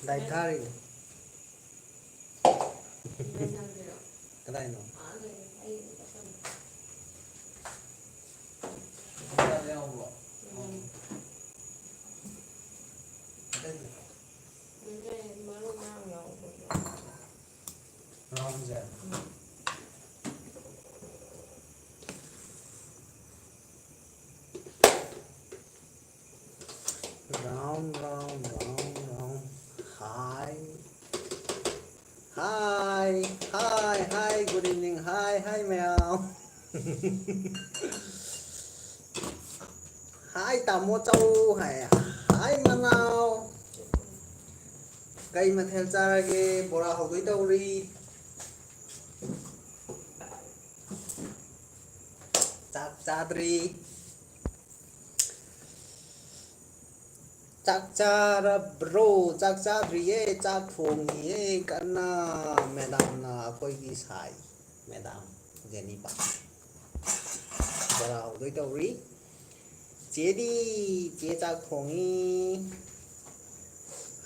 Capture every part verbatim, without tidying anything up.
Life ꯊꯥꯔꯤꯅꯦ꯫ ꯀꯗꯥꯏꯅꯣ? ꯀꯗꯥꯏꯗ ꯌꯥꯎꯕ꯭ꯔꯣ? ꯎꯝ꯫ ꯀꯗꯥꯏꯗ? ꯃꯔꯨ ꯃꯔꯥꯡ ꯌꯥꯎꯕꯗꯣ꯫ ꯃꯔꯥꯡꯁꯦ? ꯎꯝ꯫ Round, round, round, round. Hi. Hi, hi, hi, good evening. Hi, hi, ꯃꯌꯥꯝ꯫ Hi, ꯇꯥꯃꯣ ꯆꯧ ꯍꯥꯏ꯫ Hi, ꯃꯅꯥꯎ꯫ ꯀꯩ ꯃꯊꯦꯜ ꯆꯥꯔꯒꯦ? ꯕꯣꯔꯥ ꯍꯧꯗꯣꯏ ꯇꯧꯔꯤ꯫ ꯆꯥꯛ ꯆꯥꯗ꯭ꯔꯤ꯫ ꯆꯥꯛ ꯆꯥꯔꯕ꯭ꯔꯣ? ꯆꯥꯛ ꯆꯥꯗ꯭ꯔꯤꯌꯦ, ꯆꯥꯛ ꯊꯣꯡꯉꯤꯌꯦ ꯀꯟꯅ꯫ ꯃꯦꯗꯥꯝꯅ ꯑꯩꯈꯣꯏꯒꯤ ꯁꯥꯏ, ꯃꯦꯗꯥꯝ ꯖꯦꯅꯤꯐꯥ꯫ ꯕꯣꯔꯥ ꯍꯧꯗꯣꯏ ꯇꯧꯔꯤ꯫ ꯆꯦꯗꯤ, ꯆꯦ ꯆꯥꯛ ꯊꯣꯡꯉꯤ꯫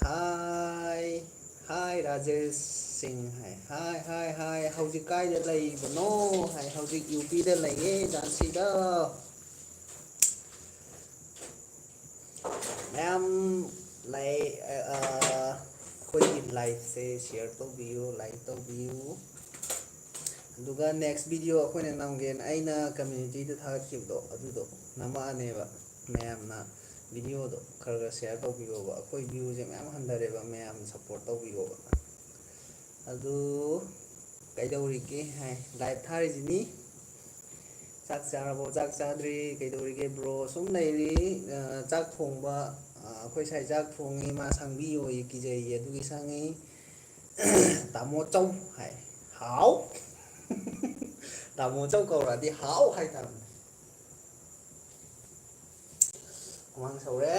Hi, hi, ꯔꯥꯖꯦꯁ ꯁꯤꯡ ꯍꯥꯏ꯫ Hi, hi, hi, ꯍꯧꯖꯤꯛ ꯀꯥꯏꯗ ꯂꯩꯕꯅꯣ ꯍꯥꯏ꯫ ꯍꯧꯖꯤꯛ ꯌꯨ ꯄꯤꯗ ꯂꯩꯌꯦ, ꯖꯥꯟꯁꯤꯗ꯫ ꯃꯌꯥꯝ ꯂꯥꯏꯛ, ꯑ, ꯑꯩꯈꯣꯏꯒꯤ ꯂꯥꯏꯐꯁꯦ ꯁꯤꯌꯔ ꯇꯧꯕꯤꯌꯨ, ꯂꯥꯏꯛ ꯇꯧꯕꯤꯌꯨ꯫ ꯑꯗꯨꯒ next video ꯑꯩꯈꯣꯏꯅ ꯅꯝꯒꯦꯅ ꯑꯩꯅ ꯀꯝꯃ꯭ꯌꯨꯅꯤꯇꯤꯗ ꯊꯥꯒꯠꯈꯤꯕꯗꯣ, ꯑꯗꯨꯗꯣ ꯅꯝꯃꯛꯑꯅꯦꯕ꯫ ꯃꯌꯥꯝꯅ videoꯗꯣ ꯈꯔ ꯈꯔ ꯁꯤꯌꯔ ꯇꯧꯕꯤꯌꯣꯕ꯫ ꯑꯩꯈꯣꯏ viewꯁꯦ ꯃꯌꯥꯝ ꯍꯟꯊꯔꯦꯕ, ꯃꯌꯥꯝ ꯁꯞꯄꯣꯔꯠ ꯇꯧꯕꯤꯌꯣꯕ꯫ ꯑꯗꯨ ꯀꯩꯗꯧꯔꯤꯒꯦ ꯍꯥꯏ, ꯂꯥꯏꯞ ꯊꯥꯔꯤꯁꯤꯅꯤ꯫ ꯆꯥꯛ ꯆꯥꯔꯕꯣ? ꯆꯥꯛ ꯆꯥꯗ꯭ꯔꯤ꯫ ꯀꯩꯗꯧꯔꯤꯒꯦ ꯕ꯭ꯔꯣ? ꯁꯨꯝ ꯂꯩꯔꯤ꯫ ꯑ, ꯆꯥꯛ ꯊꯣꯡꯕ, ꯑ, ꯑꯩꯈꯣꯏ ꯁꯥꯏ ꯆꯥꯛ ꯊꯣꯡꯉꯤ, ꯃꯥ ꯁꯪꯕꯤꯌꯣꯌꯦ, ꯀꯤꯖꯩꯌꯦ, ꯑꯗꯨꯒꯤ ꯁꯪꯉꯤ꯫ ꯇꯥꯃꯣ ꯆꯧ ꯍꯥꯏ꯫ ꯍꯥꯎ꯫ ꯇꯥꯃꯣ ꯆꯧ ꯀꯧꯔꯛꯑꯗꯤ ꯍꯥꯎ ꯍꯥꯏꯇꯥꯕꯅꯤ꯫ ꯍꯨꯃꯥꯡ ꯁꯧꯔꯦ꯫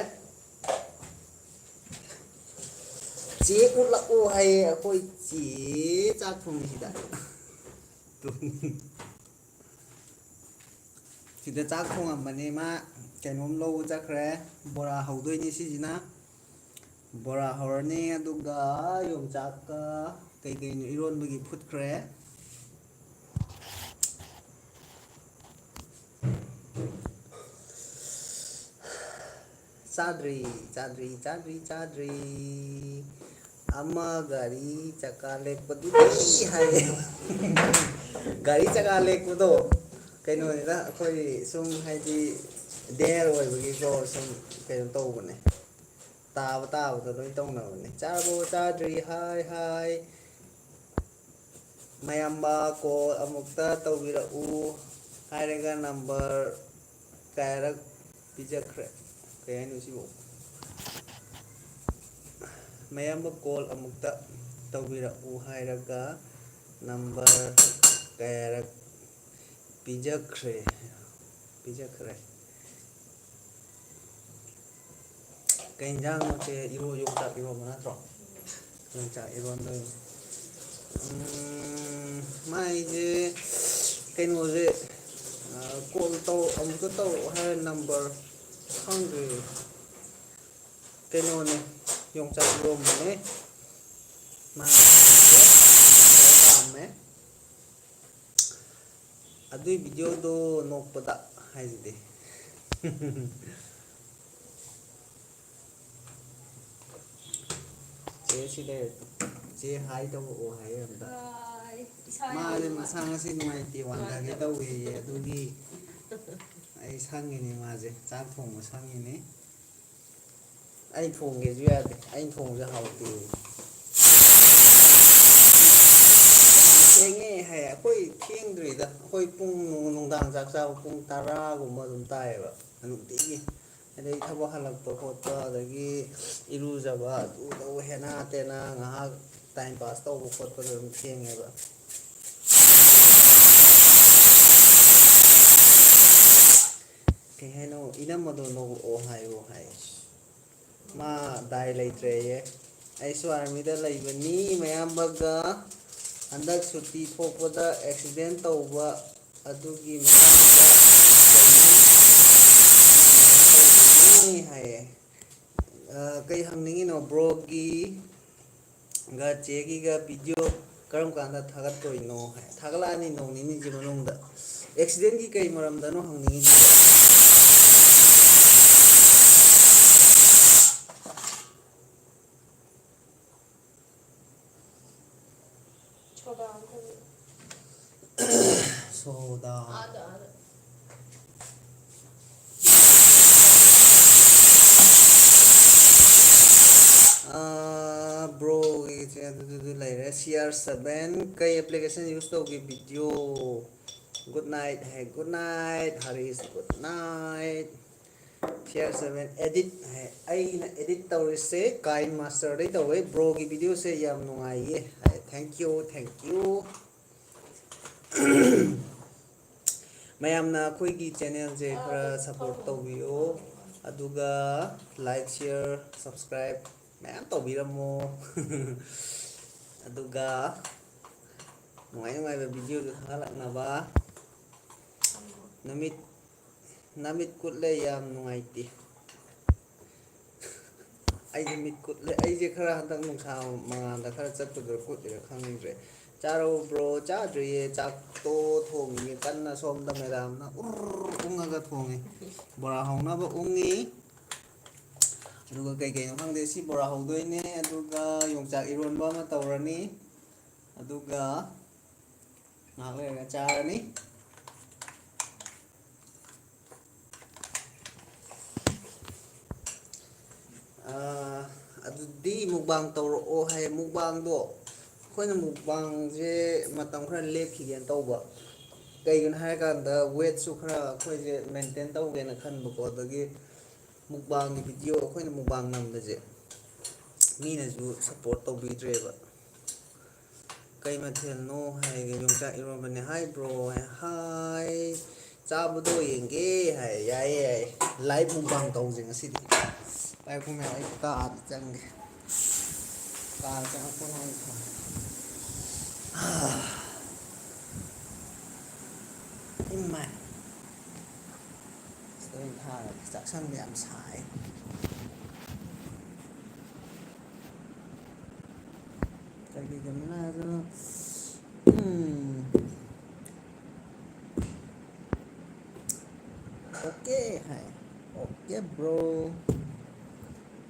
ꯆꯦ ꯎꯠꯂꯛꯑꯣ ꯍꯥꯏꯌꯦ ꯑꯩꯈꯣꯏ ꯆꯦ ꯆꯥꯛ ꯊꯣꯡꯉꯤꯁꯤꯗ꯫ ꯁꯤꯗ ꯆꯥꯛ ꯊꯣꯡꯉꯝꯕꯅꯦ, ꯃꯥ ꯀꯩꯅꯣꯝ ꯂꯧꯕ ꯆꯠꯈ꯭ꯔꯦ꯫ ꯕꯣꯔꯥ ꯍꯧꯗꯣꯏꯅꯦ ꯁꯤꯁꯤꯅ꯫ ꯕꯣꯔꯥ ꯍꯧꯔꯅꯤ, ꯑꯗꯨꯒ ꯌꯣꯡꯆꯥꯛꯀ ꯀꯩꯀꯩꯅꯣ ꯏꯔꯣꯟꯕꯒꯤ ꯐꯨꯠꯈ꯭ꯔꯦ꯫ ꯆꯥꯗ꯭ꯔꯤ, ꯆꯥꯗ꯭ꯔꯤ, ꯆꯥꯗ꯭ꯔꯤ, ꯆꯥꯗ꯭ꯔꯤ꯫ ꯑꯃ ꯒꯥꯔꯤ ꯆꯀꯥ ꯂꯦꯛꯄꯗꯨꯗꯤ ꯍꯥꯏꯌꯦ꯫ ꯒꯥꯔꯤ ꯆꯀꯥ ꯂꯦꯛꯄꯗꯣ ꯀꯩꯅꯣꯅꯤꯗ, ꯑꯩꯈꯣꯏ ꯁꯨꯝ ꯍꯥꯏꯗꯤ ꯗꯦꯔ ꯑꯣꯏꯕꯒꯤꯀꯣ, ꯁꯨꯝ ꯀꯩꯅꯣ ꯇꯧꯕꯅꯦ꯫ ꯇꯥꯕ ꯇꯥꯕꯗ ꯂꯣꯏ ꯇꯧꯅꯕꯅꯦ꯫ "ꯆꯥꯔꯕꯣ? ꯆꯥꯗ꯭ꯔꯤ꯫ ꯍꯥꯏ, ꯍꯥꯏ꯫ ꯃꯌꯥꯝꯕ ꯀꯣꯜ ꯑꯃꯨꯛꯇ ꯇꯧꯕꯤꯔꯛꯎ" ꯍꯥꯏꯔꯒ ꯅꯝꯕꯔ ꯀꯌꯥꯔꯛ ꯄꯤꯖꯈ꯭ꯔꯦ? ꯀꯩ ꯍꯥꯏꯅꯣ ꯁꯤꯕꯣ? "ꯃꯌꯥꯝꯕ ꯀꯣꯜ ꯑꯃꯨꯛꯇ ꯇꯧꯕꯤꯔꯛꯎ" ꯍꯥꯏꯔꯒ ꯅꯝꯕꯔ ꯀꯌꯥꯔꯛ ꯄꯤꯖꯈ꯭ꯔꯦ? ꯄꯤꯖꯈ꯭ꯔꯦ꯫ ꯀꯩ ꯏꯟꯖꯥꯡꯅꯣ ꯆꯦ? ꯏꯔꯣ-, ꯌꯣꯡꯆꯥꯛ ꯏꯔꯣꯝꯕ ꯅꯠꯇ꯭ꯔꯣ? ꯌꯣꯡꯆꯥꯛ ꯏꯔꯣꯟꯗꯣꯏꯅꯤ꯫ ꯎꯝ, ꯃꯥꯏꯁꯦ ꯀꯩꯅꯣꯁꯦ, ꯑ, ꯀꯣꯜ ꯇꯧ-, ꯑꯃꯨꯛꯇ ꯇꯧꯔꯛꯑꯣ ꯍꯥꯏꯔ ꯅꯝꯕꯔ ꯈꯪꯗ꯭ꯔꯦ꯫ ꯀꯩꯅꯣꯅꯦ, ꯌꯣꯡꯆꯥꯛ ꯏꯔꯣꯝꯕꯅꯦ꯫ ꯃꯥ ꯄꯥꯝꯃꯦ꯫ ꯑꯗꯨꯏ ꯚꯤꯗꯤꯑꯣꯗꯣ ꯅꯣꯛꯄꯗ ꯍꯥꯏꯁꯤꯗꯤ꯫ ꯆꯦ ꯁꯤ ꯂꯩꯔꯦ꯫ ꯆꯦ ꯍꯥꯏ ꯇꯧꯔꯛꯑꯣ ꯍꯥꯏꯌꯦ ꯑꯝꯇ꯫ ꯍꯥꯏ꯫ ꯏꯁꯥ ꯌꯥꯝ ꯃꯥꯁꯦ ꯅꯨꯡꯉꯥꯏ-, ꯃꯁꯥ ꯉꯁꯤ ꯅꯨꯡꯉꯥꯏꯇꯦ, ꯋꯥꯟꯊꯒꯦ ꯅꯨꯡꯉꯥꯏꯇꯕ꯫ ꯇꯧꯋꯦꯌꯦ, ꯑꯗꯨꯒꯤ ꯑꯩ ꯁꯪꯉꯤꯅꯦ ꯃꯥꯁꯦ, ꯆꯥꯛ ꯊꯣꯡꯕ ꯁꯪꯉꯤꯅꯦ꯫ ꯑꯩ ꯊꯣꯡꯒꯦꯁꯨ ꯌꯥꯗꯦ, ꯑꯩꯅ ꯊꯣꯡꯕꯁꯦ ꯍꯥꯎꯇꯦ꯫ ꯊꯦꯡꯉꯦ ꯍꯥꯏ, ꯑꯩꯈꯣꯏ ꯊꯦꯡꯗ꯭ꯔꯤꯗ, ꯑꯩꯈꯣꯏ ꯄꯨꯡ ꯅꯨꯡ-, ꯅꯨꯡꯗꯥꯡ ꯆꯥꯛ ꯆꯥꯕ ꯄꯨꯡ ꯇꯔꯥꯒꯨꯝꯕ ꯑꯗꯨꯝ ꯇꯥꯏꯌꯦꯕ ꯅꯨꯡꯇꯤꯒꯤ꯫ ꯑꯗꯩ ꯊꯕꯛ ꯍꯜꯂꯛꯄ ꯈꯣꯠꯄ, ꯑꯗꯒꯤ ꯏꯔꯨꯖꯕ, ꯑꯗꯨ ꯇꯧꯕ, ꯍꯦꯅꯥ ꯇꯦꯅꯥ ꯉꯥꯏꯍꯥꯛ ꯇꯥꯏꯝ ꯄꯥꯁ ꯇꯧꯕ ꯈꯣꯠꯄꯗ ꯑꯗꯨꯝ ꯊꯦꯡꯉꯦꯕ꯫ ꯀꯩ ꯍꯥꯏꯅꯣ? "ꯏꯅꯝꯃꯗꯣ ꯅꯣꯛꯂꯛꯑꯣ ꯍꯥꯏꯌꯣ" ꯍꯥꯏ꯫ ꯃꯥ ꯗꯥꯏ ꯂꯩꯇ꯭ꯔꯦꯌꯦ꯫ "ꯑꯩꯁꯨ ꯑꯥꯔꯃꯤꯗ ꯂꯩꯕꯅꯤ ꯃꯌꯥꯝꯕꯒ꯫ ꯍꯟꯗꯛ ꯁꯨꯇꯤ ꯊꯣꯛꯄꯗ ꯑꯦꯛꯁꯤꯗꯦꯟ ꯇꯧꯕ ꯑꯗꯨꯒꯤ ꯃꯇꯥꯡꯗ ꯀꯩꯅꯣ ꯍꯥꯏꯌꯦ"꯫ ꯑ, ꯀꯩ ꯍꯪꯅꯤꯡꯉꯤꯅꯣ? ꯕ꯭ꯔꯣꯒꯤ ꯒ ꯆꯦꯒꯤꯒ ꯚꯤꯗꯤꯑꯣ ꯀꯔꯝ ꯀꯥꯟꯗ ꯊꯥꯒꯠꯇꯣꯏꯅꯣ ꯍꯥꯏ꯫ ꯊꯥꯒꯠꯂꯛꯑꯅꯤ ꯅꯣꯡ ꯅꯤꯅꯤꯁꯤ ꯃꯅꯨꯡꯗ꯫ ꯑꯦꯛꯁꯤꯗꯦꯟꯒꯤ ꯀꯩ ꯃꯔꯝꯗꯅꯣ ꯍꯪꯅꯤꯡꯉꯤꯁꯦ? ꯁꯣꯗꯥ꯫ ꯕ꯭ꯔꯣꯒꯤꯁꯦ ꯑꯗꯨꯗꯨꯗꯨ ꯂꯩꯔꯦ꯫ ꯁꯤ ꯑꯥꯔ ꯁꯕꯦꯟ ꯀꯩ ꯑꯦꯄ꯭ꯂꯤꯀꯦꯁꯟ ꯌꯨꯁ ꯇꯧꯒꯦ? ꯚꯤꯗꯤꯑꯣ꯫ ꯒꯨꯗ ꯅꯥꯏꯠ ꯍꯥꯏ꯫ Good night Harish. Good night. C R seven edit ꯍꯥꯏ꯫ ꯑꯩꯅ ꯑꯦꯗꯤꯠ ꯇꯧꯔꯤꯁꯦ ꯀꯥꯏꯟ ꯃꯥꯁꯇꯔꯗꯩ ꯇꯧꯋꯦ꯫ ꯕ꯭ꯔꯣꯒꯤ ꯚꯤꯗꯤꯑꯣꯁꯦ ꯌꯥꯝ ꯅꯨꯡꯉꯥꯏꯌꯦ ꯍꯥꯏ꯫ Thank you, thank you. ꯃꯌꯥꯝꯅ ꯑꯩꯈꯣꯏꯒꯤ ꯆꯦꯅꯦꯜꯁꯦ ꯈꯔ ꯁꯞꯄꯣꯔꯠ ꯇꯧꯕꯤꯌꯨ, ꯑꯗꯨꯒ ꯂꯥꯏꯛ, ꯁꯤꯌꯔ, ꯁꯕꯁꯀ꯭ꯔꯥꯏꯕ ꯃꯌꯥꯝ ꯇꯧꯕꯤꯔꯝꯃꯣ꯫ ꯑꯗꯨꯒ ꯅꯨꯡꯉꯥꯏ ꯅꯨꯡꯉꯥꯏꯕ ꯚꯤꯗꯤꯑꯣꯗꯨ ꯊꯥꯒꯠꯂꯛꯅꯕ꯫ ꯅꯨꯃꯤꯠ ꯅꯃꯤꯠ ꯀꯨꯠꯂꯦ, ꯌꯥꯝ ꯅꯨꯡꯉꯥꯏꯇꯦ꯫ ꯑꯩꯁꯦ ꯃꯤꯠ ꯀꯨꯠꯂꯦ꯫ ꯑꯩꯁꯦ ꯈꯔ ꯍꯟꯗꯛ ꯅꯨꯡꯁꯥ ꯃꯉꯥꯜꯗ ꯈꯔ ꯆꯠꯄꯗꯨꯗ ꯀꯨꯠꯂꯤꯔꯥ ꯈꯪꯗ꯭ꯔꯦ꯫ ꯆꯥꯔꯕꯣ ꯕ꯭ꯔꯣ? ꯆꯥꯗ꯭ꯔꯤꯌꯦ꯫ ꯆꯥꯛꯇꯣ ꯊꯣꯡꯉꯤꯌꯦ ꯀꯟꯅ ꯁꯣꯝꯗ ꯃꯦꯗꯥꯝꯅ ꯎꯔ ꯎꯪꯉꯒ ꯊꯣꯡꯉꯤ꯫ ꯕꯣꯔꯥ ꯍꯧꯅꯕ ꯎꯪꯉꯤ꯫ ꯑꯗꯨꯒ ꯀꯩ ꯀꯩꯅꯣ ꯈꯪꯗꯦ꯫ ꯁꯤ ꯕꯣꯔꯥ ꯍꯧꯗꯣꯏꯅꯦ꯫ ꯑꯗꯨꯒ ꯌꯣꯡꯆꯥꯛ ꯏꯔꯣꯟꯕ ꯑꯃ ꯇꯧꯔꯅꯤ꯫ ꯑꯗꯨꯒ ꯉꯥꯏꯍꯥꯛ ꯂꯩꯔꯒ ꯆꯥꯔꯅꯤ꯫ ꯑꯥ, ꯑꯗꯨꯗꯤ ꯃꯨꯛꯕꯥꯡ ꯇꯧꯔꯛꯑꯣ ꯍꯥꯏ꯫ ꯃꯨꯛꯕꯥꯡꯗꯣ ꯑꯩꯈꯣꯏꯅ ꯃꯨꯛꯕꯥꯡꯁꯦ ꯃꯇꯝ ꯈꯔ ꯂꯦꯞꯈꯤꯒꯦꯅ ꯇꯧꯕ꯫ ꯀꯩꯒꯤꯅꯣ ꯍꯥꯏꯔꯀꯥꯟꯗ ꯋꯦꯠꯁꯨ ꯈꯔ ꯑꯩꯈꯣꯏꯁꯦ ꯃꯦꯟꯇꯦꯟ ꯇꯧꯒꯦꯅ ꯈꯟꯕꯀꯣ꯫ ꯑꯗꯒꯤ ꯃꯨꯛꯕꯥꯡꯒꯤ ꯚꯤꯗꯤꯑꯣ, ꯑꯩꯈꯣꯏꯅ ꯃꯨꯛꯕꯥꯡ ꯅꯝꯕꯁꯦ ꯃꯤꯅꯁꯨ ꯁꯞꯄꯣꯔꯠ ꯇꯧꯕꯤꯗ꯭ꯔꯦꯕ꯫ ꯀꯩ ꯃꯊꯦꯜꯅꯣ ꯍꯥꯏꯒꯦ? ꯌꯣꯡꯆꯥꯛ ꯏꯔꯣꯟꯕꯅꯦ꯫ ꯍꯥꯏ ꯕ꯭ꯔꯣ꯫ ꯍꯥꯏ꯫ ꯆꯥꯕꯗꯣ ꯌꯦꯡꯒꯦ ꯍꯥꯏ꯫ ꯌꯥꯏꯌꯦ, ꯌꯥꯏꯌꯦ꯫ ꯂꯥꯏꯚ ꯃꯨꯛꯕꯥꯡ ꯇꯧꯁꯦ ꯉꯁꯤꯗꯤ꯫ ꯄꯥꯏꯈꯣ ꯃꯌꯥꯝ, ꯑꯩ ꯀꯥꯗ ꯆꯪꯒꯦ꯫ ꯀꯥꯗ ꯆꯪꯉꯛꯄꯅ ꯍꯥꯟꯅ ꯐꯔꯦ꯫ ꯏꯃꯥꯏ꯫ ꯁꯤꯗ ꯑꯣꯏꯅ ꯊꯥꯔꯒꯦ꯫ ꯆꯥꯛꯁꯪꯗ ꯌꯥꯝ ꯁꯥꯏ꯫ ꯀꯩꯗꯧꯅꯤꯅ ꯍꯥꯏꯗꯅ, ꯎꯝ, ꯑꯣꯀꯦ ꯍꯥꯏ꯫ Okay bro.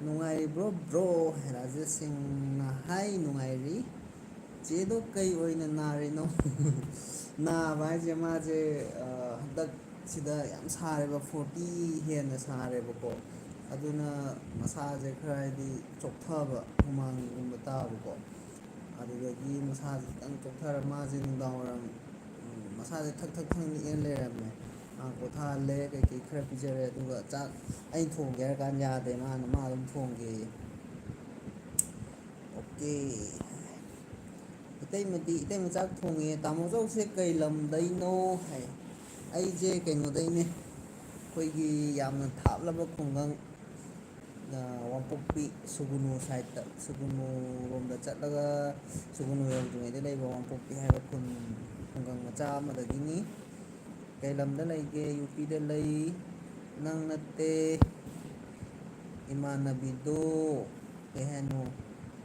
ꯅꯨꯡꯉꯥꯏꯔꯤꯕ꯭ꯔꯣ ꯕ꯭ꯔꯣ? ꯍꯥꯏ ꯔꯥꯖꯦꯁ ꯁꯤꯡꯅ ꯍꯥꯏ, ꯅꯨꯡꯉꯥꯏꯔꯤ꯫ ꯆꯦꯗꯣ ꯀꯩ ꯑꯣꯏꯅ ꯅꯥꯔꯤꯅꯣ? ꯅꯥꯕ ꯍꯥꯏꯁꯦ ꯃꯥꯁꯦ, ꯑ, ꯍꯟꯗꯛ ꯁꯤꯗ ꯌꯥꯝ ꯁꯥꯔꯦꯕ, ꯐꯣꯔꯇꯤ ꯍꯦꯟꯅ ꯁꯥꯔꯦꯕꯀꯣ꯫ ꯑꯗꯨꯅ ꯃꯁꯥꯁꯦ ꯈꯔ ꯍꯥꯏꯗꯤ ꯆꯣꯛꯊꯕ, ꯍꯨꯃꯥꯡꯒꯨꯝꯕ ꯇꯥꯕꯀꯣ꯫ ꯑꯗꯨꯗꯒꯤ ꯃꯁꯥꯁꯦ ꯈꯤꯇꯪ ꯆꯣꯛꯊꯔ ꯃꯥꯁꯦ ꯅꯨꯡꯗꯥꯡ ꯋꯥꯏꯔꯝ, ꯎꯝ, ꯃꯁꯥꯁꯦ ꯊꯛ ꯊꯛ ꯊꯛ ꯅꯤꯛꯑ ꯂꯩꯔꯝꯃꯦ꯫ ꯉꯥꯏꯍꯥꯛ ꯄꯣꯊꯥꯍꯜꯂꯦ, ꯀꯩꯀꯩ ꯈꯔ ꯄꯤꯖꯔꯦ, ꯑꯗꯨꯒ ꯆꯥꯛ ꯑꯩꯅ ꯊꯣꯡꯒꯦ ꯍꯥꯏꯔ ꯀꯥꯟꯗ ꯌꯥꯗꯦ, ꯃꯥꯅ ꯃꯥ ꯑꯗꯨꯝ ꯊꯣꯡꯒꯦꯌꯦ꯫ ꯑꯣꯀꯦ꯫ ꯏꯇꯩꯃꯗꯤ, ꯏꯇꯩꯃ ꯆꯥꯛ ꯊꯣꯡꯉꯦ꯫ ꯇꯥꯃꯣ ꯆꯧꯁꯦ ꯀꯩ ꯂꯝꯗꯩꯅꯣ ꯍꯥꯏ? ꯑꯩꯁꯦ ꯀꯩꯅꯣꯗꯩꯅꯦ, ꯑꯩꯈꯣꯏꯒꯤ ꯌꯥꯝꯅ ꯊꯥꯞꯂꯕ ꯈꯨꯡꯒꯪ, ꯑ, ꯋꯥꯡꯄꯣꯛꯄꯤ, ꯁꯨꯒꯨꯅꯨ ꯁꯥꯏꯠꯇ, ꯁꯨꯒꯨꯅꯨ ꯔꯣꯝꯗ ꯆꯠꯂꯒ, ꯁꯨꯒꯨꯅꯨ ꯌꯧꯗ꯭ꯔꯤꯉꯩꯗ ꯂꯩꯕ ꯋꯥꯡꯄꯣꯛꯄꯤ ꯍꯥꯏꯕ ꯈꯨꯟ, ꯈꯨꯡꯒꯪ ꯃꯆꯥ ꯑꯃꯗꯒꯤꯅꯤ꯫ ꯀꯩ ꯂꯝꯗ ꯂꯩꯒꯦ? ꯌꯨ ꯄꯤꯗ ꯂꯩ꯫ ꯅꯪ ꯅꯠꯇꯦ, ꯏꯃꯥꯟꯅꯕꯤꯗꯣ꯫ ꯀꯩ ꯍꯥꯏꯅꯣ?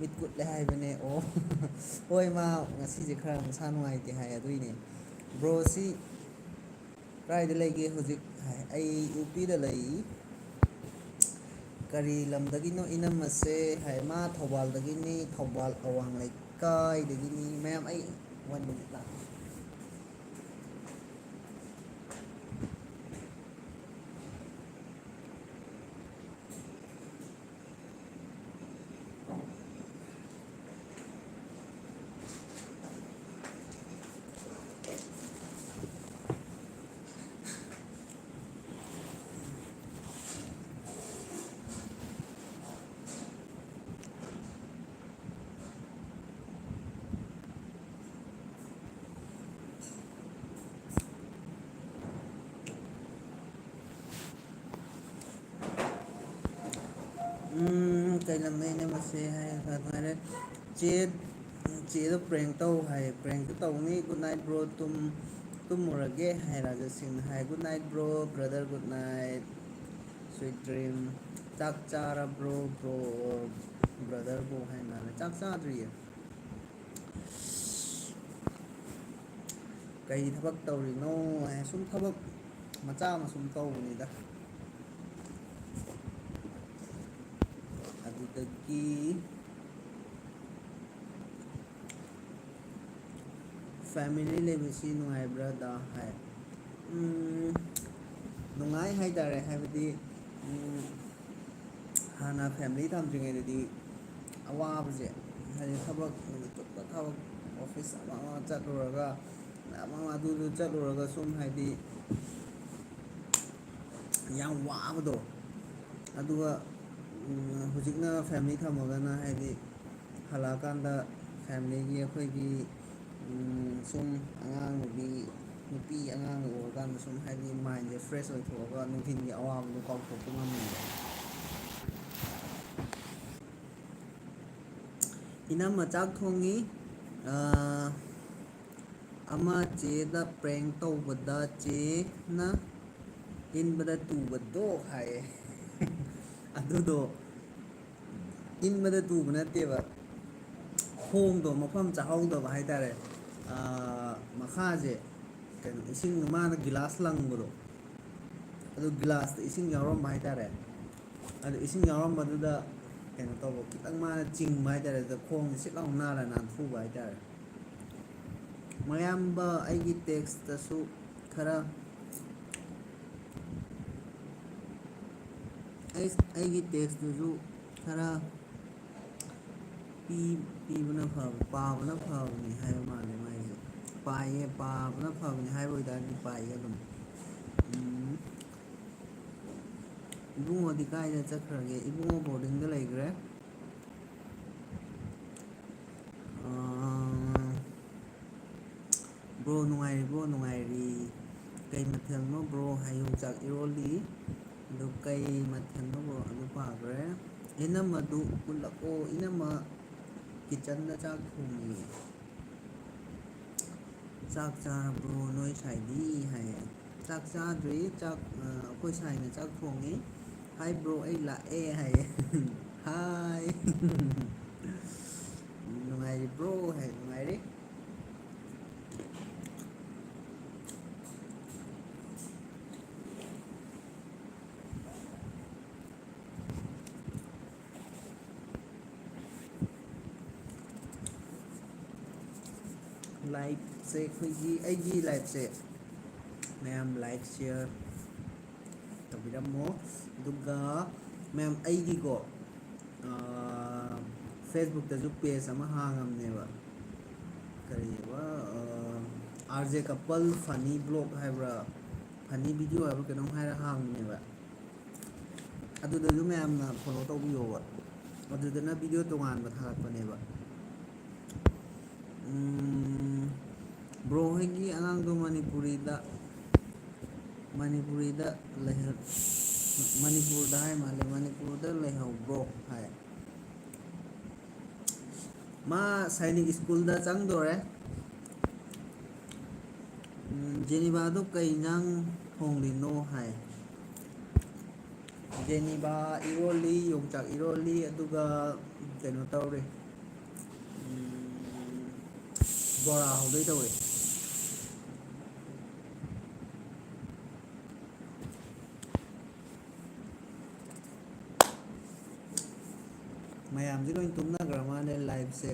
ꯃꯤꯠ ꯀꯨꯠꯂꯦ ꯍꯥꯏꯕꯅꯦ꯫ ꯑꯣ꯫ ꯍꯣꯏ, ꯃꯥ ꯉꯁꯤꯁꯦ ꯈꯔ ꯃꯁꯥ ꯅꯨꯡꯉꯥꯏꯇꯦ ꯍꯥꯏ, ꯑꯗꯨꯏꯅꯦ꯫ ꯕ꯭ꯔꯣꯁꯤ ꯀꯗꯥꯏꯗ ꯂꯩꯒꯦ ꯍꯧꯖꯤꯛ? ꯍꯥꯏ, ꯑꯩ ꯌꯨ ꯄꯤꯗ ꯂꯩ꯫ ꯀꯔꯤ ꯂꯝꯗꯒꯤꯅꯣ ꯏꯅꯝꯃꯁꯦ? ꯍꯥꯏ, ꯃꯥ ꯊꯧꯕꯥꯜꯗꯒꯤꯅꯤ, ꯊꯧꯕꯥꯜ ꯑꯋꯥꯡ ꯂꯩꯀꯥꯏꯗꯒꯤꯅꯤ꯫ ꯃꯌꯥꯝ, ꯑꯩ one minute ꯂꯥꯛꯀꯦ꯫ ꯎꯝ, ꯀꯩ ꯂꯝꯗꯩꯅꯣ ꯃꯁꯦ ꯍꯥꯏ, ꯉꯥꯏꯔꯦ꯫ ꯆꯦ, ꯆꯦꯗꯣ prank ꯇꯧ ꯍꯥꯏ, prank ꯇꯧꯅꯤ꯫ Good night bro, ꯇꯨꯝ, ꯇꯨꯝꯃꯨꯔꯒꯦ ꯍꯥꯏ, ꯔꯥꯖꯦꯁ ꯁꯤꯡꯅ ꯍꯥꯏ꯫ Good night bro, brother, good night, sweet dream꯫ ꯆꯥꯛ ꯆꯥꯔꯕ꯭ꯔꯣ bro, brother bro ꯍꯥꯏ ꯃꯥꯜꯂꯦ꯫ ꯆꯥꯛ ꯆꯥꯗ꯭ꯔꯤꯌꯦ꯫ ꯀꯩ ꯊꯕꯛ ꯇꯧꯔꯤꯅꯣ ꯍꯥꯏ, ꯁꯨꯝ ꯊꯕꯛ ꯃꯆꯥ ꯑꯃ ꯁꯨꯝ ꯇꯧꯕꯅꯤꯗ꯫ ꯑꯗꯨꯗꯒꯤ family ꯂꯩꯕꯁꯤ ꯅꯨꯡꯉꯥꯏꯕ꯭ꯔꯥꯗ ꯍꯥꯏ꯫ ꯎꯝ, ꯅꯨꯡꯉꯥꯏ ꯍꯥꯏꯇꯥꯔꯦ, ꯍꯥꯏꯕꯗꯤ, ꯎꯝ, ꯍꯥꯟꯅ family ꯊꯝꯗ꯭ꯔꯤꯉꯩꯗꯗꯤ ꯑꯋꯥꯕꯁꯦ, ꯍꯥꯏꯗꯤ ꯊꯕꯛ ꯅꯨꯃꯤꯠ ꯆꯨꯞꯄ ꯊꯕꯛ, office ꯑꯃ ꯑꯃ ꯆꯠꯂꯨꯔꯒ, ꯑꯃ ꯑꯃ ꯑꯗꯨꯗꯨ ꯆꯠꯂꯨꯔꯒ ꯁꯨꯝ ꯍꯥꯏꯗꯤ ꯌꯥꯝ ꯋꯥꯕꯗꯣ꯫ ꯑꯗꯨꯒ, ꯎꯝ, ꯍꯧꯖꯤꯛꯅ family ꯊꯝꯃꯒꯅ ꯍꯥꯏꯗꯤ ꯍꯜꯂꯛꯑꯀꯥꯟꯗ familyꯒꯤ ꯑꯩꯈꯣꯏꯒꯤ, ꯎꯝ, ꯁꯨꯝ ꯑꯉꯥꯡ ꯅꯨꯕꯤ, ꯅꯨꯄꯤ ꯑꯉꯥꯡ ꯎꯔꯀꯥꯟꯗ ꯁꯨꯝ ꯍꯥꯏꯗꯤ mindꯁꯦ fresh ꯑꯣꯏꯊꯣꯛꯑꯒ ꯅꯨꯡꯊꯤꯜꯒꯤ ꯑꯋꯥꯕꯗꯣ ꯀꯥꯎꯊꯣꯛꯄ ꯉꯝꯃꯦꯕ꯫ ꯏꯅꯝꯃ ꯆꯥꯛ ꯊꯣꯡꯉꯤ꯫ ꯑꯥ, ꯑꯃ ꯆꯦꯗ prank ꯇꯧꯕꯗ ꯆꯦꯅ ꯏꯟꯕꯗ ꯇꯨꯕꯗꯣ ꯍꯥꯏꯌꯦ꯫ ꯑꯗꯨꯗꯣ ꯏꯟꯕꯗ ꯇꯨꯕ ꯅꯠꯇꯦꯕ, ꯈꯣꯡꯗꯣ ꯃꯐꯝ ꯆꯥꯍꯧꯗꯕ ꯍꯥꯏꯇꯥꯔꯦ꯫ ꯑꯥ, ꯃꯈꯥꯁꯦ ꯀꯩꯅꯣ, ꯏꯁꯤꯡ, ꯃꯥꯅ ꯒꯤꯂꯥꯁ ꯂꯪꯕꯗꯣ, ꯑꯗꯨ ꯒꯤꯂꯥꯁꯇ ꯏꯁꯤꯡ ꯌꯥꯎꯔꯝꯕ ꯍꯥꯏꯇꯥꯔꯦ꯫ ꯑꯗꯨ ꯏꯁꯤꯡ ꯌꯥꯎꯔꯝꯕꯗꯨꯗ ꯀꯩꯅꯣ ꯇꯧꯕ, ꯈꯤꯇꯪ ꯃꯥꯅ ꯆꯤꯡꯕ ꯍꯥꯏꯇꯥꯔꯦ, ꯑꯗꯨꯗ ꯈꯣꯡꯁꯦ ꯁꯤꯠ ꯂꯥꯎ ꯅꯥꯜꯂ ꯅꯥꯟꯊꯨꯕ ꯍꯥꯏꯇꯥꯔꯦ꯫ ꯃꯌꯥꯝꯕ, ꯑꯩꯒꯤ textꯇꯁꯨ ꯈꯔ, ꯑꯩ, ꯑꯩꯒꯤ textꯇꯨꯁꯨ ꯈꯔ ꯄꯤ-, ꯄꯤꯕꯅ ꯐꯕ, ꯄꯥꯕꯅ ꯐꯕꯅꯤ ꯍꯥꯏꯕ ꯃꯥꯜꯂꯦ ꯃꯥꯏꯁꯦ꯫ ꯄꯥꯏꯌꯦ, ꯄꯥꯕꯅ ꯐꯕꯅꯤ ꯍꯥꯏꯕ ꯑꯣꯏꯇꯥꯔꯗꯤ ꯄꯥꯏꯌꯦ ꯑꯗꯨꯝ꯫ ꯎꯝ꯫ ꯏꯕꯨꯡꯉꯣꯗꯤ ꯀꯥꯏꯗ ꯆꯠꯈ꯭ꯔꯒꯦ? ꯏꯕꯨꯡꯉꯣ boardingꯗ ꯂꯩꯈ꯭ꯔꯦ꯫ ꯑꯥ, bro ꯅꯨꯡꯉꯥꯏꯔꯤꯕꯣ? ꯅꯨꯡꯉꯥꯏꯔꯤ꯫ ꯀꯩ ꯃꯊꯦꯜꯅꯣ bro? ꯍꯥꯏ, ꯌꯣꯡꯆꯥꯛ ꯏꯔꯣꯜꯂꯤ꯫ ꯑꯗꯨ ꯀꯩ ꯃꯊꯦꯜꯅꯣ bro? ꯑꯗꯨ ꯄꯥꯈ꯭ꯔꯦ꯫ ꯏꯅꯝꯃꯗꯨ ꯎꯠꯂꯛꯑꯣ꯫ ꯏꯅꯝꯃ kitchenꯗ ꯆꯥꯛ ꯊꯣꯡꯉꯤ꯫ ꯆꯥꯛ ꯆꯥꯔꯕ꯭ꯔꯣ ꯅꯣꯏ ꯁꯥꯏꯗꯤ? ꯍꯥꯏꯌꯦ꯫ ꯆꯥꯛ ꯆꯥꯗ꯭ꯔꯤ꯫ ꯆꯥꯛ, ꯑ, ꯑꯩꯈꯣꯏ ꯁꯥꯏꯅ ꯆꯥꯛ ꯊꯣꯡꯉꯤ꯫ Hi bro, ꯑꯩ ꯂꯥꯛꯑꯦ ꯍꯥꯏꯌꯦ꯫ Hi꯫ ꯅꯨꯡꯉꯥꯏꯔꯤꯕ꯭ꯔꯣ? ꯍꯥꯏ, ꯅꯨꯡꯉꯥꯏꯔꯤ꯫ ꯂꯥꯏꯐꯁꯦ ꯑꯩꯈꯣꯏꯒꯤ, ꯑꯩꯒꯤ ꯂꯥꯏꯐꯁꯦ ꯃꯌꯥꯝ ꯂꯥꯏꯛ, ꯁꯤꯌꯔ ꯇꯧꯕꯤꯔꯝꯃꯣ꯫ ꯑꯗꯨꯒ ꯃꯌꯥꯝ ꯑꯩꯒꯤꯀꯣ, ꯐꯦꯁꯕꯨꯛꯇꯁꯨ ꯄꯦꯖ ꯑꯃ ꯍꯥꯡꯉꯝꯅꯦꯕ, ꯀꯔꯤꯕ, ꯑꯥꯔ ꯖꯦ ꯀꯄꯜ ꯐꯅꯤ ꯕ꯭ꯂꯣꯛ ꯍꯥꯏꯕ꯭ꯔꯥ, ꯐꯅꯤ ꯚꯤꯗꯤꯑꯣ ꯍꯥꯏꯕ꯭ꯔꯥ ꯀꯩꯅꯣꯝ ꯍꯥꯏꯔ ꯍꯥꯡꯕꯅꯦꯕ꯫ ꯑꯗꯨꯗꯁꯨ ꯃꯌꯥꯝꯅ ꯐꯣꯂꯣ ꯇꯧꯕꯤꯌꯣꯕ꯫ ꯑꯗꯨꯗꯅ ꯚꯤꯗꯤꯑꯣ ꯇꯣꯉꯥꯟꯕ ꯊꯥꯒꯠꯄꯅꯦꯕ꯫ ꯕ꯭ꯔꯣ ꯍꯣꯏꯒꯤ ꯑꯉꯥꯡꯗꯣ ꯃꯅꯤꯄꯨꯔꯤꯗ, ꯃꯅꯤꯄꯨꯔꯤꯗ ꯂꯩꯍꯧ-, ꯃꯅꯤꯄꯨꯔꯗ ꯍꯥꯏ ꯃꯥꯜꯂꯦ, ꯃꯅꯤꯄꯨꯔꯗ ꯂꯩꯍꯧꯕ꯭ꯔꯣ ꯍꯥꯏ꯫ ꯃꯥ ꯁꯥꯏꯅꯤꯛ ꯁ꯭ꯀꯨꯜꯗ ꯆꯪꯗꯣꯔꯦ꯫ ꯎꯝ, ꯖꯦꯅꯤꯕꯥꯗꯣ ꯀꯩ ꯏꯟꯖꯥꯡ ꯊꯣꯡꯂꯤꯅꯣ ꯍꯥꯏ꯫ ꯖꯦꯅꯤꯕꯥ ꯏꯔꯣꯜꯂꯤ, ꯌꯣꯡꯆꯥꯛ ꯏꯔꯣꯜꯂꯤ, ꯑꯗꯨꯒ ꯀꯩꯅꯣ ꯇꯧꯔꯤ, ꯎꯝ, ꯕꯣꯔꯥ ꯍꯧꯗꯣꯏ ꯇꯧꯔꯤ꯫ ꯃꯌꯥꯝꯁꯦ ꯂꯣꯏ ꯇꯨꯝꯅꯈ꯭ꯔ ꯃꯥꯜꯂꯦ, ꯂꯥꯏꯞꯁꯦ,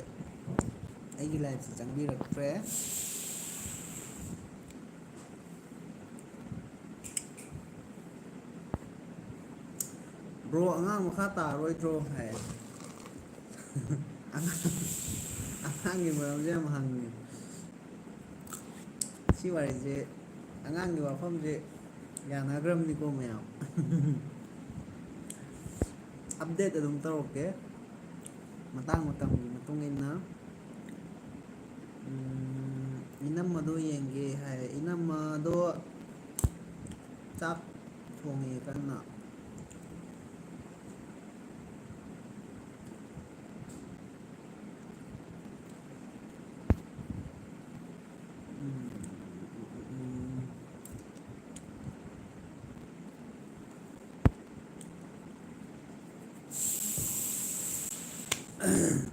ꯑꯩꯒꯤ ꯂꯥꯏꯞꯁꯦ ꯆꯪꯕꯤꯔꯛꯇ꯭ꯔꯦ꯫ ꯕ꯭ꯔꯣ, ꯑꯉꯥꯡ ꯃꯈꯥ ꯇꯥꯔꯣꯏꯗ꯭ꯔꯣ ꯍꯥꯏ꯫ ꯑꯉꯥꯡ-, ꯑꯉꯥꯡꯒꯤ ꯃꯔꯝꯁꯦ ꯌꯥꯝ ꯍꯪꯉꯦ꯫ ꯁꯤ ꯋꯥꯔꯤꯁꯦ, ꯑꯉꯥꯡꯒꯤ ꯋꯥꯐꯝꯁꯦ ꯌꯥꯅꯈ꯭ꯔꯕꯅꯤꯀꯣ ꯃꯌꯥꯝ꯫ ꯑꯞꯗꯦꯠ ꯑꯗꯨꯝ ꯇꯧꯔꯛꯀꯦ, ꯃꯇꯥꯡ ꯃꯇꯝꯒꯤ ꯃꯇꯨꯡ ꯏꯟꯅ꯫ ꯎꯝ, ꯏꯅꯝꯃꯗꯣ ꯌꯦꯡꯒꯦ ꯍꯥꯏ꯫ ꯏꯅꯝꯃꯗꯣ ꯆꯥꯛ ꯊꯣꯡꯉꯤ ꯀꯟꯅ꯫ ꯎꯝ, ꯎꯝ, ꯎꯝ, ꯎꯝ꯫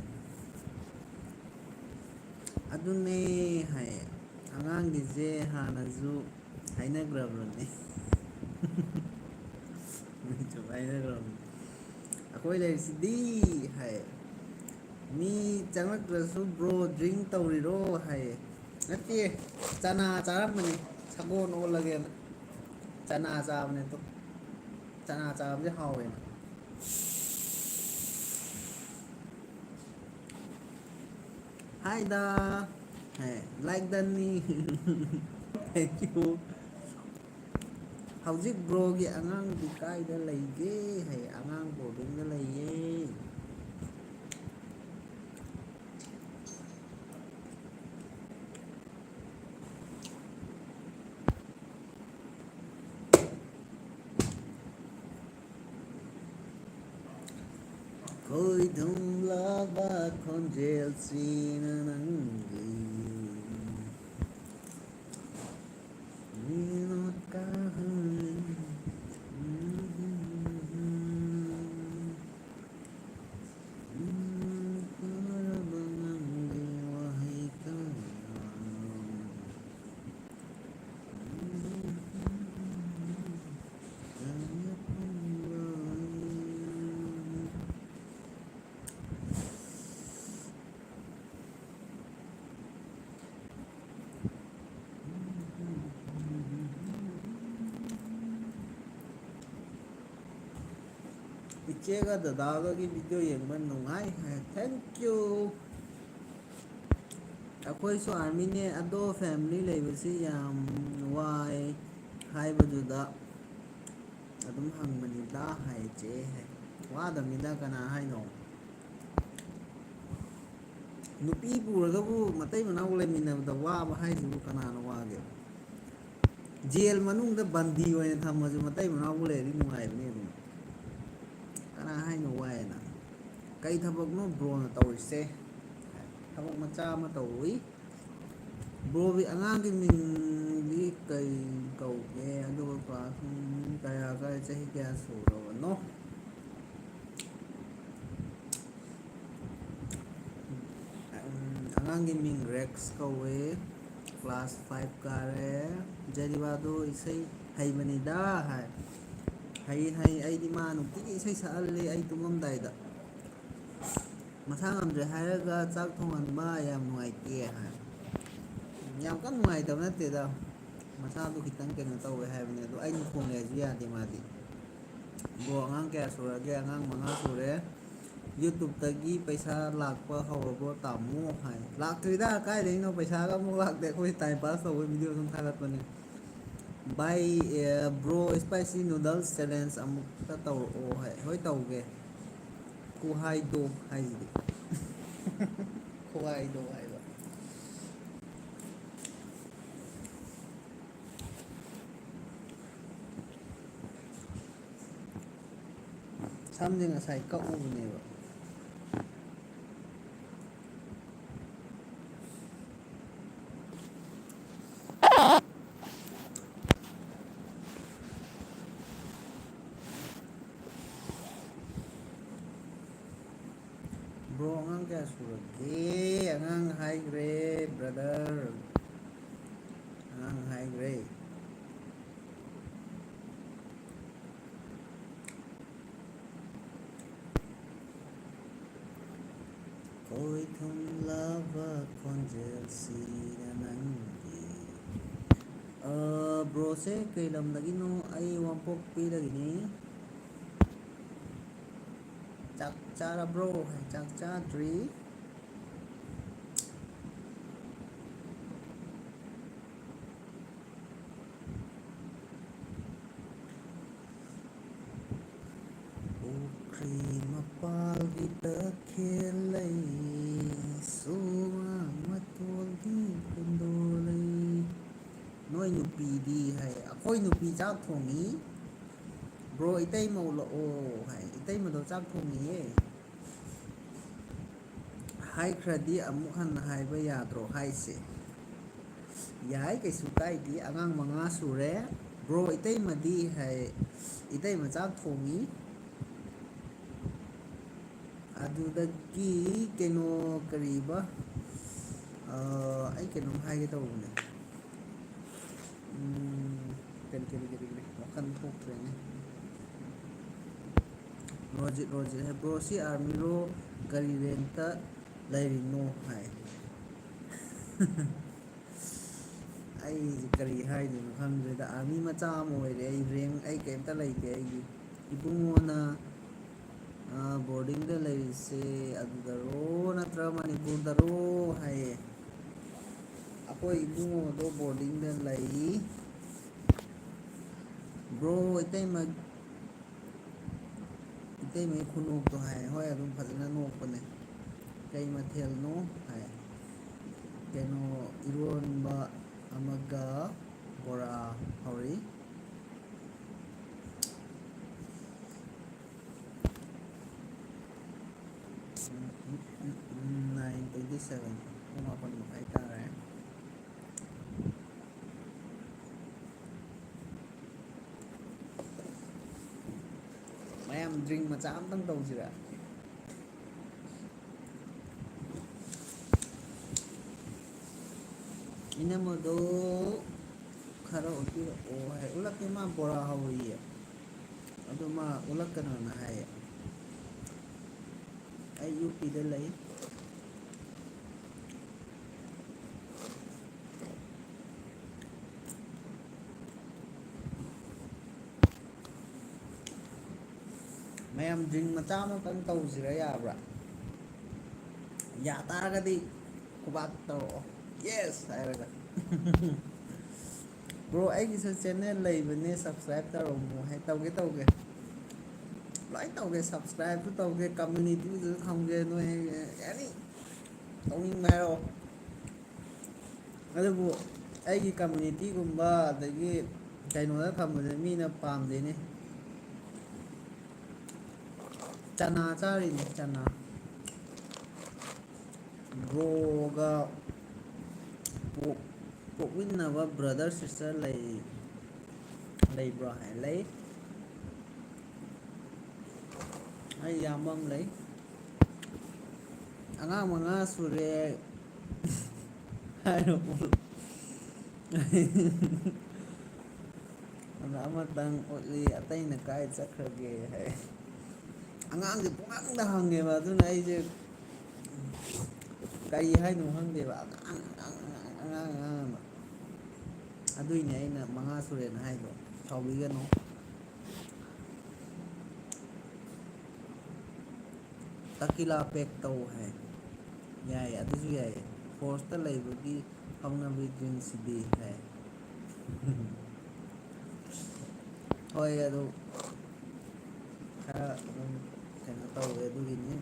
ꯑꯗꯨꯅꯦ ꯍꯥꯏ, ꯑꯉꯥꯡꯒꯤꯁꯦ ꯍꯥꯟꯅꯁꯨ ꯍꯥꯏꯅꯈ꯭ꯔꯕꯅꯦ꯫ ꯃꯣꯏꯁꯨ ꯍꯥꯏꯅꯈ꯭ꯔꯕꯅꯦ꯫ ꯑꯩꯈꯣꯏ ꯂꯩꯔꯤꯁꯤꯗꯤ ꯍꯥꯏ꯫ ꯃꯤ ꯆꯪꯂꯛꯇ꯭ꯔꯁꯨ "ꯕ꯭ꯔꯣ, ꯗ꯭ꯔꯤꯡ ꯇꯧꯔꯤꯔꯣ?" ꯍꯥꯏꯌꯦ꯫ ꯅꯠꯇꯦ, ꯆꯅꯥ ꯆꯥꯔꯝꯕꯅꯤ, ꯁꯒꯣꯜ ꯑꯣꯜꯂꯒꯦꯅ꯫ ꯆꯅꯥ ꯆꯥꯕꯅꯦ ꯑꯗꯣ, ꯆꯅꯥ ꯆꯥꯕꯁꯦ ꯍꯥꯎꯋꯦꯅ꯫ ꯍꯥꯏꯗ꯫ ꯍꯦ, like done ꯅꯤ꯫ Thank you꯫ ꯍꯧꯖꯤꯛ ꯕ꯭ꯔꯣꯒꯤ ꯑꯉꯥꯡꯗꯤ ꯀꯥꯏꯗ ꯂꯩꯒꯦ? ꯍꯥꯏ, ꯑꯉꯥꯡ ꯕꯣꯔꯗꯤꯡꯗ ꯂꯩꯌꯦ꯫ ꯈꯣꯏꯗꯨꯝꯂꯕ ꯈꯣꯟꯖꯦꯜꯁꯤꯅ ꯅꯪꯒꯤ ꯃꯤꯅꯣꯠ ꯀꯥꯍꯜꯂꯤ꯫ ꯎꯝ, ꯐꯔꯕ ꯅꯪꯒꯤ ꯋꯥꯍꯩ ꯀꯌꯥ꯫ ꯏꯆꯦꯒ ꯗꯗꯥꯒꯒꯤ ꯚꯤꯗꯤꯑꯣ ꯌꯦꯡꯕ ꯅꯨꯡꯉꯥꯏ ꯍꯥꯏ꯫ Thank you꯫ ꯑꯩꯈꯣꯏꯁꯨ ꯑꯥꯔꯃꯤꯅꯦ ꯑꯗꯣ ꯐꯦꯃꯤꯂꯤ ꯂꯩꯕꯁꯤ ꯌꯥꯝ ꯋꯥꯏ ꯍꯥꯏꯕꯗꯨꯗ ꯑꯗꯨꯝ ꯍꯪꯕꯅꯤꯗ ꯍꯥꯏ ꯆꯦ ꯍꯥꯏ꯫ ꯋꯥꯗꯕꯅꯤꯗ ꯀꯅꯥ ꯍꯥꯏꯅꯣ? ꯅꯨꯄꯤ ꯄꯨꯔꯒꯕꯨ ꯃꯇꯩ ꯃꯅꯥꯎ ꯂꯩꯃꯤꯟꯅꯕꯗ ꯋꯥꯕ ꯍꯥꯏꯁꯤꯕꯨ ꯀꯅꯥꯅ ꯋꯥꯒꯦ? ꯖꯦꯜ ꯃꯅꯨꯡꯗ ꯕꯟꯗꯤ ꯑꯣꯏꯅ ꯊꯝꯃꯁꯨ ꯃꯇꯩ ꯃꯅꯥꯎꯕꯨ ꯂꯩꯔꯗꯤ ꯅꯨꯡꯉꯥꯏꯕꯅꯤ ꯑꯗꯨꯝ꯫ ꯀꯅꯥ ꯍꯥꯏꯅꯣ ꯋꯥꯏꯅ? ꯀꯩ ꯊꯕꯛꯅꯣ ꯕ꯭ꯔꯣꯅ ꯇꯧꯔꯤꯁꯦ? ꯊꯕꯛ ꯃꯆꯥ ꯑꯃ ꯇꯧꯔꯨꯏ꯫ ꯕ꯭ꯔꯣꯒꯤ ꯑꯉꯥꯡꯒꯤ ꯃꯤꯡꯗꯤ ꯀꯩ ꯀꯧꯒꯦ? ꯑꯗꯨꯒ ꯀ꯭ꯂꯥꯁ ꯀꯌꯥ ꯀꯥꯏ, ꯆꯍꯤ ꯀꯌꯥ ꯁꯨꯔꯕꯅꯣ? ꯎꯝ, ꯑꯉꯥꯡꯒꯤ ꯃꯤꯡ ꯔꯦꯛꯁ ꯀꯧꯋꯦ, ꯀ꯭ꯂꯥꯁ ꯐꯥꯏꯚ ꯀꯥꯔꯦ꯫ ꯖꯦꯔꯤꯕꯥꯗꯣ ꯏꯁꯩ ꯍꯩꯕꯅꯤꯗ ꯍꯥꯏ꯫ ꯍꯩ, ꯍꯩ, ꯑꯩꯗꯤ ꯃꯥ ꯅꯨꯡꯇꯤꯒꯤ ꯏꯁꯩ ꯁꯛꯍꯜꯂꯤ ꯑꯩ ꯇꯨꯝꯃꯝꯗꯥꯏꯗ꯫ ꯃꯁꯥ ꯉꯝꯗ꯭ꯔꯦ ꯍꯥꯏꯔꯒ ꯆꯥꯛ ꯊꯣꯡꯍꯟꯕ ꯌꯥꯝ ꯅꯨꯡꯉꯥꯏꯇꯦ ꯍꯥꯏ꯫ ꯌꯥꯝ ꯀꯟꯅ ꯅꯨꯡꯉꯥꯏꯇꯕ ꯅꯠꯇꯦꯗ, ꯃꯁꯥꯗꯣ ꯈꯤꯇꯪ ꯀꯩꯅꯣ ꯇꯧꯋꯦ ꯍꯥꯏꯕꯅꯦ꯫ ꯑꯗꯣ ꯑꯩꯅ ꯊꯣꯡꯉꯦ ꯍꯥꯏꯁꯨ ꯌꯥꯗꯦ ꯃꯥꯗꯤ꯫ ꯕ꯭ꯔꯣ, ꯑꯉꯥꯡ ꯀꯌꯥ ꯁꯨꯔꯒꯦ? ꯑꯉꯥꯡ ꯃꯉꯥ ꯁꯨꯔꯦ꯫ YouTubeꯇꯒꯤ ꯄꯩꯁꯥ ꯂꯥꯛꯄ ꯍꯧꯔꯕ꯭ꯔꯣ ꯇꯥꯃꯣ? ꯍꯥꯏ꯫ ꯂꯥꯛꯇ꯭ꯔꯤꯗ, ꯀꯥꯏꯗꯩꯅꯣ? ꯄꯩꯁꯥꯒ ꯑꯃꯨꯛ ꯂꯥꯛꯇꯦ꯫ ꯑꯩꯈꯣꯏ time pass ꯇꯧꯕꯩ video ꯑꯗꯨꯝ ꯊꯥꯒꯠꯄꯅꯦ꯫ ꯚꯥꯏ, ꯑꯦ, bro, spicy noodles challenge ꯑꯃꯨꯛꯇ ꯇꯧꯔꯛꯑꯣ ꯍꯥꯏ꯫ ꯍꯣꯏ, ꯇꯧꯒꯦ꯫ ꯈꯨꯍꯥꯏꯗꯣ ꯍꯥꯏꯁꯤꯗꯤ꯫ ꯈꯨꯍꯥꯏꯗꯣ ꯍꯥꯏꯕ꯫ ꯁꯝꯁꯦ ꯉꯁꯥꯏ ꯀꯛꯎꯕꯅꯦꯕ꯫ Bro, ꯑꯉꯥꯡ ꯀꯌꯥ ꯁꯨꯔꯒꯦ? ꯑꯉꯥꯡ ꯍꯥꯏꯈ꯭ꯔꯦ, brother꯫ ꯑꯉꯥꯡ ꯍꯥꯏꯈ꯭ꯔꯦ꯫ ꯈꯣꯏ ꯊꯨꯝꯂꯕ ꯈꯣꯟꯖꯦꯜꯁꯤꯗ ꯅꯪꯒꯤ꯫ ꯑ, broꯁꯦ ꯀꯩ ꯂꯝꯗꯒꯤꯅꯣ? ꯑꯩ ꯋꯥꯡꯄꯣꯛꯄꯤꯗꯒꯤꯅꯤ꯫ ꯆꯥꯛ ꯆꯥꯔꯕ꯭ꯔꯣ? ꯆꯥꯛ ꯆꯥꯗ꯭ꯔꯤ꯫ ꯄꯨꯈ꯭ꯔꯤ ꯃꯄꯥꯜꯒꯤ ꯇꯈꯦꯜ ꯂꯩ, ꯁꯨꯃꯥꯡ ꯃꯇꯣꯜꯒꯤ ꯀꯨꯟꯗꯣ ꯂꯩ꯫ ꯅꯣꯏ ꯅꯨꯄꯤꯗꯤ ꯍꯥꯏ, ꯑꯩꯈꯣꯏ ꯅꯨꯄꯤ ꯆꯥꯛ ꯊꯣꯡꯉꯤ꯫ Bro, ꯏꯇꯩꯃ ꯎꯠꯂꯛꯑꯣ ꯍꯥꯏ, ꯏꯇꯩꯃꯗꯣ ꯆꯥꯛ ꯊꯣꯡꯉꯤꯌꯦ꯫ ꯍꯥꯏꯈ꯭ꯔꯗꯤ ꯑꯃꯨꯛ ꯍꯟꯅ ꯍꯥꯏꯕ ꯌꯥꯗ꯭ꯔꯣ ꯍꯥꯏꯁꯦ? ꯌꯥꯏ, ꯀꯩꯁꯨ ꯀꯥꯏꯗꯦ꯫ ꯑꯉꯥꯡ ꯃꯉꯥ ꯁꯨꯔꯦ꯫ Bro, ꯏꯇꯩꯃꯗꯤ ꯍꯥꯏ, ꯏꯇꯩꯃ ꯆꯥꯛ ꯊꯣꯡꯉꯤ꯫ ꯑꯗꯨꯗꯒꯤ ꯀꯩꯅꯣ, ꯀꯔꯤꯕ? ꯑ, ꯑꯩ ꯀꯩꯅꯣꯝ ꯍꯥꯏꯒꯦ ꯇꯧꯕꯅꯦ꯫ ꯎꯝ, ꯀꯔꯤ, ꯀꯔꯤ, ꯀꯔꯤ, ꯀꯔꯤ? ꯋꯥꯈꯜ ꯊꯣꯛꯇ꯭ꯔꯦꯅꯦ꯫ ꯔꯣꯖꯤꯠ, ꯔꯣꯖꯤꯠ ꯍꯥꯏ, "Bro, ꯁꯤ armyꯔꯣ? ꯀꯔꯤ rankꯇ ꯂꯩꯔꯤꯅꯣ?" ꯍꯥꯏ꯫ ꯑꯩꯁꯦ ꯀꯔꯤ ꯍꯥꯏꯗꯣꯏꯅꯣ ꯈꯪꯗ꯭ꯔꯦꯗ꯫ ꯑꯥꯔꯃꯤ ꯃꯆꯥ ꯑꯃ ꯑꯣꯏꯔꯦ ꯑꯩ꯫ ꯔꯦꯡ ꯑꯩ ꯀꯩꯝꯇ ꯂꯩꯇꯦ ꯑꯩꯒꯤ꯫ ꯏꯕꯨꯡꯉꯣꯅ, ꯑ, ꯕꯣꯔꯗꯤꯡꯗ ꯂꯩꯔꯤꯁꯦ ꯑꯗꯨꯗꯔꯣ ꯅꯠꯇ꯭ꯔꯒ ꯃꯅꯤꯄꯨꯔꯗꯔꯣ ꯍꯥꯏꯌꯦ꯫ ꯑꯩꯈꯣꯏ ꯏꯕꯨꯡꯉꯣꯗꯣ ꯕꯣꯔꯗꯤꯡꯗ ꯂꯩ꯫ ꯕ꯭ꯔꯣ, ꯏꯇꯩꯃ, ꯏꯇꯩꯃꯒꯤ ꯈꯨꯅꯣꯛꯇꯣ ꯍꯥꯏ꯫ ꯍꯣꯏ, ꯑꯗꯨꯝ ꯐꯖꯅ ꯅꯣꯛꯄꯅꯦ꯫ "ꯀꯩ ꯃꯊꯦꯜꯅꯣ?" ꯍꯥꯏ꯫ "ꯀꯩꯅꯣ, ꯏꯔꯣꯟꯕ ꯑꯃꯒ ꯕꯣꯔꯥ ꯍꯧꯔꯤ"꯫ Nine twenty seven, ꯄꯨꯡ ꯃꯥꯄꯟ ꯃꯈꯥꯏ ꯇꯥꯔꯦ꯫ ꯃꯌꯥꯝ drink ꯃꯆꯥ ꯑꯝꯇꯪ ꯇꯧꯁꯤꯔ? ꯏꯅꯝꯃꯗꯣ ꯈꯔ ꯎꯠꯄꯤꯔꯛꯑꯣ ꯍꯥꯏ꯫ ꯎꯠꯂꯛꯀꯦ, ꯃꯥ ꯕꯣꯔꯥ ꯍꯧꯔꯤꯌꯦ꯫ ꯑꯗꯨ ꯃꯥ ꯎꯠꯂꯛꯀꯅꯣꯅ ꯍꯥꯏꯌꯦ꯫ ꯑꯩ ꯌꯨ ꯄꯤꯗ ꯂꯩ꯫ ꯃꯌꯥꯝ drink ꯃꯆꯥ ꯑꯃꯇꯪ ꯇꯧꯁꯤꯔ, ꯌꯥꯕ꯭ꯔꯥ? ꯌꯥ ꯇꯥꯔꯒꯗꯤ ꯈꯨꯕꯥꯛ ꯇꯧꯔꯛꯑꯣ, "Yes" ꯍꯥꯏꯔꯒ꯫ Bro, ꯑꯩꯒꯤꯁꯨ channel ꯂꯩꯕꯅꯦ, subscribe ꯇꯧꯔꯝꯃꯣ ꯍꯥꯏ꯫ ꯇꯧꯒꯦ, ꯇꯧꯒꯦ꯫ ꯂꯣꯏ ꯇꯧꯒꯦ, subscribeꯁꯨ ꯇꯧꯒꯦ, communityꯁꯨ ꯊꯝꯒꯦ, ꯅꯣꯏ any ꯇꯧꯅꯤꯡꯕ ꯍꯥꯏꯔꯛꯑꯣ꯫ ꯑꯗꯨꯕꯨ ꯑꯩꯒꯤ communityꯒꯨꯝꯕ ꯑꯗꯒꯤ ꯀꯩꯅꯣꯗ ꯊꯝꯕꯁꯦ ꯃꯤꯅ ꯄꯥꯝꯗꯦꯅꯦ꯫ ꯆꯅꯥ ꯆꯥꯔꯤꯅꯦ, ꯆꯅꯥ꯫ Broꯒ ꯄꯣꯛ-, ꯄꯣꯛꯃꯤꯟꯅꯕ brother sister ꯂꯩ-, ꯂꯩꯕ꯭ꯔꯣ ꯍꯥꯏ? ꯂꯩ꯫ ꯑꯩ ꯏꯌꯥꯝꯕ ꯑꯃ ꯂꯩ꯫ ꯑꯉꯥꯡ ꯃꯉꯥ ꯁꯨꯔꯦ꯫ ꯍꯥꯏꯔꯣ꯫ ꯑꯗ ꯑꯃꯇꯪ ꯎꯠꯂꯤ, ꯑꯇꯩꯅ ꯀꯥꯏ ꯆꯠꯈ꯭ꯔꯒꯦ ꯍꯥꯏ꯫ ꯑꯉꯥꯡꯁꯦ ꯄꯨꯡꯍꯪꯗ ꯍꯪꯉꯦꯕ, ꯑꯗꯨꯅ ꯑꯩꯁꯦ ꯀꯔꯤ ꯍꯥꯏꯅꯣ ꯈꯪꯗꯦꯕ꯫ ꯑꯉꯥꯡ, ꯑꯉꯥꯡ, ꯑꯉꯥꯡ, ꯑꯉꯥꯡ, ꯑꯉꯥꯡ ꯑꯅ꯫ ꯑꯗꯨꯏꯅꯦ ꯑꯩꯅ ꯃꯉꯥ ꯁꯨꯔꯦꯅ ꯍꯥꯏꯗꯣ꯫ ꯁꯥꯎꯕꯤꯒꯅꯨ꯫ ꯇꯀꯤꯂꯥ ꯄꯦꯛ ꯇꯧ ꯍꯥꯏ꯫ ꯌꯥꯏ, ꯑꯗꯨꯁꯨ ꯌꯥꯏ꯫ ꯐꯣꯔꯁꯇ ꯂꯩꯕꯒꯤ ꯍꯧꯅꯕꯤ ꯗ꯭ꯔꯤꯝꯁꯤꯗꯤ ꯍꯥꯏ꯫ ꯍꯣꯏ, ꯑꯗꯨ ꯈꯔ ꯑꯗꯨꯝ ꯀꯩꯅꯣ ꯇꯧꯋꯦ ꯑꯗꯨꯒꯤꯅꯤ꯫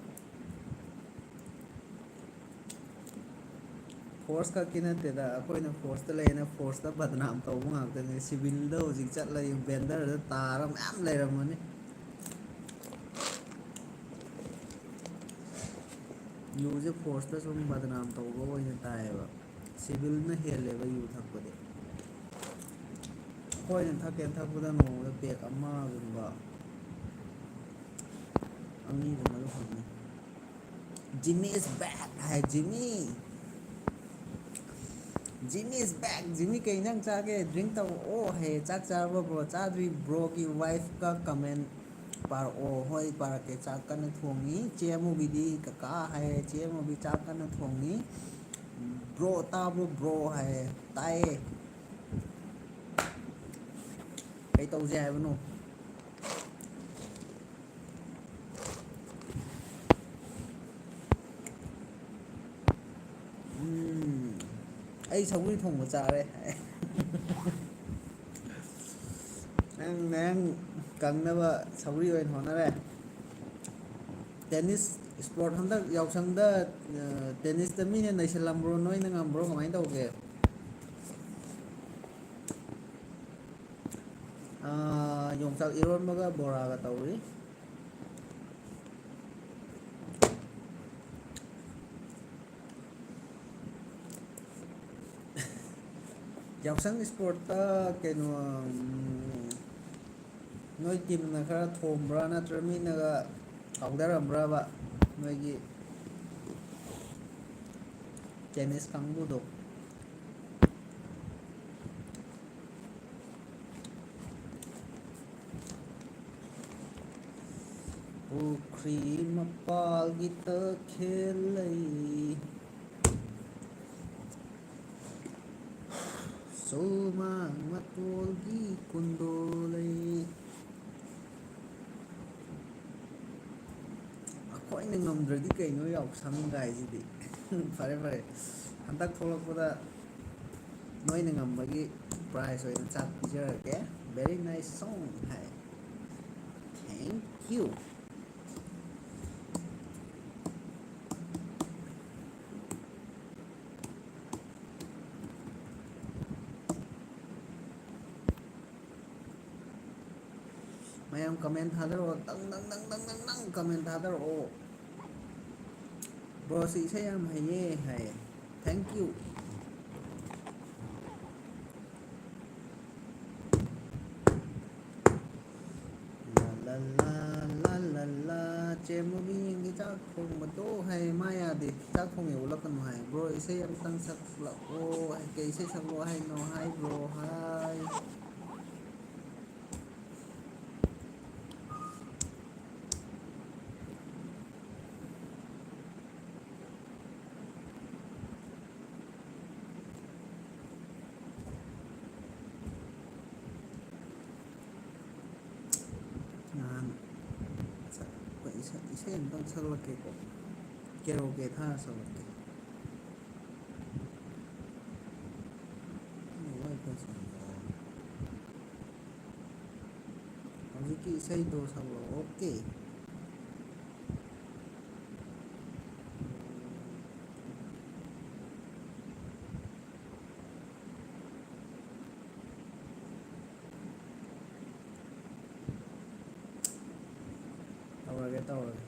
ꯐꯣꯔꯁ ꯈꯛꯀꯤ ꯅꯠꯇꯦꯗ, ꯑꯩꯈꯣꯏꯅ ꯐꯣꯔꯁꯇ ꯂꯩꯌꯦꯅ ꯐꯣꯔꯁꯇ ꯕꯗꯅꯥꯝ ꯇꯧꯕ ꯉꯥꯛꯇꯅꯦ꯫ ꯁꯤꯚꯤꯜꯗ ꯍꯧꯖꯤꯛ ꯆꯠꯂ ꯕꯦꯟꯗꯔꯗ ꯇꯥꯔ ꯃꯌꯥꯝ ꯂꯩꯔꯝꯃꯅꯤ꯫ ꯌꯨꯁꯦ ꯐꯣꯔꯁꯇ ꯁꯨꯝ ꯕꯗꯅꯥꯝ ꯇꯧꯕ ꯑꯣꯏꯅ ꯇꯥꯏꯌꯦꯕ꯫ ꯁꯤꯚꯤꯜꯅ ꯍꯦꯜꯂꯦꯕ ꯌꯨ ꯊꯛꯄꯗꯤ꯫ ꯑꯩꯈꯣꯏꯅ ꯊꯛꯀꯦꯅ ꯊꯛꯄꯗ ꯅꯣꯡꯃꯗ ꯄꯦꯛ ꯑꯃꯒꯨꯝꯕ ꯑꯅꯤꯒꯨꯝꯕꯗ ꯐꯪꯉꯦ꯫ Jimmy is back high, Jimmy꯫ Jimmy is back꯫ Jimmy, ꯀꯩ ꯏꯟꯖꯥꯡ ꯆꯥꯒꯦ? ꯗ꯭ꯔꯤꯡ ꯇꯧꯔꯛꯑꯣ ꯍꯥꯏꯌꯦ꯫ ꯆꯥꯛ ꯆꯥꯔꯕ ꯕ꯭ꯔꯣ? ꯆꯥꯗ꯭ꯔꯤ꯫ ꯕ꯭ꯔꯣꯒꯤ ꯋꯥꯏꯐꯀ ꯀꯃꯦꯟ ꯄꯥꯔꯛꯑꯣ꯫ ꯍꯣꯏ, ꯄꯥꯔꯛꯀꯦ꯫ ꯆꯥꯛ ꯀꯟꯅ ꯊꯣꯡꯉꯤ꯫ ꯆꯦ ꯑꯃꯨꯕꯤꯗꯤ ꯀꯀꯥ ꯍꯥꯏꯌꯦ꯫ ꯆꯦ ꯑꯃꯨꯕꯤ ꯆꯥꯛ ꯀꯟꯅ ꯊꯣꯡꯉꯤ꯫ ꯕ꯭ꯔꯣ ꯇꯥꯕ꯭ꯔꯣ ꯕ꯭ꯔꯣ ꯍꯥꯏꯌꯦ꯫ ꯇꯥꯏꯌꯦ꯫ ꯀꯩ ꯇꯧꯁꯦ ꯍꯥꯏꯕꯅꯣ? ꯎꯝ, ꯑꯩ ꯁꯧꯒ꯭ꯔꯤ ꯊꯣꯡꯕ ꯆꯥꯔꯦ꯫ ꯅꯪ ꯅꯌꯥꯡ ꯀꯪꯅꯕ ꯁꯧꯒ꯭ꯔꯤ ꯑꯣꯏꯅ ꯍꯣꯠꯅꯔꯦ꯫ ꯇꯦꯅꯤꯁ ꯏꯁꯄꯣꯔꯠ ꯍꯟꯗꯛ ꯌꯥꯎꯁꯪꯗ, ꯑ, ꯇꯦꯅꯤꯁꯇ ꯃꯤꯅ ꯅꯩꯁꯜꯂꯝꯕ꯭ꯔꯣ, ꯅꯣꯏꯅ ꯉꯝꯕ꯭ꯔꯣ, ꯀꯃꯥꯏꯅ ꯇꯧꯒꯦ? ꯑꯥ, ꯌꯣꯡꯆꯥꯛ ꯏꯔꯣꯟꯕꯒ ꯕꯣꯔꯥꯒ ꯇꯧꯔꯤ꯫ ꯌꯥꯎꯁꯪ ꯏꯁꯄꯣꯔꯠꯇ ꯀꯩꯅꯣ, ꯎꯝ, ꯅꯣꯏ ꯇꯤꯝꯅ ꯈꯔ ꯊꯣꯝꯕ꯭ꯔꯥ ꯅꯠꯇ꯭ꯔꯒ ꯃꯤꯅꯒ ꯀꯥꯎꯊꯔꯝꯕ꯭ꯔꯕ ꯅꯣꯏꯒꯤ ꯇꯦꯅꯤꯁ ꯀꯥꯡꯕꯨꯗꯣ? ꯄꯨꯈ꯭ꯔꯤ ꯃꯄꯥꯜꯒꯤ ꯇꯈꯦꯜ ꯂꯩ꯫ ꯁꯨꯃꯥꯡ ꯃꯇꯣꯜꯒꯤ ꯀꯨꯟꯗꯣ ꯂꯩ꯫ ꯑꯩꯈꯣꯏꯅ ꯉꯝꯗ꯭ꯔꯗꯤ ꯀꯩꯅꯣ ꯌꯥꯎꯁꯪ ꯀꯥꯏꯁꯤꯗꯤ꯫ ꯐꯔꯦ, ꯐꯔꯦ, ꯍꯟꯗꯛ ꯊꯣꯛꯂꯛꯄꯗ ꯅꯣꯏꯅ ꯉꯝꯕꯒꯤ prize ꯑꯣꯏꯅ ꯆꯥꯛ ꯄꯤꯖꯔꯒꯦ꯫ Very nice song high. Thank you꯫ ꯃꯌꯥꯝ comment ꯊꯥꯗꯔꯛꯑꯣ, ꯇꯪ ꯇꯪ ꯇꯪ ꯇꯪ ꯇꯪ ꯇꯪ comment ꯊꯥꯗꯔꯛꯑꯣ꯫ Bro ꯁꯤ ꯏꯁꯩ ꯌꯥꯝ ꯍꯩꯌꯦ ꯍꯥꯏꯌꯦ꯫ Thank you꯫ ꯂꯥ ꯂꯥ ꯂꯥ ꯂꯥ ꯂꯥ ꯂꯥ꯫ ꯆꯦ ꯃꯨꯕꯤ ꯌꯦꯡꯒꯦ ꯆꯥꯛ ꯊꯣꯡꯕꯗꯣ ꯍꯥꯏ꯫ ꯃꯥ ꯌꯥꯗꯦ꯫ ꯆꯥꯛ ꯊꯣꯡꯉꯦ ꯑꯣꯜꯂꯛꯀꯅꯨ ꯍꯥꯏ꯫ Bro ꯏꯁꯩ ꯑꯃꯇꯪ ꯁꯛꯂꯛꯑꯣ ꯍꯥꯏ꯫ ꯀꯩ ꯏꯁꯩ ꯁꯛꯂꯛꯑꯣ ꯍꯥꯏꯅꯣ ꯍꯥꯏ bro ꯍꯥꯏ꯫ ꯅꯍꯥꯟ ꯁꯛ-, ꯑꯩꯈꯣꯏ ꯏꯁꯩ, ꯏꯁꯩ ꯑꯝꯇꯪ ꯁꯛꯂꯛꯀꯦꯀꯣ꯫ Karaoke ꯊꯥꯔ ꯁꯛꯂꯛꯀꯦ꯫ ꯍꯧꯖꯤꯛꯀꯤ ꯏꯁꯩꯗꯣ ꯁꯛꯂꯛꯑꯣ꯫ Okay꯫ ꯇꯧꯔꯒꯦ, ꯇꯧꯔꯒꯦ꯫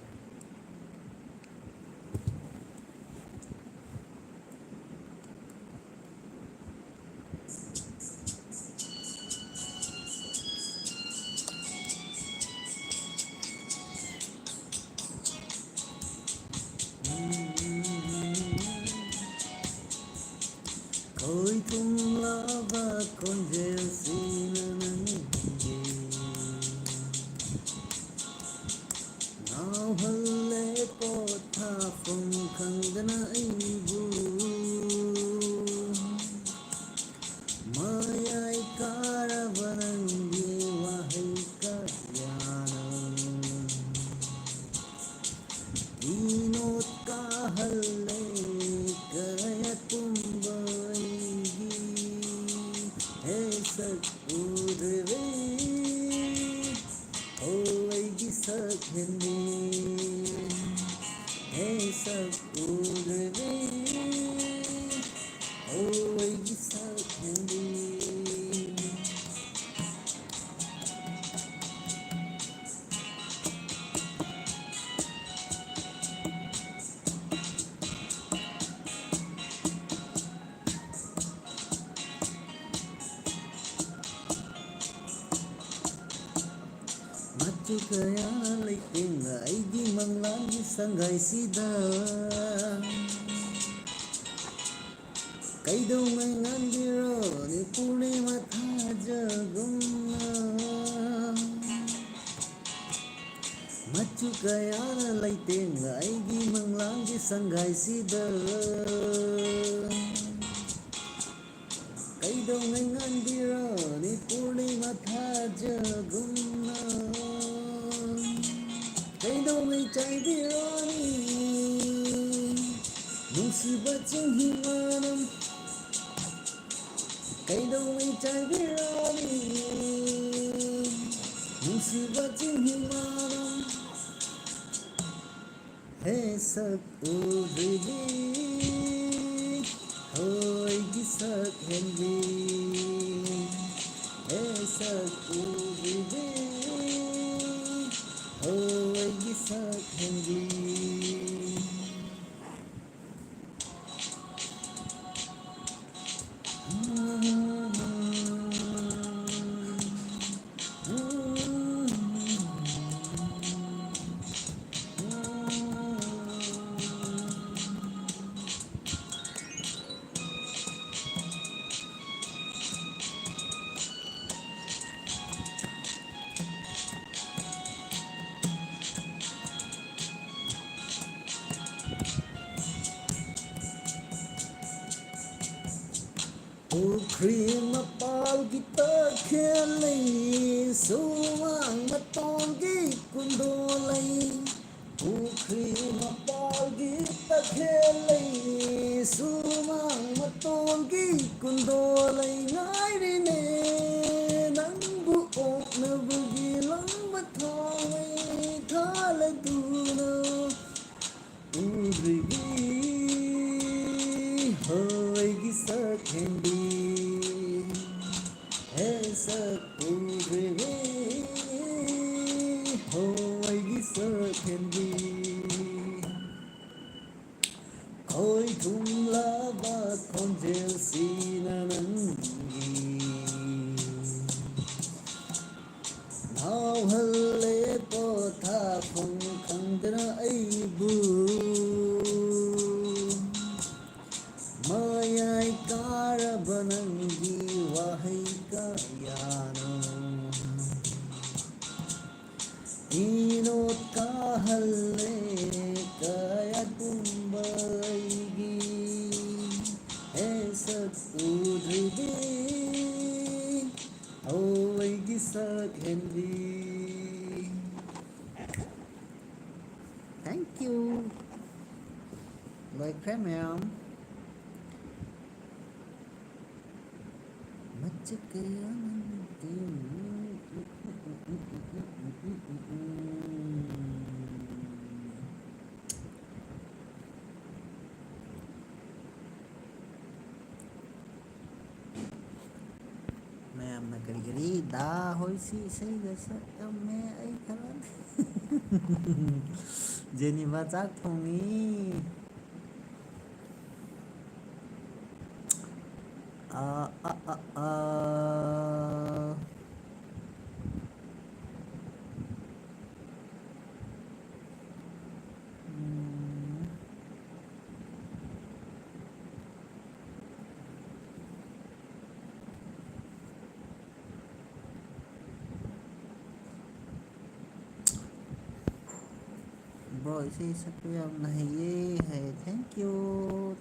ꯈꯣꯏ ꯊꯨꯡꯂꯕ ꯈꯣꯟꯖꯦꯜꯁꯤꯅ ꯅꯪꯒꯤ ꯉꯥꯎꯍꯟ ꯁꯛ ꯍꯦꯟꯕꯤ, ꯍꯦ ꯁꯛ ꯎꯗ꯭ꯔꯕꯤ, ꯍꯣ ꯑꯩꯒꯤ ꯁꯛ ꯍꯦꯟꯕꯤ꯫ ꯃꯆꯨ ꯀꯌꯥꯅ ꯂꯩꯇꯦꯡꯅ ꯑꯩꯒꯤ ꯃꯪꯂꯥꯟꯒꯤ ꯁꯪꯒꯥꯏꯁꯤꯗ꯫ ꯀꯩꯗꯧꯉꯩ ꯉꯥꯟꯕꯤꯔꯣꯅꯤ ꯄꯨꯔꯅꯤꯃ ꯊꯥꯖꯒꯨꯝꯅ꯫ ꯃꯆꯨ ꯀꯌꯥꯅ ꯂꯩꯇꯦꯡꯅ ꯑꯩꯒꯤ ꯃꯪꯂꯥꯟꯒꯤ ꯁꯪꯒꯥꯏꯁꯤꯗ꯫ ꯀꯩꯗꯧꯉꯩ ꯉꯥꯟꯕꯤꯔꯣꯅꯤ ꯄꯨꯔꯅꯤꯃ ꯊꯥꯖꯒꯨꯝꯅ꯫ ꯀꯩꯗꯧꯉꯩ ꯆꯥꯏꯕꯤꯔꯣꯅꯤ ꯅꯨꯡꯁꯤꯕ ꯆꯤꯡꯍꯤ ꯃꯅꯝ꯫ ꯀꯩꯗꯧꯉꯩ ꯆꯥꯏꯕꯤꯔꯣꯅꯤ ꯅꯨꯡꯁꯤꯕ ꯆꯤꯡꯍꯤ ꯃꯅꯝ꯫ ꯍꯦ ꯁꯛ ꯎꯗ꯭ꯔꯤꯕꯤ, ꯍꯣꯏꯒꯤ ꯁꯛ ꯍꯦꯟꯕꯤ꯫ ꯍꯦ ꯁꯛ ꯎꯗ꯭ꯔꯤꯕꯤ, ꯍꯣꯏꯒꯤ ꯁꯛ ꯍꯦꯟꯕꯤ꯫ ꯄꯨꯈ꯭ꯔꯤ ꯃꯄꯥꯜꯒꯤ ꯇꯈꯦꯜ ꯂꯩ, ꯁꯨꯃꯥꯡ ꯃꯇꯣꯟꯒꯤ ꯀꯨꯟꯗꯣ ꯂꯩ꯫ ꯄꯨꯈ꯭ꯔꯤ ꯃꯄꯥꯜꯒꯤ ꯇꯈꯦꯜ ꯂꯩ, ꯁꯨꯃꯥꯡ ꯃꯇꯣꯟꯒꯤ ꯀꯨꯟꯗꯣ ꯂꯩ꯫ ꯉꯥꯏꯔꯤꯅꯦ ꯅꯪꯕꯨ ꯑꯣꯛꯅꯕꯒꯤ ꯂꯪꯕ ꯊꯥꯎ ꯂꯩ꯫ ꯎꯗ꯭ꯔꯤꯕꯤ, ꯍꯣꯏꯒꯤ ꯁꯛ ꯍꯦꯟꯕꯤ, ꯍꯦ ꯁꯛ ꯎꯗ꯭ꯔꯤꯕꯤ, ꯍꯣꯏꯒꯤ ꯁꯛ ꯍꯦꯟꯕꯤ꯫ ꯈꯣꯏ ꯊꯨꯝꯂꯕ ꯈꯣꯟꯖꯦꯜꯁꯤꯅ ꯅꯪꯒꯤ ꯉꯥꯎꯍꯜꯂꯦ ꯄꯣꯊꯥꯐꯝ ꯈꯪꯗꯅ ꯑꯩꯕꯨ꯫ ꯃꯌꯥꯏ ꯀꯥꯔꯕ ꯅꯪꯒꯤ ꯋꯥꯍꯩ ꯀꯌꯥꯅ ꯏꯅꯣꯠ ꯀꯥꯍꯜꯂꯦ ꯀꯌꯥ ꯀꯨꯝꯕ ꯑꯩꯒꯤ ꯍꯦ ꯁꯛ ꯎꯗ꯭ꯔꯤꯕꯤ, ꯍꯣ ꯑꯩꯒꯤ ꯁꯛ ꯍꯦꯟꯕꯤ꯫ Thank you. ꯂꯣꯏꯈ꯭ꯔꯦ ꯃꯌꯥꯝ꯫ ꯃꯆꯦ ꯀꯌꯥꯅ ꯅꯨꯡꯇꯤ ꯃꯌꯥꯝꯅ ꯀꯔꯤ ꯀꯔꯤ ꯗꯥ ꯍꯣꯏꯁꯤ ꯏꯁꯩꯒ ꯁꯛꯂꯝꯃꯦ꯫ ꯑꯩ ꯈꯔ ꯖꯦꯅꯤꯕꯥ ꯆꯥꯛ ꯊꯣꯡꯉꯤ꯫ ꯑ, ꯑ, ꯑ, ꯑ꯫ ꯎꯝ꯫ Bro, ꯏꯁꯩ ꯁꯛꯄ ꯌꯥꯝꯅ ꯍꯩꯌꯦ ꯍꯥꯏꯌꯦ꯫ Thank you,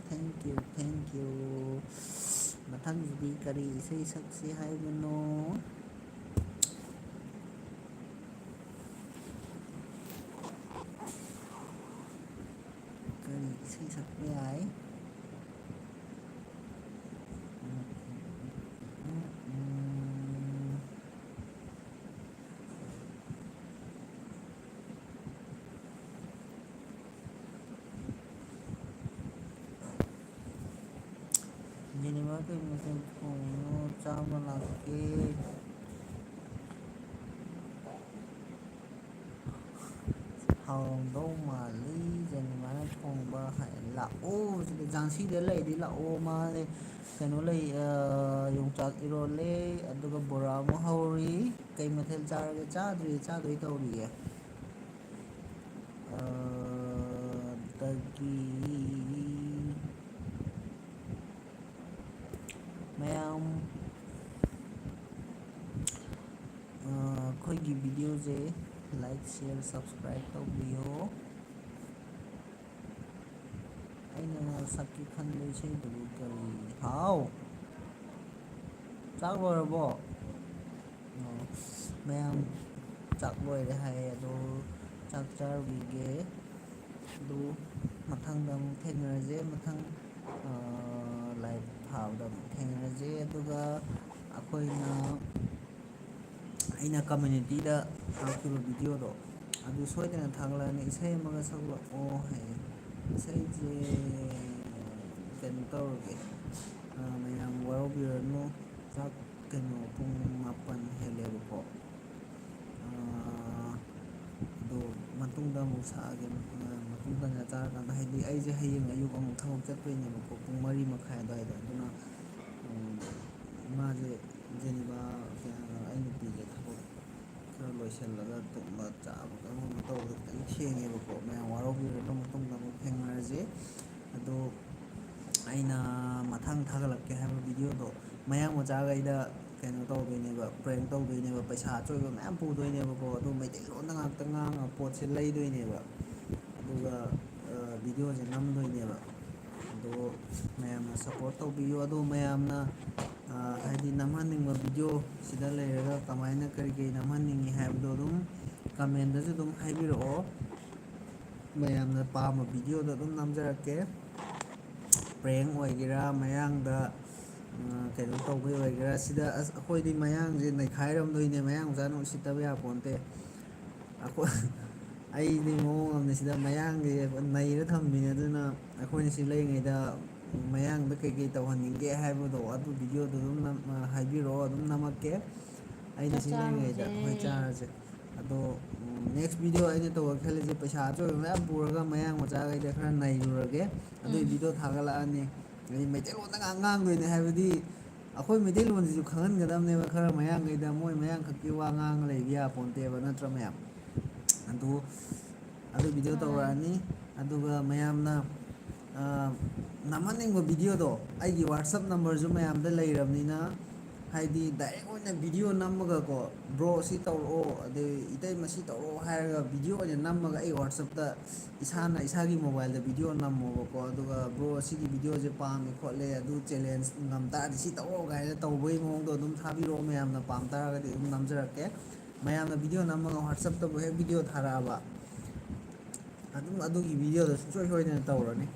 thank you, thank you. ꯃꯊꯪꯁꯤꯗꯤ ꯀꯔꯤ ꯏꯁꯩ ꯁꯛꯁꯤ ꯍꯥꯏꯕꯅꯣ? ꯀꯔꯤ ꯏꯁꯩ ꯁꯛꯄ ꯌꯥꯏ? ꯀꯩ ꯃꯊꯦꯜ ꯊꯣꯡꯉꯤꯅꯣ? ꯆꯥꯕ ꯂꯥꯛꯀꯦ꯫ ꯍꯥꯎꯔꯝꯗꯧ ꯃꯥꯜꯂꯤ ꯖꯦꯅꯤꯃꯥꯅ ꯊꯣꯡꯕ ꯍꯥꯏ꯫ ꯂꯥꯛꯑꯣ ꯁꯤꯗ, ꯖꯥꯟꯁꯤꯗ ꯂꯩꯔꯗꯤ ꯂꯥꯛꯑꯣ꯫ ꯃꯥ ꯀꯩꯅꯣ ꯂꯩ, ꯑ, ꯌꯣꯡꯆꯥꯛ ꯏꯔꯣꯜꯂꯦ, ꯑꯗꯨꯒ ꯕꯣꯔꯥ ꯑꯃ ꯍꯧꯔꯤ꯫ ꯀꯩ ꯃꯊꯦꯜ ꯆꯥꯔꯒꯦ? ꯆꯥꯗ꯭ꯔꯤ, ꯆꯥꯗꯣꯏ ꯇꯧꯔꯤꯌꯦ꯫ ꯑ, ꯑꯗꯒꯤ ꯃꯌꯥꯝ, ꯑ, ꯑꯩꯈꯣꯏꯒꯤ videoꯁꯦ like, share, subscribe ꯇꯧꯕꯤꯌꯣ꯫ ꯑꯩꯅ ꯁꯛꯀꯦ ꯈꯟꯕ ꯏꯁꯩꯗꯨꯕꯨ ꯀꯔꯤ? ꯍꯥꯎ! ꯆꯥꯛ ꯂꯣꯏꯔꯕꯣ? ꯑꯣ, ꯃꯌꯥꯝ ꯆꯥꯛ ꯂꯣꯏꯔꯦ ꯍꯥꯏꯌꯦ, ꯑꯗꯣ ꯆꯥꯛ ꯆꯥꯔꯨꯈꯤꯒꯦ꯫ ꯑꯗꯨ ꯃꯊꯪꯗ ꯑꯃꯨꯛ ꯊꯦꯡꯅꯔꯁꯦ, ꯃꯊꯪ, ꯑ, live ꯊꯥꯕꯗ ꯑꯃꯨꯛ ꯊꯦꯡꯅꯔꯁꯦ꯫ ꯑꯗꯨꯒ ꯑꯩꯈꯣꯏꯅ, ꯑꯩꯅ communityꯗ ꯊꯥꯒꯠꯈꯤꯕ videoꯗꯣ, ꯑꯗꯨ ꯁꯣꯏꯗꯅ ꯊꯥꯒꯠꯂꯛꯑꯅꯤ꯫ "ꯏꯁꯩ ꯑꯃꯒ ꯁꯛꯂꯛꯑꯣ" ꯍꯥꯏꯌꯦ꯫ ꯏꯁꯩꯁꯦ ꯀꯩꯅꯣ ꯇꯧꯔꯒꯦ, ꯑ, ꯃꯌꯥꯝ ꯋꯥꯔꯧꯕꯤꯔꯅꯨ꯫ ꯆꯥꯛ, ꯀꯩꯅꯣ, ꯄꯨꯡ ꯃꯥꯄꯟ ꯍꯦꯜꯂꯦꯕꯀꯣ꯫ ꯑ, ꯑꯗꯣ ꯃꯇꯨꯡꯗ ꯑꯃꯨꯛ ꯁꯛꯑꯒꯦ, ꯑ, ꯃꯇꯨꯡ ꯇꯥꯅ ꯆꯥꯔꯀꯥꯟꯗ, ꯍꯥꯏꯗꯤ ꯑꯩꯁꯦ ꯍꯌꯦꯡ ꯑꯌꯨꯛ ꯑꯃꯨꯛ ꯊꯕꯛ ꯆꯠꯇꯣꯏꯅꯦꯕꯀꯣ, ꯄꯨꯡ ꯃꯔꯤ ꯃꯈꯥꯏ ꯑꯗꯨꯋꯥꯏꯗ꯫ ꯑꯗꯨꯅ, ꯎꯝ, ꯏꯃꯥꯁꯦ, ꯖꯦꯅꯤꯕꯥ, ꯑꯩ ꯅꯨꯄꯤꯁꯦ ꯊꯕꯛ ꯈꯔ ꯂꯣꯏꯁꯤꯜꯂꯒ ꯇꯨꯝꯕ ꯆꯥꯕ ꯀꯔꯝ ꯀꯔꯝꯕ ꯇꯧꯕꯗꯣ ꯈꯤꯇꯪ ꯊꯦꯡꯉꯦꯕꯀꯣ꯫ ꯃꯌꯥꯝ ꯋꯥꯔꯧꯕꯤꯔꯅꯨ, ꯃꯇꯨꯡꯗ ꯑꯃꯨꯛ ꯊꯦꯡꯅꯔꯁꯤ꯫ ꯑꯗꯣ ꯑꯩꯅ ꯃꯊꯪ ꯊꯥꯒꯠꯂꯛꯀꯦ ꯍꯥꯏꯕ videoꯗꯣ ꯃꯌꯥꯡ ꯃꯆꯥꯈꯩꯗ ꯀꯩꯅꯣ ꯇꯧꯗꯣꯏꯅꯦꯕ, prank ꯇꯧꯗꯣꯏꯅꯦꯕ꯫ ꯄꯩꯁꯥ ꯑꯆꯣꯏꯕ ꯃꯌꯥꯝ ꯄꯨꯗꯣꯏꯅꯦꯕꯀꯣ꯫ ꯑꯗꯨ ꯃꯩꯇꯩꯂꯣꯟꯗ ꯉꯥꯛꯇ ꯉꯥꯡꯉꯒ ꯄꯣꯠꯁꯦ ꯂꯩꯗꯣꯏꯅꯦꯕ꯫ ꯑꯗꯨꯒ, ꯑ, videoꯁꯦ ꯅꯝꯗꯣꯏꯅꯦꯕ꯫ ꯑꯗꯣ ꯃꯌꯥꯝꯅ support ꯇꯧꯕꯤꯌꯨ꯫ ꯑꯗꯣ ꯃꯌꯥꯝꯅ, ꯑ, ꯍꯥꯏꯗꯤ ꯅꯝꯍꯟꯅꯤꯡꯕ video ꯁꯤꯗ ꯂꯩꯔꯒ ꯀꯃꯥꯏꯅ ꯀꯔꯤ ꯀꯔꯤ ꯅꯝꯍꯟꯅꯤꯡꯉꯤ ꯍꯥꯏꯕꯗꯣ ꯑꯗꯨꯝ commentꯗꯁꯨ ꯑꯗꯨꯝ ꯍꯥꯏꯕꯤꯔꯛꯑꯣ꯫ ꯃꯌꯥꯝꯅ ꯄꯥꯝꯕ videoꯗꯣ ꯑꯗꯨꯝ ꯅꯝꯖꯔꯛꯀꯦ꯫ Prank ꯑꯣꯏꯒꯦꯔꯥ, ꯃꯌꯥꯡꯗ, ꯑ, ꯀꯩꯅꯣ ꯇꯧꯕꯩ ꯑꯣꯏꯒꯦꯔꯥ, ꯁꯤꯗ ꯑꯁ, ꯑꯩꯈꯣꯏꯗꯤ ꯃꯌꯥꯡꯁꯦ ꯅꯩꯈꯥꯏꯔꯝꯗꯣꯏꯅꯦ, ꯃꯌꯥꯡ ꯃꯆꯥꯅ ꯎꯁꯤꯠꯇꯕ ꯌꯥꯄꯣꯟꯇꯦ꯫ ꯑꯩꯈꯣꯏ, ꯑꯩꯗꯤ ꯃꯑꯣꯡ ꯑꯃꯅꯤ ꯁꯤꯗ ꯃꯌꯥꯡꯁꯦ ꯅꯩꯔ ꯊꯝꯃꯤꯅꯦ꯫ ꯑꯗꯨꯅ ꯑꯩꯈꯣꯏꯅ ꯁꯤ ꯂꯩꯔꯤꯉꯩꯗ ꯃꯌꯥꯡꯗ ꯀꯩꯀꯩ ꯇꯧꯍꯟꯅꯤꯡꯒꯦ ꯍꯥꯏꯕꯗꯣ, ꯑꯗꯨ ꯚꯤꯗꯤꯑꯣꯗꯣ ꯑꯗꯨꯝ ꯅꯝ-, ꯑ, ꯍꯥꯏꯕꯤꯔꯛꯑꯣ, ꯑꯗꯨꯝ ꯅꯝꯃꯛꯀꯦ꯫ ꯑꯩꯅ ꯆꯥꯛ ꯁꯤ ꯂꯩꯔꯤꯉꯩꯗ꯫ ꯆꯥꯔꯨꯁꯦ꯫ ꯍꯣꯏ, ꯆꯥꯔꯁꯦ꯫ ꯑꯗꯣ, ꯎꯝ, next video ꯑꯩꯅ ꯇꯧꯒꯦ ꯈꯜꯂꯤꯁꯦ, ꯄꯩꯁꯥ ꯑꯆꯣꯏꯕ ꯃꯌꯥꯝ ꯄꯨꯔꯒ ꯃꯌꯥꯡ ꯃꯆꯥꯈꯩꯗ ꯈꯔ ꯅꯩꯔꯨꯔꯒꯦ꯫ ꯑꯗꯨꯒꯤ ꯎꯝ꯫ ꯚꯤꯗꯤꯑꯣ ꯊꯥꯒꯠꯂꯛꯑꯅꯤ꯫ ꯑꯗꯩ ꯃꯩꯇꯩꯂꯣꯟꯗ ꯉꯥꯛ ꯉꯥꯡꯗꯣꯏꯅꯦ, ꯍꯥꯏꯕꯗꯤ ꯑꯩꯈꯣꯏ ꯃꯩꯇꯩꯂꯣꯟꯁꯤꯁꯨ ꯈꯪꯍꯟꯒꯗꯕꯅꯦꯕ꯫ ꯈꯔ ꯃꯌꯥꯡꯈꯩꯗ ꯃꯣꯏ ꯃꯌꯥꯡꯈꯛꯀꯤ ꯋꯥ ꯉꯥꯡꯉ ꯂꯩꯕ ꯌꯥꯄꯣꯟꯇꯦꯕ, ꯅꯠꯇ꯭ꯔꯥ ꯃꯌꯥꯝ? ꯑꯗꯨ, ꯑꯗꯨ ꯚꯤꯗꯤꯑꯣ ꯃꯥꯅꯦ꯫ ꯇꯧꯔꯛꯑꯅꯤ꯫ ꯑꯗꯨꯒ ꯃꯌꯥꯝꯅ, ꯑ, ꯅꯝꯍꯟꯅꯤꯡꯕ ꯚꯤꯗꯤꯑꯣꯗꯣ ꯑꯩꯒꯤ WhatsApp numberꯁꯨ ꯃꯌꯥꯝꯗ ꯂꯩꯔꯕꯅꯤꯅ, ꯍꯥꯏꯗꯤ direct ꯑꯣꯏꯅ ꯚꯤꯗꯤꯑꯣ ꯅꯝꯃꯒꯀꯣ, "Bro, ꯁꯤ ꯇꯧꯔꯛꯑꯣ", ꯑꯗꯩ "ꯏꯇꯩꯃ, ꯁꯤ ꯇꯧꯔꯛꯑꯣ" ꯍꯥꯏꯔꯒ ꯚꯤꯗꯤꯑꯣ ꯑꯣꯏꯅ ꯅꯝꯃꯒ ꯑꯩ WhatsAppꯇ ꯏꯁꯥꯅ ꯏꯁꯥꯒꯤ mobileꯗ ꯚꯤꯗꯤꯑꯣ ꯅꯝꯃꯣꯕꯀꯣ꯫ ꯑꯗꯨꯒ "Bro, ꯁꯤꯒꯤ ꯚꯤꯗꯤꯑꯣꯁꯦ ꯄꯥꯝꯃꯦ ꯈꯣꯠꯂꯦ, ꯑꯗꯨ challenge ꯉꯝ ꯇꯥꯔꯗꯤ ꯁꯤ ꯇꯧꯔꯛꯑꯣ" ꯀꯥꯏꯅ ꯇꯧꯕꯒꯤ ꯃꯑꯣꯡꯗꯣ ꯑꯗꯨꯝ ꯊꯥꯕꯤꯔꯛꯑꯣ꯫ ꯃꯌꯥꯝꯅ ꯄꯥꯝ ꯇꯥꯔꯒꯗꯤ ꯑꯗꯨꯝ ꯅꯝꯖꯔꯛꯀꯦ꯫ ꯃꯌꯥꯝꯅ ꯚꯤꯗꯤꯑꯣ ꯅꯝꯃꯒ WhatsAppꯇꯕꯨ ꯍꯦꯛ ꯚꯤꯗꯤꯑꯣ ꯊꯥꯔꯛꯑꯕ, ꯑꯗꯨꯝ ꯑꯗꯨꯒꯤ ꯚꯤꯗꯤꯑꯣꯗꯣ ꯁꯨꯡꯁꯣꯏ ꯁꯣꯏꯗꯅ ꯇꯧꯔꯅꯤ꯫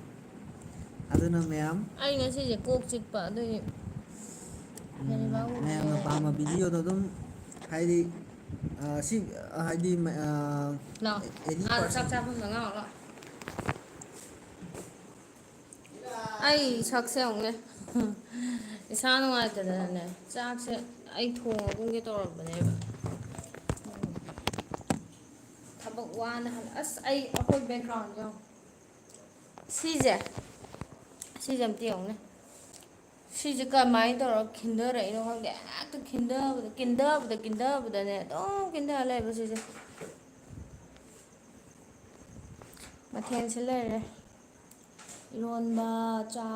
ꯑꯗꯨꯅ ꯃꯌꯥꯝ, ꯑꯩ ꯉꯁꯤꯁꯦ ꯀꯣꯛ ꯆꯤꯛꯄ ꯑꯗꯨꯒꯤ ꯎꯝ, ꯃꯌꯥꯝꯅ ꯄꯥꯝꯕ ꯚꯤꯗꯤꯑꯣꯗꯣ ꯑꯗꯨꯝ, ꯍꯥꯏꯗꯤ, ꯑ, ꯁꯤ, ꯑ, ꯍꯥꯏꯗꯤ, ꯃ-, ꯑ, ꯂꯥꯛꯑꯣ꯫ Any ꯑꯥꯗ ꯆꯥꯛ person ꯆꯥꯐꯝꯗ ꯉꯥꯡꯉꯣ ꯂꯥꯛꯑꯣ꯫ ꯑꯩ ꯁꯛꯁꯦ ꯌꯦꯡꯉꯨꯅꯦ꯫ ꯏꯁꯥ ꯅꯨꯡꯉꯥꯏꯇꯗꯅꯅꯦ, ꯆꯥꯛꯁꯦ ꯑꯩ ꯊꯣꯡꯉꯒꯨꯝꯒꯦ ꯇꯧꯔꯝꯕꯅꯦꯕ꯫ ꯊꯕꯛ ꯋꯥꯅ ꯍꯜ-, ꯑꯁ, ꯑꯩ, ꯑꯩꯈꯣꯏ background ꯌꯦꯡꯉꯣ꯫ ꯁꯤꯁꯦ, ꯁꯤꯁꯦ ꯑꯝꯇ ꯌꯦꯡꯉꯨꯅꯦ꯫ ꯁꯤꯁꯦ ꯀꯃꯥꯏꯅ ꯇꯧꯔꯒ ꯈꯤꯟꯊꯔꯛꯏꯅꯣ ꯈꯪꯗꯦ꯫ ꯍꯦꯛꯇ ꯈꯤꯟꯊꯕꯗ, ꯈꯤꯟꯊꯕꯗ, ꯈꯤꯟꯊꯕꯗꯅꯦ ꯑꯗꯨꯝ ꯈꯤꯟꯊꯔ ꯂꯩꯕ ꯁꯤꯁꯦ꯫ ꯃꯊꯦꯜꯁꯦ ꯂꯩꯔꯦ꯫ ꯏꯔꯣꯟꯕ, ꯆꯥ,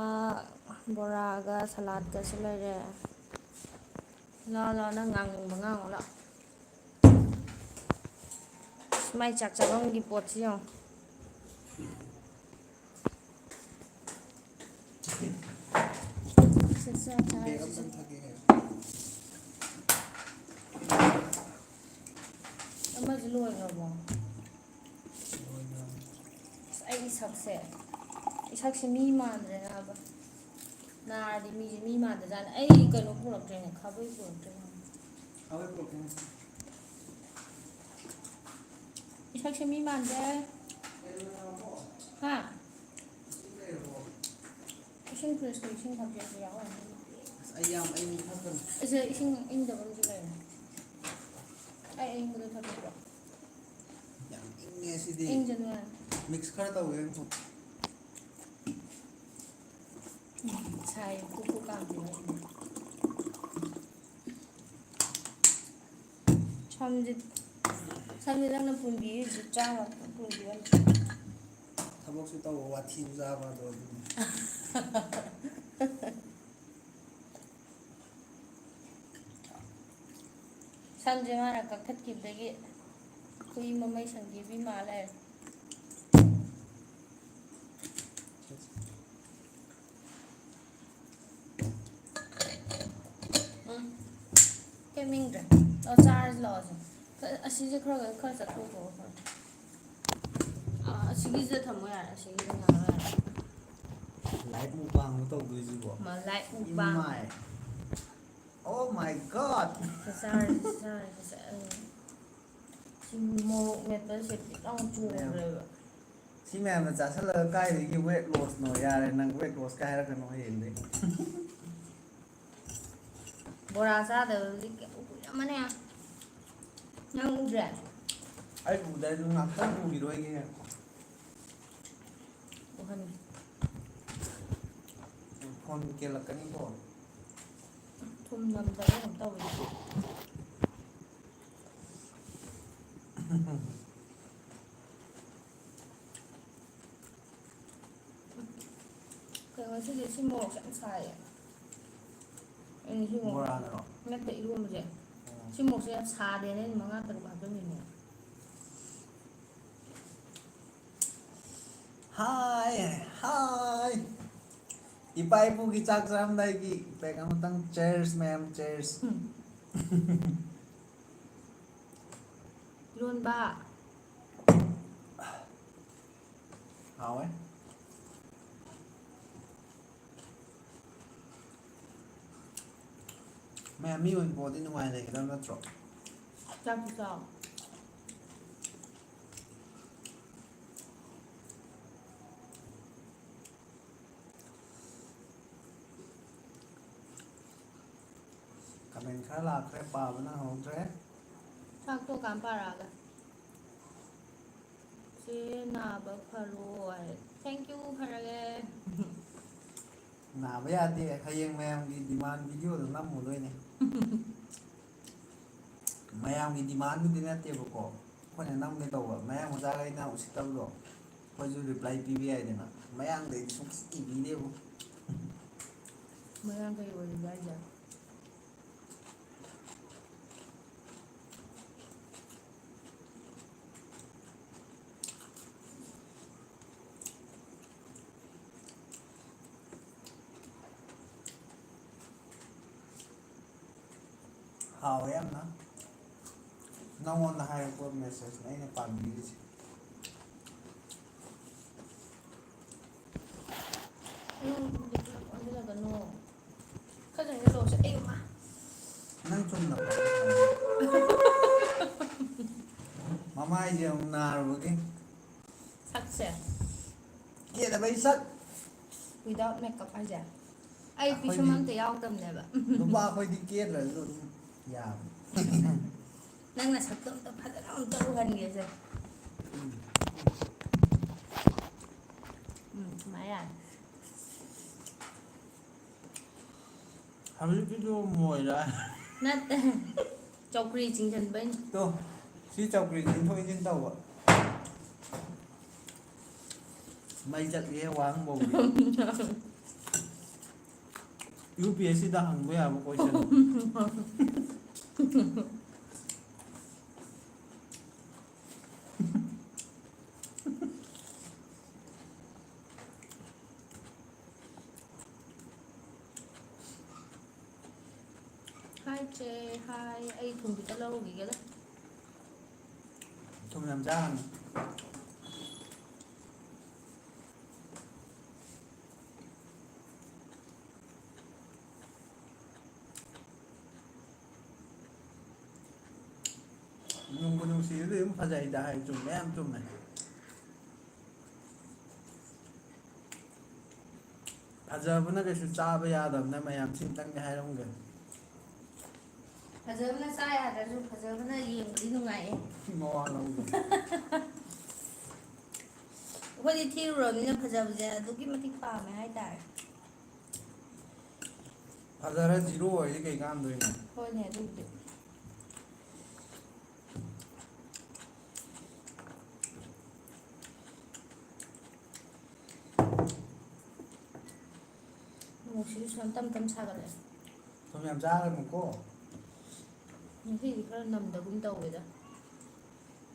ꯕꯣꯔꯥꯒ ꯁꯂꯥꯠꯀꯁꯨ ꯂꯩꯔꯦ꯫ ꯂꯥꯛꯑꯣ, ꯂꯥꯛꯑꯣ, ꯅꯪ ꯉꯥꯡꯅꯤꯡꯕ ꯉꯥꯡꯉꯣ, ꯂꯥꯛꯑꯣ꯫ ꯑꯁ, ꯃꯥꯏ ꯆꯥꯛ ꯆꯥꯐꯝꯒꯤ ꯄꯣꯠꯁꯤ ꯌꯦꯡꯉꯣ꯫ ꯁꯦ, ꯆꯥ ꯆꯥꯔꯁꯤ꯫ Bag ꯑꯝꯇꯪ ꯊꯛꯀꯦ ꯍꯥꯏꯌꯣ꯫ ꯑꯃꯁꯨ ꯂꯣꯏꯈ꯭ꯔꯕꯣ? ꯂꯣꯏꯈ꯭ꯔꯕꯅꯤ꯫ ꯑꯁ, ꯑꯩ ꯏꯁꯛꯁꯦ, ꯏꯁꯛꯁꯦ ꯃꯤ ꯃꯥꯟꯗ꯭ꯔꯦ ꯅꯥꯕ꯫ ꯅꯥꯔꯗꯤ ꯃꯤꯁꯦ ꯃꯤ ꯃꯥꯟꯗꯖꯥꯠꯅꯤ꯫ ꯑꯩ ꯀꯩꯅꯣ ꯄꯨꯔꯛꯇ꯭ꯔꯦꯅꯦ, ꯈꯥꯕꯩ ꯄꯨꯔꯛꯇ꯭ꯔꯦꯅꯦ꯫ ꯈꯥꯕꯩ ꯄꯨꯔꯛꯀꯦ꯫ ꯏꯁꯛꯁꯦ ꯃꯤ ꯃꯥꯟꯗ꯭ꯔꯦ꯫ ꯍꯥ? ꯏꯁꯤꯡ ꯐ꯭ꯔꯤꯖꯀꯤ ꯏꯁꯤꯡ ꯊꯛꯀꯦꯁꯨ ꯌꯥꯎꯔꯝꯒꯅꯤ꯫ ꯑꯁ, ꯑꯩ ꯌꯥꯝ ꯑꯏꯪꯕ ꯊꯛꯀꯅꯤ꯫ ꯑꯁꯤꯗ ꯏꯁꯤꯡ ꯏꯪꯗꯕ ꯑꯃꯁꯨ ꯂꯩꯔꯦ꯫ ꯑꯩ ꯑꯏꯪꯕꯗꯣ ꯊꯛꯀꯦꯀꯣ꯫ ꯌꯥꯝ ꯏꯪꯉꯦ ꯁꯤꯗꯤ꯫ ꯏꯪꯖꯅꯨ ꯌꯥꯔꯦ꯫ ꯃꯤꯛꯁ ꯈꯔ ꯇꯧꯒꯦ ꯑꯃꯨꯛ꯫ ꯎꯝ, ꯁꯥꯏ꯫ ꯀꯨ ꯀꯨ ꯀꯥꯝꯊꯣꯛꯑꯣ꯫ ꯁꯝꯁꯦ, ꯁꯝꯁꯦ ꯅꯪꯅ ꯄꯨꯟꯕꯤꯔꯤꯁꯦ ꯆꯥꯝꯃ ꯄꯨꯟꯕꯤꯔꯝꯃꯦ꯫ ꯊꯕꯛꯁꯨ ꯇꯧꯕ, ꯋꯥꯊꯤꯁꯨ ꯆꯥꯕ ꯑꯗꯣ ꯑꯗꯨꯅꯤ꯫ ꯁꯝꯁꯦ ꯃꯥꯅ ꯀꯛꯊꯠꯈꯤꯕꯗꯒꯤ ꯍꯨꯏ ꯃꯃꯩ ꯁꯪꯕꯤ ꯃꯥꯜꯂꯦ꯫ ꯎꯝ꯫ ꯀꯩꯝ ꯏꯪꯗ꯭ꯔꯦ꯫ ꯑꯣ, ꯆꯥꯔꯁꯤ ꯂꯥꯛꯑꯣꯁꯦ꯫ ꯈ-, ꯑꯁꯤꯁꯦ ꯈꯔ, ꯈꯔ ꯆꯠꯊꯣꯛꯈꯣ꯫ ꯑꯥ, ꯑꯁꯤꯒꯤꯁꯤꯗ ꯊꯝꯃꯣ ꯌꯥꯔꯦ, ꯑꯁꯤꯒꯤꯁꯤꯗ ꯊꯝꯃꯣ ꯌꯥꯔꯦ꯫ Live mukbang ꯂꯣ ꯇꯧꯗꯣꯏꯁꯤꯕꯣ? ꯃꯥ, live mukbang꯫ ꯏꯃꯥꯏ꯫ Oh my God! ꯆꯥꯔꯁꯤ, ꯆꯥꯔꯁꯤ, ꯆꯥꯔꯁꯤ꯫ ꯁꯤ ꯃꯣꯔꯣꯛ ꯃꯦꯠꯄꯁꯦ ꯈꯤꯇꯪ ꯆꯣꯡꯈ꯭ꯔꯦꯕ꯫ ꯁꯤ ꯃꯌꯥꯝꯅ ꯆꯥꯁꯤꯜꯂꯒ ꯀꯥꯏꯗꯒꯤ weight loss ꯅꯣ? ꯌꯥꯔꯦ, ꯅꯪ weight loss ꯀꯥꯏ ꯍꯥꯏꯔꯛꯀꯅꯣ ꯍꯌꯦꯡꯗꯩ꯫ ꯕꯣꯔꯥ ꯆꯥꯗꯕꯗꯤ ꯀꯌꯥꯝ ꯀꯨꯏꯔꯝꯃꯅꯤ꯫ ꯅꯪ ꯎꯗ꯭ꯔꯦ? ꯑꯩ ꯎꯗꯦ, ꯑꯩꯁꯨ ꯉꯥꯛꯇꯪ ꯎꯈꯤꯔꯣꯏꯒꯦ꯫ ꯎꯍꯟꯒꯦ꯫ ꯐꯣꯟ ꯀꯦꯜꯂꯛꯀꯅꯤꯀꯣ꯫ ꯊꯨꯝ ꯅꯝꯗꯕ꯭ꯔꯥ ꯀꯩꯅꯣꯝ ꯇꯧꯋꯦ꯫ ꯀꯩꯅꯣ ꯉꯁꯤꯁꯦ ꯁꯤ ꯃꯣꯔꯣꯛꯁꯦ ꯌꯥꯝ ꯁꯥꯏꯌꯦ꯫ ꯑꯩꯅ ꯁꯤ ꯃꯣꯔꯣꯛ ꯕꯣꯔꯥꯗꯔꯣ? ꯅꯠꯇꯦ, ꯏꯔꯣꯝꯕꯁꯦ꯫ ꯑꯣ꯫ ꯁꯤ ꯃꯣꯔꯣꯛꯁꯦ ꯌꯥꯝ ꯁꯥꯗꯦꯅ ꯑꯩꯅ ꯃꯉꯥ ꯇꯔꯨꯛ ꯍꯥꯞꯆꯤꯟꯕꯤꯅꯦ꯫ ꯍꯥꯏ, ꯍꯥꯏ꯫ ꯏꯄꯥ ꯏꯄꯨꯒꯤ ꯆꯥꯛ ꯆꯥꯔꯝꯗꯥꯏꯒꯤ ꯄꯦꯛ ꯑꯃꯇꯪ꯫ Cheers, ꯃꯌꯥꯝ, cheers꯫ ꯎꯝ꯫ ꯏꯔꯣꯟꯕ꯫ ꯍꯥꯎꯋꯦ꯫ ꯃꯌꯥꯝ ꯃꯤ ꯑꯣꯏꯅ ꯄꯣꯛꯑꯗꯤ ꯅꯨꯡꯉꯥꯏꯅ ꯂꯩꯒꯗꯕ ꯅꯠꯇ꯭ꯔꯣ? ꯆꯥꯛꯇꯤ ꯆꯥꯎ꯫ ꯃꯦꯟ ꯈꯔ ꯂꯥꯛꯈ꯭ꯔꯦ, ꯄꯥꯕ ꯅꯪꯍꯧꯗ꯭ꯔꯦ꯫ ꯆꯥꯛ ꯇꯣꯛꯀꯥꯟ ꯄꯥꯔꯛꯑꯒ꯫ ꯆꯦ ꯅꯥꯕ ꯐꯔꯣ ꯍꯥꯏ꯫ Thank you, ꯐꯔꯒꯦ꯫ ꯅꯥꯕ ꯌꯥꯗꯦ꯫ ꯍꯌꯦꯡ ꯃꯌꯥꯝꯒꯤ demand video ꯗꯣ ꯅꯝꯃꯨꯗꯣꯏꯅꯦ꯫ ꯃꯌꯥꯝꯒꯤ demand ꯕꯨꯗꯤ ꯅꯠꯇꯦꯕꯀꯣ, ꯑꯩꯈꯣꯏꯅ ꯅꯝꯒꯦ ꯇꯧꯕ꯫ ꯃꯌꯥꯡ ꯃꯆꯥꯈꯩꯅ ꯎꯁꯤꯠꯇꯕꯗꯣ ꯑꯩꯈꯣꯏꯁꯨ reply ꯄꯤꯕ ꯌꯥꯏꯗꯅ꯫ ꯃꯌꯥꯡꯗꯩꯗꯤ ꯁꯨꯡꯄꯤ ꯄꯤꯗꯦꯕꯨ꯫ ꯃꯌꯥꯡ ꯀꯩ ꯑꯣꯏꯔꯤꯕ ꯍꯥꯏꯁꯦ? ꯍꯥꯎꯋꯦ ꯌꯥꯝꯅ꯫ ꯅꯪꯉꯣꯟꯗ ꯍꯥꯏꯔꯛꯄ message ꯅꯦ ꯑꯩꯅ ꯄꯥꯝꯕꯤꯔꯤꯁꯦ꯫ ꯎꯝ, ꯄꯨꯂꯞ ꯑꯣꯟꯁꯤꯜꯂꯒꯅꯨ꯫ ꯈꯖꯪꯁꯦ ꯂꯣꯛꯁꯦ, ꯑꯩ ꯃꯥ꯫ ꯅꯪ ꯆꯨꯝꯅ ꯃꯃꯥꯏꯁꯦ ꯑꯃꯨꯛ ꯅꯥꯔꯨꯕꯒꯤ꯫ ꯁꯛꯁꯦ꯫ ꯀꯦꯗꯕꯩ ꯁꯛ꯫ Without makeup ꯍꯥꯏꯁꯦ? ꯑꯩ ꯄꯤꯁꯨꯝ ꯑꯩꯈꯣꯏꯗꯤ ꯑꯝꯇ ꯌꯥꯎꯗꯕꯅꯦꯕ꯫ ꯅꯨꯄꯥ ꯑꯩꯈꯣꯏꯗꯤ ꯀꯦꯗ꯭ꯔꯁꯨ ꯑꯗꯨꯝ ꯌꯥꯕꯅꯤ꯫ ꯅꯪ ꯅꯁꯛꯇꯣ ꯑꯝꯇ ꯐꯖꯅ ꯑꯝꯇ ꯎꯍꯟꯒꯦꯁꯦ꯫ ꯎꯝ꯫ ꯎꯝ, ꯁꯨꯃꯥꯏ ꯌꯥꯔꯦ꯫ ꯍꯧꯖꯤꯛꯀꯤꯗꯣ ꯃꯣꯏꯔꯥ? ꯅꯠꯇꯦ꯫ ꯆꯧꯀ꯭ꯔꯤ ꯆꯤꯡꯁꯤꯟꯕꯩꯅꯤ꯫ ꯇꯣ, ꯁꯤ ꯆꯧꯀ꯭ꯔꯤ ꯆꯤꯡꯊꯣꯛ ꯆꯤꯡꯁꯤꯟ ꯇꯧꯕ꯫ ꯃꯩ ꯆꯠꯂꯤꯍꯦ ꯋꯥꯍꯪꯕꯧꯗꯤ꯫ UPSC ꯗ ꯍꯪꯕ ꯌꯥꯕ question꯫ Hi ꯆꯦ, hi꯫ ꯑꯩ ꯊꯨꯝ ꯈꯤꯇ ꯂꯧꯔꯨꯈꯤꯒꯦꯗ꯫ ꯊꯨꯝ ꯌꯥꯝ ꯆꯥꯒꯅꯨ꯫ ꯅꯨꯡꯕꯨ ꯅꯨꯡꯁꯤꯔꯗꯤ ꯑꯗꯨꯝ ꯐꯖꯩꯗ ꯍꯥꯏ, ꯆꯨꯝꯃꯦ, ꯌꯥꯝ ꯆꯨꯝꯃꯦ꯫ ꯐꯖꯕꯅ ꯀꯩꯁꯨ ꯆꯥꯕ ꯌꯥꯗꯕꯅ ꯃꯌꯥꯝ ꯁꯤꯝꯇꯪꯗꯤ ꯍꯥꯏꯔꯝꯒꯦ꯫ ꯐꯖꯕꯅ ꯆꯥ ꯌꯥꯗ꯭ꯔꯁꯨ ꯐꯖꯕꯅ ꯌꯦꯡꯕꯗꯤ ꯅꯨꯡꯉꯥꯏꯌꯦ꯫ ꯃꯋꯥ ꯂꯧꯗꯦ꯫ ꯑꯩꯈꯣꯏꯗꯤ ꯊꯤꯔꯨꯔꯕꯅꯤꯅ ꯐꯖꯕꯁꯦ ꯑꯗꯨꯛꯀꯤ ꯃꯇꯤꯛ ꯄꯥꯝꯃꯦ ꯍꯥꯏꯇꯥꯔꯦ꯫ ꯐꯖꯔ ꯖꯤꯔꯣ ꯑꯣꯏꯔꯗꯤ ꯀꯩ ꯀꯥꯟꯗꯣꯏꯅꯣ? ꯍꯣꯏꯅꯦ, ꯑꯗꯨꯕꯨꯗꯤ꯫ ꯅꯣꯡꯁꯤꯁꯨ ꯁꯨꯝ ꯇꯞ ꯇꯞ ꯁꯥꯒꯠꯂꯛꯑꯦ꯫ ꯊꯨꯝ ꯌꯥꯝ ꯆꯥꯒꯅꯨꯀꯣ꯫ ꯉꯁꯤꯗꯤ ꯈꯔ ꯅꯝꯗꯒꯨꯝ ꯇꯧꯋꯦꯗ꯫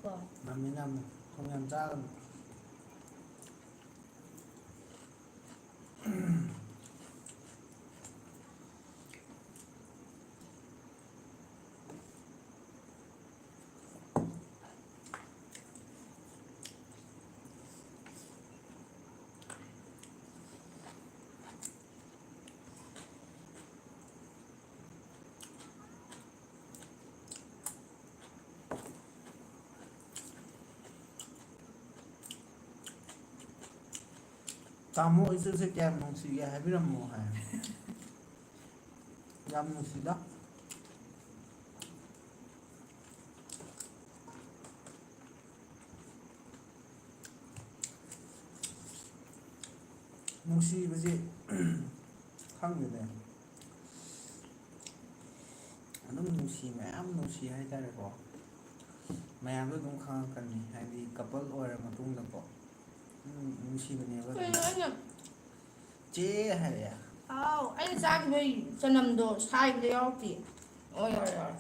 ꯀꯣ꯫ ꯅꯝꯃꯤ ꯅꯝꯃꯤ꯫ ꯊꯨꯝ ꯌꯥꯝ ꯆꯥꯒꯅꯨ꯫ ꯇꯥꯃꯣ ꯏꯆꯦꯁꯦ ꯀꯌꯥꯝ ꯅꯨꯡꯁꯤꯒꯦ ꯍꯥꯏꯕꯤꯔꯝꯃꯣ ꯍꯥꯏ꯫ ꯌꯥꯝ ꯅꯨꯡꯁꯤꯗ꯫ ꯅꯨꯡꯁꯤꯕꯁꯤ ꯈꯪꯗꯦꯅꯦ꯫ ꯑꯗꯨꯝ ꯅꯨꯡꯁꯤ, ꯃꯌꯥꯝ ꯅꯨꯡꯁꯤ ꯍꯥꯏꯇꯥꯔꯦꯀꯣ꯫ ꯃꯌꯥꯝꯗꯣ ꯑꯗꯨꯝ ꯈꯪꯉꯛꯀꯅꯤ, ꯍꯥꯏꯗꯤ ꯀꯄꯜ ꯑꯣꯏꯔ ꯃꯇꯨꯡꯗꯀꯣ꯫ ꯎꯝ, ꯅꯨꯡꯁꯤꯕꯅꯦꯕ ꯑꯗꯨꯝ꯫ ꯀꯩꯅꯣ ꯑꯩꯅ ꯆꯦ ꯍꯥꯏꯔꯛꯑꯦ꯫ ꯍꯥꯎ, ꯑꯩꯅ ꯆꯥꯈꯤꯕꯩ ꯆꯅꯝꯗꯣ ꯁꯥꯏꯕꯗ ꯌꯥꯎꯔꯛꯇꯦ꯫ ꯑꯣ, ꯌꯥꯎꯔꯦ, ꯌꯥꯎꯔꯦ꯫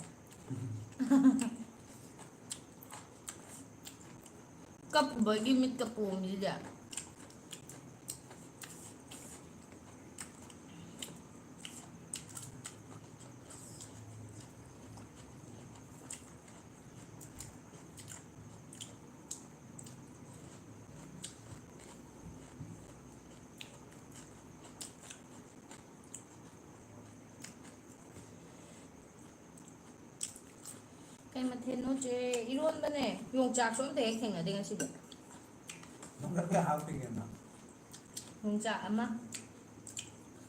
ꯀꯞꯄꯨꯕꯒꯤ ꯃꯤꯠꯀ ꯄꯣꯝꯃꯤꯁꯤꯗꯤ꯫ ꯀꯩ ꯃꯊꯦꯜꯅꯣ, ꯆꯦ? ꯏꯔꯣꯟꯕꯅꯦ꯫ ꯌꯣꯡꯆꯥꯛꯁꯨ ꯑꯝꯇ ꯍꯦꯛ ꯊꯦꯡꯅꯗꯦ ꯉꯁꯤꯗꯤ꯫ ꯅꯪ ꯀꯌꯥ ꯍꯥꯞꯄꯤꯒꯦꯅ? ꯌꯣꯡꯆꯥꯛ ꯑꯃ꯫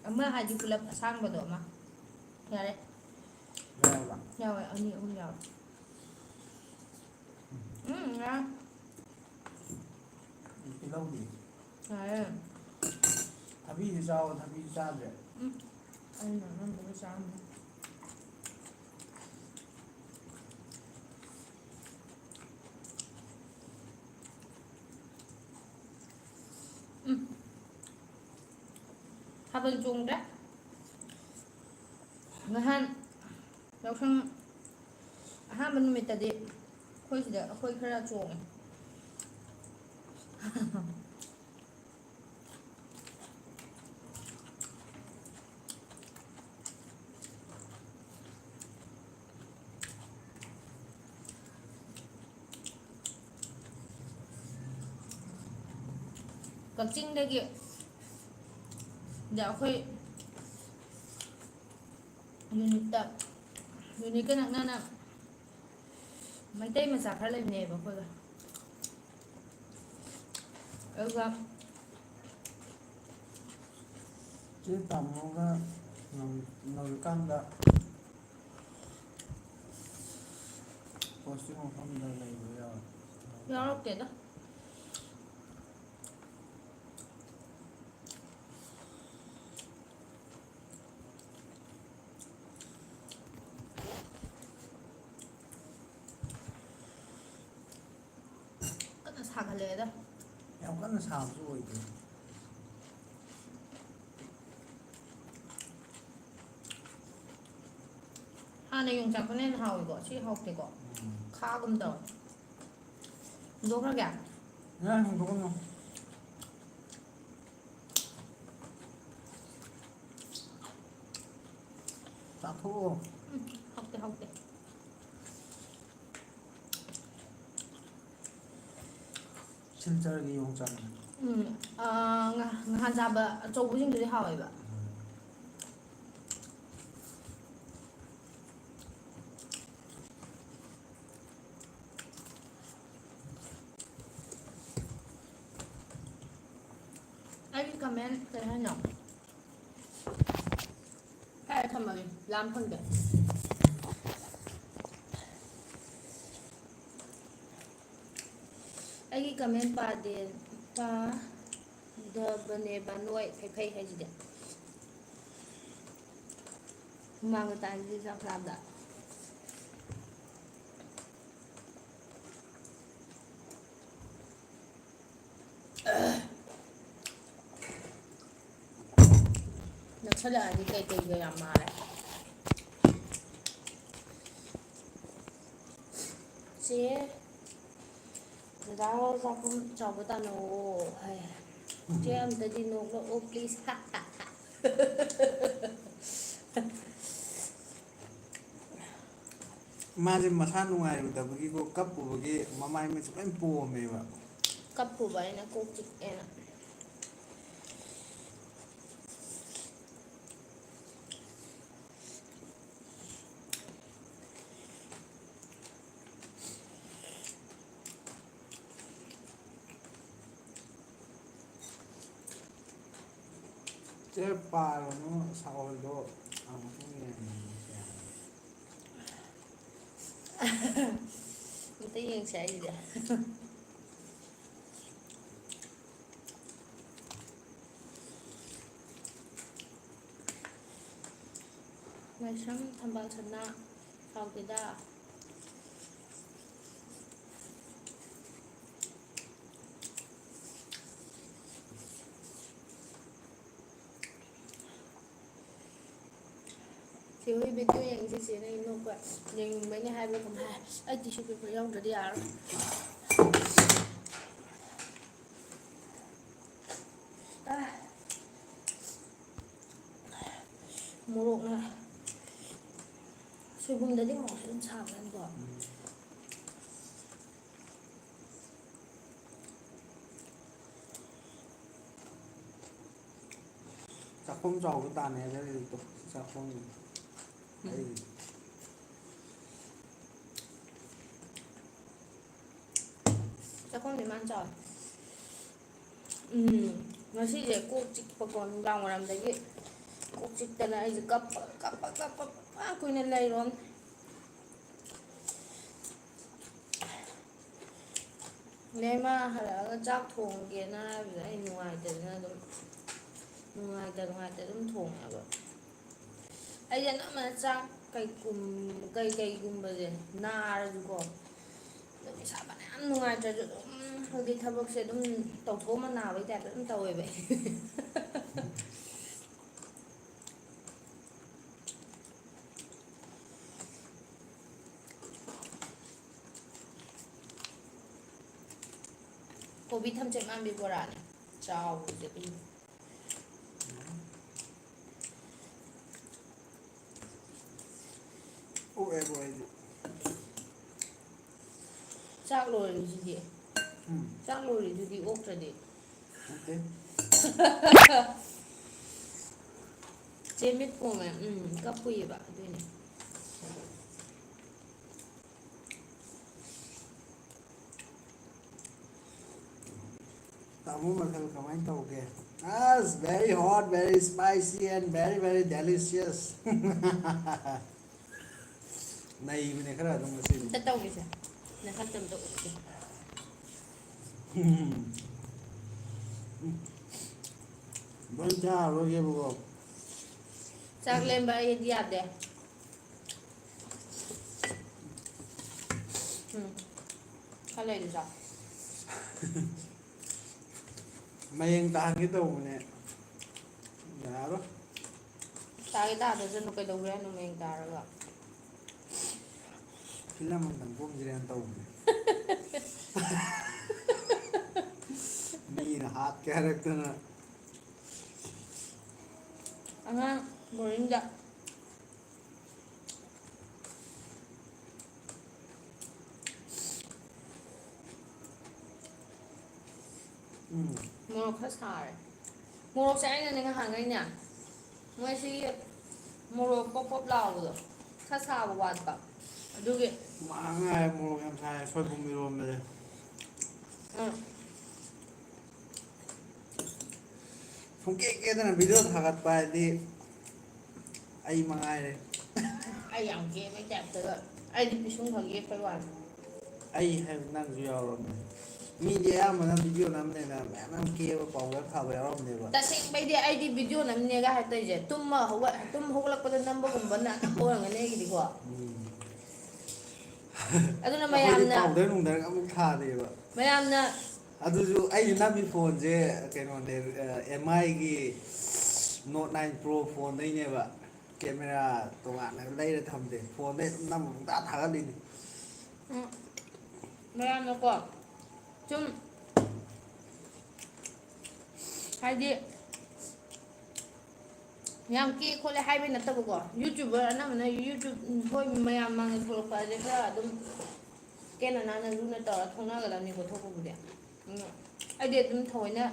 ꯑꯃ ꯍꯥꯏꯗꯤ ꯄꯨꯂꯞ ꯑꯁꯥꯡꯕꯗꯣ ꯑꯃ꯫ ꯌꯥꯔꯦ꯫ ꯌꯥꯎꯕ꯭ꯔꯥ? ꯌꯥꯎꯋꯦ, ꯑꯅꯤ ꯑꯍꯨꯝ ꯌꯥꯎꯋꯦ꯫ ꯎꯝ, ꯌꯥꯔꯦ꯫ ꯇꯤꯜꯍꯧꯗꯤ? ꯌꯥꯔꯦ꯫ ꯊꯕꯤꯗꯤ ꯆꯥꯎ, ꯊꯕꯤꯗꯤ ꯆꯥꯗ꯭ꯔꯦ꯫ ꯎꯝ, ꯑꯩꯅ ꯑꯅꯝꯕꯒ ꯆꯥꯔꯝꯃꯦ꯫ ꯎꯝ꯫ ꯊꯥꯕꯜ ꯆꯣꯡꯗ꯭ꯔꯦ꯫ ꯅꯍꯥꯟ ꯌꯥꯎꯁꯪ ꯑꯍꯥꯟꯕ ꯅꯨꯃꯤꯠꯇꯗꯤ ꯑꯩꯈꯣꯏ ꯁꯤꯗ ꯑꯩꯈꯣꯏ ꯈꯔ ꯆꯣꯡꯉꯦ꯫ ꯀꯛꯆꯤꯡꯗꯒꯤ ꯗ ꯑꯩꯈꯣꯏ ꯌꯨꯅꯤꯠꯇ, ꯌꯨꯅꯤꯠꯀ ꯅꯛꯅꯅ ꯃꯩꯇꯩ ꯃꯆꯥ ꯈꯔ ꯂꯩꯕꯅꯦꯕ ꯑꯩꯈꯣꯏꯒ꯫ ꯑꯗꯨꯒ ꯆꯦ ꯇꯥꯃꯣꯒ ꯅꯧ-, ꯅꯧꯔꯤꯀꯥꯟꯗ ꯄꯣꯁꯇꯤꯡ ꯃꯐꯝꯗ ꯂꯩꯕ ꯌꯥꯎꯔꯦ꯫ ꯌꯥꯎꯔꯛꯇꯦꯗ꯫ ꯀꯟꯅ ꯁꯥꯒꯠꯂꯛꯑꯦꯗ꯫ ꯌꯥꯝ ꯀꯟꯅ ꯁꯥꯕꯁꯨ ꯑꯣꯏꯗꯦ꯫ ꯍꯥꯟꯅ ꯌꯣꯡꯆꯥꯛꯇꯨꯅ ꯍꯦꯟꯅ ꯍꯥꯎꯋꯤꯀꯣ? ꯁꯤ ꯍꯥꯎꯇꯦꯀꯣ? ꯎꯝ꯫ ꯈꯥꯒꯨꯝ ꯇꯧꯋꯦ꯫ ꯍꯨꯟꯗꯣꯛꯈ꯭ꯔꯒꯦ? ꯌꯥꯔꯦ, ꯍꯨꯟꯗꯣꯛꯀꯅꯨ꯫ ꯆꯥꯊꯣꯛꯑꯣ꯫ ꯎꯝ, ꯍꯥꯎꯇꯦ, ꯍꯥꯎꯇꯦ꯫ ꯁꯤꯜꯆꯔꯒꯤ ꯌꯣꯡꯆꯥꯛꯅꯦ꯫ ꯎꯝ, ꯑꯥ, ꯉ-, ꯉꯍꯥꯟ ꯆꯥꯕ ꯑꯆꯧꯕꯁꯤꯡꯗꯨꯗꯤ ꯍꯥꯎꯋꯦꯕ꯫ ꯎꯝ꯫ ꯑꯩꯒꯤ comment ꯀꯩ ꯍꯥꯏꯅꯣ? ꯍꯥꯏꯔ ꯊꯝꯃꯒꯦ, ꯂꯥꯝ ꯐꯪꯗꯦ꯫ ꯑꯩꯒꯤ ꯀꯃꯦꯟ ꯄꯥꯗꯦ, ꯄꯥꯗꯕꯅꯦꯕ ꯅꯣꯏ ꯐꯩ ꯐꯩ ꯍꯥꯏꯁꯤꯗꯤ꯫ ꯍꯨꯃꯥꯡꯒ ꯇꯥꯏꯁꯤꯗꯤ ꯆꯥꯛ ꯆꯥꯕꯗ꯫ ꯅꯛꯁꯜꯂꯛꯑꯗꯤ ꯀꯩꯀꯩꯒ ꯌꯥꯝ ꯃꯥꯜꯂꯦ꯫ ꯆꯦ, ꯗꯗꯥ ꯆꯥꯛꯈꯨꯝ ꯆꯥꯎꯕ ꯇꯥꯟꯅꯧꯋꯣ ꯍꯥꯏ꯫ ꯆꯦ, ꯑꯝꯇꯗꯤ ꯅꯣꯛꯂꯛꯑꯣ, please꯫ ꯃꯥꯁꯦ ꯃꯁꯥ ꯅꯨꯡꯉꯥꯏꯔꯨꯗꯕꯒꯤꯀꯣ, ꯀꯞꯄꯨꯕꯒꯤ ꯃꯃꯥꯏ ꯃꯃꯤꯠꯁꯦ ꯂꯣꯏ ꯄꯣꯝꯃꯦꯕ꯫ ꯀꯞꯄꯨꯕ ꯑꯩꯅ ꯀꯣꯛ ꯆꯤꯛꯑꯦꯅ꯫ ꯆꯦ, ꯄꯥꯔꯨꯅꯨ, ꯁꯥꯎꯍꯜꯂꯣ꯫ ꯑꯃꯨꯛꯇꯪ ꯌꯦꯡꯉꯁꯦ꯫ ꯑꯝꯇ ꯌꯦꯡꯁꯦ ꯑꯩꯗꯤ꯫ ꯂꯥꯏꯁ꯭ꯔꯝ ꯊꯝꯕꯥꯜ ꯁꯅꯥ ꯁꯥꯎꯗꯦꯗ꯫ ꯆꯦ ꯍꯣꯏ video ꯌꯦꯡꯁꯤ, ꯆꯦꯅ ꯅꯣꯛꯄ ꯌꯦꯡꯅꯤꯡꯕꯩꯅꯦ ꯍꯥꯏꯕꯒꯨꯝ ꯍꯥꯏ꯫ ꯑꯩ tissue paper ꯌꯥꯎꯗ꯭ꯔꯗꯤ ꯌꯥꯔꯔꯣꯏ꯫ ꯑꯥ꯫ ꯃꯣꯔꯣꯛꯅ, ꯁꯣꯏꯕꯨꯝꯗꯗꯤ ꯃꯣꯔꯣꯛꯁꯦ ꯑꯗꯨꯝ ꯁꯥꯕꯅꯤꯀꯣ꯫ ꯎꯝ꯫ ꯆꯥꯛꯈꯨꯝ ꯆꯥꯎꯕ ꯇꯥꯟꯅꯩ ꯍꯥꯏꯔꯗꯤ ꯆꯥꯛꯈꯨꯝ꯫ ꯑꯩ ꯆꯥꯛꯈꯨꯝꯗꯤ ꯃꯥꯅ ꯆꯥꯎꯋꯦ꯫ ꯎꯝ, ꯉꯁꯤꯁꯦ ꯀꯣꯛ ꯆꯤꯛꯄꯀꯣ, ꯅꯨꯡꯗꯥꯡ ꯋꯥꯏꯔꯝꯗꯒꯤ ꯀꯣꯛ ꯆꯤꯛꯇꯅ ꯑꯩꯁꯦ ꯀꯞꯄ, ꯀꯞꯄ, ꯀꯞꯄ, ꯀꯨꯏꯅ ꯂꯩꯔꯣꯝ꯫ ꯅꯦ, ꯃꯥ ꯍꯜꯂꯛꯑꯒ ꯆꯥꯛ ꯊꯣꯡꯒꯦꯅ ꯍꯥꯏꯕꯗ ꯑꯩ ꯅꯨꯡꯉꯥꯏꯇꯗꯅ ꯑꯗꯨꯝ, ꯅꯨꯡꯉꯥꯏꯇ ꯅꯨꯡꯉꯥꯏꯇ ꯑꯗꯨꯝ ꯊꯣꯡꯉꯦꯕ꯫ ꯑꯩꯗꯤ ꯑꯅꯝꯕꯅ ꯆꯥꯛ ꯀꯩꯒꯨꯝ-, ꯀꯩ-, ꯀꯩꯒꯨꯝꯕꯁꯦ ꯅꯥꯔꯁꯨꯀꯣ, ꯑꯗꯨꯝ ꯏꯁꯥ ꯐꯅꯌꯥꯝ ꯅꯨꯡꯉꯥꯏꯇ꯭ꯔꯁꯨ ꯑꯗꯨꯝ ꯍꯥꯏꯗꯤ ꯊꯕꯛꯁꯦ ꯑꯗꯨꯝ ꯇꯧꯊꯣꯛꯑꯝꯃ ꯅꯥꯕꯩ ꯇꯥꯏꯞꯇ ꯑꯗꯨꯝ ꯇꯧꯋꯦꯕ ꯑꯩ꯫ ꯀꯣꯕꯤ ꯊꯝꯆꯦꯠ ꯃꯥꯟꯕꯤ ꯕꯣꯔꯥꯅꯦ꯫ ꯆꯥꯎꯕꯁꯦ꯫ ꯎꯝ꯫ ꯑꯣꯛꯑꯦꯕ ꯑꯩꯗꯤ꯫ ꯆꯥꯛ ꯂꯣꯏꯔꯤꯁꯤꯗꯤ꯫ ꯎꯝ꯫ ꯆꯥꯛ ꯂꯣꯏꯔꯤꯗꯨꯗꯤ ꯑꯣꯛꯇ꯭ꯔꯗꯤ꯫ ꯅꯠꯇꯦ꯫ ꯆꯦ ꯃꯤꯠ ꯄꯣꯝꯃꯦ꯫ ꯎꯝ, ꯀꯞꯄꯨꯏꯌꯦꯕ ꯑꯗꯨꯏꯅꯦ꯫ ꯇꯥꯃꯣ ꯃꯊꯦꯜ ꯀꯃꯥꯏꯅ ꯇꯧꯒꯦ? ꯑꯁ, very hot, very spicy and very, very delicious. ꯅꯩꯕꯅꯦ ꯈꯔ ꯑꯗꯨꯝ ꯉꯁꯤꯗꯤ꯫ ꯑꯝꯇ ꯇꯧꯒꯦꯁꯦ꯫ ꯅꯁꯛꯇ ꯑꯝꯇ ꯎꯠꯀꯦ꯫ ꯎꯝ꯫ ꯂꯣꯏ ꯆꯥꯔꯔꯣꯏꯒꯦꯕꯀꯣ꯫ ꯆꯥꯛ ꯂꯦꯝꯕ ꯑꯩꯗꯤ ꯌꯥꯗꯦ꯫ ꯎꯝ꯫ ꯈꯔ ꯂꯩꯔꯗꯤ ꯆꯥꯎ꯫ ꯃꯌꯦꯡ ꯇꯥꯍꯟꯒꯦ ꯇꯧꯕꯅꯦ꯫ ꯌꯥꯔꯣꯏ꯫ ꯇꯥꯒꯦ ꯇꯥꯗ꯭ꯔꯁꯅꯨ, ꯀꯩꯗꯧꯒꯦ ꯍꯥꯏꯅꯣ ꯃꯌꯦꯡ ꯇꯥꯔꯒ? ꯐꯤꯂꯝ ꯑꯝꯇꯪ ꯀꯨꯝꯁꯤꯔꯦꯅ ꯇꯧꯕꯅꯦ꯫ ꯃꯤꯅ ꯍꯥꯠꯀꯦ ꯍꯥꯏꯔꯛꯇꯅ꯫ ꯑꯉꯥꯡ ꯕꯣꯔꯗꯤꯡꯗ꯫ ꯎꯝ꯫ ꯃꯣꯔꯣꯛ ꯈꯔ ꯁꯥꯔꯦ꯫ ꯃꯣꯔꯣꯛꯁꯦ ꯑꯩꯅꯅꯦ ꯉꯍꯥꯟꯈꯩꯅꯦ, ꯃꯣꯏ ꯁꯤꯒꯤ ꯃꯣꯔꯣꯛ ꯄꯣꯞ ꯄꯣꯞ ꯂꯥꯎꯕꯗꯣ ꯈꯔ ꯁꯥꯕ ꯋꯥꯠꯄ꯫ ꯑꯗꯨꯒꯤ꯫ ꯃꯥ ꯉꯥꯏ ꯃꯣꯔꯣꯛ ꯌꯥꯝ ꯁꯥꯏ ꯁꯣꯏꯕꯨꯝ ꯏꯔꯣꯟꯕꯁꯦ꯫ ꯎꯝ꯫ ꯁꯨꯡꯀꯦ ꯀꯦꯗꯅ video ꯊꯥꯒꯠꯄ ꯍꯥꯏꯗꯤ ꯑꯩ ꯃꯉꯥꯏꯔꯦ꯫ ꯑꯩ ꯌꯥꯝ ꯀꯦꯕꯩ type ꯇꯒ꯫ ꯑꯩꯗꯤ ꯄꯤꯁꯨꯝ ꯈꯛ ꯌꯦꯛꯄꯩ ꯋꯥꯅꯤ꯫ ꯑꯩ ꯍꯥꯏꯕ ꯅꯪꯁꯨ ꯌꯥꯎꯔꯕꯅꯦ꯫ ꯃꯤꯗꯤ ꯑꯌꯥꯝꯕꯅ ꯚꯤꯗꯤꯑꯣ ꯅꯝꯅꯦꯅ ꯃꯌꯥꯝ ꯃꯌꯥꯝ ꯀꯦꯕ ꯄꯥꯎꯗꯔ ꯊꯥꯕ ꯌꯥꯎꯔꯝꯅꯦꯕ꯫ ꯇꯁꯦꯡꯕꯩꯗꯤ ꯑꯩꯗꯤ ꯚꯤꯗꯤꯑꯣ ꯅꯝꯅꯦꯒ ꯍꯥꯏ ꯇꯧꯔꯤꯁꯦ ꯇꯨꯝꯕ ꯍꯧꯒꯠ ꯇꯨꯝ ꯍꯧꯒꯠꯂꯛꯄꯗ ꯅꯝꯕꯒꯨꯝꯕꯅ ꯑꯅꯝꯕ ꯑꯣꯏꯔꯝꯒꯅꯤ ꯑꯩꯒꯤꯗꯤꯀꯣ꯫ ꯎꯝ꯫ ꯑꯗꯨꯅ ꯑꯩꯈꯣꯏꯗꯤ ꯃꯌꯥꯝꯅ ꯄꯥꯎꯗꯔ ꯅꯨꯡꯗꯔꯒ ꯑꯃꯨꯛ ꯊꯥꯗꯦꯕ꯫ ꯃꯌꯥꯝꯅ ꯑꯗꯨꯁꯨ ꯑꯩꯅ ꯅꯝꯃꯤ ꯐꯣꯟꯁꯦ ꯀꯩꯅꯣꯅꯦ, ꯑꯦꯝ ꯑꯥꯏꯒꯤ ꯅꯣꯠ ꯅꯥꯏꯟ ꯄ꯭ꯔꯣ ꯐꯣꯟꯗꯩꯅꯦꯕ꯫ ꯀꯦꯃꯦꯔꯥ ꯇꯣꯉꯥꯟꯅ ꯂꯩꯔ ꯊꯝꯗꯦ, ꯐꯣꯟꯗꯩ ꯑꯗꯨꯝ ꯅꯝꯃ ꯄꯨꯡꯊꯥ ꯊꯥꯒꯠꯂꯤꯅꯤ꯫ ꯎꯝ, ꯃꯌꯥꯝꯅꯀꯣ ꯁꯨꯝ ꯍꯥꯏꯗꯤ ꯌꯥꯝ ꯀꯦ ꯈꯣꯠꯂꯦ ꯍꯥꯏꯕꯩ ꯅꯠꯇꯕꯀꯣ, ꯌꯨꯇ꯭ꯌꯨꯕꯔ ꯑꯅꯝꯕꯅ ꯌꯨꯇ꯭ꯌꯨꯕ ꯍꯣꯏ ꯃꯌꯥꯝ ꯃꯥꯡꯗ ꯊꯣꯛꯂꯛꯄ ꯍꯥꯏꯁꯦ ꯈꯔ ꯑꯗꯨꯝ ꯀꯦꯅ ꯅꯥꯟꯅ ꯂꯨꯅ ꯇꯧꯔ ꯊꯣꯛꯅꯒꯗꯕꯅꯤꯀꯣ ꯊꯣꯛꯄꯕꯨꯗꯤ꯫ ꯎꯝ, ꯑꯩꯗꯤ ꯑꯗꯨꯝ ꯊꯑꯣꯏꯅ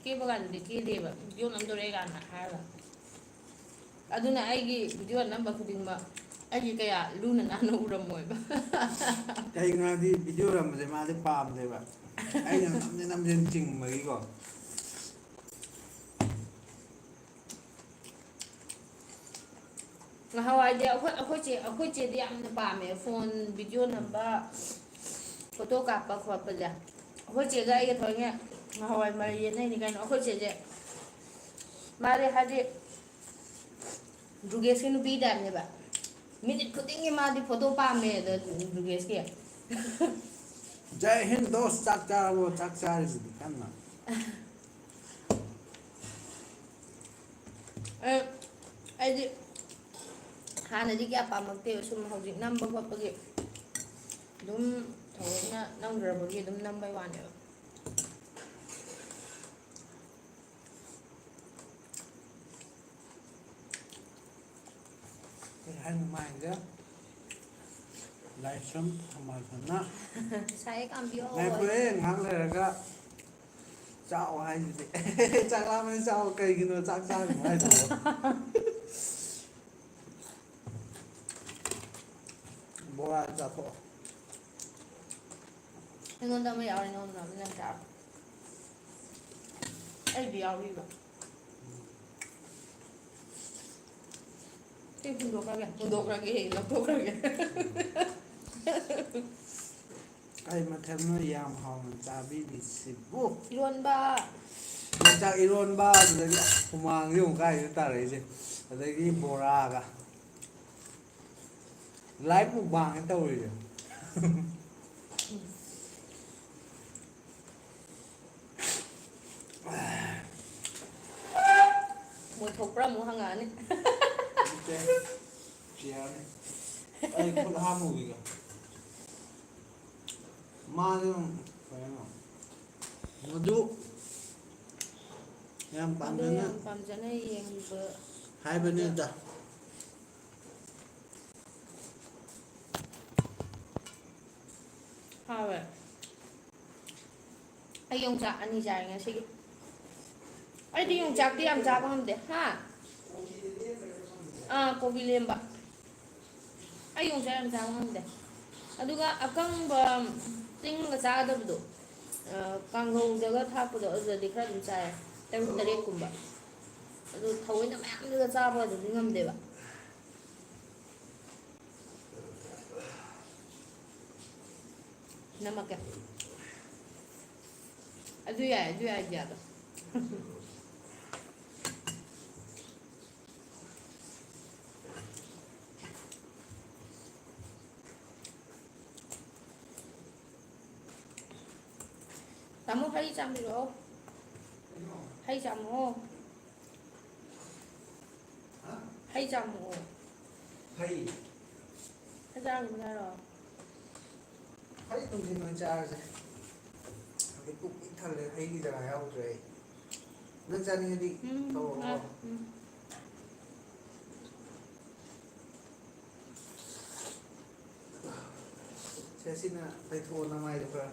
ꯀꯦꯕ ꯀꯥꯟꯗꯗꯤ ꯀꯦꯗꯦꯕ, ꯚꯤꯗꯤꯑꯣ ꯅꯝꯗꯣꯔꯦ ꯀꯥꯏꯅ ꯍꯥꯏꯔꯒ꯫ ꯑꯗꯨꯅ ꯑꯩꯒꯤ ꯚꯤꯗꯤꯑꯣ ꯑꯅꯝꯕ ꯈꯨꯗꯤꯡꯃꯛ ꯑꯩꯒꯤ ꯀꯌꯥ ꯂꯨꯅ ꯅꯥꯟꯅ ꯎꯔꯝꯃꯣꯏꯕ꯫ ꯀꯩꯒꯤꯅꯣ ꯍꯥꯏꯗꯤ ꯚꯤꯗꯤꯑꯣ ꯅꯝꯕꯁꯦ ꯃꯥꯗꯤ ꯄꯥꯝꯗꯦꯕ꯫ ꯑꯩꯅ ꯅꯝꯁꯦ ꯅꯝꯁꯦꯅ ꯆꯤꯡꯕꯒꯤꯀꯣ꯫ ꯉꯍꯥꯟꯋꯥꯏꯗꯤ ꯑꯩꯈꯣꯏ ꯑꯩꯈꯣꯏ ꯆꯦ ꯑꯩꯈꯣꯏ ꯆꯦꯗꯤ ꯌꯥꯝꯅ ꯄꯥꯝꯃꯦ ꯐꯣꯟ ꯚꯤꯗꯤꯑꯣ ꯅꯝꯕ, ꯐꯣꯇꯣ ꯀꯥꯞꯄ ꯈꯣꯠꯄꯁꯦ꯫ ꯑꯩꯈꯣꯏ ꯆꯦꯒ ꯑꯩꯒ ꯊꯣꯏꯅ ꯉꯍꯥꯟꯋꯥꯏ ꯃꯔꯩ ꯌꯦꯠꯅꯩꯅꯤ ꯀꯩꯅꯣ꯫ ꯑꯩꯈꯣꯏ ꯆꯦꯁꯦ ꯃꯥꯗꯤ ꯍꯥꯏꯗꯤ ꯗ꯭ꯔꯨꯒꯦꯁꯀꯤ ꯅꯨꯄꯤ ꯇꯥꯏꯞꯅꯦꯕ꯫ ꯃꯤꯅꯤꯠ ꯈꯨꯗꯤꯡꯒꯤ ꯃꯥꯗꯤ ꯐꯣꯇꯣ ꯄꯥꯝꯃꯦ ꯑꯗ ꯗ꯭ꯔꯨꯒꯦꯁꯀꯤ꯫ ꯖꯥꯏ ꯍꯤꯟ ꯗꯣꯁ, ꯆꯥꯛ ꯆꯥꯔꯕꯣ? ꯆꯥꯛ ꯆꯥꯔꯤꯁꯤꯗꯤ ꯀꯟꯅ꯫ ꯑ, ꯑꯩꯗꯤ ꯍꯥꯟꯅꯗꯤ ꯀꯌꯥ ꯄꯥꯝꯃꯛꯇꯦꯕ, ꯁꯨꯝ ꯍꯧꯖꯤꯛ ꯅꯝꯕ ꯈꯣꯠꯄꯒꯤ ꯑꯗꯨꯝ ꯊꯑꯣꯏꯅ ꯅꯝꯈ꯭ꯔꯕꯒꯤ ꯑꯗꯨꯝ ꯅꯝꯕꯩ ꯋꯥꯅꯦꯕ꯫ ꯀꯩ ꯍꯥꯏꯅꯣ ꯃꯥ ꯍꯥꯏꯁꯦ? ꯂꯥꯏꯁ꯭ꯔꯝ ꯊꯝꯕꯥꯜꯁꯅꯥ꯫ ꯁꯥꯏ ꯀꯥꯝꯕꯤꯌꯣ꯫ ꯉꯥꯏꯈꯣꯍꯦ, ꯉꯥꯏꯍꯥꯛ ꯂꯩꯔꯒ ꯆꯥꯎ ꯍꯥꯏꯁꯤꯗꯤ꯫ ꯆꯥꯛ ꯂꯥꯝꯃꯗꯤ ꯆꯥꯎ, ꯀꯩꯒꯤꯅꯣ ꯆꯥꯛ ꯆꯥꯒꯅꯨ ꯍꯥꯏꯗꯨꯕꯣ? ꯕꯣꯔꯥ ꯆꯥꯊꯣꯛꯑꯣ꯫ ꯑꯩꯉꯣꯟꯗ ꯑꯃ ꯌꯥꯎꯔꯦ, ꯅꯉꯣꯟꯗ ꯑꯃ ꯅꯪ ꯆꯥꯔꯣ꯫ ꯑꯩꯗꯤ ꯌꯥꯎꯔꯤꯕ꯫ ꯁꯤ ꯍꯨꯟꯗꯣꯛꯈ꯭ꯔꯒꯦ, ꯍꯨꯟꯗꯣꯛꯈ꯭ꯔꯒꯦ, ꯂꯧꯊꯣꯛꯈ꯭ꯔꯒꯦ꯫ ꯀꯩ ꯃꯊꯦꯜꯅꯣ ꯌꯥꯝ ꯍꯥꯎꯅ ꯆꯥꯕꯤꯔꯤꯁꯤꯕꯨ? ꯏꯔꯣꯟꯕ꯫ ꯌꯣꯡꯆꯥꯛ ꯏꯔꯣꯟꯕ, ꯑꯗꯨꯗꯒꯤ ꯍꯨꯃꯥꯡꯁꯦ ꯑꯃꯨꯛ ꯀꯥꯏꯗ ꯇꯥꯔꯛꯏꯁꯦ? ꯑꯗꯒꯤ ꯕꯣꯔꯥꯒ꯫ ꯂꯥꯏꯐ ꯃꯨꯛꯕꯥꯡꯅꯦ ꯇꯧꯔꯤꯁꯦ꯫ ꯃꯣꯏ ꯊꯣꯛꯄ꯭ꯔꯥ ꯑꯃꯨꯛ ꯍꯪꯉꯛꯑꯅꯤ꯫ ꯅꯠꯇꯦ, ꯆꯤꯌꯔꯅꯤ꯫ ꯑꯩ ꯈꯨꯠ ꯍꯥꯝꯃꯨꯈꯤꯒꯦ꯫ ꯃꯥꯁꯨ ꯀꯩꯅꯣ, ꯃꯗꯨ ꯌꯥꯝ ꯑꯗꯨ ꯄꯥꯝꯖꯅ ꯌꯥꯝ ꯄꯥꯝꯖꯅ ꯌꯦꯡꯕ ꯍꯥꯏꯕꯅꯤꯗ꯫ ꯍꯥꯎꯋꯦ꯫ ꯑꯩ ꯌꯣꯡꯆꯥꯛ ꯑꯅꯤ ꯆꯥꯔꯦ ꯉꯁꯤꯒꯤ꯫ ꯑꯩꯗꯤ ꯌꯣꯡꯆꯥꯛꯇꯤ ꯌꯥꯝ ꯆꯥꯕ ꯉꯝꯗꯦ꯫ ꯍꯥ? ꯑꯥ, ꯀꯣꯕꯤ ꯂꯦꯝꯕ꯫ ꯑꯩ ꯌꯣꯡꯆꯥꯛ ꯌꯥꯝ ꯆꯥꯕ ꯉꯝꯗꯦ꯫ ꯑꯗꯨꯒ ꯑꯀꯪꯕ ꯇꯤꯡꯉꯒ ꯆꯥꯒꯗꯕꯗꯣ, ꯑ, ꯀꯥꯡꯍꯧꯗꯒ ꯊꯥꯛꯄꯗꯣ, ꯑꯗꯨꯗꯗꯤ ꯈꯔ ꯑꯗꯨꯝ ꯆꯥꯏ꯫ ꯇꯔꯨꯛ ꯇꯔꯦꯠꯀꯨꯝꯕ꯫ ꯑꯗꯨ ꯊꯑꯣꯏꯅ ꯃꯌꯥꯝꯗꯨꯒ ꯆꯥꯕ ꯑꯗꯨꯗꯤ ꯉꯝꯗꯦꯕ꯫ ꯅꯝꯃꯛꯀꯦ꯫ ꯑꯗꯨ ꯌꯥꯏ, ꯑꯗꯨ ꯌꯥꯏ, ꯑꯥꯏꯗꯤꯌꯥꯗꯣ꯫ ꯇꯥꯃꯣ, ꯍꯩ ꯆꯥꯝꯕꯤꯔꯛꯑꯣ꯫ ꯍꯩ ꯆꯥꯝꯃꯛꯑꯣ꯫ ꯍꯩ ꯆꯥꯝꯃꯛꯑꯣ꯫ ꯍꯩ? ꯈꯔ ꯆꯥꯈꯤꯅꯤ ꯍꯥꯏꯔꯣ? ꯍꯩ ꯅꯨꯡꯊꯤꯜ ꯑꯣꯏꯅ ꯆꯥꯔꯁꯦ꯫ ꯍꯧꯖꯤꯛ ꯄꯨꯛ ꯄꯤꯛ ꯊꯜꯂꯦ, ꯍꯩꯒꯤ ꯖꯒꯥ ꯌꯥꯎꯗ꯭ꯔꯦ ꯑꯩ꯫ ꯅꯪ ꯆꯥꯅꯤꯡꯉꯗꯤ ꯎꯝ, ꯇꯧꯔꯛꯑꯣ꯫ ꯎꯝ꯫ ꯁꯦ, ꯁꯤꯅ ꯇꯩꯊꯣꯛꯑꯣ ꯅꯃꯥꯏꯗꯣ ꯈꯔ꯫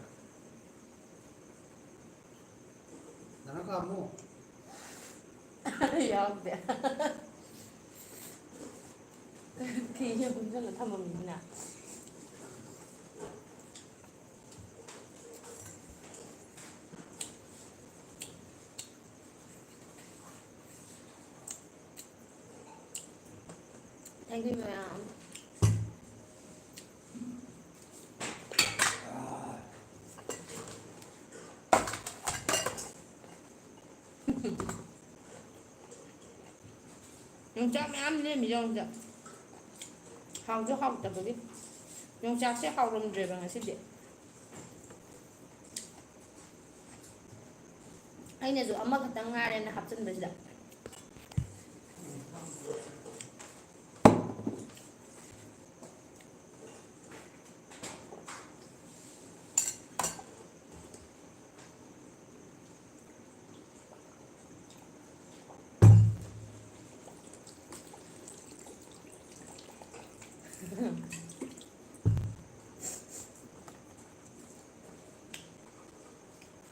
ꯅꯅꯥ ꯀꯥꯃꯣ꯫ ꯌꯥꯎꯗꯦ꯫ ꯐꯤ ꯍꯨꯝꯖꯤꯜꯂ ꯊꯝꯃꯝꯃꯤꯅꯤꯅ꯫ Thank you, ꯃꯌꯥꯝ꯫ ꯌꯣꯡꯆꯥꯛ ꯃꯌꯥꯝ ꯂꯦꯝꯃꯤ ꯌꯦꯡꯉꯨꯗ꯫ ꯍꯥꯎꯁꯨ ꯍꯥꯎꯇꯕꯒꯤ꯫ ꯌꯣꯡꯆꯥꯛꯁꯦ ꯍꯥꯎꯔꯝꯗ꯭ꯔꯦꯕ ꯉꯁꯤꯗꯤ꯫ ꯑꯩꯅꯁꯨ ꯑꯃꯈꯛꯇꯪ ꯉꯥꯏꯔꯦꯅ ꯍꯥꯞꯆꯤꯟꯕꯁꯤꯗ꯫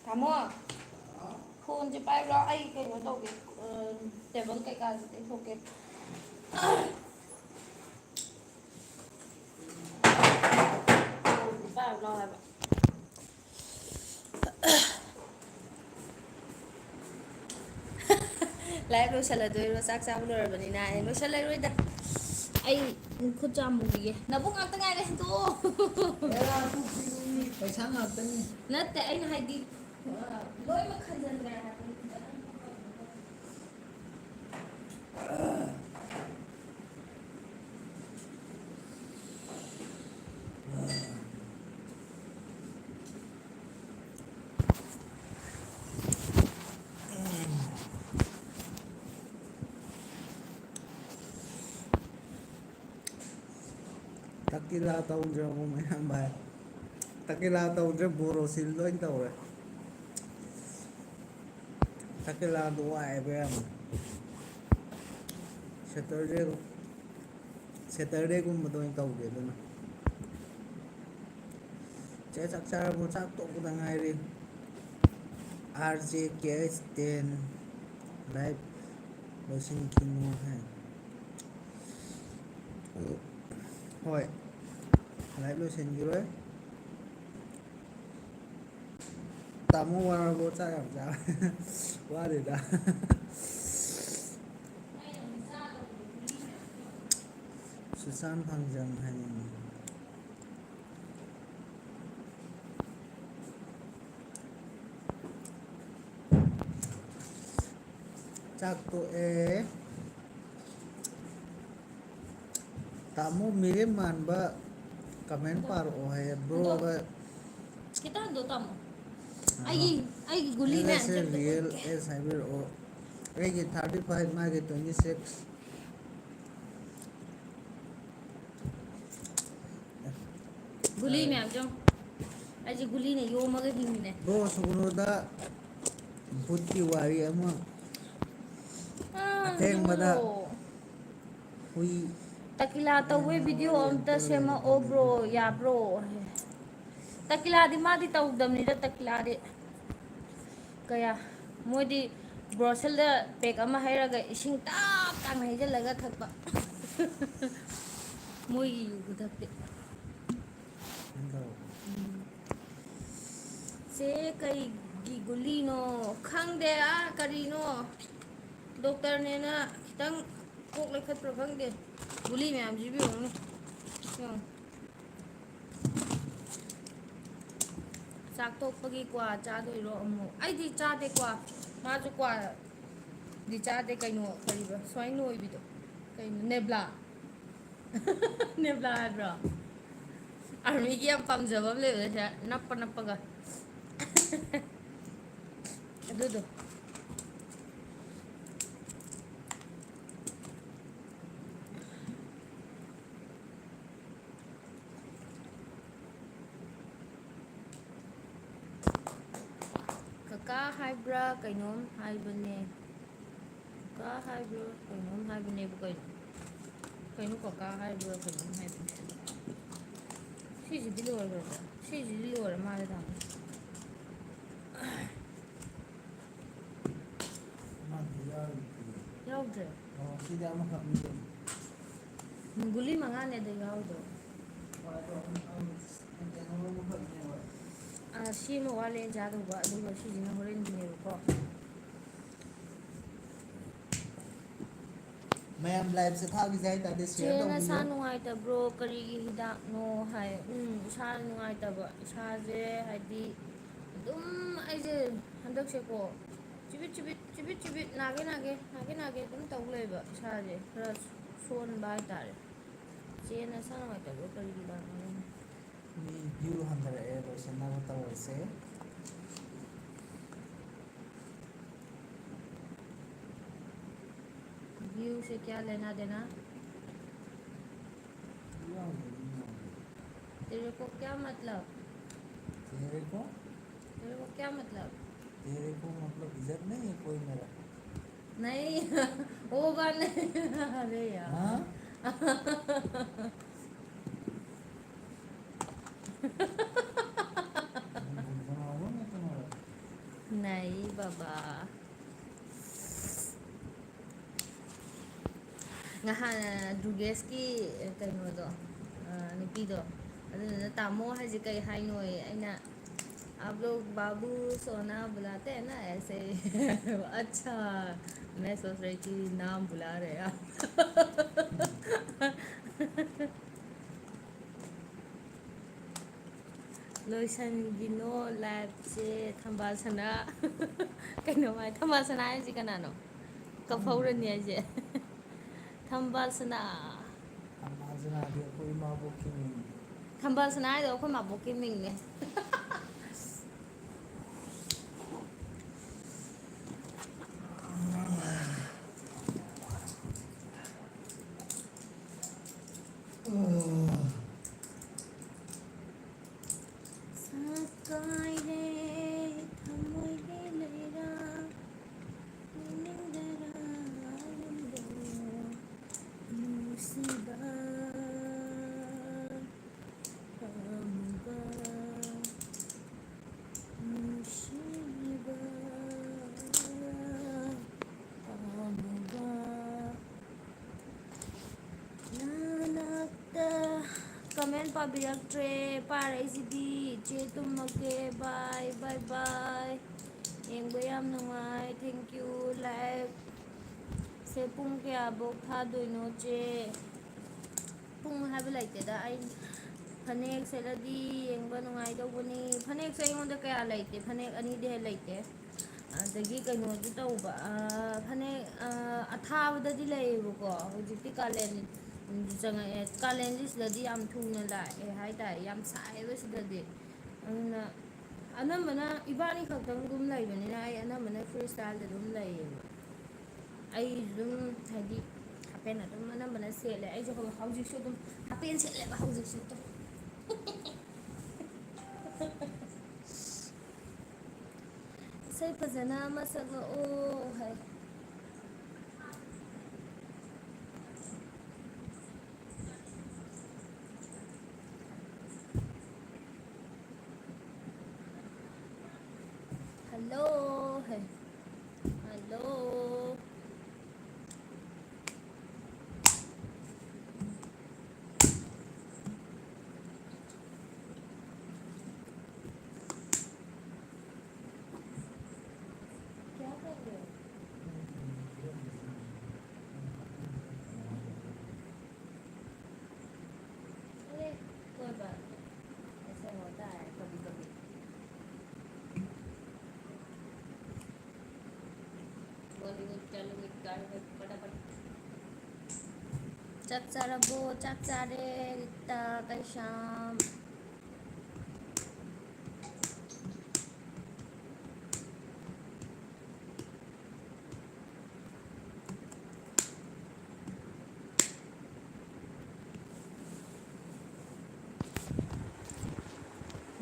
ꯇꯥꯃꯣ, ꯐꯣꯟꯁꯦ ꯄꯥꯏꯕ꯭ꯔꯣ? ꯑꯩ ꯀꯩꯅꯣ ꯇꯧꯒꯦ, ꯑ, ꯇꯦꯕꯜ ꯀꯩꯀꯥꯁꯦ ꯇꯩꯊꯣꯛꯀꯦ꯫ ꯐꯣꯟꯁꯦ ꯄꯥꯏꯔꯨ ꯂꯥꯎ ꯍꯥꯏꯕ꯫ ꯂꯥꯏꯚ ꯂꯣꯏꯁꯜꯂꯗꯣꯏꯔꯣ? ꯆꯥꯛ ꯆꯥꯕ ꯂꯣꯏꯔꯕꯅꯤꯅ꯫ ꯑꯩ ꯂꯣꯏꯁꯜꯂꯔꯣꯏꯗ꯫ ꯑꯩ ꯈꯨꯠ ꯆꯥꯝꯃꯨꯈꯤꯒꯦ꯫ ꯅꯕꯨꯛ ꯉꯥꯛꯇ ꯉꯥꯏꯔꯦ, ꯍꯟꯗꯣꯛꯑꯣ꯫ ꯄꯩꯁꯥ ꯉꯥꯛꯇꯅꯤ꯫ ꯅꯠꯇꯦ, ꯑꯩꯅ ꯍꯥꯏꯗꯤ, ꯂꯣꯏꯅꯃꯛ ꯈꯟꯖꯟꯈ꯭ꯔꯦ ꯍꯥꯏꯕꯅꯤ꯫ ꯇꯀꯤꯂꯥ ꯇꯧꯗ꯭ꯔꯕꯣ ꯃꯌꯥꯝ ꯚꯥꯏ? ꯇꯀꯤꯂꯥ ꯇꯧꯗ꯭ꯔꯦ, ꯕꯣꯔꯣꯁꯤꯜ ꯂꯣꯏ ꯇꯧꯔꯦ꯫ ꯇꯀꯤꯂꯥꯗꯣ ꯋꯥꯏꯑꯦꯕ ꯌꯥꯝꯅ꯫ ꯁꯦꯇꯔꯗꯦ, ꯁꯦꯇꯔꯗꯦꯒꯨꯝꯕꯗ ꯑꯣꯏꯅ ꯇꯧꯒꯦ ꯑꯗꯨꯅ꯫ ꯆꯦ, ꯆꯥꯛ ꯆꯥꯔꯕꯣ? ꯆꯥꯛ ꯇꯣꯛꯄꯗ ꯉꯥꯏꯔꯤ꯫ R J K H ten live ꯂꯣꯏꯁꯤꯟꯈꯤꯅꯨ ꯍꯥꯏ꯫ ꯍꯣꯏ, ꯂꯥꯏꯚ ꯂꯣꯏꯁꯤꯟꯈꯤꯔꯣꯏ꯫ ꯇꯥꯃꯣ ꯋꯥꯔꯕꯣ? ꯆꯥꯛ ꯌꯥꯝ ꯆꯥ-, ꯋꯥꯔꯦꯗ꯫ ꯁꯨꯁꯥꯟ ꯐꯪꯖꯝ ꯍꯥꯏꯅꯤꯡꯉꯤ꯫ ꯆꯥꯛ ꯇꯣꯛꯑꯦ꯫ ꯇꯥꯃꯣ ꯃꯤꯔꯦꯝ ꯃꯥꯟꯕ ꯀꯃꯦꯟ ꯄꯥꯔꯛꯑꯣ ꯍꯥꯏꯌꯦ꯫ ꯕ꯭ꯔꯣꯒ ꯈꯤꯇꯪꯗꯣ ꯇꯝꯃꯣ꯫ ꯑꯩꯒꯤ ꯑꯩꯒꯤ ꯒꯨꯂꯤ ꯑꯦꯜ ꯑꯦꯁ ꯑꯦ ꯃꯌꯥꯝꯁꯦ ꯑꯝꯇ ꯔꯤꯌꯦꯜ ꯎꯠꯀꯦ꯫ ꯑꯦꯁ ꯍꯥꯏꯕꯤꯔꯛꯑꯣ꯫ ꯑꯩꯒꯤ ꯊꯥꯔꯇꯤ ꯐꯥꯏꯚ, ꯃꯥꯒꯤ ꯇ꯭ꯋꯦꯟꯇꯤ ꯁꯤꯛꯁ꯫ ꯒꯨꯂꯤ ꯃꯌꯥꯝꯁꯦ ꯌꯦꯡꯉꯣ꯫ ꯑꯩꯁꯦ ꯒꯨꯂꯤꯅ ꯌꯣꯝꯃꯒ ꯍꯤꯡꯉꯤꯅꯦ꯫ ꯕ꯭ꯔꯣ ꯁꯨꯒꯨꯅꯨꯗ ꯚꯨꯠꯀꯤ ꯋꯥꯔꯤ ꯑꯃ꯫ ꯑꯥ, ꯑꯊꯦꯡꯕꯗ ꯌꯣꯝꯃꯣ꯫ ꯍꯨꯏ ꯇꯀꯤꯂꯥ ꯇꯧꯕꯩ ꯚꯤꯗꯤꯑꯣ ꯑꯝꯇ ꯁꯦꯝꯃꯛꯑꯣ ꯕ꯭ꯔꯣ, ꯌꯥꯕ꯭ꯔꯣ? ꯇꯀꯤꯂꯥꯗꯤ ꯃꯥꯗꯤ ꯇꯧꯗꯕꯅꯤꯗ, ꯇꯀꯤꯂꯥꯗꯤ꯫ ꯀꯌꯥ ꯃꯣꯏꯗꯤ ꯕ꯭ꯔꯣꯁꯦꯜꯗ ꯄꯦꯛ ꯑꯃ ꯍꯩꯔꯒ ꯏꯁꯤꯡ ꯇꯥꯞ ꯇꯥꯡꯅ ꯍꯩꯖꯤꯜꯂꯒ ꯊꯛꯄ꯫ ꯃꯣꯏꯒꯤ ꯌꯨ ꯈꯨꯊꯛꯇꯤ꯫ ꯆꯦ, ꯀꯩꯒꯤ ꯒꯨꯂꯤꯅꯣ? ꯈꯪꯗꯦ, ꯑꯥ, ꯀꯔꯤꯅꯣ? ꯗꯣꯛꯇꯔꯅꯦꯅ ꯈꯤꯇꯪ ꯀꯣꯛ ꯂꯩꯈꯠꯄ꯭ꯔꯥ ꯈꯪꯗꯦ꯫ ꯒꯨꯂꯤ ꯃꯌꯥꯝꯁꯤꯕꯨ ꯌꯦꯡꯉꯨꯅꯦ꯫ ꯌꯦꯡꯉꯨ꯫ ꯆꯥꯛ ꯇꯣꯛꯄꯒꯤ ꯀ꯭ꯋꯥ ꯆꯥꯗꯣꯏꯔꯣ ꯑꯃꯨꯛ? ꯑꯩꯗꯤ ꯆꯥꯗꯦ ꯀ꯭ꯋꯥ꯫ ꯃꯥꯁꯨ ꯀ꯭ꯋꯥꯗꯤ ꯆꯥꯗꯦ꯫ ꯀꯩꯅꯣ, ꯀꯔꯤꯕ? ꯁ꯭ꯋꯥꯏ ꯅꯣꯏꯕꯤꯗꯣ꯫ ꯀꯩꯅꯣ? ꯅꯦꯕ꯭ꯂꯥ꯫ ꯅꯦꯕ꯭ꯂꯥ ꯍꯥꯏꯕ꯭ꯔꯣ? ꯑꯥꯔꯃꯤꯒꯤ ꯌꯥꯝ ꯄꯥꯝꯖꯕ ꯑꯃ ꯂꯩꯕꯗꯣ, ꯁꯦ ꯅꯞꯄ ꯅꯞꯄꯒ꯫ ꯑꯗꯨꯗꯣ꯫ ꯀꯀꯥ ꯍꯥꯏꯕ꯭ꯔꯥ ꯀꯩꯅꯣꯝ ꯍꯥꯏꯕꯅꯦ꯫ ꯀꯀꯥ ꯍꯥꯏꯕ꯭ꯔꯥ ꯀꯩꯅꯣꯝ ꯍꯥꯏꯕꯅꯦꯕ꯫ ꯀꯩꯅꯣ? ꯀꯩꯅꯣ ꯀꯀꯥ ꯍꯥꯏꯕ꯭ꯔꯥ ꯀꯩꯅꯣꯝ ꯍꯥꯏꯕꯅꯦ꯫ ꯁꯤꯁꯤꯗꯤ ꯂꯣꯏꯈ꯭ꯔꯕꯣ? ꯁꯤꯁꯤꯗꯤ ꯂꯣꯏꯔ ꯃꯥꯜꯂꯦ, ꯇꯥꯃꯣ꯫ ꯑꯃꯗꯤ ꯌꯥꯎꯔꯤꯗꯨꯗꯤ꯫ ꯌꯥꯎꯗ꯭ꯔꯦ꯫ ꯑꯣ, ꯁꯤꯗꯤ ꯑꯃꯈꯛꯅꯤ ꯀꯩꯅꯣ꯫ ꯒꯨꯂꯤ ꯃꯉꯥꯅꯦ ꯑꯗ ꯌꯥꯎꯔꯤꯗꯣ꯫ ꯍꯣꯏ, ꯑꯗꯣ ꯑꯃ, ꯑꯃ, ꯀꯩꯅꯣ ꯑꯃꯈꯛꯅꯦꯕ꯫ ꯑꯥ, ꯁꯤ ꯑꯃ ꯋꯥꯠꯂꯦ ꯑꯩꯅ ꯆꯥꯗꯧꯕ, ꯑꯗꯨꯒ ꯁꯤꯁꯤꯅ ꯍꯣꯔꯦꯟꯒꯤꯅꯦꯕꯀꯣ꯫ ꯃꯌꯥꯝ ꯂꯥꯏꯐꯁꯦ ꯊꯥꯒꯤꯁꯦ ꯍꯥꯏꯇꯥꯔꯗꯤ ꯆꯦ, ꯁꯤꯌꯔ ꯅꯁꯥ ꯇꯧꯕꯤꯌꯨ꯫ ꯅꯨꯡꯉꯥꯏꯇꯕ꯭ꯔꯣ? ꯀꯔꯤꯒꯤ ꯍꯤꯗꯥꯛꯅꯣ ꯍꯥꯏ꯫ ꯎꯝ, ꯏꯁꯥ ꯅꯨꯡꯉꯥꯏꯇꯕ꯫ ꯏꯁꯥꯁꯦ ꯍꯥꯏꯗꯤ ꯑꯗꯨꯝ ꯑꯩꯁꯦ ꯍꯟꯗꯛꯁꯦꯀꯣ ꯆꯤꯕꯤꯠ ꯆꯤꯕꯤꯠ, ꯆꯤꯕꯤꯠ ꯆꯤꯕꯤꯠ, ꯅꯥꯒꯦ ꯅꯥꯒꯦ, ꯅꯥꯒꯦ ꯅꯥꯒꯦ ꯑꯗꯨꯝ ꯇꯧ ꯂꯩꯕ꯫ ꯏꯁꯥꯁꯦ ꯈꯔ ꯁꯣꯟꯕ ꯍꯥꯏꯇꯥꯔꯦ꯫ ꯆꯦ ꯅꯁꯥ ꯅꯨꯡꯉꯥꯏꯇꯕ꯭ꯔꯣ? ꯀꯔꯤꯒꯤ ꯂꯥꯛꯄꯅꯣ? ꯃꯤ ꯚ꯭ꯌꯨ ꯍꯟꯊꯔꯛꯑꯦ, ꯂꯣꯏꯁꯤꯟꯅꯕ ꯇꯧꯔꯁꯦ꯫ View से क्या लेना देना? तेरे को क्या मतलब? तेरे को? तेरे को क्या मतलब? तेरे को मतलब इज्जत नहीं है कोई मेरा? नहीं, वो बात नहीं। अरे यार। हाँ? नहीं बाबा। ꯉꯍꯥꯟ ꯗꯨꯔꯒꯦꯁꯀꯤ ꯀꯩꯅꯣꯗꯣ, ꯑ, ꯅꯨꯄꯤꯗꯣ, ꯑꯗꯨꯗꯨꯅ "ꯇꯥꯃꯣ ꯍꯥꯏꯁꯦ ꯀꯩ ꯍꯥꯏꯅꯣꯌꯦ?" ꯑꯩꯅ, "आप लोग बाबू सोना बुलाते हैं ना ऐसे।" "अच्छा, मैं सोच रही थी नाम बुला रहे हैं।" ꯂꯣꯏꯁꯟꯒꯤꯅꯣ ꯂꯥꯏꯞꯁꯦ꯫ ꯊꯝꯕꯥꯜ ꯁꯅꯥ꯫ ꯀꯩꯅꯣ ꯍꯥꯏ, ꯊꯝꯕꯥꯜ ꯁꯅꯥ ꯍꯥꯏꯁꯤ ꯀꯅꯥꯅꯣ? ꯀꯞꯍꯧꯔꯅꯤ ꯍꯥꯏꯁꯦ꯫ ꯊꯝꯕꯥꯜ ꯁꯅꯥ꯫ ꯊꯝꯕꯥꯜ ꯁꯅꯥꯗꯤ ꯑꯩꯈꯣꯏ ꯏꯃꯥꯕꯣꯛꯀꯤ ꯃꯤꯡꯅꯤ꯫ ꯊꯝꯕꯥꯜ ꯁꯅꯥ ꯍꯥꯏꯗꯣ ꯑꯩꯈꯣꯏ ꯃꯥꯕꯣꯛꯀꯤ ꯃꯤꯡꯅꯦ꯫ ꯁꯛꯀꯥꯏꯔꯦ ꯊꯃꯣꯏꯒꯤ ꯂꯩꯔꯥ, ꯄꯨꯛꯅꯤꯡꯗꯔꯥ ꯅꯨꯡꯁꯤꯕ꯫ ꯑꯃꯨꯕ ꯅꯨꯡꯁꯤꯕ ꯑꯃꯨꯕ ꯅꯅꯥꯛꯇ꯫ ꯀꯃꯦꯟ ꯄꯥꯕꯤꯔꯛꯇ꯭ꯔꯦ, ꯄꯥꯔꯛꯏꯁꯤꯗꯤ꯫ ꯏꯆꯦ ꯇꯨꯝꯃꯒꯦ, bye, bye, bye꯫ ꯌꯦꯡꯕ ꯌꯥꯝ ꯅꯨꯡꯉꯥꯏ, thank you꯫ ꯂꯥꯏꯞꯁꯦ ꯄꯨꯡ ꯀꯌꯥꯐꯧ ꯊꯥꯗꯣꯏꯅꯣ, ꯆꯦ? ꯄꯨꯡ ꯍꯥꯏꯕ ꯂꯩꯇꯦꯗ꯫ ꯑꯩ ꯐꯅꯦꯛ ꯁꯦꯠꯂꯗꯤ ꯌꯦꯡꯕ ꯅꯨꯡꯉꯥꯏꯗꯧꯕꯅꯤ꯫ ꯐꯅꯦꯛꯁꯦ ꯑꯩꯉꯣꯟꯗ ꯀꯌꯥ ꯂꯩꯇꯦ, ꯐꯅꯦꯛ ꯑꯅꯤꯗꯤ ꯍꯦꯟꯅ ꯂꯩꯇꯦ꯫ ꯑꯗꯒꯤ ꯀꯩꯅꯣꯁꯨ ꯇꯧꯕ, ꯑ, ꯐꯅꯦꯛ, ꯑ, ꯑꯊꯥꯕꯗꯗꯤ ꯂꯩꯌꯦꯕꯀꯣ, ꯍꯧꯖꯤꯛꯇꯤ ꯀꯥꯂꯦꯟ ꯆꯪꯉꯛꯑꯦ꯫ ꯀꯥꯂꯦꯟꯁꯤ ꯁꯤꯗꯗꯤ ꯌꯥꯝ ꯊꯨꯅ ꯂꯥꯛꯑꯦ ꯍꯥꯏꯇꯥꯔꯦ, ꯌꯥꯝ ꯁꯥꯏꯌꯦꯕ ꯁꯤꯗꯗꯤ꯫ ꯑꯗꯨꯅ ꯑꯅꯝꯕꯅ ꯏꯕꯥꯅꯤ ꯈꯛꯇꯪ ꯑꯗꯨꯝ ꯂꯩꯕꯅꯤꯅ ꯑꯩ ꯑꯅꯝꯕꯅ free style ꯗ ꯑꯗꯨꯝ ꯂꯩꯌꯦꯕ꯫ ꯑꯩ ꯑꯗꯨꯝ ꯍꯥꯏꯗꯤ half pant ꯑꯗꯨꯝ ꯑꯅꯝꯕꯅ ꯁꯦꯠꯂꯦ꯫ ꯑꯩꯁꯨ ꯍꯧ-, ꯍꯧꯖꯤꯛꯁꯨ ꯑꯗꯨꯝ half pant ꯁꯦꯠꯂꯦꯕ ꯍꯧꯖꯤꯛꯁꯨ ꯑꯗꯨꯝ꯫ ꯏꯁꯩ ꯐꯖꯅ ꯑꯃ ꯁꯛꯂꯛꯑꯣ ꯍꯥꯏ꯫ Hello ꯍꯥꯏ꯫ Hello꯫ क्या कर रहे हो? अरे, कोई बात नहीं, ऐसा होता है कभी कभी। Bollywood, Tollywood, Tollywood, फटाफट। ꯆꯥꯛ ꯆꯥꯔꯕꯣ? ꯆꯥꯛ ꯆꯥꯔꯦ, ꯔꯤꯇꯥ, ꯀꯩꯁꯥꯝ꯫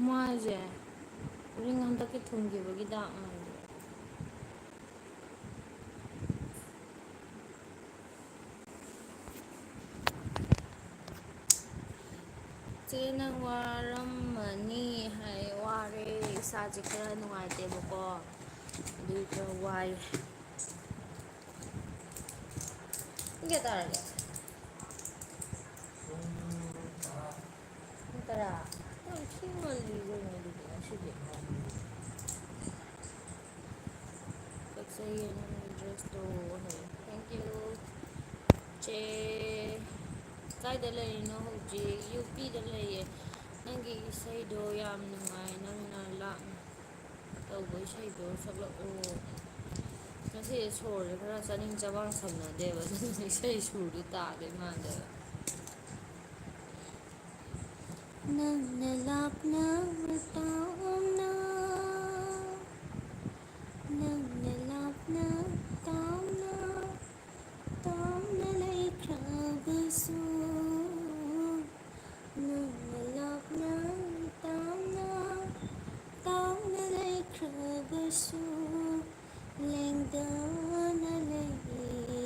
ꯃꯥꯏꯁꯦ ꯎꯔꯤꯡ ꯍꯟꯗꯛꯀꯤ ꯊꯨꯡꯈꯤꯕꯒꯤ ꯗꯥꯛ ꯃꯥꯜꯂꯦ꯫ ꯆꯦ, ꯅꯪ ꯋꯥꯔꯝꯃꯅꯤ ꯍꯥꯏ꯫ ꯋꯥꯔꯦ, ꯏꯁꯥꯁꯦ ꯈꯔ ꯅꯨꯡꯉꯥꯏꯇꯦꯕꯀꯣ, ꯑꯗꯨꯒꯤ ꯈꯔ ꯋꯥꯏ꯫ ꯄꯨꯡ ꯀꯌꯥ ꯇꯥꯔꯒꯦ? ꯄꯨꯡ ꯇꯔꯥ꯫ ꯌꯥꯝ ꯊꯦꯡꯃꯜꯂꯤ ꯀꯩꯅꯣ ꯑꯗꯨꯗꯤ ꯉꯁꯤꯗꯤ꯫ ꯀꯛꯆꯩꯌꯦ ꯅꯪꯒꯤ dress ꯇꯣ ꯍꯥꯏꯌꯦ꯫ Thank you꯫ ꯆꯦ, ꯀꯥꯏꯗ ꯂꯩꯔꯤꯅꯣ ꯍꯧꯖꯤꯛ? ꯌꯨ ꯄꯤꯗ ꯂꯩꯌꯦ꯫ ꯅꯪꯒꯤ ꯏꯁꯩꯗꯣ ꯌꯥꯝ ꯅꯨꯡꯉꯥꯏ, ꯅꯪꯅ ꯂꯥꯛꯅ ꯇꯧꯕ ꯏꯁꯩꯗꯣ ꯁꯛꯂꯛꯑꯣ꯫ ꯉꯁꯤꯁꯦ ꯁꯣꯔꯁꯦ ꯈꯔ ꯆꯥꯅꯤꯡ ꯆꯃꯥꯡ ꯁꯝꯅꯗꯦꯕ, ꯑꯗꯨꯅ ꯏꯁꯩ ꯁꯨꯔꯗꯣ ꯇꯥꯗꯣꯏ ꯃꯥꯟꯗꯦꯕ꯫ ꯅꯪꯅ ꯂꯥꯞꯅ ꯇꯥꯎꯅ, ꯅꯪꯅ ꯂꯥꯞꯅ ꯇꯥꯎꯅ, ꯇꯥꯎꯅ ꯂꯩꯈ꯭ꯔꯕꯁꯨ, ꯅꯪꯅ ꯂꯥꯞꯅ ꯇꯥꯎꯅ, ꯇꯥꯎꯅ ꯂꯩꯈ꯭ꯔꯕꯁꯨ, ꯂꯦꯡꯗꯅ ꯂꯩꯌꯦ꯫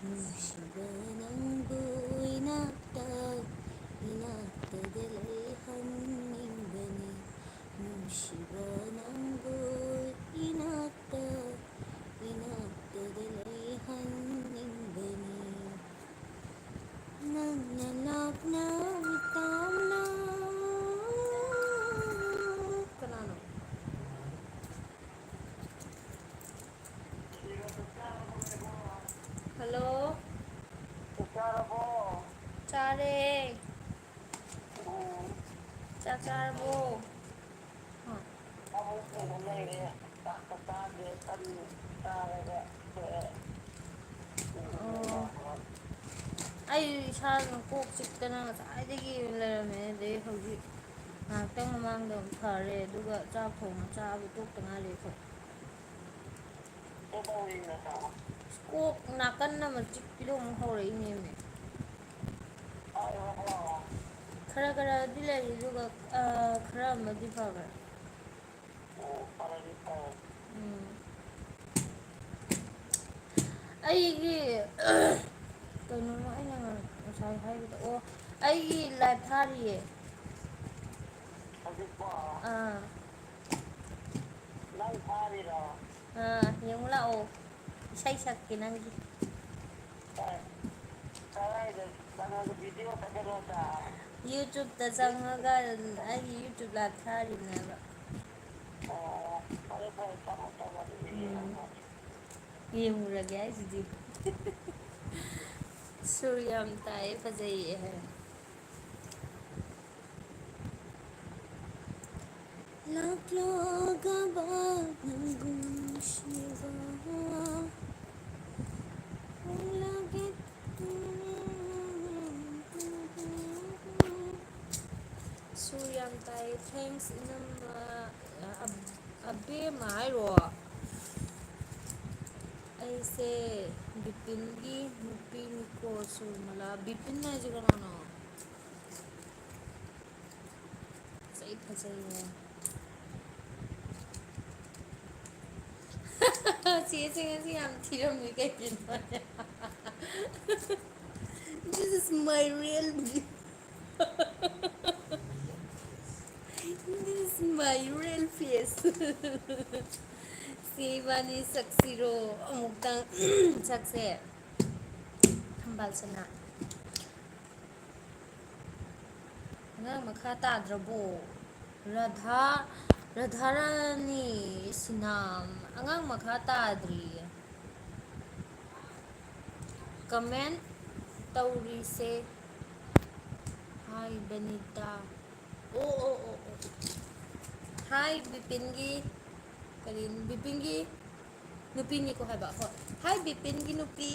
ꯅꯨꯡꯁꯤꯕ ꯅꯪꯕꯨ ꯏꯅꯥꯛꯇ, ꯏꯅꯥꯛꯇꯗ ꯂꯩꯍꯟꯅꯤꯡꯕꯅꯤ꯫ ꯅꯨꯡꯁꯤꯕ ꯅꯪꯕꯨ ꯏꯅꯥꯛꯇ, ꯏꯅꯥꯛꯇꯗ ꯂꯩꯍꯟꯅꯤꯡꯕꯅꯤ꯫ ꯅꯪꯅ ꯂꯥꯞꯅ ꯇꯥꯝꯅ꯫ ꯀꯅꯥꯅꯣ? ꯍꯜꯂꯣ꯫ ꯆꯥꯛ ꯆꯥꯔꯕꯣ? ꯆꯥꯔꯦ꯫ ꯎꯝ꯫ ꯆꯥꯛ ꯆꯥꯔꯕꯣ? ꯍꯥ꯫ ꯐꯃꯨꯡꯗ ꯂꯩꯔꯦ꯫ ꯆꯥꯛꯀ ꯆꯥꯗ꯭ꯔꯦ꯫ ꯇꯟ ꯆꯥꯔꯒ ꯇꯣꯛꯑꯦ꯫ ꯑꯣ꯫ ꯑꯩ ꯏꯁꯥꯅ ꯀꯣꯛ ꯆꯤꯛꯇꯅ ꯉꯁꯥꯏꯗꯒꯤ ꯂꯩꯔꯝꯃꯦ꯫ ꯑꯗꯩ ꯍꯧꯖꯤꯛ ꯉꯥꯏꯍꯥꯛꯇꯪ ꯃꯃꯥꯡꯗ ꯑꯃꯨꯛ ꯐꯔꯦ꯫ ꯑꯗꯨꯒ ꯆꯥꯛ ꯊꯣꯡꯉ ꯆꯥꯕ ꯇꯣꯛꯇ ꯉꯥꯏꯔꯤ ꯑꯩꯈꯣꯏ꯫ ꯀꯩꯗꯧꯔꯤꯅꯣ ꯅꯪ? ꯀꯣꯛ ꯅꯥꯀꯟ ꯑꯃ ꯆꯤꯛꯄꯤꯗꯣ ꯑꯃꯨꯛ ꯍꯧꯔꯛꯏꯅꯦꯃꯤ꯫ ꯐꯔꯕꯣ? ꯈꯔ ꯈꯔꯗꯤ ꯂꯩꯔꯤ, ꯑꯗꯨꯒ, ꯑ, ꯈꯔ ꯑꯃꯗꯤ ꯐꯈ꯭ꯔꯦ꯫ ꯑꯣ, ꯐꯔꯗꯤ ꯐꯔꯦ꯫ ꯎꯝ꯫ ꯑꯩꯒꯤ, ꯀꯩꯅꯣꯝꯃ ꯑꯩꯅ ꯉꯁꯥꯏ ꯍꯥꯏꯒꯦ ꯇꯧ-, ꯑꯣ, ꯑꯩꯒꯤ ꯂꯥꯏꯞ ꯊꯥꯔꯤꯌꯦ꯫ ꯍꯧꯖꯤꯛꯄꯣ? ꯑꯥ꯫ ꯅꯪ ꯊꯥꯔꯤꯔꯣ? ꯑꯥ, ꯌꯦꯡꯉꯨ ꯂꯥꯛꯑꯣ꯫ ꯏꯁꯩ ꯁꯛꯀꯦ ꯅꯪꯒꯤ꯫ ꯀꯥꯏ-, ꯀꯗꯥꯏꯗ ꯆꯪꯉꯒ video ꯊꯥꯒꯠꯂꯣꯗ? YouTube-ꯇ ꯆꯪꯉꯒ ꯑꯩꯒꯤ YouTube live ꯊꯥꯔꯤꯕꯅꯦꯕ꯫ ꯑꯣ, ꯐꯔꯦ, ꯐꯔꯦ, ꯊꯝꯃꯣ, ꯊꯝꯃꯣ, ꯑꯗꯨꯗꯤ ꯎꯝ꯫ ꯌꯦꯡꯉꯣ꯫ ꯌꯦꯡꯉꯨꯔꯒꯦ ꯍꯥꯏꯁꯤꯗꯤ꯫ ꯁꯨꯔ ꯌꯥꯝ ꯇꯥꯏꯌꯦ, ꯐꯖꯩꯌꯦ ꯍꯥꯏ꯫ ꯂꯥꯛꯂꯣꯒꯕ ꯅꯪꯒꯨꯝꯁꯤꯕ ꯍꯣꯡꯂꯒꯦ꯫ ꯇꯥꯏ, thanks ꯏꯅꯝꯃ꯫ ꯑ-, ꯑꯕꯦꯝꯃ ꯍꯥꯏꯔꯣ? ꯑꯩꯁꯦ ꯕꯤꯄꯤꯟꯒꯤ ꯅꯨꯄꯤꯅꯤꯀꯣ, ꯁꯨꯔꯃꯂꯥ꯫ ꯕꯤꯄꯤꯟ ꯍꯥꯏꯁꯦ ꯀꯅꯥꯅꯣ? ꯐꯖꯩ, ꯐꯖꯩꯌꯦ꯫ ꯆꯦꯁꯦ ꯉꯁꯤ ꯌꯥꯝ ꯊꯤꯔꯝꯃꯤ ꯀꯩꯒꯤꯅꯣ? This is my real view. This is my real face. ꯁꯤ ꯏꯕꯥꯅꯤ ꯁꯛꯁꯤꯔꯣ? ꯑꯃꯨꯛꯇꯪ ꯁꯛꯁꯦ꯫ ꯊꯝꯕꯥꯜ ꯁꯅꯥ꯫ ꯑꯉꯥꯡ ꯃꯈꯥ ꯇꯥꯗ꯭ꯔꯕꯣ? ꯔꯙꯥ, ꯔꯙꯥꯔꯥꯅꯤ ꯁꯤꯅꯥꯝ, ꯑꯉꯥꯡ ꯃꯈꯥ ꯇꯥꯗ꯭ꯔꯤꯌꯦ꯫ Comment ꯇꯧꯔꯤꯁꯦ ꯍꯥꯏꯕꯅꯤꯗ꯫ ꯑꯣ, ꯑꯣ, ꯑꯣ, ꯑꯣ꯫ ꯍꯥꯏ ꯕꯤꯄꯤꯟꯒꯤ, ꯀꯔꯤ, ꯕꯤꯄꯤꯟꯒꯤ ꯅꯨꯄꯤꯅꯤꯀꯣ ꯍꯥꯏꯕ꯫ ꯍꯣꯏ꯫ ꯍꯥꯏ ꯕꯤꯄꯤꯟꯒꯤ ꯅꯨꯄꯤ꯫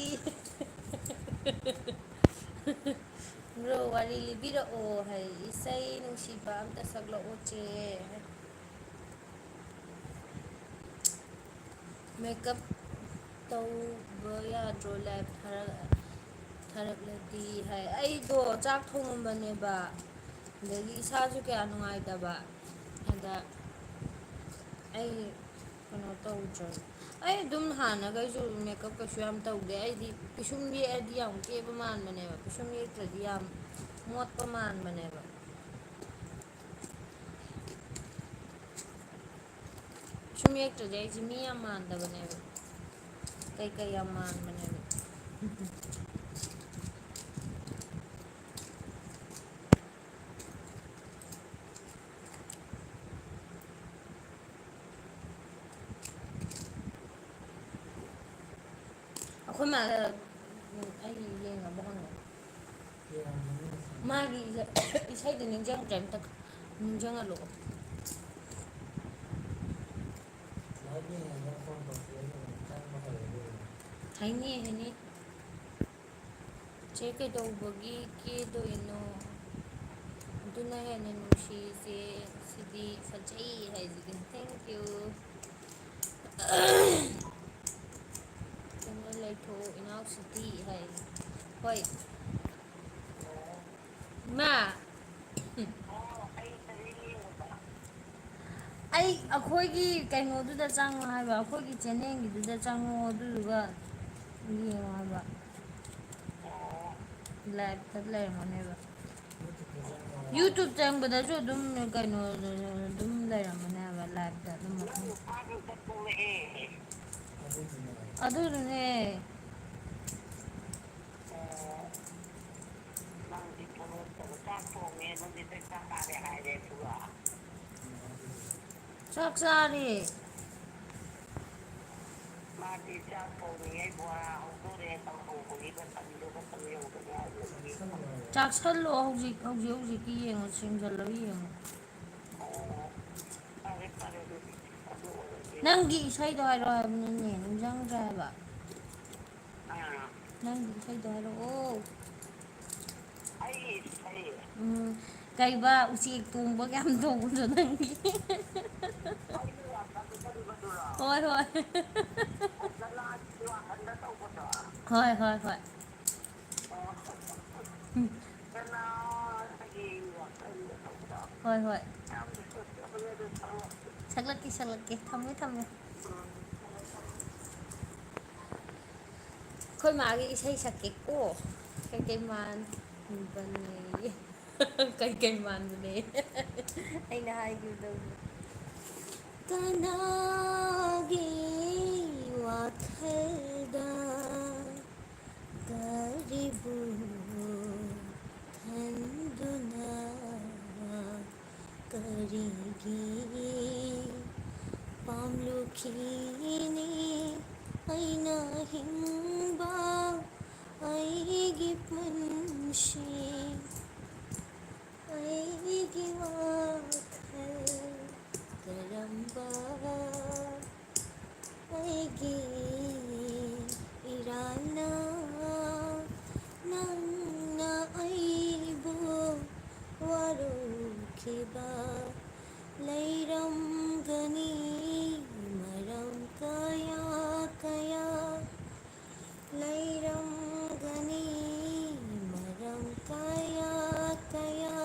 Bro, ꯋꯥꯔꯤ ꯂꯤꯕꯤꯔꯛꯑꯣ ꯍꯥꯏ꯫ ꯏꯁꯩ ꯅꯨꯡꯁꯤꯕ ꯑꯝꯇ ꯁꯛꯂꯛꯑꯣ ꯆꯦ꯫ Makeup ꯇꯧꯕ ꯌꯥꯗ꯭ꯔꯣ? Live ꯊꯥꯔꯛ-, ꯊꯥꯔꯛꯂꯗꯤ ꯍꯥꯏ꯫ ꯑꯩꯗꯣ ꯆꯥꯛ ꯊꯣꯡꯉꯝꯕꯅꯦꯕ, ꯑꯗꯒꯤ ꯏꯁꯥꯁꯨ ꯀꯌꯥ ꯅꯨꯡꯉꯥꯏꯇꯕ, ꯑꯗ ꯑꯩ ꯀꯩꯅꯣ ꯇꯧꯗ꯭ꯔꯕ꯫ ꯑꯩ ꯑꯗꯨꯝ ꯍꯥꯟꯅꯈꯩꯁꯨ makeup ꯀꯩꯁꯨ ꯌꯥꯝ ꯇꯧꯗꯦ꯫ ꯑꯩꯗꯤ ꯄꯤꯁꯨꯝ ꯌꯦꯛꯑꯗꯤ ꯌꯥꯝ ꯀꯦꯕ ꯃꯥꯟꯕꯅꯦꯕ, ꯄꯤꯁꯨꯝ ꯌꯦꯛꯇ꯭ꯔꯗꯤ ꯌꯥꯝ ꯃꯣꯠꯄ ꯃꯥꯟꯕꯅꯦꯕ꯫ ꯄꯤꯁꯨꯝ ꯌꯦꯛꯇ꯭ꯔꯗꯤ ꯑꯩꯁꯦ ꯃꯤ ꯌꯥꯝ ꯃꯥꯟꯗꯕꯅꯦꯕ, ꯀꯩꯀꯩ ꯌꯥꯝ ꯃꯥꯟꯕꯅꯦꯕ꯫ ꯑꯩꯈꯣꯏ ꯃꯥꯗ, ꯎꯝ, ꯑꯩ ꯌꯦꯡꯅꯕ ꯍꯪꯉꯣ꯫ ꯃꯥꯒꯤ ꯏꯁꯩ-, ꯏꯁꯩꯗꯣ ꯅꯤꯡꯁꯤꯡꯗ꯭ꯔꯦ, ꯑꯝꯇ ꯅꯤꯡꯁꯤꯡꯍꯜꯂꯛꯑꯣ꯫ ꯍꯥꯏꯅꯤ, ꯍꯥꯏꯅꯤ꯫ ꯆꯦ, ꯀꯩꯗꯧꯕꯒꯤ ꯀꯦꯗꯣꯏꯅꯣ? ꯑꯗꯨ ꯅꯪꯅ ꯍꯦꯟꯅ ꯅꯨꯡꯁꯤꯁꯦ꯫ ꯁꯤꯗꯤ ꯐꯖꯩ ꯍꯥꯏꯁꯤꯗꯤ꯫ Thank you꯫ ꯀꯩꯅꯣ ꯂꯩꯊꯣꯛꯑꯣ ꯏꯅꯥꯎꯁꯤꯗꯤ ꯍꯥꯏ꯫ ꯍꯣꯏ꯫ ꯏꯃꯥ꯫ ꯑꯩ ꯑꯩꯈꯣꯏꯒꯤ ꯀꯩꯅꯣꯗꯨꯗ ꯆꯪꯉꯣ ꯍꯥꯏꯕ, ꯑꯩꯈꯣꯏꯒꯤ ꯆꯦꯅꯦꯜꯒꯤꯗꯨꯗ ꯆꯪꯉꯣ, ꯑꯗꯨꯗꯨꯒ ꯌꯦꯡꯉꯣ ꯍꯥꯏꯕ꯫ ꯂꯥꯏꯞꯇ ꯂꯩꯔꯝꯒꯅꯦꯕ꯫ ꯌꯨꯇ꯭ꯌꯨꯕ ꯆꯪꯕꯗꯁꯨ ꯑꯗꯨꯝ ꯀꯩꯅꯣ ꯑꯗꯨꯝ ꯂꯩꯔꯝꯒꯅꯦꯕ, ꯂꯥꯏꯞꯇ ꯑꯗꯨꯝ ꯃꯊꯪ꯫ ꯑꯗꯨꯗꯨꯅꯦ꯫ ꯆꯥꯛ ꯆꯥꯔꯦ꯫ ꯃꯥꯗꯤ ꯆꯥꯛ ꯊꯣꯡꯉꯤꯉꯩ ꯕꯣꯔꯥ ꯍꯧꯗꯣꯔꯦ, ꯇꯧꯍꯧꯕꯒꯤ ꯃꯇꯝꯗꯣ ꯃꯇꯝ ꯌꯧꯗꯅ ꯑꯗꯨꯒꯤ꯫ ꯆꯥꯛꯁꯜꯂꯣ ꯍꯧꯖꯤꯛ, ꯍꯧꯖꯤꯛ ꯍꯧꯖꯤꯛꯀꯤ ꯌꯦꯡꯉꯣ, ꯁꯤꯡꯖꯜꯂꯒ ꯌꯦꯡꯉꯣ꯫ ꯑꯣ, ꯐꯔꯦ, ꯐꯔꯦ ꯑꯗꯨꯗꯤ꯫ ꯑꯗꯨ ꯑꯣꯏꯔꯗꯤ꯫ ꯅꯪꯒꯤ ꯏꯁꯩꯗꯣ ꯍꯥꯏꯔꯛꯑꯣ ꯍꯥꯏꯕꯅꯤꯅꯦ, ꯅꯤꯡꯁꯤꯡꯗ꯭ꯔꯦ ꯍꯥꯏꯕ꯫ ꯑꯥ꯫ ꯅꯪꯒꯤ ꯏꯁꯩꯗꯣ ꯍꯥꯏꯔꯛꯑꯣ꯫ ꯑꯩꯒꯤ ꯏꯁꯩ? ꯎꯝ, ꯀꯩꯕ, ꯎꯆꯦꯛ ꯇꯣꯡꯕꯒ ꯌꯥꯝ ꯇꯧꯕꯗꯣ ꯅꯪꯒꯤ꯫ ꯑꯩꯒꯤ ꯌꯥꯝ ꯀꯟꯅ ꯀꯟꯕꯗꯨꯔꯣ? ꯍꯣꯏ, ꯍꯣꯏ꯫ ꯖꯂꯥꯟꯒꯤ ꯋꯥꯈꯜꯗ ꯇꯧꯕꯗꯣ? ꯍꯣꯏ, ꯍꯣꯏ, ꯍꯣꯏ꯫ ꯑꯣ꯫ ꯎꯝ꯫ ꯖꯂꯥꯟꯒꯤ ꯋꯥꯈꯜꯗ ꯇꯧꯕꯗꯣ? ꯍꯣꯏ, ꯍꯣꯏ꯫ ꯌꯥꯝ ꯐꯖꯕꯅꯦ ꯑꯗꯨ ꯁꯛꯂꯛꯄ꯫ ꯁꯛꯂꯛꯀꯦ, ꯁꯛꯂꯛꯀꯦ꯫ ꯊꯝꯃꯦ, ꯊꯝꯃꯦ꯫ ꯎꯝ꯫ ꯑꯩꯈꯣꯏ ꯃꯥꯒꯤ ꯏꯁꯩ ꯁꯛꯀꯦꯀꯣ꯫ ꯀꯩꯀꯩ ꯃꯥꯟꯕꯅꯦ꯫ ꯀꯩꯀꯩ ꯃꯥꯟꯕꯅꯦ꯫ ꯑꯩꯅ ꯍꯥꯏꯈꯤꯕꯗꯧꯅ꯫ ꯀꯅꯥꯒꯤ ꯋꯥꯈꯜꯗ ꯀꯔꯤꯕꯨ ꯈꯟꯗꯨꯅ ꯀꯔꯤꯒꯤ ꯄꯥꯝꯂꯨꯈꯤꯅꯤ ꯑꯩꯅ ꯍꯤꯡꯕ ꯑꯩꯒꯤ ꯄꯨꯟꯁꯤ ꯑꯩꯒꯤ ꯋꯥꯈꯜ ꯀꯔꯝꯕ ꯑꯩꯒꯤ ꯏꯔꯥꯜꯅ ꯅꯪꯅ ꯑꯩꯕꯨ ꯋꯥꯔꯣ ꯂꯩꯔꯝꯒꯅꯤ ꯃꯔꯝ ꯀꯌꯥ ꯀꯌꯥ, ꯂꯩꯔꯝꯒꯅꯤ ꯃꯔꯝ ꯀꯌꯥ ꯀꯌꯥ꯫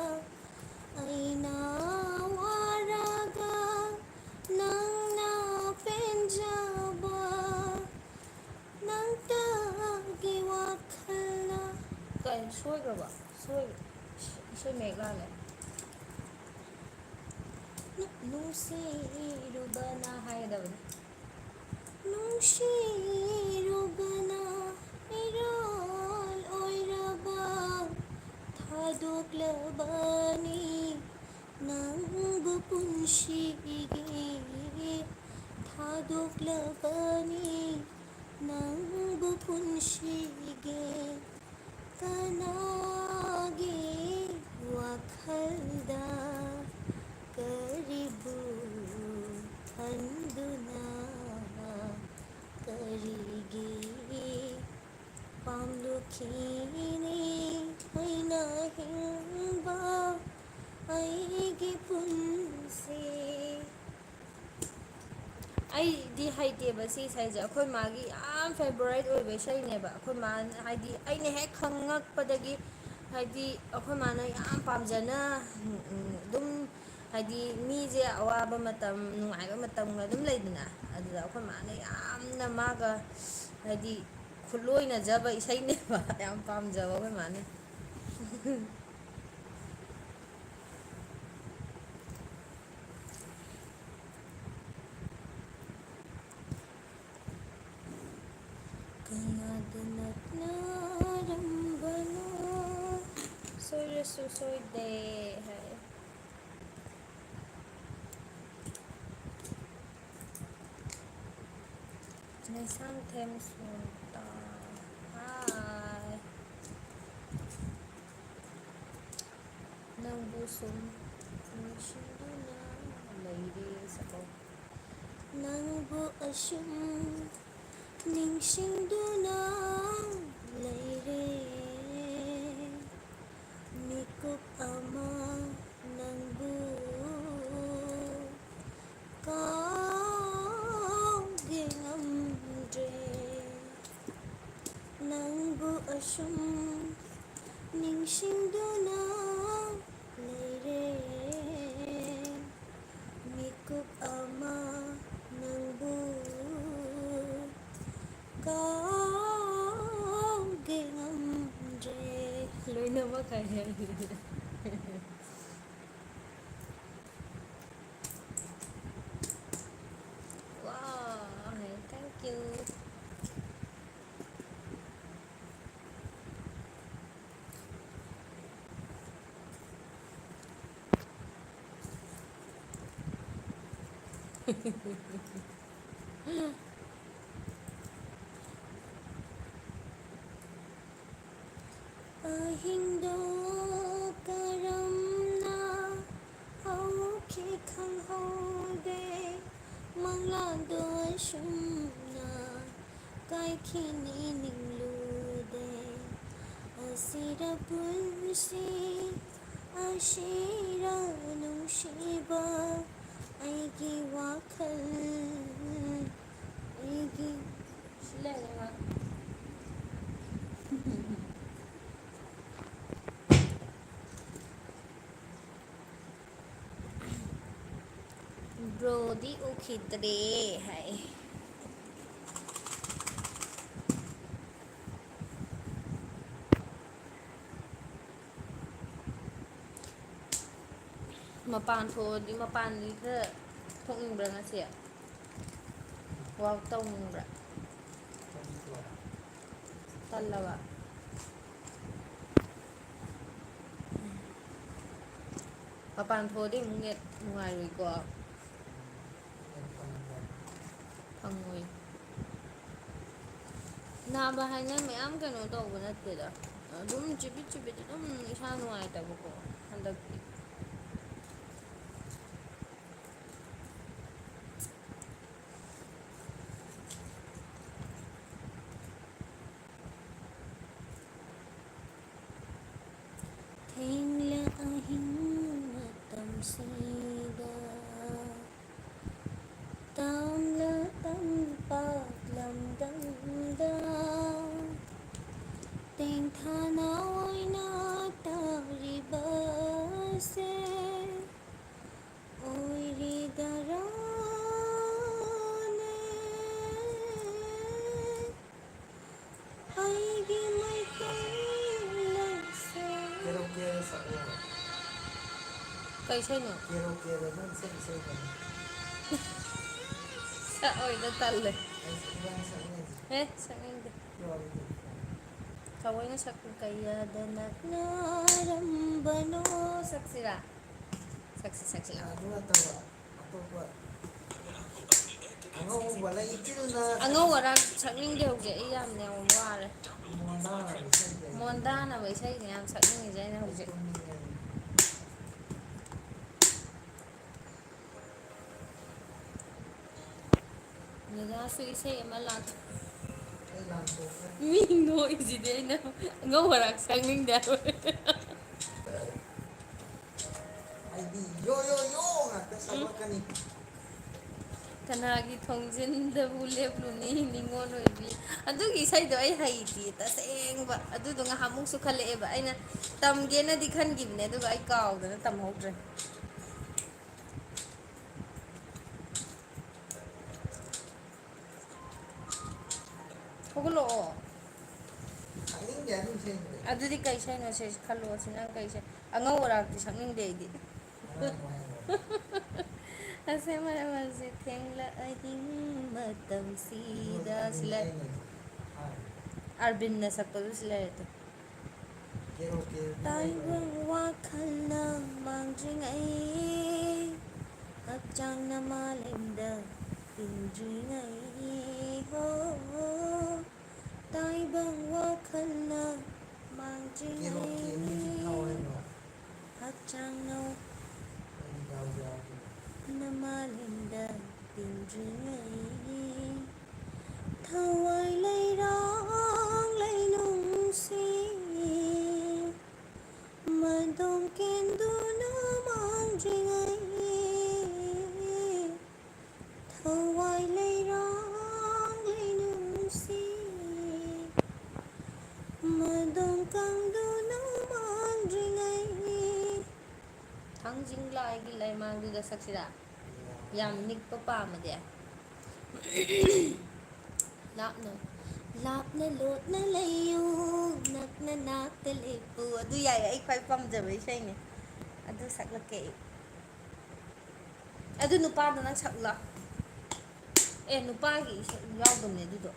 ꯑꯩꯅ ꯋꯥꯔꯒ ꯅꯪꯅ ꯄꯦꯟꯖꯕ, ꯅꯪꯇꯒꯤ ꯋꯥꯈꯜꯅ꯫ ꯀꯩꯅꯣ ꯁꯣꯏꯈ꯭ꯔꯕ? ꯁꯣꯏ-, ꯏꯁꯩ ꯃꯌꯦꯛ ꯂꯥꯜꯂꯦ꯫ ꯅꯨꯡꯁꯤꯔꯨꯕꯅ ꯍꯥꯏꯒꯗꯕꯅꯤ꯫ ꯅꯨꯡꯁꯤꯔꯨꯕꯅ ꯃꯤꯔꯣꯜ ꯑꯣꯏꯔꯕ ꯊꯥꯗꯣꯛꯂꯕꯅꯤ ꯅꯪꯕꯨ ꯄꯨꯟꯁꯤꯒꯤ, ꯊꯥꯗꯣꯛꯂꯕꯅꯤ ꯅꯪꯕꯨ ꯄꯨꯟꯁꯤꯒꯤ꯫ ꯀꯅꯥꯒꯤ ꯋꯥꯈꯜꯗ ꯀꯔꯤꯕꯨ ꯈꯟꯗꯨꯅ ꯀꯔꯤꯒꯤ ꯄꯥꯝꯂꯨꯈꯤꯅꯤ ꯑꯩꯅ ꯍꯤꯡꯕ ꯑꯩꯒꯤ ꯄꯨꯟꯁꯤ꯫ ꯑꯩꯗꯤ ꯍꯩꯇꯦꯕ ꯁꯤ ꯏꯁꯩꯁꯦ꯫ ꯑꯩꯈꯣꯏ ꯃꯥꯒꯤ ꯌꯥꯝ favourite ꯑꯣꯏꯕ ꯏꯁꯩꯅꯦꯕ꯫ ꯑꯩꯈꯣꯏ ꯃꯥꯅ, ꯍꯥꯏꯗꯤ, ꯑꯩꯅ ꯍꯦꯛ ꯈꯪꯉꯛꯄꯗꯒꯤ, ꯍꯥꯏꯗꯤ, ꯑꯩꯈꯣꯏ ꯃꯥꯅ ꯌꯥꯝ ꯄꯥꯝꯖꯅ, ꯎꯝ, ꯎꯝ, ꯑꯗꯨꯝ, ꯍꯥꯏꯗꯤ, ꯃꯤꯁꯦ ꯑꯋꯥꯕ ꯃꯇꯝ, ꯅꯨꯡꯉꯥꯏꯕ ꯃꯇꯝꯒ ꯑꯗꯨꯝ ꯂꯩꯗꯅ, ꯑꯗꯨꯗ ꯑꯩꯈꯣꯏ ꯃꯥꯅ ꯌꯥꯝꯅ ꯃꯥꯒ, ꯍꯥꯏꯗꯤ, ꯈꯨꯠꯂꯣꯏꯅꯖꯕ ꯏꯁꯩꯅꯦꯕ꯫ ꯌꯥꯝ ꯄꯥꯝꯖꯕ ꯑꯩꯈꯣꯏ ꯃꯥꯅ꯫ ꯀꯅꯥꯗ ꯅꯛꯅꯔꯝꯕꯅꯣ? ꯁꯣꯏꯔꯁꯨ ꯁꯣꯏꯗꯦ ꯍꯥꯏ꯫ ꯂꯩꯁꯥꯡꯊꯦꯝ ꯁꯨꯅꯤꯇꯥ꯫ ꯍꯥꯏ꯫ ꯅꯪꯕꯨ ꯁꯨꯝ ꯅꯤꯡꯁꯤꯡꯗꯨꯅ ꯂꯩꯔꯦ ꯁꯛꯂꯛꯑꯣ꯫ ꯅꯪꯕꯨ ꯑꯁꯨꯝ ꯅꯤꯡꯁꯤꯡꯗꯨꯅ ꯂꯩꯔꯦ꯫ ꯃꯤꯀꯨꯞ ꯑꯃ ꯅꯪꯕꯨ ꯅꯃꯛ ꯍꯥꯏ ꯍꯥꯏ꯫ Wow, thank you. ꯑꯍꯤꯡꯗꯣ ꯀꯔꯝꯅ ꯍꯧꯈꯤ ꯈꯪꯍꯧꯗꯦ, ꯃꯪꯂꯥꯟꯗꯣ ꯑꯁꯨꯝꯅ ꯀꯥꯏꯈꯤꯅꯤ ꯅꯤꯡꯂꯨꯗꯦ꯫ ꯑꯁꯤꯔ ꯄꯨꯟꯁꯤ, ꯑꯁꯤꯔ ꯅꯨꯡꯁꯤꯕ, ꯑꯩꯒꯤ ꯋꯥꯈꯜ, ꯑꯩꯒꯤ ꯁꯤ ꯂꯩꯔꯦ ꯃꯥ꯫ ꯕ꯭ꯔꯣꯗꯤ ꯎꯈꯤꯗ꯭ꯔꯦ ꯍꯥꯏ꯫ ꯃꯄꯥꯟ ꯊꯣꯛꯑꯗꯤ, ꯃꯄꯥꯟꯗꯤ ꯈꯔ ꯊꯣꯛꯅꯤꯡꯕ꯭ꯔꯥ ꯉꯁꯤ? ꯋꯥꯛ ꯇꯧꯅꯤꯡꯕ꯭ꯔꯥ? ꯇꯜꯂꯕ? ꯃꯄꯥꯟ ꯊꯣꯛꯑꯗꯤ ꯑꯃꯨꯛ ꯅꯦꯠ ꯅꯨꯡꯉꯥꯏꯔꯣꯏꯀꯣ? ꯐꯪꯉꯣꯏ꯫ ꯅꯥꯕ ꯍꯥꯏꯅ ꯃꯌꯥꯝ ꯀꯩꯅꯣ ꯇꯧꯕ ꯅꯠꯇꯦꯗ, ꯑꯗꯨꯝ ꯆꯤꯕꯤꯠ ꯆꯤꯕꯤꯠ ꯑꯗꯨꯝ ꯏꯁꯥ ꯅꯨꯡꯉꯥꯏꯇꯕꯀꯣ ꯍꯟꯗꯛꯇꯤ꯫ ꯊꯦꯡꯂ ꯑꯍꯤꯡ ꯃꯇꯝꯁꯤꯗ, ꯇꯝꯂ ꯇꯝꯄꯥꯛ ꯂꯝꯗꯝꯗ, ꯇꯦꯡꯊꯥꯅ ꯑꯣꯏꯅ ꯇꯥꯔꯤꯕ ꯀꯩ ꯏꯁꯩꯅꯣ? ꯀꯦꯔꯣ ꯀꯦꯔꯣ ꯅꯪ ꯏꯁꯩ ꯏꯁꯩꯗꯣ꯫ ꯁꯛꯑꯣꯏꯗ, ꯇꯜꯂꯦ꯫ ꯑꯩ ꯏꯕꯥꯅꯤ ꯁꯛꯃꯤꯟꯅꯁꯤ꯫ ꯑꯦ, ꯁꯛꯅꯤꯡꯗꯦ꯫ ꯌꯥꯎꯔꯗꯤ꯫ ꯊꯑꯣꯏꯅ ꯁꯛꯄ ꯀꯌꯥꯗ ꯅꯛꯅꯔꯝꯕꯅꯣ꯫ ꯁꯛꯁꯤꯔꯥ? ꯁꯛꯁꯤ, ꯁꯛꯁꯤ, ꯂꯥꯛꯑꯣ꯫ ꯑꯗꯨ ꯅꯠꯇꯕ ꯑꯇꯣꯞꯄ꯫ ꯑꯉꯧꯕ ꯂꯩꯆꯤꯜꯅ ꯑꯉꯧ ꯑꯔꯥꯛ ꯁꯛꯅꯤꯡꯗꯦ ꯍꯧꯖꯤꯛ, ꯑꯩ ꯌꯥꯝꯅ ꯌꯥꯝ ꯋꯥꯔꯦ꯫ ꯃꯣꯟꯗꯥꯅꯕ ꯏꯁꯩꯁꯦ꯫ ꯃꯣꯟꯗꯥꯅꯕ ꯏꯁꯩꯅꯦ ꯌꯥꯝ ꯁꯛꯅꯤꯡꯉꯤꯁꯦ ꯑꯩꯅ ꯍꯧꯖꯤꯛ꯫ ꯇꯨꯝꯅꯤꯡꯉꯦ꯫ ꯗꯗꯥꯁꯨ ꯏꯁꯩ ꯑꯃ ꯂꯥꯛ-, ꯑꯩ ꯂꯥꯟꯊꯣꯛꯈ꯭ꯔꯦ꯫ ꯃꯤ ꯅꯣꯛꯏꯁꯤꯗꯤ ꯑꯩꯅ ꯑꯉꯧ ꯑꯔꯥꯛ ꯁꯛꯅꯤꯡꯗꯦ ꯍꯥꯏꯕ꯫ ꯑꯩꯗꯤ ꯌꯣ ꯌꯣ ꯌꯣ ꯉꯥꯛꯇ ꯁꯛꯂꯛꯀꯅꯤ꯫ ꯀꯅꯥꯒꯤ ꯊꯣꯡꯖꯤꯟꯗꯕꯨ ꯂꯦꯞꯂꯨꯅꯤ ꯅꯤꯉꯣꯜ ꯑꯣꯏꯕꯤ? ꯑꯗꯨꯒꯤ ꯏꯁꯩꯗꯣ ꯑꯩ ꯍꯩꯇꯤꯌꯦ ꯇꯁꯦꯡꯕ꯫ ꯑꯗꯨꯗꯣ ꯉꯥꯏꯍꯥꯛꯃꯨꯛꯁꯨ ꯈꯜꯂꯛꯑꯦꯕ꯫ ꯑꯩꯅ ꯇꯝꯒꯦꯅꯗꯤ ꯈꯟꯈꯤꯕꯅꯦ, ꯑꯗꯨꯒ ꯑꯩ ꯀꯥꯎꯗꯅ ꯇꯝꯍꯧꯗ꯭ꯔꯦ꯫ ꯍꯧꯒꯠꯂꯛꯑꯣ꯫ ꯁꯛꯅꯤꯡꯗꯦ ꯑꯗꯨ ꯏꯁꯩꯗꯨꯗꯤ꯫ ꯑꯗꯨꯗꯤ ꯀꯩ ꯏꯁꯩꯅꯣ ꯁꯦ ꯈꯜꯂꯣ, ꯁꯤ ꯅꯪ ꯀꯩ ꯏꯁꯩ? ꯑꯉꯧ ꯑꯔꯥꯛꯇꯤ ꯁꯛꯅꯤꯡꯗꯦ ꯑꯩꯗꯤ꯫ ꯑꯁꯦꯡꯕ ꯃꯔꯝꯁꯦ ꯊꯦꯡꯂꯛ ꯑꯍꯤꯡ ꯃꯇꯝꯁꯤꯗ ꯁꯤ ꯂꯩ-, ꯑꯔꯕꯤꯟꯅ ꯁꯛꯄꯗꯨ ꯁꯤ ꯂꯩꯔꯦ ꯇꯨ꯫ ꯇꯥꯏꯕꯪ ꯋꯥꯈꯜꯅ ꯃꯥꯡꯗ꯭ꯔꯤꯉꯩ, ꯍꯛꯆꯥꯡꯅ ꯃꯥꯂꯦꯝꯗ ꯇꯤꯟꯗ꯭ꯔꯤꯉꯩ, ꯍꯣ, ꯇꯥꯏꯕꯪ ꯋꯥꯈꯜꯅ ꯃꯥꯡꯗ꯭ꯔꯤꯉꯩ, ꯍꯛꯆꯥꯡꯅ ꯅꯃꯥꯂꯦꯝꯗ ꯇꯤꯟꯗ꯭ꯔꯤꯉꯩ, ꯊꯋꯥꯏ ꯂꯩꯔꯥꯡ ꯂꯩꯅꯨꯡꯁꯤ ꯃꯗꯣꯝ ꯀꯦꯟꯗꯨꯅ ꯃꯥꯡꯗ꯭ꯔꯤꯉꯩ, ꯊꯋꯥꯏ ꯂꯩꯔꯥꯡ ꯂꯩꯅꯨꯡꯁꯤ ꯃꯗꯣꯝ ꯀꯪꯗꯨꯅ ꯃꯥꯡꯗ꯭ꯔꯤꯉꯩ꯫ ꯊꯥꯡꯖꯤꯡ ꯂꯥꯏꯒꯤ ꯂꯩꯃꯥꯡꯗꯨꯗ ꯁꯛꯁꯤꯔꯥ? ꯌꯥꯝ ꯅꯤꯛꯄ ꯄꯥꯝꯃꯗꯤ꯫ ꯂꯥꯞꯅ, ꯂꯥꯞꯅ ꯂꯣꯠꯅ ꯂꯩꯌꯨ, ꯅꯛꯅ ꯅꯥꯛꯇ ꯂꯦꯞꯄꯨ꯫ ꯑꯗꯨ ꯌꯥꯏ, ꯑꯩ ꯈ꯭ꯋꯥꯏ ꯄꯥꯝꯖꯕ ꯏꯁꯩꯅꯦ꯫ ꯁꯛꯂꯛꯀꯦ ꯑꯩ꯫ ꯑꯗꯨ ꯅꯨꯄꯥꯗꯣ ꯅꯪ ꯁꯛꯂꯣ꯫ ꯑꯦ, ꯅꯨꯄꯥꯒꯤ ꯏꯁꯩ ꯌꯥꯎꯗꯕꯅꯦ ꯑꯗꯨꯗꯣ꯫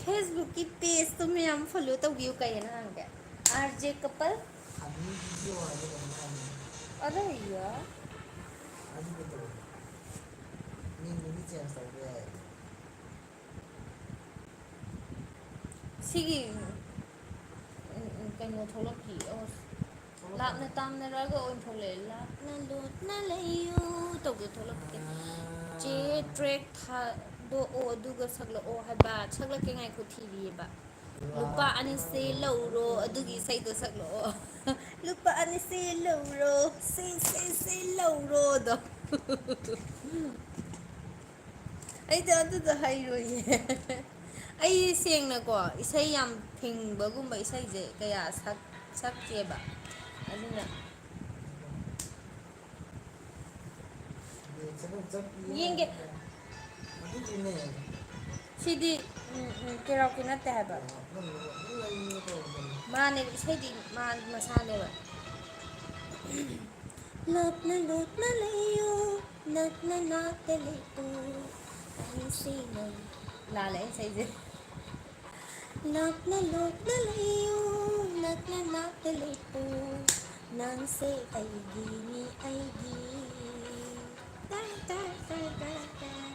Facebookꯀꯤ pageꯇꯣ ꯃꯌꯥꯝ follow ꯇꯧꯕꯤꯌꯨ ꯀꯩꯅ ꯍꯪꯒꯦ꯫ R J couple? ꯑꯗꯨ ꯌꯥ꯫ ꯁꯤꯒꯤ, ꯎꯝ, ꯎꯝ, ꯀꯩꯅꯣ ꯊꯣꯛꯂꯛꯈꯤ꯫ ꯑꯣ, ꯂꯥꯞꯅ ꯇꯥꯝꯅꯔꯒ ꯑꯣꯏꯅ ꯊꯣꯛꯂꯛꯑꯦ꯫ "ꯂꯥꯞꯅ ꯂꯨꯞꯅ ꯂꯩꯌꯨ" ꯇꯧꯗ ꯊꯣꯛꯂꯛꯈꯤ꯫ "ꯆꯦ, track ꯊꯥꯗꯣꯛꯑꯣ ꯑꯗꯨꯒ ꯁꯛꯂꯛꯑꯣ" ꯍꯥꯏꯕ꯫ ꯁꯛꯂꯛꯀꯦ, ꯉꯥꯏꯈꯣ, ꯊꯤꯔꯤꯑꯕ꯫ "ꯂꯨꯄꯥ ꯑꯅꯤꯁꯦ ꯂꯧꯔꯣ" ꯑꯗꯨꯒꯤ ꯏꯁꯩꯗꯣ ꯁꯛꯂꯛꯑꯣ꯫ "ꯂꯨꯄꯥ ꯑꯅꯤꯁꯦ ꯂꯧꯔꯣ, ꯁꯦ, ꯁꯦ, ꯁꯦ ꯂꯧꯔꯣꯗꯣ"꯫ ꯑꯩꯗꯤ ꯑꯗꯨꯗꯣ ꯍꯩꯔꯣꯏꯌꯦ꯫ ꯑꯩ ꯁꯦꯡꯅꯀꯣ, ꯏꯁꯩ ꯌꯥꯝ ꯐꯤꯡꯕꯒꯨꯝꯕ ꯏꯁꯩꯁꯦ ꯀꯌꯥ ꯁꯛ-, ꯁꯛꯇꯦꯕ꯫ ꯑꯗꯨꯅ ꯌꯦꯡꯒꯦ꯫ ꯁꯤꯗꯤ, ꯎꯝ, ꯎꯝ, karaoke ꯅꯠꯇꯦ ꯍꯥꯏꯕ꯫ ꯃꯥꯅꯦ, ꯏꯁꯩꯗꯤ ꯃꯥ ꯃꯁꯥꯅꯦꯕ꯫ ꯂꯥꯞꯅ ꯂꯥꯞꯅ ꯂꯩꯌꯨ, ꯅꯛꯅ ꯅꯥꯛꯇ ꯂꯦꯞꯄꯨ, ꯑꯩꯁꯦ ꯅꯪ-, ꯂꯥꯜꯂꯦ ꯑꯩ ꯏꯁꯩꯁꯦ꯫ ꯂꯥꯞꯅ ꯂꯥꯞꯅ ꯂꯩꯌꯨ, ꯅꯛꯅ ꯅꯥꯛꯇ ꯂꯦꯞꯄꯨ, ꯅꯪꯁꯦ ꯑꯩꯒꯤꯅꯤ, ꯑꯩꯒꯤ꯫ ꯇꯥꯏ, ꯇꯥꯏ, ꯇꯥꯏ, ꯇꯥꯏ, ꯇꯥꯏ꯫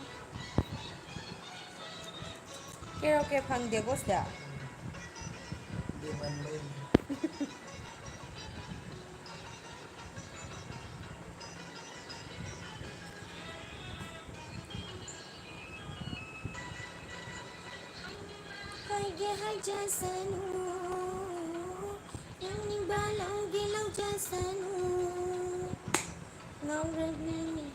Karaoke ꯐꯪꯗꯦꯀꯣ ꯁꯤꯗ꯫ ꯍꯥꯏꯒꯦ ꯍꯥꯏꯖꯁꯅꯨ, ꯌꯥꯅꯤꯡꯕ ꯂꯧꯒꯦ ꯂꯧꯖꯁꯅꯨ, ꯉꯥꯎꯔꯕꯅꯤ꯫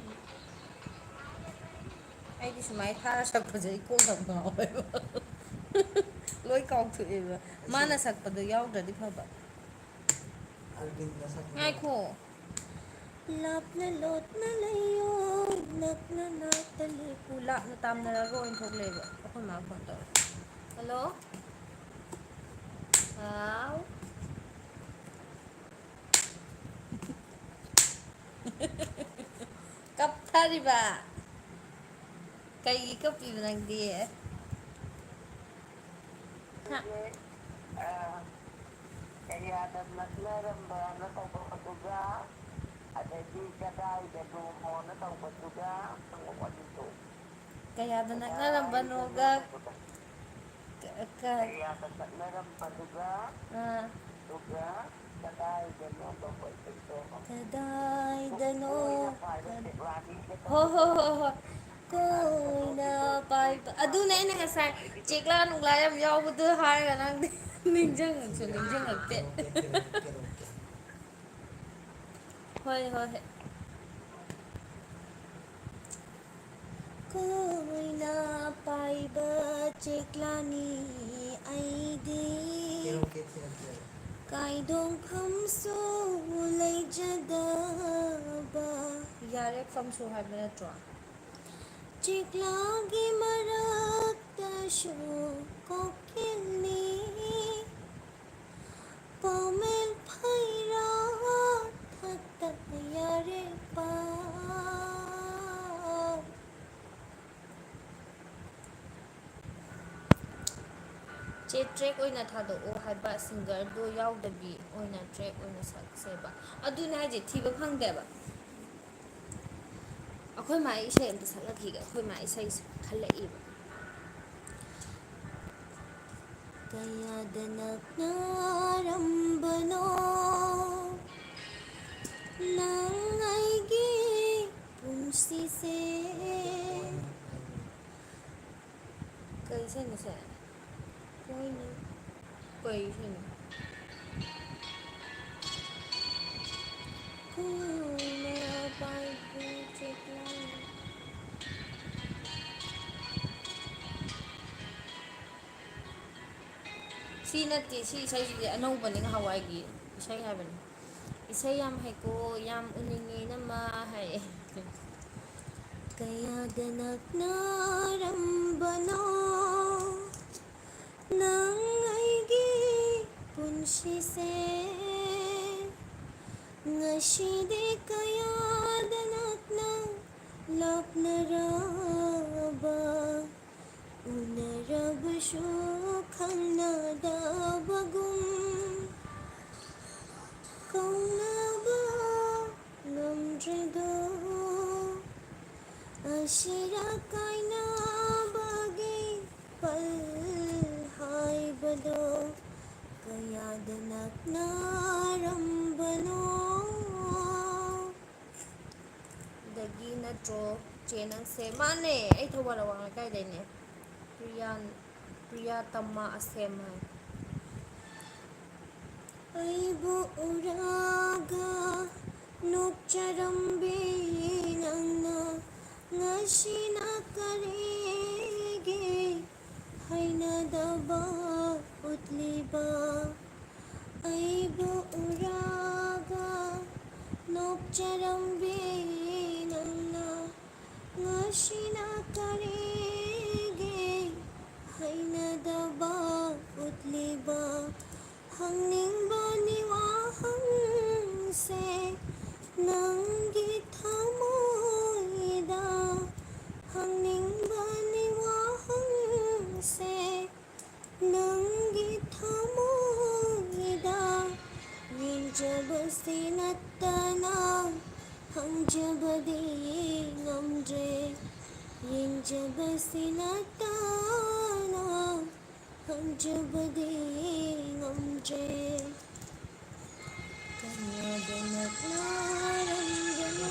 ꯑꯩꯗꯤ ꯁꯨꯃꯥꯏꯅ ꯊꯥꯔ ꯁꯛꯄꯁꯦ ꯑꯩ ꯀꯣꯛ ꯌꯥꯝ ꯉꯥꯎꯋꯦꯕ꯫ ꯂꯣꯏ ꯀꯥꯎꯊꯣꯛꯑꯦꯕ꯫ ꯃꯥꯅ ꯁꯛꯄꯗꯣ ꯌꯥꯎꯗ꯭ꯔꯗꯤ ꯐꯕ꯫ ꯑꯔꯕꯤꯟꯅ ꯁꯛꯄꯗꯣ꯫ ꯉꯥꯏꯈꯣ꯫ ꯂꯥꯞꯅ ꯂꯣꯠꯅ ꯂꯩꯌꯣ, ꯅꯛꯅ ꯅꯥꯛꯇ ꯂꯦꯞꯄꯨ꯫ ꯂꯥꯞꯅ ꯇꯥꯝꯅꯔꯒ ꯑꯣꯏꯅ ꯊꯣꯛꯂꯛꯑꯦꯕ꯫ ꯑꯩꯈꯣꯏ ꯃꯥ ꯐꯣꯟ ꯇꯧꯔꯛꯑꯦ꯫ ꯍꯜꯂꯣ꯫ ꯍꯥꯎ꯫ ꯀꯞꯊꯔꯤꯕ꯫ ꯀꯩꯒꯤ ꯀꯞꯄꯤꯕ ꯅꯪꯗꯤ? ꯍꯥ? ꯍꯧꯖꯤꯛ, ꯑ, ꯀꯌꯥꯗ ꯅꯛꯅꯔꯝꯕꯅ ꯇꯧꯕꯗꯨꯒ, ꯑꯗꯒꯤ ꯀꯗꯥꯏꯗꯅꯣꯅ ꯇꯧꯕꯗꯨꯒ, ꯈꯣꯡꯎꯞ ꯑꯅꯤꯗꯣ꯫ ꯀꯌꯥꯗ ꯅꯛꯅꯔꯝꯕꯅꯣꯒ, ꯀꯗꯥꯏꯗꯅꯣ ꯇꯧꯕꯗꯣ꯫ ꯀ-, ꯀ-, ꯀꯌꯥꯗ ꯅꯛꯅꯔꯝꯕꯗꯨꯒ, ꯑꯥ꯫ ꯑꯗꯨꯒ ꯀꯗꯥꯏꯗꯅꯣ ꯇꯧꯕꯗꯨꯒ꯫ ꯀꯗꯥꯏꯗꯅꯣ? ꯀꯣꯏꯅ ꯄꯥꯏꯕ ꯀ-, ꯆꯦꯛꯂꯥꯅꯤꯒ ꯍꯣ, ꯍꯣ, ꯇꯧꯕꯗꯣ꯫ ꯍꯣ, ꯍꯣ꯫ ꯀꯣꯏꯅ ꯄꯥꯏꯕ꯫ ꯑꯗꯨꯅꯦ ꯑꯩꯅ ꯉꯁꯥꯏ ꯆꯦꯛꯂꯥ ꯅꯨꯡꯂꯥ ꯌꯥꯝ ꯌꯥꯎꯕꯗꯣ ꯍꯥꯏꯔꯒ ꯅꯪꯗꯤ ꯅꯤꯡꯁꯤꯡꯉꯛꯁꯨ ꯅꯤꯡꯁꯤꯡꯉꯛꯇꯦ꯫ ꯍꯣꯏ, ꯍꯣꯏ, ꯍꯣꯏ꯫ ꯀꯣꯏꯅ ꯄꯥꯏꯕ ꯆꯦꯛꯂꯥꯅꯤ ꯑꯩꯗꯤ꯫ ꯀꯥꯏꯗꯣꯡꯐꯝꯁꯨ ꯂꯩꯖꯗꯕ꯫ ꯌꯥꯔꯦ, ꯐꯝꯁꯨ ꯍꯥꯏꯕ ꯅꯠꯇ꯭ꯔꯣ? ꯆꯦꯛꯂꯥꯒꯤ ꯃꯔꯛꯇꯁꯨ ꯀꯣꯀꯤꯜꯅꯤ꯫ ꯄꯥꯎꯃꯦꯜ ꯐꯩꯔꯥ ꯊꯛꯇ ꯌꯥꯔꯦ ꯄꯥꯎ꯫ ꯆꯦ, track ꯑꯣꯏꯅ ꯊꯥꯗꯣꯛꯑꯣ ꯍꯥꯏꯕ, singerꯗꯣ ꯌꯥꯎꯗꯕꯤ ꯑꯣꯏꯅ track ꯑꯣꯏꯅ ꯁꯛꯁꯦꯕ꯫ ꯑꯗꯨꯅꯦ ꯍꯥꯏꯁꯦ, ꯊꯤꯕ ꯐꯪꯗꯦꯕ꯫ ꯑꯩꯈꯣꯏ ꯃꯥ ꯏꯁꯩ ꯑꯝꯇ ꯁꯛꯂꯛꯈꯤꯒꯦ꯫ ꯑꯩꯈꯣꯏ ꯃꯥ ꯏꯁꯩꯁꯦ ꯈꯜꯂꯛꯏꯕ꯫ ꯀꯌꯥꯗ ꯅꯛꯅꯔꯝꯕꯅꯣ ꯅꯪ ꯑꯩꯒꯤ ꯄꯨꯟꯁꯤꯁꯦ꯫ ꯀꯩ ꯏꯁꯩꯅꯣ ꯁꯦ? ꯀꯣꯏꯅ, ꯀꯩ ꯏꯁꯩꯅꯣ? ꯀꯣꯏꯅ ꯄꯥꯏꯕꯤ ꯆꯦꯛꯂꯥ꯫ ꯅꯠꯇꯦ, ꯁꯤ ꯏꯁꯩꯁꯤꯗꯤ ꯑꯅꯧꯕꯅꯤ, ꯉꯍꯥꯟꯋꯥꯏꯒꯤ ꯏꯁꯩ ꯍꯥꯏꯕꯅꯤ꯫ "ꯏꯁꯩ ꯌꯥꯝ ꯍꯩꯀꯣ, ꯌꯥꯝ ꯎꯅꯤꯡꯉꯦ ꯏꯅꯝꯃ" ꯍꯥꯏ꯫ ꯀꯌꯥꯗ ꯅꯛꯅꯔꯝꯕꯅꯣ ꯅꯪ ꯑꯩꯒꯤ ꯄꯨꯟꯁꯤꯁꯦ, ꯉꯁꯤꯗꯤ ꯀꯌꯥꯗ ꯅꯛꯅ ꯂꯥꯞꯅꯔꯕ, ꯎꯅꯔꯕꯁꯨ ꯈꯪꯅꯗꯕꯒꯨꯝ, ꯀꯧꯅꯕ ꯉꯝꯗ꯭ꯔꯦꯗꯣ꯫ ꯑꯁꯤꯔ ꯀꯥꯏꯅꯕꯒꯤ ꯄꯜ ꯍꯥꯏꯕꯗꯣ ꯀꯌꯥꯗ ꯅꯛꯅꯔꯝꯕꯅꯣ꯫ ꯑꯗꯒꯤ ꯅꯠꯇ꯭ꯔꯣ ꯆꯦ ꯅꯪꯁꯦ? ꯃꯥꯅꯦ, ꯑꯩ ꯊꯧꯕꯥꯜ ꯑꯋꯥꯡ ꯂꯩꯀꯥꯏꯗꯩꯅꯦ꯫ ꯄ꯭ꯔꯤꯌꯥ, ꯄ꯭ꯔꯤꯌꯥ ꯇꯝꯃ ꯑꯁꯦꯝ ꯍꯥꯏ꯫ ꯑꯩꯕꯨ ꯎꯔꯒ ꯅꯣꯛꯆꯔꯝꯕꯤ ꯅꯪꯅ ꯉꯁꯤꯅ ꯀꯔꯤꯒꯤ ꯍꯩꯅꯗꯕ ꯎꯠꯂꯤꯕ? ꯑꯩꯕꯨ ꯎꯔꯒ ꯅꯣꯛꯆꯔꯝꯕꯤ ꯅꯪꯅ ꯉꯁꯤꯅ ꯀꯔꯤꯒꯤ ꯍꯩꯅꯗꯕ ꯎꯠꯂꯤꯕ? ꯍꯪꯅꯤꯡꯕꯅꯤ ꯋꯥꯍꯪꯁꯦ ꯅꯪꯒꯤ ꯊꯃꯣꯏꯗ, ꯍꯪꯅꯤꯡꯕꯅꯤ ꯋꯥꯍꯪꯁꯦ ꯅꯪꯒꯤ ꯊꯃꯣꯏꯗ꯫ ꯌꯦꯡꯖꯕꯁꯤ ꯅꯠꯇꯅ ꯍꯪꯖꯕꯗꯤ ꯉꯝꯗ꯭ꯔꯦ, ꯌꯦꯡꯖꯕꯁꯤ ꯅꯠꯇꯅ ꯍꯪꯖꯕꯗꯤ ꯉꯝꯗ꯭ꯔꯦ꯫ ꯀꯌꯥꯗ ꯅꯛꯅꯔꯝꯕꯅꯣ꯫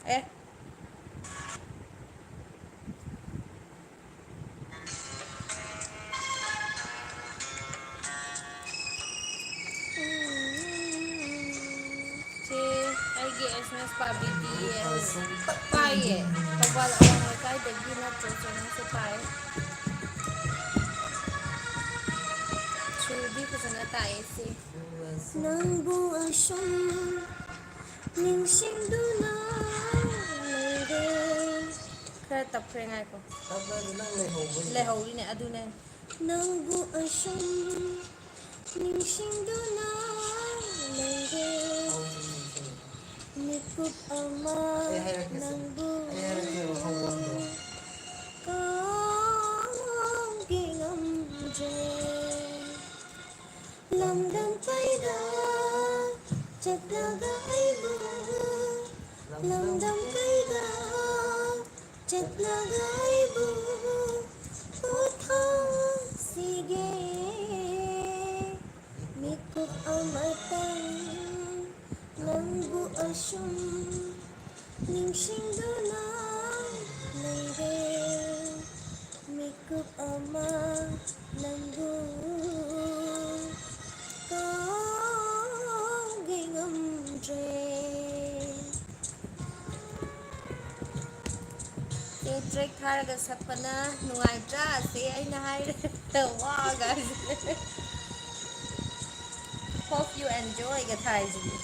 ꯑꯦ꯫ ꯆꯦ, ꯑꯩꯒꯤ ꯑꯦꯁ ꯑꯦꯝ ꯑꯦꯁ ꯄꯥꯕꯤꯗꯤ ꯄꯥꯏꯌꯦ꯫ ꯊꯧꯕꯥꯜ ꯑꯋꯥꯡ ꯂꯩꯀꯥꯏꯗꯒꯤ ꯅꯠꯇ꯭ꯔꯣ ꯆꯦꯅꯁꯨ ꯄꯥꯏ꯫ ꯁꯨꯔꯗꯤ ꯐꯖꯅ ꯇꯥꯛꯑꯦ ꯁꯤ꯫ ꯅꯪꯕꯨ ꯑꯁꯨꯝ ꯅꯤꯡꯁꯤꯡꯗꯨꯅ ꯂꯩꯔꯦ꯫ ꯈꯔ ꯇꯞꯈ꯭ꯔꯦ, ꯉꯥꯏꯈꯣ꯫ ꯇꯞꯅ ꯑꯗꯨ ꯅꯪ ꯂꯩꯍꯧꯕꯩꯅꯦ꯫ ꯂꯩꯍꯧꯔꯤꯅꯦ ꯑꯗꯨꯅꯦ꯫ ꯅꯪꯕꯨ ꯑꯁꯨꯝ ꯅꯤꯡꯁꯤꯡꯗꯨꯅ ꯂꯩꯔꯦ꯫ ꯍꯧꯅ ꯅꯤꯡꯁꯤꯡꯉꯨ꯫ ꯃꯤꯀꯨꯞ ꯑꯃ ꯑꯩ ꯍꯥꯏꯔꯛꯀꯦꯁꯦ꯫ ꯅꯪꯕꯨ ꯑꯩ ꯍꯥꯏꯔꯛꯀꯦꯕ ꯍꯧꯕꯝꯗꯣ꯫ ꯀꯥꯎꯒꯦ ꯉꯝꯗ꯭ꯔꯦ꯫ ꯂꯝꯗꯝ ꯀꯩꯗ ꯆꯠꯂꯒ ꯑꯩꯕꯨ, ꯂꯝꯗꯝ ꯀꯩꯗ ꯆꯠꯂꯒ ꯑꯩꯕꯨ ꯄꯣꯊꯥꯁꯤꯒꯦ꯫ ꯃꯤꯀꯨꯞ ꯑꯃꯇꯪ ꯅꯪꯕꯨ ꯑꯁꯨꯝ ꯅꯤꯡꯁꯤꯡꯗꯨꯅ ꯂꯩꯔꯦ꯫ ꯃꯤꯀꯨꯞ ꯑꯃ ꯅꯪꯕꯨ ꯀꯥꯎꯒꯦ ꯉꯝꯗ꯭ꯔꯦ꯫ ꯁꯤ ꯇ꯭ꯔꯦꯛ ꯊꯥꯔꯒ ꯁꯛꯄꯅ ꯅꯨꯡꯉꯥꯏꯇ꯭ꯔꯥ? ꯁꯤ ꯑꯩꯅ ꯍꯥꯏꯔꯦ꯫ ꯋꯥꯒ꯫ Hope you enjoy ꯒ ꯊꯥꯏꯁꯤꯗꯤ꯫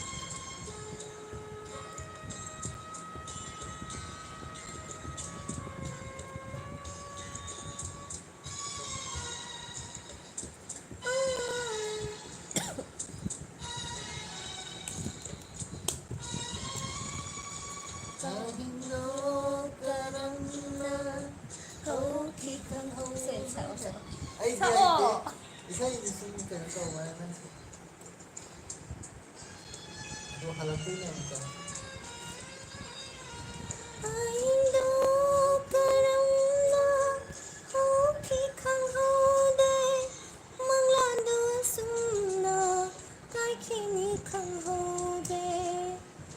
ꯀꯔꯤꯅꯣ ꯀꯔꯝꯅ ꯍꯧꯈꯤ ꯈꯪꯍꯧꯗꯦ꯫ ꯁꯦ, ꯁꯛꯑꯣ, ꯁꯛꯑꯣ꯫ ꯑꯩꯗꯤ ꯁꯛꯑꯣ꯫ ꯍꯩꯇꯦ꯫ ꯏꯁꯩꯗꯤ ꯁꯨꯝ ꯀꯩꯅꯣ ꯇꯧꯕ ꯅꯪꯁꯨ꯫ ꯑꯗꯣ ꯍꯜꯂꯛꯇꯣꯏꯅꯦ ꯑꯃꯨꯛꯀ꯫ ꯑꯍꯤꯡꯗꯣ ꯀꯔꯝꯅ ꯍꯧꯈꯤ ꯈꯪꯍꯧꯗꯦ, ꯃꯪꯂꯥꯟꯗꯣ ꯑꯁꯨꯝꯅ ꯀꯥꯏꯈꯤꯅꯤ ꯈꯪꯍꯧꯗꯦ꯫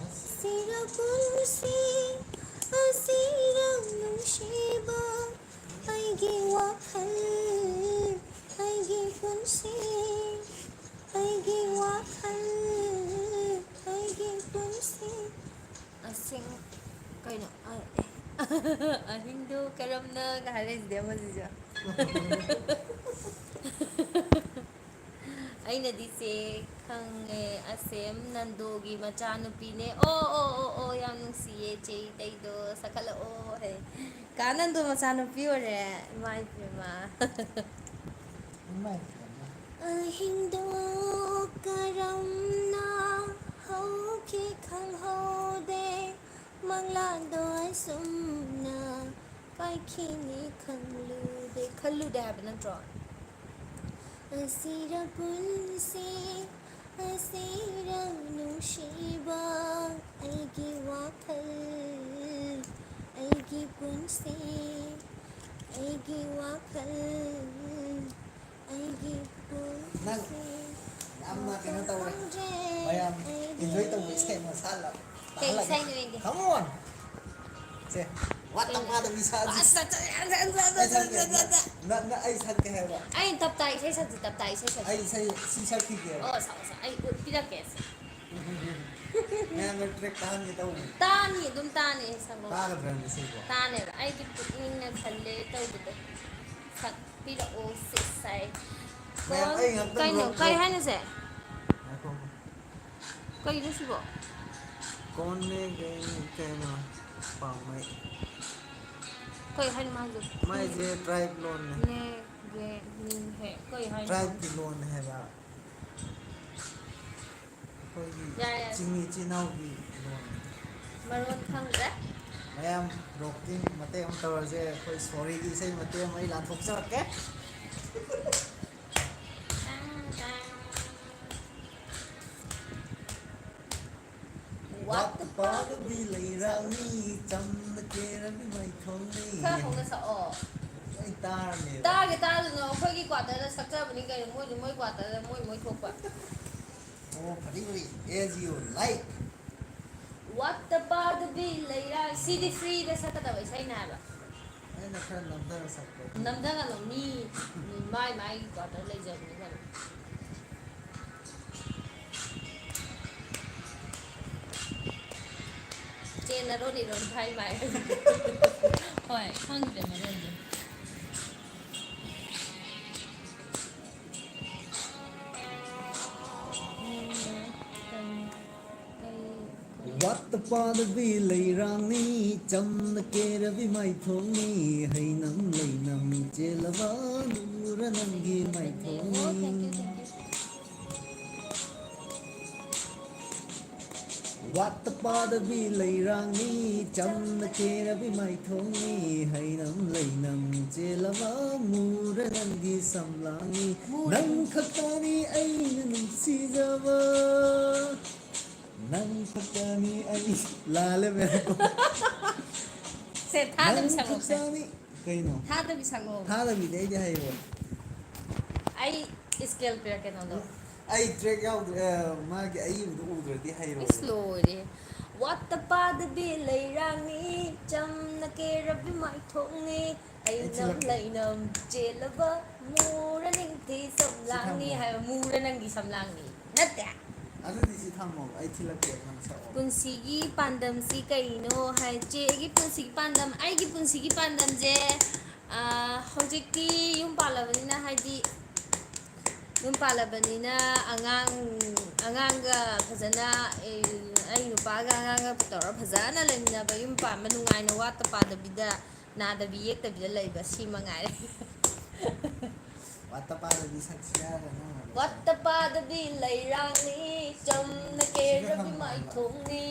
ꯑꯁꯤꯔ ꯄꯨꯟꯁꯤ, ꯑꯁꯤꯔ ꯅꯨꯡꯁꯤꯕ, ꯑꯩꯒꯤ ꯋꯥꯈꯜ, ꯑꯩꯒꯤ ꯄꯨꯟꯁꯤ꯫ ꯑꯩꯒꯤ ꯋꯥꯈꯜ, ꯑꯩꯒꯤ ꯄꯨꯟꯁꯤ꯫ ꯁꯤꯡ-, ꯀꯩꯅꯣ? ꯑ-, ꯑꯍꯤꯡꯗꯣ ꯀꯔꯝꯅ ꯍꯥꯏꯔꯛꯏꯁꯤꯗꯤ ꯑꯃꯁꯤꯁꯨ꯫ ꯑꯩꯅꯗꯤ ꯆꯦ ꯈꯪꯉꯦ, ꯑꯁꯦꯝ ꯅꯟꯗꯣꯒꯤ ꯃꯆꯥꯅꯨꯄꯤꯅꯦ꯫ ꯑꯣ, ꯑꯣ, ꯑꯣ, ꯑꯣ, ꯌꯥꯝ ꯅꯨꯡꯁꯤꯌꯦ ꯆꯦ ꯏꯇꯩꯗꯣ, ꯁꯛꯀꯠꯂꯛꯑꯣ ꯍꯥꯏ꯫ ꯀꯥ ꯅꯟꯗꯣ ꯃꯆꯥꯅꯨꯄꯤ ꯑꯣꯏꯔꯦ꯫ ꯏꯃꯥ ꯏꯕꯦꯝꯃ꯫ ꯏꯃꯥꯏ ꯄꯦꯝꯃ꯫ ꯑꯍꯤꯡꯗꯣ ꯀꯔꯝꯅ ꯍꯧꯈꯤ ꯈꯪꯍꯧꯗꯦ, ꯃꯪꯂꯥꯟꯗꯣ ꯑꯁꯨꯝꯅ ꯀꯥꯏꯈꯤꯅꯤ ꯈꯜꯂꯨꯗꯦ, ꯈꯜꯂꯨꯗꯦ ꯍꯥꯏꯕ ꯅꯠꯇ꯭ꯔꯣ? ꯑꯁꯤꯔ ꯄꯨꯟꯁꯤ, ꯑꯁꯤꯔ ꯅꯨꯡꯁꯤꯕ, ꯑꯩꯒꯤ ꯋꯥꯈꯜ, ꯑꯩꯒꯤ ꯄꯨꯟꯁꯤ, ꯑꯩꯒꯤ ꯋꯥꯈꯜ, ꯑꯩꯒꯤ ꯅꯪ ꯄꯨꯟꯁꯤ ꯌꯥꯝꯅ ꯀꯩꯅꯣ ꯇꯧꯔꯦ꯫ ꯈꯪꯗ꯭ꯔꯦ ꯃꯌꯥꯝ ꯑꯩꯗꯤ꯫ Enjoy ꯇꯧꯕ ꯏꯁꯩ ꯑꯃ ꯁꯛꯍꯜꯂꯣ꯫ ꯀꯩ ꯇꯥꯍꯜꯂꯒꯦ꯫ ꯏꯁꯩꯅꯣ ꯑꯩꯗꯤ? Come on꯫ ꯁꯦ, ꯋꯥꯠꯇ ꯀꯩꯅꯣ? ꯄꯥꯗꯕꯤ ꯁꯛꯑꯁꯤ꯫ ꯑꯁ, ꯑꯁ, ꯑꯁ, ꯑꯁ, ꯑꯁ, ꯑꯩ ꯁꯛꯀꯦ꯫ ꯑꯁ, ꯑꯁ, ꯑꯁ, ꯑꯁ꯫ ꯅꯪ, ꯅꯪ ꯑꯩ ꯁꯛꯀꯦ ꯍꯥꯏꯕ꯫ ꯑꯩ ꯇꯞ ꯇꯥꯏ ꯏꯁꯩ ꯁꯛꯁꯤ, ꯇꯞ ꯇꯥꯏ ꯏꯁꯩ ꯁꯛꯁꯤ꯫ ꯑꯩ ꯏꯁꯩ ꯁꯤ ꯁꯛꯈꯤꯒꯦꯕ꯫ ꯑꯣ, ꯁꯛꯑꯣ, ꯁꯛꯑꯣ꯫ ꯑꯩ ꯎꯠꯄꯤꯔꯛꯀꯦ꯫ ꯃꯌꯥꯝꯅ track ꯇꯥꯍꯟꯒꯦ ꯇꯧꯕꯅꯤ꯫ ꯇꯥꯅꯤ, ꯑꯗꯨꯝ ꯇꯥꯅꯤ, ꯁꯛꯂꯣ꯫ ꯇꯥꯒꯗ꯭ꯔꯅꯦ ꯁꯤꯕꯣ? ꯇꯥꯅꯦꯕ꯫ ꯑꯩꯗꯤ ꯄꯨꯛꯅꯤꯡꯅ ꯈꯜꯂꯦ ꯇꯧꯕꯗꯣ꯫ ꯁꯛꯄꯤꯔꯛꯑꯣ, ꯁꯤꯁꯥꯏ꯫ ꯃꯌꯥꯝ, ꯑꯩ ꯉꯥꯛꯇꯪ ꯀꯩꯅꯣ? ꯔꯣ-, ꯀꯩ ꯔꯣ-, ꯍꯥꯏꯅꯣꯁꯦ? ꯉꯥꯏꯈꯣ꯫ ꯀꯩꯅꯣ ꯁꯤꯕꯣ? ꯀꯣꯟꯅꯦ ꯒꯦ-, ꯀꯩꯅꯣ? ꯄꯥꯝꯃꯩ꯫ ꯀꯩ ꯍꯥꯏꯅꯣ ꯃꯥ ꯍꯥꯏꯁꯦ? ꯃꯥꯏꯁꯦ tribe ꯂꯣꯟꯅꯦ꯫ ꯅꯦ, ꯒꯦ, ꯅꯤ, ꯍꯦ꯫ ꯀꯩ ꯍꯥꯏꯅꯣ? Tribeꯀꯤ ꯂꯣꯟꯅꯦ ꯍꯥꯏꯕ꯫ ꯑꯩꯈꯣꯏꯒꯤ ꯌꯥꯔꯦ, ꯌꯥꯔꯦ꯫ ꯆꯤꯡꯃꯤ ꯏꯆꯤꯟ ꯏꯅꯥꯎꯒꯤ ꯂꯣꯟꯅꯦ꯫ ꯃꯔꯣꯟ ꯈꯪꯗ꯭ꯔꯦ꯫ ꯃꯌꯥꯝ ꯔꯣꯛꯀꯤꯡ ꯃꯇꯦꯛ ꯑꯃ ꯇꯧꯔꯁꯦ꯫ ꯑꯩꯈꯣꯏ ꯁꯣꯔꯤꯒꯤ ꯏꯁꯩ ꯃꯇꯦꯛ ꯑꯃ ꯑꯩ ꯂꯥꯟꯊꯣꯛꯆꯔꯛꯀꯦ꯫ ꯇꯥꯡ, ꯇꯥꯡ꯫ ꯋꯥꯠꯇ ꯄꯥꯗꯕꯤ ꯂꯩꯔꯥꯡꯅꯤ, ꯆꯝꯅ ꯀꯦꯔꯕꯤ ꯃꯥꯏꯊꯣꯡꯅꯤ꯫ ꯈꯔ ꯍꯧꯅ ꯁꯛꯑꯣ꯫ ꯂꯣꯏ ꯇꯥꯔꯅꯦꯕ꯫ ꯇꯥꯒꯦ ꯇꯥꯗꯅꯣ, ꯑꯩꯈꯣꯏꯒꯤ quarterꯗ ꯁꯛꯆꯕꯅꯤ ꯀꯩꯅꯣ, ꯃꯣꯏꯗꯤ ꯃꯣꯏ quarterꯗ ꯃꯣꯏ ꯃꯣꯏ ꯊꯣꯛꯄ꯫ ꯑꯣ, ꯐꯗꯤ ꯐꯗꯤ, as you like꯫ ꯋꯥꯠꯇ ꯄꯥꯗꯕꯤ ꯂꯩꯔꯥꯡ, ꯁꯤꯗꯤ freeꯗ ꯁꯛꯀꯗꯕ ꯏꯁꯩꯅꯦ ꯍꯥꯏꯕ꯫ ꯑꯩꯅ ꯈꯔ ꯅꯝꯊꯔ ꯁꯛꯄ꯫ ꯅꯝꯊꯒꯅꯨ, ꯃꯤ, ꯃꯤ ꯃꯥꯏ ꯃꯥꯏꯒꯤ quarter ꯂꯩꯖꯕꯅꯤ ꯀꯩꯅꯣ꯫ ꯌꯦꯟꯅꯔꯣ ꯂꯤꯔꯣ ꯍꯥꯏ ꯃꯥꯏ꯫ ꯍꯣꯏ, ꯈꯪꯗ꯭ꯔꯦ ꯃꯔꯣꯟꯗꯣ꯫ ꯎꯝ, ꯀꯩ, ꯀꯩ, ꯀꯩ? ꯋꯥꯠꯇ ꯄꯥꯗꯕꯤ ꯂꯩꯔꯥꯡꯅꯤ, ꯆꯝꯅ ꯀꯦꯔꯕꯤ ꯃꯥꯏꯊꯣꯡꯅꯤ, ꯍꯩꯅꯝ ꯂꯩꯅꯝ ꯆꯦꯜꯂꯕ ꯅꯨꯔ ꯅꯪꯒꯤ ꯃꯥꯏꯊꯣꯡꯅꯤ꯫ ꯑꯣ, thank you, thank you. ꯋꯥꯠꯇ ꯄꯥꯗꯕꯤ ꯂꯩꯔꯥꯡꯅꯤ, ꯆꯝꯅ ꯀꯦꯔꯕꯤ ꯃꯥꯏꯊꯣꯡꯅꯤ, ꯍꯩꯅꯝ ꯂꯩꯅꯝ ꯆꯦꯜꯂꯕ ꯃꯨꯔ ꯅꯪꯒꯤ ꯁꯝꯂꯥꯡꯅꯤ꯫ ꯃꯨꯔ ꯅꯪ ꯈꯛꯇꯅꯤ ꯑꯩꯅ ꯅꯨꯡꯁꯤꯖꯕ, ꯅꯪ ꯈꯛꯇꯅꯤ ꯑꯩ, ꯂꯥꯜꯂꯦ ꯃꯌꯥꯝ꯫ ꯁꯦ, ꯊꯥꯗꯕꯤ ꯅꯪ ꯁꯛꯂꯛꯑꯣꯁꯦ꯫ ꯈꯛꯇꯅꯤ꯫ ꯀꯩꯅꯣ? ꯊꯥꯗꯕꯤ ꯁꯛꯂꯛꯑꯣ꯫ ꯊꯥꯗꯕꯤꯗꯤ ꯑꯩꯗꯤ ꯍꯩꯔꯣꯏ꯫ ꯑꯩ scale ꯄꯤꯔꯛꯀꯦ ꯅꯪꯗꯣ꯫ ꯑꯩ track ꯌꯥꯎꯗ꯭ꯔꯦ, ꯑ, ꯃꯥꯒꯤ ꯑꯏꯕꯗꯣ ꯎꯗ꯭ꯔꯗꯤ ꯍꯩꯔꯣꯏ꯫ ꯏꯁ, ꯂꯣꯏꯔꯦ꯫ ꯋꯥꯠꯇ ꯄꯥꯗꯕꯤ ꯂꯩꯔꯥꯡꯅꯤ, ꯆꯝꯅ ꯀꯦꯔꯕꯤ ꯃꯥꯏꯊꯣꯡꯅꯤ, ꯑꯩ ꯍꯩꯅꯝ ꯊꯤꯜꯂꯛꯀꯦ꯫ ꯂꯩꯅꯝ ꯆꯦꯜꯂꯕ ꯃꯨꯔ ꯅꯤꯡꯊꯤ ꯁꯝꯂꯥꯡꯅꯤ ꯁꯤ ꯊꯝꯃꯣ꯫ ꯍꯥꯏꯕ, ꯃꯨꯔ ꯅꯪꯒꯤ ꯁꯝꯂꯥꯡꯅꯤ꯫ ꯅꯠꯇꯦ꯫ ꯑꯗꯨꯗꯤ ꯁꯤ ꯊꯝꯃꯣ, ꯑꯩ ꯊꯤꯜꯂꯛꯀꯦ, ꯅꯪ ꯁꯛꯑꯣ꯫ ꯄꯨꯟꯁꯤꯒꯤ ꯄꯥꯟꯗꯝꯁꯤ ꯀꯩꯅꯣ ꯍꯥꯏ, ꯆꯦ, ꯑꯩꯒꯤ ꯄꯨꯟꯁꯤꯒꯤ ꯄꯥꯟꯗꯝ, ꯑꯩꯒꯤ ꯄꯨꯟꯁꯤꯒꯤ ꯄꯥꯟꯗꯝꯁꯦ, ꯑ, ꯍꯧꯖꯤꯛꯇꯤ ꯌꯨꯝ ꯄꯥꯜꯂꯕꯅꯤꯅ, ꯍꯥꯏꯗꯤ, ꯌꯨꯝ ꯄꯥꯜꯂꯕꯅꯤꯅ ꯑꯉꯥꯡ, ꯑꯉꯥꯡꯒ ꯐꯖꯅ, ꯑꯩ, ꯑꯩ ꯅꯨꯄꯥꯒ ꯑꯉꯥꯡꯒ ꯇꯧꯔ ꯐꯖꯅ ꯂꯩꯃꯤꯟꯅꯕ, ꯌꯨꯝ ꯄꯥꯟꯕ ꯅꯨꯡꯉꯥꯏꯅ ꯋꯥꯠꯇ ꯄꯥꯗꯕꯤꯗ, ꯅꯥꯗꯕꯤ ꯌꯦꯛꯇꯕꯤꯗ ꯂꯩꯕ, ꯁꯤ ꯃꯉꯥꯏꯔꯦ꯫ ꯋꯥꯠꯇ ꯄꯥꯗꯕꯤ ꯁꯛꯁꯤ ꯍꯥꯏꯔꯒ ꯅꯪꯅ ꯂꯣꯏꯁꯤꯜꯂꯦ꯫ ꯋꯥꯠꯇ ꯄꯥꯗꯕꯤ ꯂꯩꯔꯥꯡꯅꯤ, ꯆꯝꯅ ꯁꯤꯗ ꯀꯦꯔꯕꯤ ꯊꯝꯃꯣ ꯍꯥꯏꯕ꯫ ꯃꯥꯏꯊꯣꯡꯅꯤ,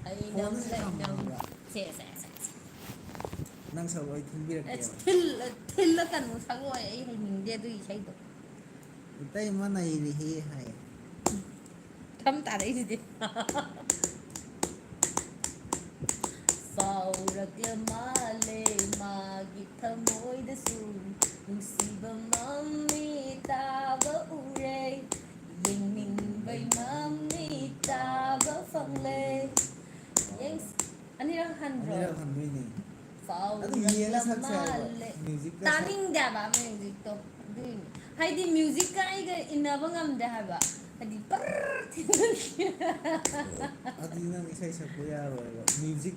ꯑꯩ ꯅꯝ ꯐꯣꯟꯁꯤꯗ ꯂꯩ ꯊꯝꯃꯣ ꯅꯝ꯫ ꯍꯥꯏꯕ꯫ ꯁꯦ, ꯁꯦ, ꯁꯦ, ꯁꯦ꯫ ꯅꯪ ꯁꯛꯂꯛꯑꯣ, ꯑꯩ ꯑꯦ, ꯊꯤꯟꯕꯤꯔꯛꯀꯦꯕ꯫ ꯊꯤꯜ-, ꯊꯤꯜꯂꯀꯅꯨ, ꯁꯛꯂꯛꯑꯣ, ꯑꯩ ꯍꯩꯅꯤꯡꯗꯦ ꯑꯗꯨꯒꯤ ꯏꯁꯩꯗꯣ꯫ ꯏꯇꯩꯃ ꯅꯩꯔꯦꯍꯦ ꯍꯥꯏ꯫ ꯊꯝ ꯇꯥꯔꯛꯏꯁꯤꯗꯤ꯫ ꯐꯥꯎꯔꯛꯂ ꯃꯥꯜꯂꯦ ꯃꯥꯒꯤ ꯊꯃꯣꯏꯗꯁꯨ ꯅꯨꯡꯁꯤꯕ ꯃꯃꯤ ꯇꯥꯕ ꯎꯔꯦ꯫ ꯌꯦꯡꯅꯤꯡꯕꯩ ꯃꯃꯤ ꯇꯥꯕ ꯐꯪꯂꯦ꯫ ꯌꯦꯡ-, ꯑꯅꯤꯔꯛ ꯍꯟꯕ꯭ꯔꯣ? ꯑꯅꯤꯔꯛ ꯍꯟꯗꯣꯏꯅꯦ꯫ ꯑꯗꯨ ꯌꯦꯡꯉ ꯐꯥꯎꯔꯛꯂ ꯁꯛꯁꯦ ꯍꯥꯏꯕ꯫ ꯃꯥꯜꯂꯦ꯫ Musicꯀ ꯁꯛ- ꯇꯥꯅꯤꯡꯗꯦ ꯍꯥꯏꯕ musicꯇꯣ꯫ ꯑꯗꯨꯏꯅꯦ꯫ ꯍꯥꯏꯗꯤ musicꯀ ꯑꯩꯒ ꯏꯟꯅꯕ ꯉꯝꯗꯦ ꯍꯥꯏꯕ꯫ ꯍꯥꯏꯗꯤ ꯑꯗꯨꯗꯤ ꯅꯪ ꯏꯁꯩ ꯁꯛꯄ ꯌꯥꯔꯣꯏꯕ꯫ ꯃ꯭ꯌꯨꯖꯤꯛ,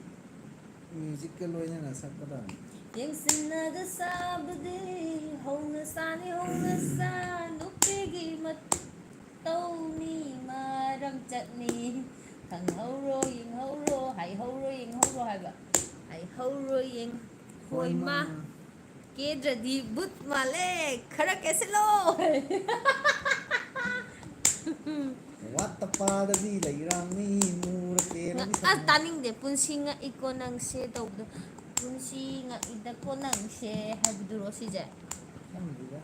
ꯃ꯭ꯌꯨꯖꯤꯛꯀ ꯂꯣꯏꯅꯅ ꯁꯛꯀꯗꯕꯅꯤ꯫ ꯌꯦꯡꯁꯤꯟꯅꯒ ꯁꯥꯕꯗꯤ ꯍꯧꯅ ꯁꯥꯅꯤ, ꯍꯧꯅ ꯁꯥ, ꯅꯨꯄꯤꯒꯤ ꯃꯇꯧꯅꯤ, ꯃꯔꯝ ꯆꯠꯅꯤ꯫ ꯈꯪꯍꯧꯔꯣ, ꯌꯦꯡꯍꯧꯔꯣ, ꯍꯥꯏꯍꯧꯔꯣ, ꯌꯦꯡꯍꯧꯔꯣ ꯍꯥꯏꯕ꯫ ꯍꯥꯏꯍꯧꯔꯣ, ꯌꯦꯡ-, ꯍꯣꯏ, ꯍꯣꯏ, ꯃꯥ꯫ ꯃꯥ꯫ ꯀꯦꯗ꯭ꯔꯗꯤ ꯚꯨꯠ ꯃꯥꯜꯂꯦ, ꯈꯔ ꯀꯦꯁꯤꯜꯂꯣ꯫ ꯋꯥꯠꯇ ꯄꯥꯗꯕꯤ ꯂꯩꯔꯥꯡꯅꯤ, ꯃꯨꯔ ꯀꯦꯔꯕꯤ ꯑꯁ, ꯁꯛꯅꯤ꯫ ꯇꯥꯅꯤꯡꯗꯦ꯫ "ꯄꯨꯟꯁꯤ ꯉꯛꯏꯀꯣ ꯅꯪꯁꯦ" ꯇꯧꯕꯗꯣ, "ꯄꯨꯟꯁꯤ ꯉꯛꯏꯗꯀꯣ ꯅꯪꯁꯦ" ꯍꯥꯏꯕꯗꯨꯔꯣ ꯁꯤꯁꯦ? ꯈꯪꯗꯦꯗ꯫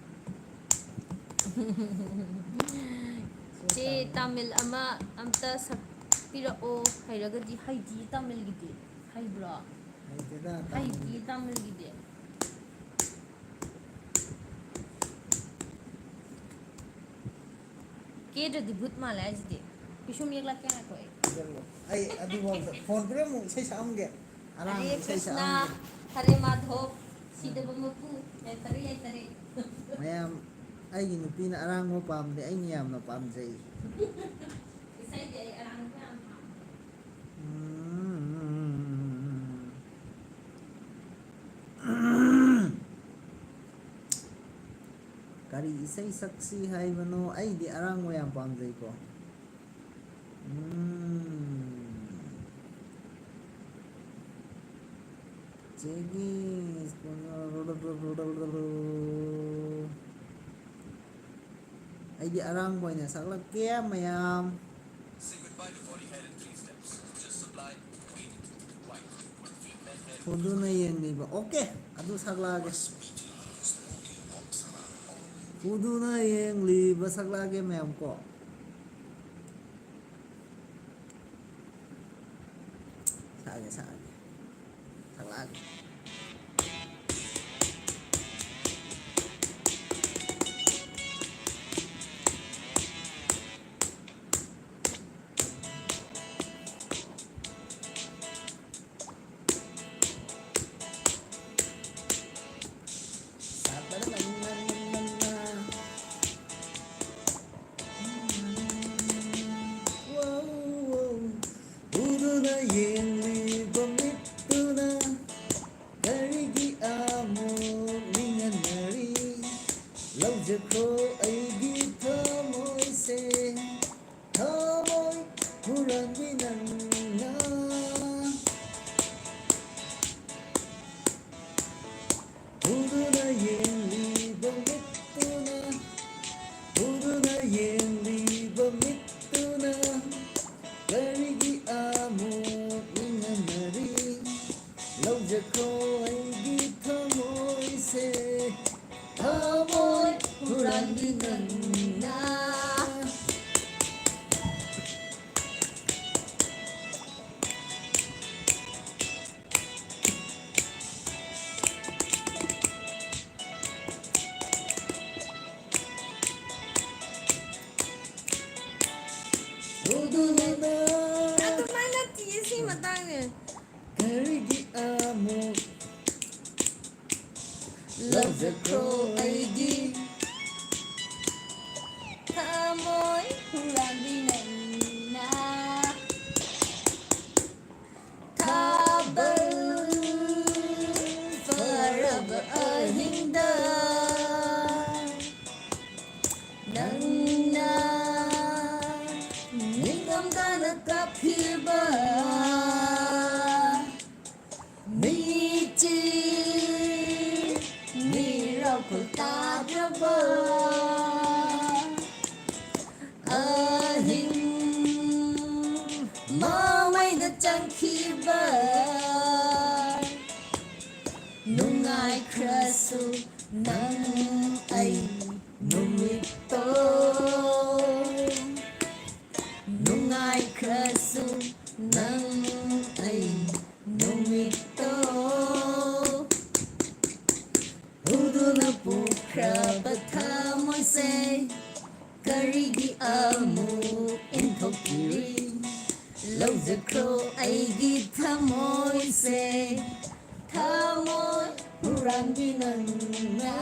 ꯆꯦ, ꯇꯥꯃꯤꯜ ꯑꯃ ꯑꯝꯇ ꯁꯛꯄꯤꯔꯛꯑꯣ꯫ ꯍꯩꯔꯒꯗꯤ, ꯍꯩꯇꯤꯌꯦ ꯇꯥꯃꯤꯜꯒꯤꯗꯤ꯫ ꯍꯩꯕ꯭ꯔꯣ? ꯍꯩꯇꯦꯗ, ꯍꯩꯇꯤꯌꯦ ꯇꯥꯃꯤꯜꯒꯤꯗꯤ꯫ ꯀꯦꯗ꯭ꯔꯗꯤ ꯚꯨꯠ ꯃꯥꯜꯂꯦ ꯍꯥꯏꯁꯤꯗꯤ꯫ ꯄꯤꯁꯨꯝ ꯌꯦꯛꯂꯛꯀꯦ ꯉꯥꯏꯈꯣ ꯑꯩ꯫ ꯑꯩ ꯑꯗꯨꯐꯥꯎꯗ ꯐꯣꯟ ꯄꯤꯔꯝꯃꯨ, ꯏꯁꯩ ꯁꯛꯑꯝꯒꯦ꯫ ꯑꯔꯥꯡꯕ ꯍꯔꯦ ꯏꯁꯩ ꯀ꯭ꯔꯤꯁꯅ, ꯁꯛꯑꯝꯒꯦ꯫ ꯍꯔꯦ ꯃꯥꯙꯣꯞ, ꯁꯤꯗꯕ ꯃꯄꯨ, ꯌꯥꯏꯐꯔꯦ, ꯌꯥꯏꯐꯔꯦ꯫ ꯃꯌꯥꯝ, ꯑꯩꯒꯤ ꯅꯨꯄꯤꯅ ꯑꯔꯥꯡꯕ ꯄꯥꯝꯗꯦ, ꯑꯩꯅ ꯌꯥꯝꯅ ꯄꯥꯝꯖꯩ꯫ ꯏꯁꯩꯗꯤ ꯑꯩ ꯑꯔꯥꯡꯕ ꯌꯥꯝ ꯄꯥꯝꯃꯦ꯫ ꯎꯝ꯫ ꯀꯔꯤ ꯏꯁꯩ ꯁꯛꯁꯤ ꯍꯥꯏꯕꯅꯣ? ꯑꯩꯗꯤ ꯑꯔꯥꯡꯕ ꯌꯥꯝ ꯄꯥꯝꯖꯩꯀꯣ꯫ ꯎꯝ꯫ ꯆꯦꯒꯤ ꯑꯩꯗꯤ ꯑꯔꯥꯡꯕ ꯑꯣꯏꯅ ꯁꯛꯂꯛꯀꯦ ꯃꯌꯥꯝ꯫ ꯎꯗꯨꯅ ꯌꯦꯡꯂꯤꯕ꯫ ꯑꯣꯀꯦ, ꯑꯗꯨ ꯁꯛꯂꯛꯑꯒꯦ꯫ ꯎꯗꯨꯅ ꯌꯦꯡꯂꯤꯕ ꯁꯛꯂꯛꯑꯒꯦ ꯃꯌꯥꯝ ꯀꯣ꯫ ꯁꯛꯑꯒꯦ, ꯁꯛꯑꯒꯦ꯫ ꯁꯛꯂꯛꯑꯒꯦ꯫ ꯌꯦꯡꯂꯤꯕ ꯃꯤꯠꯇꯨꯅ ꯀꯔꯤꯒꯤ ꯑꯃꯨꯛ ꯅꯤꯡꯍꯟꯅꯔꯤ? ꯂꯧꯖꯈ꯭ꯔꯣ ꯑꯩꯒꯤ ꯊꯃꯣꯏꯁꯦ, ꯊꯃꯣꯏ ꯍꯨꯔꯥꯟꯕꯤ ꯅꯪꯅ꯫ ꯎꯗꯨꯅ ꯌꯦꯡꯂꯤꯕ ꯃꯤꯠꯇꯨꯅ, ꯎꯗꯨꯅ ꯌꯦꯡꯂꯤꯕ ꯃꯤꯠꯇꯨꯅ ꯀꯔꯤꯒꯤ ꯑꯃꯨꯛ ꯅꯤꯡꯍꯟꯅꯔꯤ? ꯂꯧꯖꯈ꯭ꯔꯣ ꯑꯩꯒꯤ ꯊꯃꯣꯏꯁꯦ, ꯊꯃꯣꯏ ꯍꯨꯔꯥꯟꯕꯤ ꯅꯪꯅ꯫ ꯎꯗꯨꯅ ꯑꯗꯨꯃꯥꯏꯅ ꯅꯠꯇꯤꯌꯦ ꯁꯤ ꯃꯇꯥꯡꯁꯦ꯫ ꯀꯔꯤꯒꯤ ꯑꯃꯨꯛ ꯂꯧꯖꯈ꯭ꯔꯣ ꯑꯩꯒꯤ ꯊꯃꯣꯏ ꯍꯨꯔꯥꯟꯕꯤ ꯅꯪꯅ꯫ ꯊꯥꯕꯜ ꯐꯔꯕ ꯑꯍꯤꯡꯗ ꯅꯪꯅ ꯅꯤꯡꯉꯝꯗꯅ ꯀꯥꯞꯈꯤꯕ ꯃꯤꯆꯤ ꯃꯤꯔꯥꯎꯈꯣꯜ ꯇꯥꯗ꯭ꯔꯕ ꯑꯍꯤꯡ ꯃꯃꯩꯗ ꯆꯪꯈꯤꯕ ꯅꯨꯡꯉꯥꯏꯈ꯭ꯔꯁꯨ ꯅꯪ ꯑꯩ ꯅꯨꯃꯤꯠꯇꯣ ꯅꯨꯡꯉꯥꯏꯈ꯭ꯔꯁꯨ ꯅꯪ ꯑꯩ ꯅꯨꯃꯤꯠꯇꯣ ꯎꯗꯨꯅ ꯄꯨꯈ꯭ꯔꯕ ꯊꯃꯣꯏꯁꯦ ꯀꯔꯤꯒꯤ ꯑꯃꯨꯛ ꯏꯟꯊꯣꯛꯄꯤꯔꯤ? ꯂꯧꯖꯈ꯭ꯔꯣ ꯑꯩꯒꯤ ꯊꯃꯣꯏꯁꯦ ꯊꯃꯣꯏ ꯍꯨꯔꯥꯟꯕꯤ ꯅꯪꯅ꯫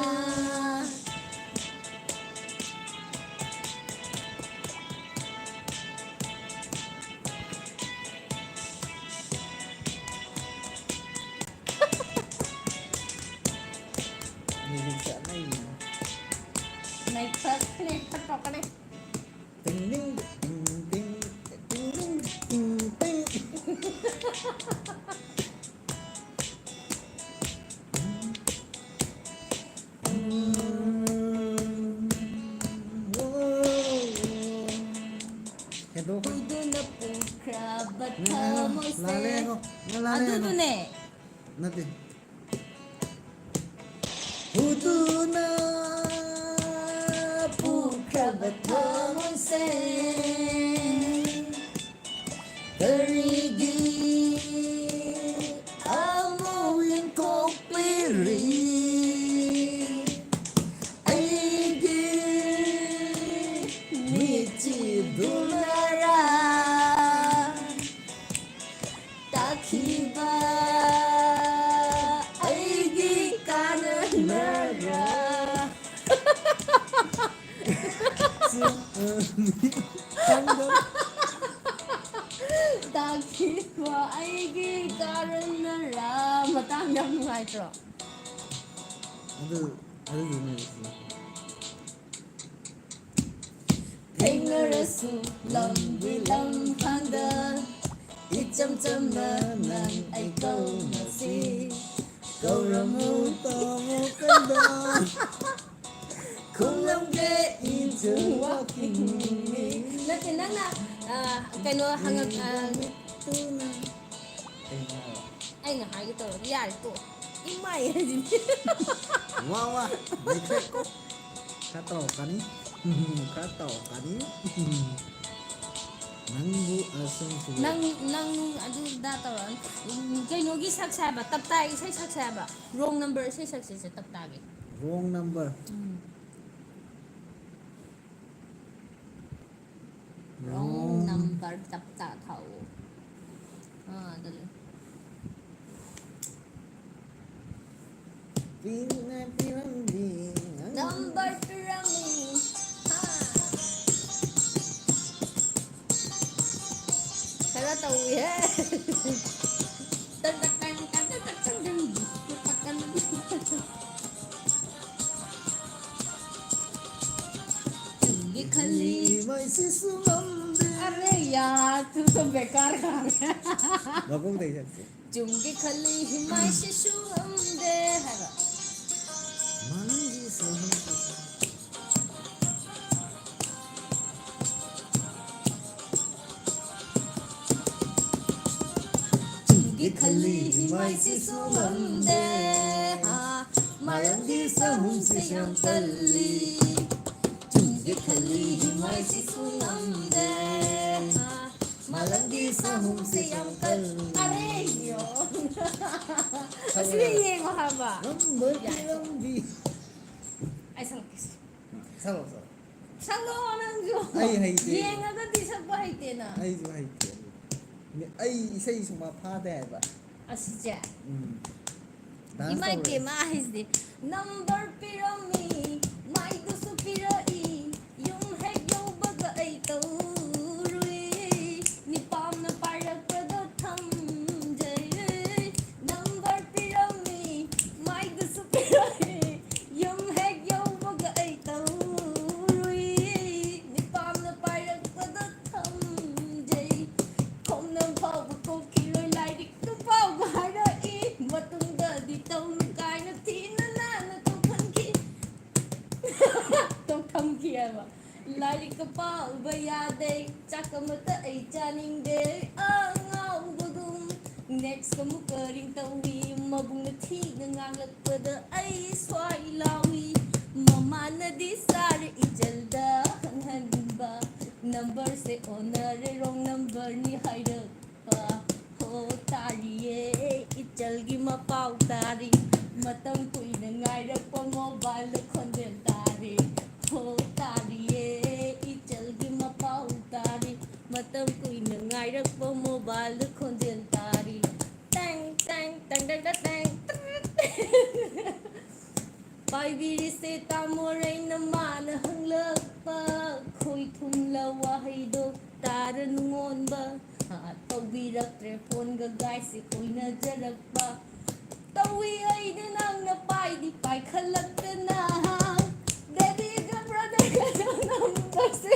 ꯄꯨꯈ꯭ꯔꯕ ꯊꯃꯣꯏꯁꯦ꯫ ꯂꯥꯜꯂꯦ ꯍꯥꯏꯒꯣ꯫ ꯅꯪ ꯂꯥꯜꯂꯦ ꯍꯥꯏꯒꯣ꯫ ꯑꯗꯨꯗꯨꯅꯦ꯫ ꯅꯠꯇꯦ꯫ ꯍꯨꯗꯨꯅ ꯄꯨꯈ꯭ꯔꯕ ꯊꯃꯣꯏꯁꯦ ꯀꯔꯤꯒꯤ ꯑꯃꯨꯛ ꯏꯟꯊꯣꯛꯄꯤꯔꯤ? ꯑꯩꯒꯤ ꯃꯤꯠꯁꯤꯗꯨꯅꯔꯥ ꯇꯥꯈꯤꯕ ꯑꯩꯒꯤ ꯀꯥꯟꯅꯅꯔꯥ? ꯇꯥꯈꯤꯕ ꯑꯩꯒꯤ ꯀꯥꯔꯟꯅꯔꯥ? ꯃꯇꯥꯡ ꯌꯥꯝ ꯅꯨꯡꯉꯥꯏꯇ꯭ꯔꯣ? ꯑꯗꯨ, ꯑꯗꯨꯗꯨꯅꯦ꯫ ꯊꯦꯡꯅꯔꯁꯨ ꯂꯝꯕꯤ ꯂꯝꯈꯥꯡꯗ ꯏꯆꯝ ꯆꯝꯅ ꯅꯪ ꯑꯩ ꯀꯧꯅꯁꯤ꯫ ꯀꯧꯔꯝꯃꯨ ꯇꯥꯃꯣ ꯀꯩꯗ꯫ ꯈꯨꯝꯂꯝꯒꯦ into walking me꯫ ꯅꯠꯇꯦ, ꯅꯪꯅ, ꯑ, ꯀꯩꯅꯣ ꯍꯪꯉꯛ-, ꯑ, ꯃꯤꯠꯇꯨꯅ꯫ ꯀꯩꯅꯣ? ꯑꯩꯅ ꯍꯥꯏꯒꯦ ꯇꯧꯔꯒ ꯌꯥꯔꯦ, ꯇꯣꯛꯑꯣ꯫ ꯏꯃꯥꯏ ꯍꯥꯏꯁꯤꯗꯤ꯫ ꯋꯥ, ꯋꯥ, ꯂꯩꯈ꯭ꯔꯦꯀꯣ꯫ ꯈꯔ ꯇꯧꯔꯛꯀꯅꯤ꯫ ꯈꯔ ꯇꯧꯔꯛꯀꯅꯤ꯫ ꯅꯪꯕꯨ ꯑꯁꯨꯝ ꯁꯨꯝ ꯅꯪ, ꯅꯪ ꯑꯗꯨ ꯑꯗꯥ ꯇꯧꯔꯛꯑꯅꯨ꯫ ꯎꯝ, ꯀꯩꯅꯣꯒꯤ ꯁꯛꯁꯦ ꯍꯥꯏꯕ, ꯇꯞꯇꯥꯒꯤ ꯏꯁꯩ ꯁꯛꯁꯦ ꯍꯥꯏꯕ꯫ Wrong number ꯏꯁꯩ ꯁꯛꯁꯦ, ꯁꯦ, ꯇꯞꯇꯥꯒꯤ꯫ Wrong number꯫ ꯎꯝ꯫ Wrong number ꯇꯞꯇꯥ ꯊꯥꯎ꯫ ꯑꯥ, ꯑꯗꯨ ꯂꯩ꯫ ꯄꯤꯅ ꯄꯤꯔꯝꯕꯤ ꯅꯪ꯫ Number ꯄꯤꯔꯝꯃꯤ꯫ ꯍꯥ꯫ ꯈꯔ ꯇꯧꯏꯍꯦ꯫ ꯇꯛ ꯇꯛ ꯇꯛ ꯇꯛ ꯇꯛ ꯇꯛ ꯇꯛ ꯇꯛ꯫ ꯆꯨꯝꯒꯦ ꯈꯜꯂꯤ꯫ ꯃꯩꯁꯤꯁꯨ ꯉꯝꯗꯦ꯫ ꯑꯔꯦ ꯌꯥꯔ, ꯇꯨ ꯇꯣ ꯕꯦꯀꯥꯔ ꯒꯥꯅꯥ ꯍꯦ꯫ ꯃꯀꯣꯛꯇꯩ ꯁꯛꯁꯦ꯫ ꯆꯨꯝꯒꯦ ꯈꯜꯂꯤ ꯍꯤꯃꯥꯏꯁꯤꯁꯨ ꯉꯝꯗꯦ ꯍꯥꯏꯕ꯫ ꯃꯥꯂꯪꯒꯤ ꯁꯩꯍꯦꯟꯁꯤꯁꯨ꯫ ꯒꯤ ꯈꯜꯂꯤ ꯍꯤꯃꯥꯏꯁꯤꯁꯨ ꯉꯝꯗꯦ꯫ ꯍꯥ, ꯃꯥꯂꯪꯒꯤ ꯆꯍꯨꯝꯁꯦ ꯌꯥꯝ ꯀꯜꯂꯤ꯫ ꯆꯨꯝꯒꯤ ꯈꯜꯂꯤ ꯍꯤꯃꯥꯏꯁꯤꯁꯨ ꯉꯝꯗꯦ꯫ ꯍꯥ, ꯃꯥꯂꯪꯒꯤ ꯆꯍꯨꯝꯁꯦ ꯌꯥꯝ ꯀꯜꯂꯤ꯫ ꯑꯔꯦ, ꯌꯣ꯫ ꯑꯁꯤꯗ ꯌꯦꯡꯉꯣ ꯍꯥꯏꯕ꯫ ꯉꯝꯕ ꯄꯤꯔꯝꯕꯤ꯫ ꯑꯩ ꯁꯛꯂꯛꯀꯦꯁꯦ꯫ ꯁꯛꯂꯣ, ꯁꯛꯂꯣ꯫ ꯁꯛꯂꯣ ꯅꯪꯁꯨ꯫ ꯑꯩ ꯍꯩꯇꯦ꯫ ꯌꯦꯡꯉꯒꯗꯤ ꯁꯛꯄ ꯍꯩꯇꯦꯅ꯫ ꯑꯩꯁꯨ ꯍꯩꯇꯦ꯫ ꯑꯩ ꯏꯁꯩ ꯁꯨꯡꯐꯥ ꯐꯥꯗꯦ ꯍꯥꯏꯕ꯫ ꯑꯁꯤꯁꯦ? ꯎꯝ꯫ Dance ꯏꯃꯥꯏ ꯇꯧꯔꯦ꯫ ꯄꯦꯝꯃ ꯍꯥꯏꯁꯤꯗꯤ꯫ ꯅꯝꯕꯔ ꯄꯤꯔꯝꯃꯤ, ꯃꯥꯏꯗꯨꯁꯨ ꯄꯤꯔꯛꯏ, ꯌꯨꯝ ꯍꯦꯛ ꯌꯧꯕꯒ ꯑꯩ ꯇꯧꯔꯨꯏ, ꯅꯤꯄꯥꯝꯅ ꯄꯥꯏꯔꯛꯄꯗ ꯊꯝꯖꯩ꯫ ꯅꯝꯕꯔ ꯄꯤꯔꯝꯃꯤ, ꯃꯥꯏꯗꯨꯁꯨ ꯄꯤꯔꯛꯏ, ꯌꯨꯝ ꯍꯦꯛ ꯌꯧꯕꯒ ꯑꯩ ꯇꯧꯔꯨꯏ, ꯅꯤꯄꯥꯝꯅ ꯄꯥꯏꯔꯛꯄꯗ ꯊꯝꯖꯩ꯫ ꯈꯣꯡꯅꯝ ꯐꯥꯎꯕ ꯀꯣꯛꯈꯤꯔꯣꯏ, ꯂꯥꯏꯔꯤꯛꯇ ꯄꯥꯎꯕ ꯍꯥꯏꯔꯛꯏ, ꯃꯇꯨꯡꯗꯗꯤ ꯇꯧꯅꯨ ꯀꯥꯏꯅ ꯊꯤꯅ ꯅꯥꯟꯅ ꯇꯣꯛꯍꯟꯈꯤ꯫ ꯇꯣꯛꯊꯝꯈꯤ ꯍꯥꯏꯕ꯫ ꯂꯥꯏꯔꯤꯛꯀ ꯄꯥꯎꯕ ꯌꯥꯗꯦ, ꯆꯥꯛ ꯑꯃꯠꯇ ꯑꯩ ꯆꯥꯅꯤꯡꯗꯦ, ꯑꯉꯥꯎꯕꯒꯨꯝ꯫ Next ꯑꯃꯨꯛꯀ ring ꯇꯧꯏ, ꯃꯕꯨꯡꯅ ꯊꯤꯅ ꯉꯥꯡꯂꯛꯄꯗ ꯑꯩ ꯁ꯭ꯋꯥꯏ ꯂꯥꯎꯏ꯫ ꯃꯃꯥꯅꯗꯤ ꯁꯥꯔ ꯏꯆꯜꯗ ꯍꯪꯍꯟꯕ, numberꯁꯦ ꯑꯣꯟꯅꯔꯦ, wrong numberꯅꯤ ꯍꯥꯏꯔꯛꯄ꯫ ꯍꯣ ꯇꯥꯔꯤꯌꯦ ꯏꯆꯜꯒꯤ ꯃꯄꯥꯎ ꯇꯥꯔꯤ, ꯃꯇꯝ ꯀꯨꯏꯅ ꯉꯥꯏꯔꯛꯄ mobileꯗ ꯈꯣꯟꯖꯦꯜ ꯇꯥꯔꯤ꯫ ꯍꯣ ꯇꯥꯔꯤꯌꯦ ꯏꯆꯜꯒꯤ ꯃꯄꯥꯎ ꯇꯥꯔꯤ, ꯃꯇꯝ ꯀꯨꯏꯅ ꯉꯥꯏꯔꯛꯄ mobileꯗ ꯈꯣꯟꯖꯦꯜ ꯇꯥꯔꯤ꯫ ꯇꯦꯡ ꯇꯦꯡ ꯇꯦꯡ ꯇꯦꯡ ꯇꯦꯡ ꯇꯦꯡ꯫ ꯄꯥꯏꯕꯤꯔꯤꯁꯦ ꯇꯥꯃꯣꯔꯩꯅ ꯃꯥꯅ ꯍꯪꯂꯛꯄ ꯈꯣꯏ ꯊꯨꯝꯂ ꯋꯥꯍꯩꯗꯣ ꯇꯥꯔ ꯅꯨꯡꯉꯣꯟꯕ꯫ ꯑ, ꯇꯧꯕꯤꯔꯛꯇ꯭ꯔꯦ phoneꯒ guyꯁꯦ ꯀꯣꯏꯅꯖꯔꯛꯄ꯫ ꯇꯧꯏ ꯑꯩꯗꯤ ꯅꯪꯅ ꯄꯥꯏꯗꯤ ꯄꯥꯏꯈꯠꯂꯛꯇꯅ꯫ Daddyꯒ brotherꯒ numberꯁꯦ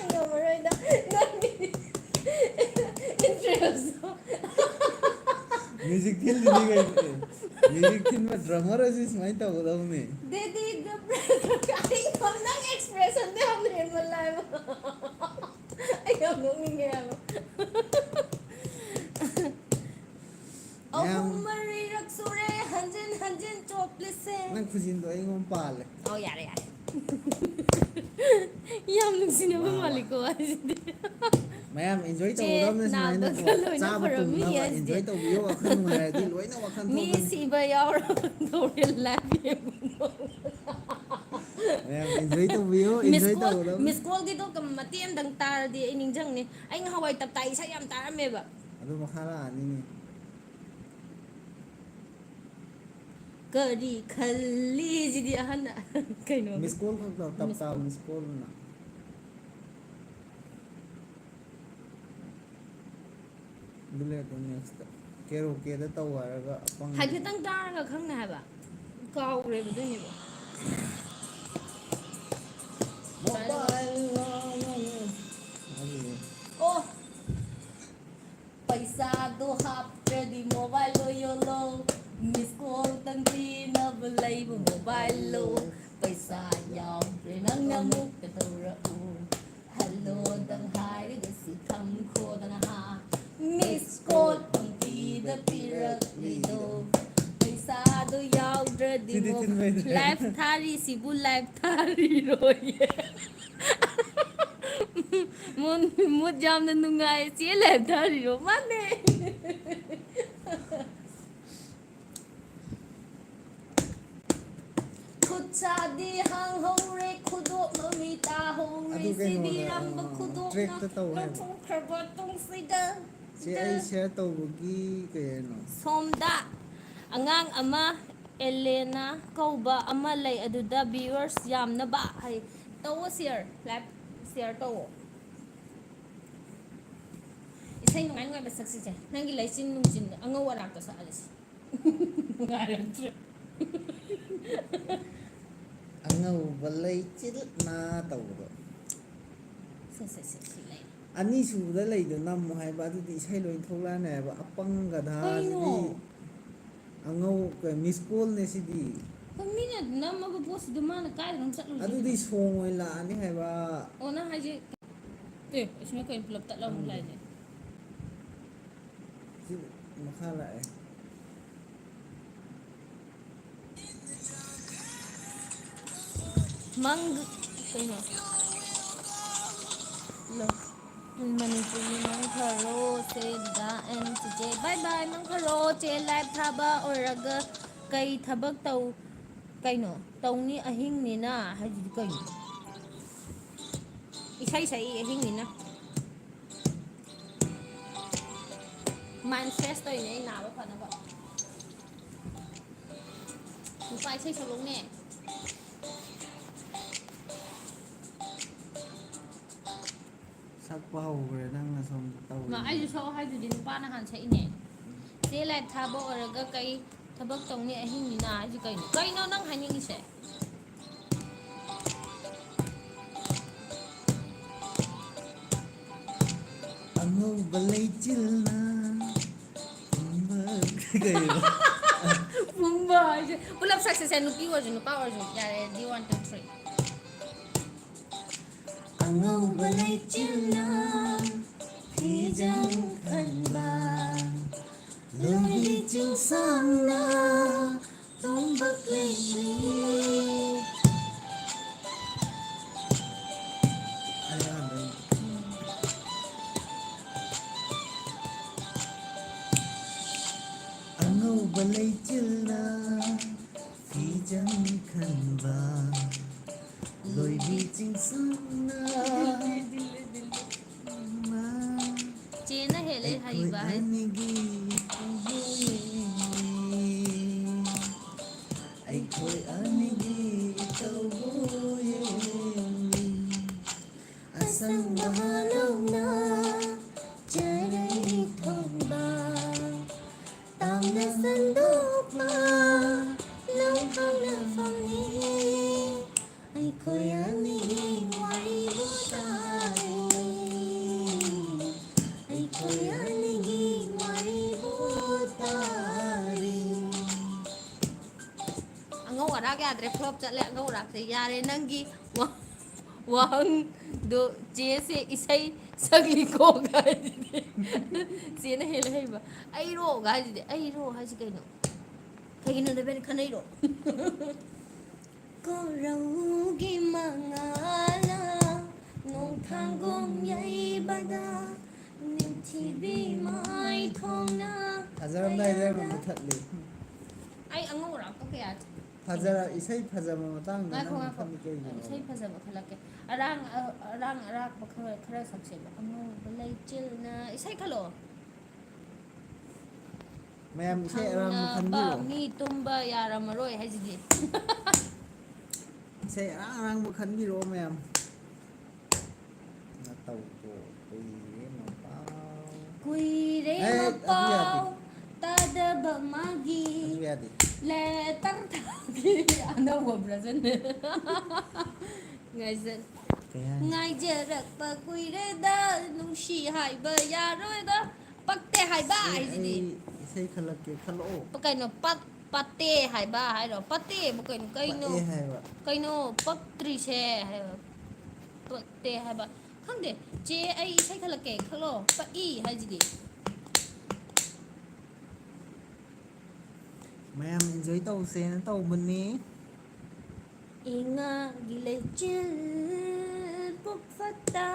ꯉꯝꯃꯔꯣꯏꯗ ꯅꯪꯒꯤ interest꯫ Music ꯊꯤꯜꯂꯤꯅꯤ ꯀꯩꯅꯣ꯫ ꯑꯦ, music ꯊꯤꯟꯕ drummer ꯑꯁꯤ ꯁꯨꯃꯥꯏꯅ ꯇꯧꯒꯗꯕꯅꯤ꯫ Daddyꯒ brotherꯒ ꯑꯩ ꯅꯪ expressionꯗꯤ ꯌꯥꯝ ꯂꯦꯝꯃꯜꯂꯦ ꯍꯥꯏꯕ꯫ ꯑꯩ ꯌꯥꯝ ꯅꯣꯛꯅꯤꯡꯉꯦ ꯍꯥꯏꯕ꯫ ꯍꯟꯖꯤꯟ ꯆꯣꯞꯂꯤꯁꯦ꯫ ꯅꯪ ꯈꯨꯖꯤꯟꯗꯣ ꯑꯩꯉꯣꯟꯗ ꯄꯥꯜꯂꯦ꯫ ꯑꯣ, ꯌꯥꯔꯦ, ꯌꯥꯔꯦ꯫ ꯌꯥꯝ ꯅꯨꯡꯁꯤꯅꯕ ꯃꯥꯜꯂꯤꯀꯣ ꯍꯥꯏꯁꯤꯗꯤ꯫ ꯃꯌꯥꯝ enjoy ꯇꯧꯒꯗꯕꯅꯦ ꯁꯨꯃꯥꯏꯅꯀꯣ꯫ ꯆꯥꯕ ꯇꯨꯝꯅꯕ enjoy ꯇꯧꯕꯤꯌꯣ꯫ ꯋꯥꯈꯜ ꯅꯨꯡꯉꯥꯏꯔꯗꯤ ꯂꯣꯏꯅ ꯋꯥꯈꯜ ꯊꯣꯛꯀꯅꯤ꯫ ꯁꯤꯕ ꯌꯥꯎꯔꯝꯗꯧꯔꯦ live ꯌꯦꯡꯕꯗꯣ꯫ ꯃꯌꯥꯝ enjoy ꯇꯧꯕꯤꯌꯨ꯫ Enjoy ꯇꯧꯒꯗꯕꯅꯤ꯫ Miss call ꯒꯤꯗꯣ ꯃꯇꯦꯛ ꯑꯃꯇꯪ ꯇꯥꯔꯗꯤ ꯑꯩ ꯅꯤꯡꯁꯤꯡꯅꯤ꯫ ꯑꯩ ꯉꯍꯥꯟꯋꯥꯏ ꯇꯞꯇꯥꯏ ꯏꯁꯩ ꯌꯥꯝ ꯇꯥꯔꯝꯃꯦꯕ꯫ ꯑꯗꯨ ꯃꯈꯥ ꯂꯥꯛꯑꯅꯤꯅꯦ꯫ ꯀꯔꯤ ꯈꯜꯂꯤ ꯁꯤꯗꯤ ꯑꯍꯟꯅ꯫ ꯀꯩꯅꯣ? Miss call ꯈꯛꯇ ꯇꯞ ꯇꯥꯕ miss call ꯅ꯫ ꯑꯗꯨ ꯂꯩꯔꯗꯤ next ꯀꯦꯔꯣꯀꯦꯗ ꯇꯧ ꯍꯥꯏꯔꯒ ꯑꯄꯪꯕ꯫ ꯍꯥꯏꯐꯦꯠꯇꯪ ꯇꯥꯔꯒ ꯈꯪꯅꯤ ꯍꯥꯏꯕ꯫ ꯀꯥꯎꯈ꯭ꯔꯦꯕ ꯑꯗꯨꯏꯅꯦꯕ꯫ Mobile ꯂꯣꯏꯌꯣ꯫ ꯑꯗꯨꯅꯦ꯫ ꯑꯣ꯫ ꯄꯩꯁꯥꯗꯣ ꯍꯥꯞꯇ꯭ꯔꯗꯤ mobile ꯂꯣꯏ ꯌꯣꯜꯂꯣ꯫ Miss call ꯇꯪ ꯄꯤꯅꯕ ꯂꯩꯕ mobile ꯂꯣ꯫ ꯄꯩꯁꯥ ꯌꯥꯎꯗ꯭ꯔꯦ ꯅꯪꯅ ꯑꯃꯨꯛꯇ ꯇꯧꯔꯛꯎ꯫ Hello ꯗꯪ ꯍꯥꯏꯔꯒ ꯁꯤ ꯊꯝꯈꯣꯗꯅ ꯍꯥ꯫ Miss call ꯄꯪꯄꯤꯗ ꯄꯤꯔꯛꯂꯤꯗꯣ꯫ ꯄꯩꯁꯥꯗꯣ ꯌꯥꯎꯗ꯭ꯔꯗꯤ ꯁꯤꯗꯤ ꯃꯣ-, ꯊꯤꯟꯕꯩꯗ꯭ꯔꯦ꯫ Live ꯊꯥꯔꯤꯁꯤꯕꯨ live ꯊꯥꯔꯤꯔꯣꯌꯦ꯫ ꯃꯣꯟ-, mood ꯌꯥꯝꯅ ꯅꯨꯡꯉꯥꯏ꯫ ꯆꯦ live ꯊꯥꯔꯤꯔꯣ? ꯃꯥꯅꯦ꯫ ꯈꯨꯠ ꯁꯥꯗꯤ ꯍꯥꯡꯍꯧꯔꯦ, ꯈꯨꯗꯣꯞ ꯃꯃꯤ ꯇꯥꯍꯧꯔꯦ꯫ ꯑꯗꯨ ꯀꯩꯅꯣꯗ, ꯁꯤꯕꯤꯔꯝꯕ ꯑ, ꯈꯨꯗꯣꯞꯅ track ꯇ ꯇꯧ ꯍꯥꯏꯕ꯫ ꯂꯧꯊꯣꯛꯈ꯭ꯔꯕ ꯇꯨꯡꯁꯤꯗ꯫ ꯁꯤ ꯑꯩ share ꯇꯧꯕꯒꯤ ꯀꯩ ꯍꯥꯏꯅꯣ? ꯁꯣꯝꯗ ꯑꯉꯥꯡ ꯑꯃ, ꯑꯦꯂꯦꯅꯥ ꯀꯧꯕ ꯑꯃ ꯂꯩ, ꯑꯗꯨꯗ viewers ꯌꯥꯝꯅꯕ ꯍꯥꯏ꯫ ꯇꯧꯑꯣ share, live share ꯇꯧꯑꯣ꯫ ꯏꯁꯩ ꯅꯨꯡꯉꯥꯏ ꯅꯨꯡꯉꯥꯏꯕ ꯁꯛꯁꯤꯁꯦ꯫ ꯅꯪꯒꯤ ꯂꯩꯆꯤꯟ ꯅꯨꯡꯆꯤꯟ ꯑꯉꯧ ꯑꯔꯥꯛꯇ ꯁꯛꯍꯜꯂꯁꯤ꯫ ꯅꯨꯡꯉꯥꯏꯔꯛꯇ꯭ꯔꯦ꯫ ꯑꯉꯧꯕ ꯂꯩꯆꯤꯜꯅ ꯇꯧꯕꯗꯣ꯫ ꯁꯦ, ꯁꯦ, ꯁꯦ, ꯁꯤ ꯂꯩ꯫ ꯑꯅꯤꯁꯨꯕꯗ ꯂꯩꯗꯣ ꯅꯝꯃꯣ ꯍꯥꯏꯕ, ꯑꯗꯨꯗꯤ ꯏꯁꯩ ꯂꯣꯏ ꯊꯣꯛꯂꯛꯑꯅꯤ ꯍꯥꯏꯕ꯫ ꯑꯄꯪ ꯒꯙꯥ ꯀꯩꯅꯣ? ꯁꯤꯗꯤ꯫ ꯑꯉꯧ-, ꯀꯩ-, miss call ꯅꯦ ꯁꯤꯗꯤ꯫ ꯍꯣꯏ, ꯃꯤꯅ ꯅꯝꯃꯒ ꯄꯣꯠꯁꯤꯗ ꯃꯥꯅ ꯀꯥꯏꯗꯅꯣꯝ ꯆꯠꯂꯨꯔꯤꯁꯦ ꯑꯗꯨꯗꯤ ꯀꯩꯅꯣ? Song ꯑꯣꯏꯅ ꯂꯥꯛꯑꯅꯤ ꯍꯥꯏꯕ꯫ ꯑꯣ, ꯅꯪ ꯍꯥꯏꯁꯦ? ꯑꯦ, ꯑꯁꯤꯅ ꯀꯩꯅꯣ ꯄꯨꯂꯞ ꯇꯠꯂ ꯑꯃꯨꯛ ꯈꯪꯗꯦ꯫ ꯂꯥꯛꯏꯁꯦ? ꯁꯤ ꯃꯈꯥ ꯂꯥꯛꯑꯦ꯫ ꯃꯪ ꯀꯩꯅꯣ? ꯂꯣ꯫ ꯃꯅꯤꯄꯨꯔꯤ ꯃꯪ ꯐꯔꯣ, ꯁꯦ ꯗꯥ ꯑꯦꯟ ꯆꯤꯆꯦ꯫ ꯕꯥꯏ ꯕꯥꯏ, ꯃꯪ ꯐꯔꯣ꯫ ꯆꯦ ꯂꯥꯏꯚ ꯊꯥꯕ ꯑꯣꯏꯔꯒ ꯀꯩ ꯊꯕꯛ ꯇꯧ-, ꯀꯩꯅꯣ? ꯇꯧꯅꯤ ꯑꯍꯤꯡꯅꯤꯅ ꯍꯥꯏꯁꯤꯗꯤ ꯀꯩꯅꯣ? ꯏꯁꯩ ꯁꯛꯏ ꯑꯍꯤꯡꯅꯤꯅ꯫ ꯃꯥꯏꯟ ꯐ꯭ꯔꯦꯁ ꯇꯧꯔꯤꯅꯦ ꯑꯩ ꯅꯥꯕ ꯐꯅꯕ꯫ ꯅꯨꯄꯥ ꯏꯁꯩ ꯁꯛꯂꯛꯎꯅꯦ꯫ ꯁꯛꯄ ꯍꯧꯈ꯭ꯔꯦ, ꯅꯪꯅ ꯁꯣꯝꯗ ꯇꯧꯔꯤ꯫ ꯃꯥ, ꯑꯩꯁꯨ ꯁꯛꯑꯣ ꯍꯥꯏꯗꯨꯗꯤ, ꯅꯨꯄꯥꯅ ꯍꯥꯟꯅ ꯁꯛꯏꯅꯦ꯫ ꯆꯦ ꯂꯥꯏꯚ ꯊꯥꯕ ꯑꯣꯏꯔꯒ ꯀꯩ ꯊꯕꯛ ꯇꯧꯅꯤ ꯑꯍꯤꯡꯅꯤꯅ ꯍꯥꯏꯁꯤ ꯀꯩꯅꯣ? ꯀꯩꯅꯣ ꯅꯪ ꯍꯥꯏꯅꯤꯡꯉꯤꯁꯦ? ꯑꯉꯧꯕ ꯂꯩꯆꯤꯜꯅ ꯄꯨꯝꯕ ꯀꯩꯕ? ꯄꯨꯝꯕ ꯍꯥꯏꯁꯦ ꯄꯨꯂꯞ ꯁꯛꯁꯤꯁꯦ, ꯅꯨꯄꯤ ꯑꯣꯏꯔꯁꯨ ꯅꯨꯄꯥ ꯑꯣꯏꯔꯁꯨ꯫ ꯌꯥꯔꯦ, ready, one, two, three. ꯑꯉꯧꯕ ꯂꯩꯆꯤꯜꯅ ꯐꯤꯖꯪ ꯈꯟꯕ, ꯂꯣꯏꯔꯤ ꯆꯤꯡꯁꯥꯡꯅ ꯇꯣꯝꯕꯛ ꯂꯩꯃꯤ꯫ ꯑꯉꯧꯕ ꯂꯩꯆꯤꯜꯅ ꯐꯤꯖꯪ ꯈꯟꯕ, ꯂꯣꯏꯕꯤ ꯆꯤꯡꯁꯨꯝꯅ ꯆꯦꯅ ꯍꯦꯜꯂꯦ ꯑꯩꯈꯣꯏ ꯍꯩꯕ ꯍꯥꯏ꯫ ꯑꯅꯤꯒꯤ ꯏꯄꯨꯕꯨ ꯌꯦꯡꯂꯤ꯫ ꯑꯩꯈꯣꯏ ꯑꯅꯤꯒꯤ ꯏꯇꯧꯕꯨ ꯌꯦꯡꯂꯤ꯫ ꯑꯁꯪꯕ ꯍꯥꯂꯧꯅ ꯆꯔꯩ ꯊꯣꯡꯕ, ꯇꯥꯝꯅ ꯁꯟꯗꯣꯛꯄ ꯂꯧꯈꯥꯡꯅ ꯐꯝꯂꯤ꯫ ꯑꯩꯈꯣꯏ ꯑꯅꯤꯒꯤ ꯋꯥꯔꯤꯕꯨ ꯇꯥꯔꯤ꯫ ꯑꯩꯈꯣꯏ ꯑꯅꯤꯒꯤ ꯋꯥꯔꯤꯕꯨ ꯇꯥꯔꯤ꯫ ꯑꯉꯧ ꯑꯔꯥꯛ ꯌꯥꯗ꯭ꯔꯦ, ꯐ꯭ꯂꯣꯞ ꯆꯠꯂꯦ ꯑꯉꯧ ꯑꯔꯥꯛꯁꯦ꯫ ꯌꯥꯔꯦ, ꯅꯪꯒꯤ ꯋꯥ-, ꯋꯥꯍꯪꯗꯣ ꯆꯦꯁꯦ ꯏꯁꯩ ꯁꯛꯂꯤꯀꯣ ꯀꯥꯏꯁꯤꯗꯤ꯫ ꯆꯦꯅ ꯍꯦꯜꯂꯦ ꯍꯩꯕ꯫ ꯑꯩꯔꯣ ꯀꯥꯏꯁꯤꯗꯤ, ꯑꯩꯔꯣ ꯍꯥꯏꯁꯤ ꯀꯩꯅꯣ? ꯀꯩꯒꯤꯅꯣ ꯅꯕꯥꯅꯤ ꯈꯟꯅꯩꯔꯣ? ꯀꯣꯔꯧꯒꯤ ꯃꯉꯥꯜꯅ ꯅꯣꯡꯊꯥꯡꯒꯣꯝ ꯌꯩꯕꯗ ꯅꯤꯡꯊꯤꯕꯤ ꯃꯥꯏꯊꯣꯡꯅ ꯐꯖꯔꯝꯗꯥꯏꯗ ꯀꯌꯥꯗ ꯃꯨꯊꯠꯂꯤ꯫ ꯑꯩ ꯑꯉꯧ ꯑꯔꯥꯛꯄ ꯀꯌꯥ ꯐꯖꯔ-, ꯏꯁꯩ ꯐꯖꯕ ꯃꯇꯥꯡꯗ ꯉꯥꯏꯈꯣ, ꯅꯪ ꯉꯥꯏꯈꯣ꯫ ꯃꯨꯊꯠꯂꯤ ꯀꯩꯒꯤꯅꯣ? ꯏꯁꯩ ꯐꯖꯕ ꯈꯜꯂꯛꯀꯦ꯫ ꯑꯔꯥꯡ, ꯑ-, ꯑꯔꯥꯡ ꯑꯔꯥꯛꯄ ꯈꯔ, ꯈꯔ ꯁꯛꯁꯦꯕ꯫ ꯑꯉꯧꯕ ꯂꯩꯆꯤꯜꯅ ꯏꯁꯩ ꯈꯜꯂꯛꯑꯣ꯫ ꯃꯌꯥꯝ ꯏꯁꯩ ꯑꯔꯥꯡꯕ ꯈꯪꯅꯕ ꯈꯟꯕꯤꯔꯣ꯫ ꯃꯤ ꯇꯨꯝꯕ ꯌꯥꯔꯝꯃꯔꯣꯏ ꯍꯥꯏꯁꯤꯗꯤ꯫ ꯏꯁꯩ ꯑꯔꯥꯡ ꯑꯔꯥꯡꯕ ꯈꯟꯕꯤꯔꯛꯑꯣ ꯃꯌꯥꯝ꯫ ꯅꯇꯧꯗꯣ ꯀꯨꯏꯔꯦ ꯃꯄꯥꯎ꯫ ꯀꯨꯏꯔꯦ ꯑꯦ, ꯑꯗꯨ ꯌꯥꯗꯦ꯫ ꯃꯄꯥꯎ ꯇꯥꯗꯕ ꯃꯥꯒꯤ ꯑꯗꯨ ꯌꯥꯗꯦ꯫ Letter ꯊꯥꯒꯤ ꯑꯅꯧꯕ version꯫ ꯉꯥꯏꯖ-, ꯀꯩ ꯍꯥꯏꯅꯤ? ꯉꯥꯏꯖꯔꯛꯄ ꯀꯨꯏꯔꯦꯗ, ꯅꯨꯡꯁꯤ ꯍꯥꯏꯕ ꯌꯥꯔꯣꯏꯗ, ꯄꯛꯇꯦ ꯍꯥꯏꯕ ꯁꯤ ꯍꯥꯏꯁꯤꯗꯤ꯫ ꯑꯩ ꯏꯁꯩ ꯈꯜꯂꯛꯀꯦ, ꯈꯜꯂꯛꯑꯣ꯫ ꯄ-, ꯀꯩꯅꯣ, ꯄꯛ-, ꯄꯠꯇꯦ ꯍꯥꯏꯕ ꯍꯥꯏꯔꯣ? ꯄꯠꯇꯦꯕꯨ ꯀꯩꯅꯣ? ꯀꯩꯅꯣ? ꯄꯛꯑꯦ ꯍꯥꯏꯕ꯫ ꯀꯩꯅꯣ ꯄꯛꯇ꯭ꯔꯤꯁꯦ ꯍꯥꯏꯕ? ꯄꯛꯇꯦ ꯍꯥꯏꯕ꯫ ꯈꯪꯗꯦ꯫ ꯆꯦ, ꯑꯩ ꯏꯁꯩ ꯈꯜꯂꯛꯀꯦ꯫ ꯈꯜꯂꯣ꯫ ꯄꯛꯏ ꯍꯥꯏꯁꯤꯗꯤ꯫ ꯃꯌꯥꯝ enjoy ꯇꯧꯁꯦꯅ ꯇꯧꯕꯅꯤ꯫ ꯏꯉꯥꯒꯤ ꯂꯩꯆꯤꯜ ꯄꯨꯛ ꯐꯠꯇ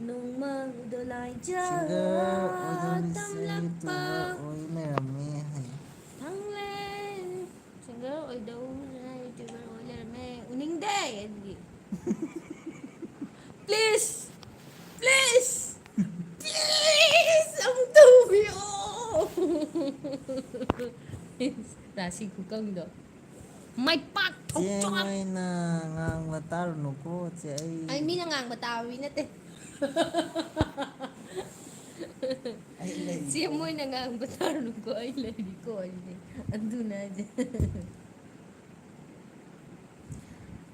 ꯅꯣꯡꯃꯪ ꯗꯣꯂꯥꯏꯖ ꯁꯤꯡꯒꯔ ꯑꯣꯏꯗꯧꯔꯤꯁꯦ ꯇꯝꯂꯛꯄ ꯌꯨꯇ꯭ꯌꯨꯕꯔ ꯑꯣꯏ ꯂꯩꯔꯝꯃꯦ ꯍꯥꯏ꯫ ꯐꯪꯂꯦ꯫ ꯁꯤꯡꯒꯔ ꯑꯣꯏꯗꯧꯔꯤꯁꯦ ꯌꯨꯇ꯭ꯌꯨꯕꯔ ꯑꯣꯏ ꯂꯩꯔꯝꯃꯦ꯫ ꯎꯅꯤꯡꯗꯦ ꯑꯗꯨꯗꯤ꯫ Please, please, please, ꯑꯃꯨꯛ ꯇꯧꯕꯤꯌꯣ꯫ ꯔꯥꯁꯤ ꯈꯨꯀꯪꯗꯣ꯫ ꯃꯥꯏ ꯄꯥꯛ ꯆꯦ, ꯊꯣꯛꯆꯣꯛ꯫ ꯅꯣꯏꯅ ꯉꯥꯡꯕ ꯇꯥꯔꯨꯅꯨꯀꯣ, ꯆꯦ, ꯑꯩ ꯑꯩ ꯃꯤꯅ ꯉꯥꯡꯕ ꯇꯥꯕ ꯃꯤ ꯅꯠꯇꯦ꯫ ꯑꯩ ꯂꯩꯔꯤꯀꯣ꯫ ꯆꯦ, ꯃꯣꯏꯅ ꯉꯥꯡꯕ ꯇꯥꯔꯨꯅꯨꯀꯣ, ꯑꯩ ꯂꯩꯔꯤꯀꯣ ꯍꯥꯏꯁꯤꯗꯤ꯫ ꯑꯗꯨꯅ ꯍꯥꯏꯁꯦ꯫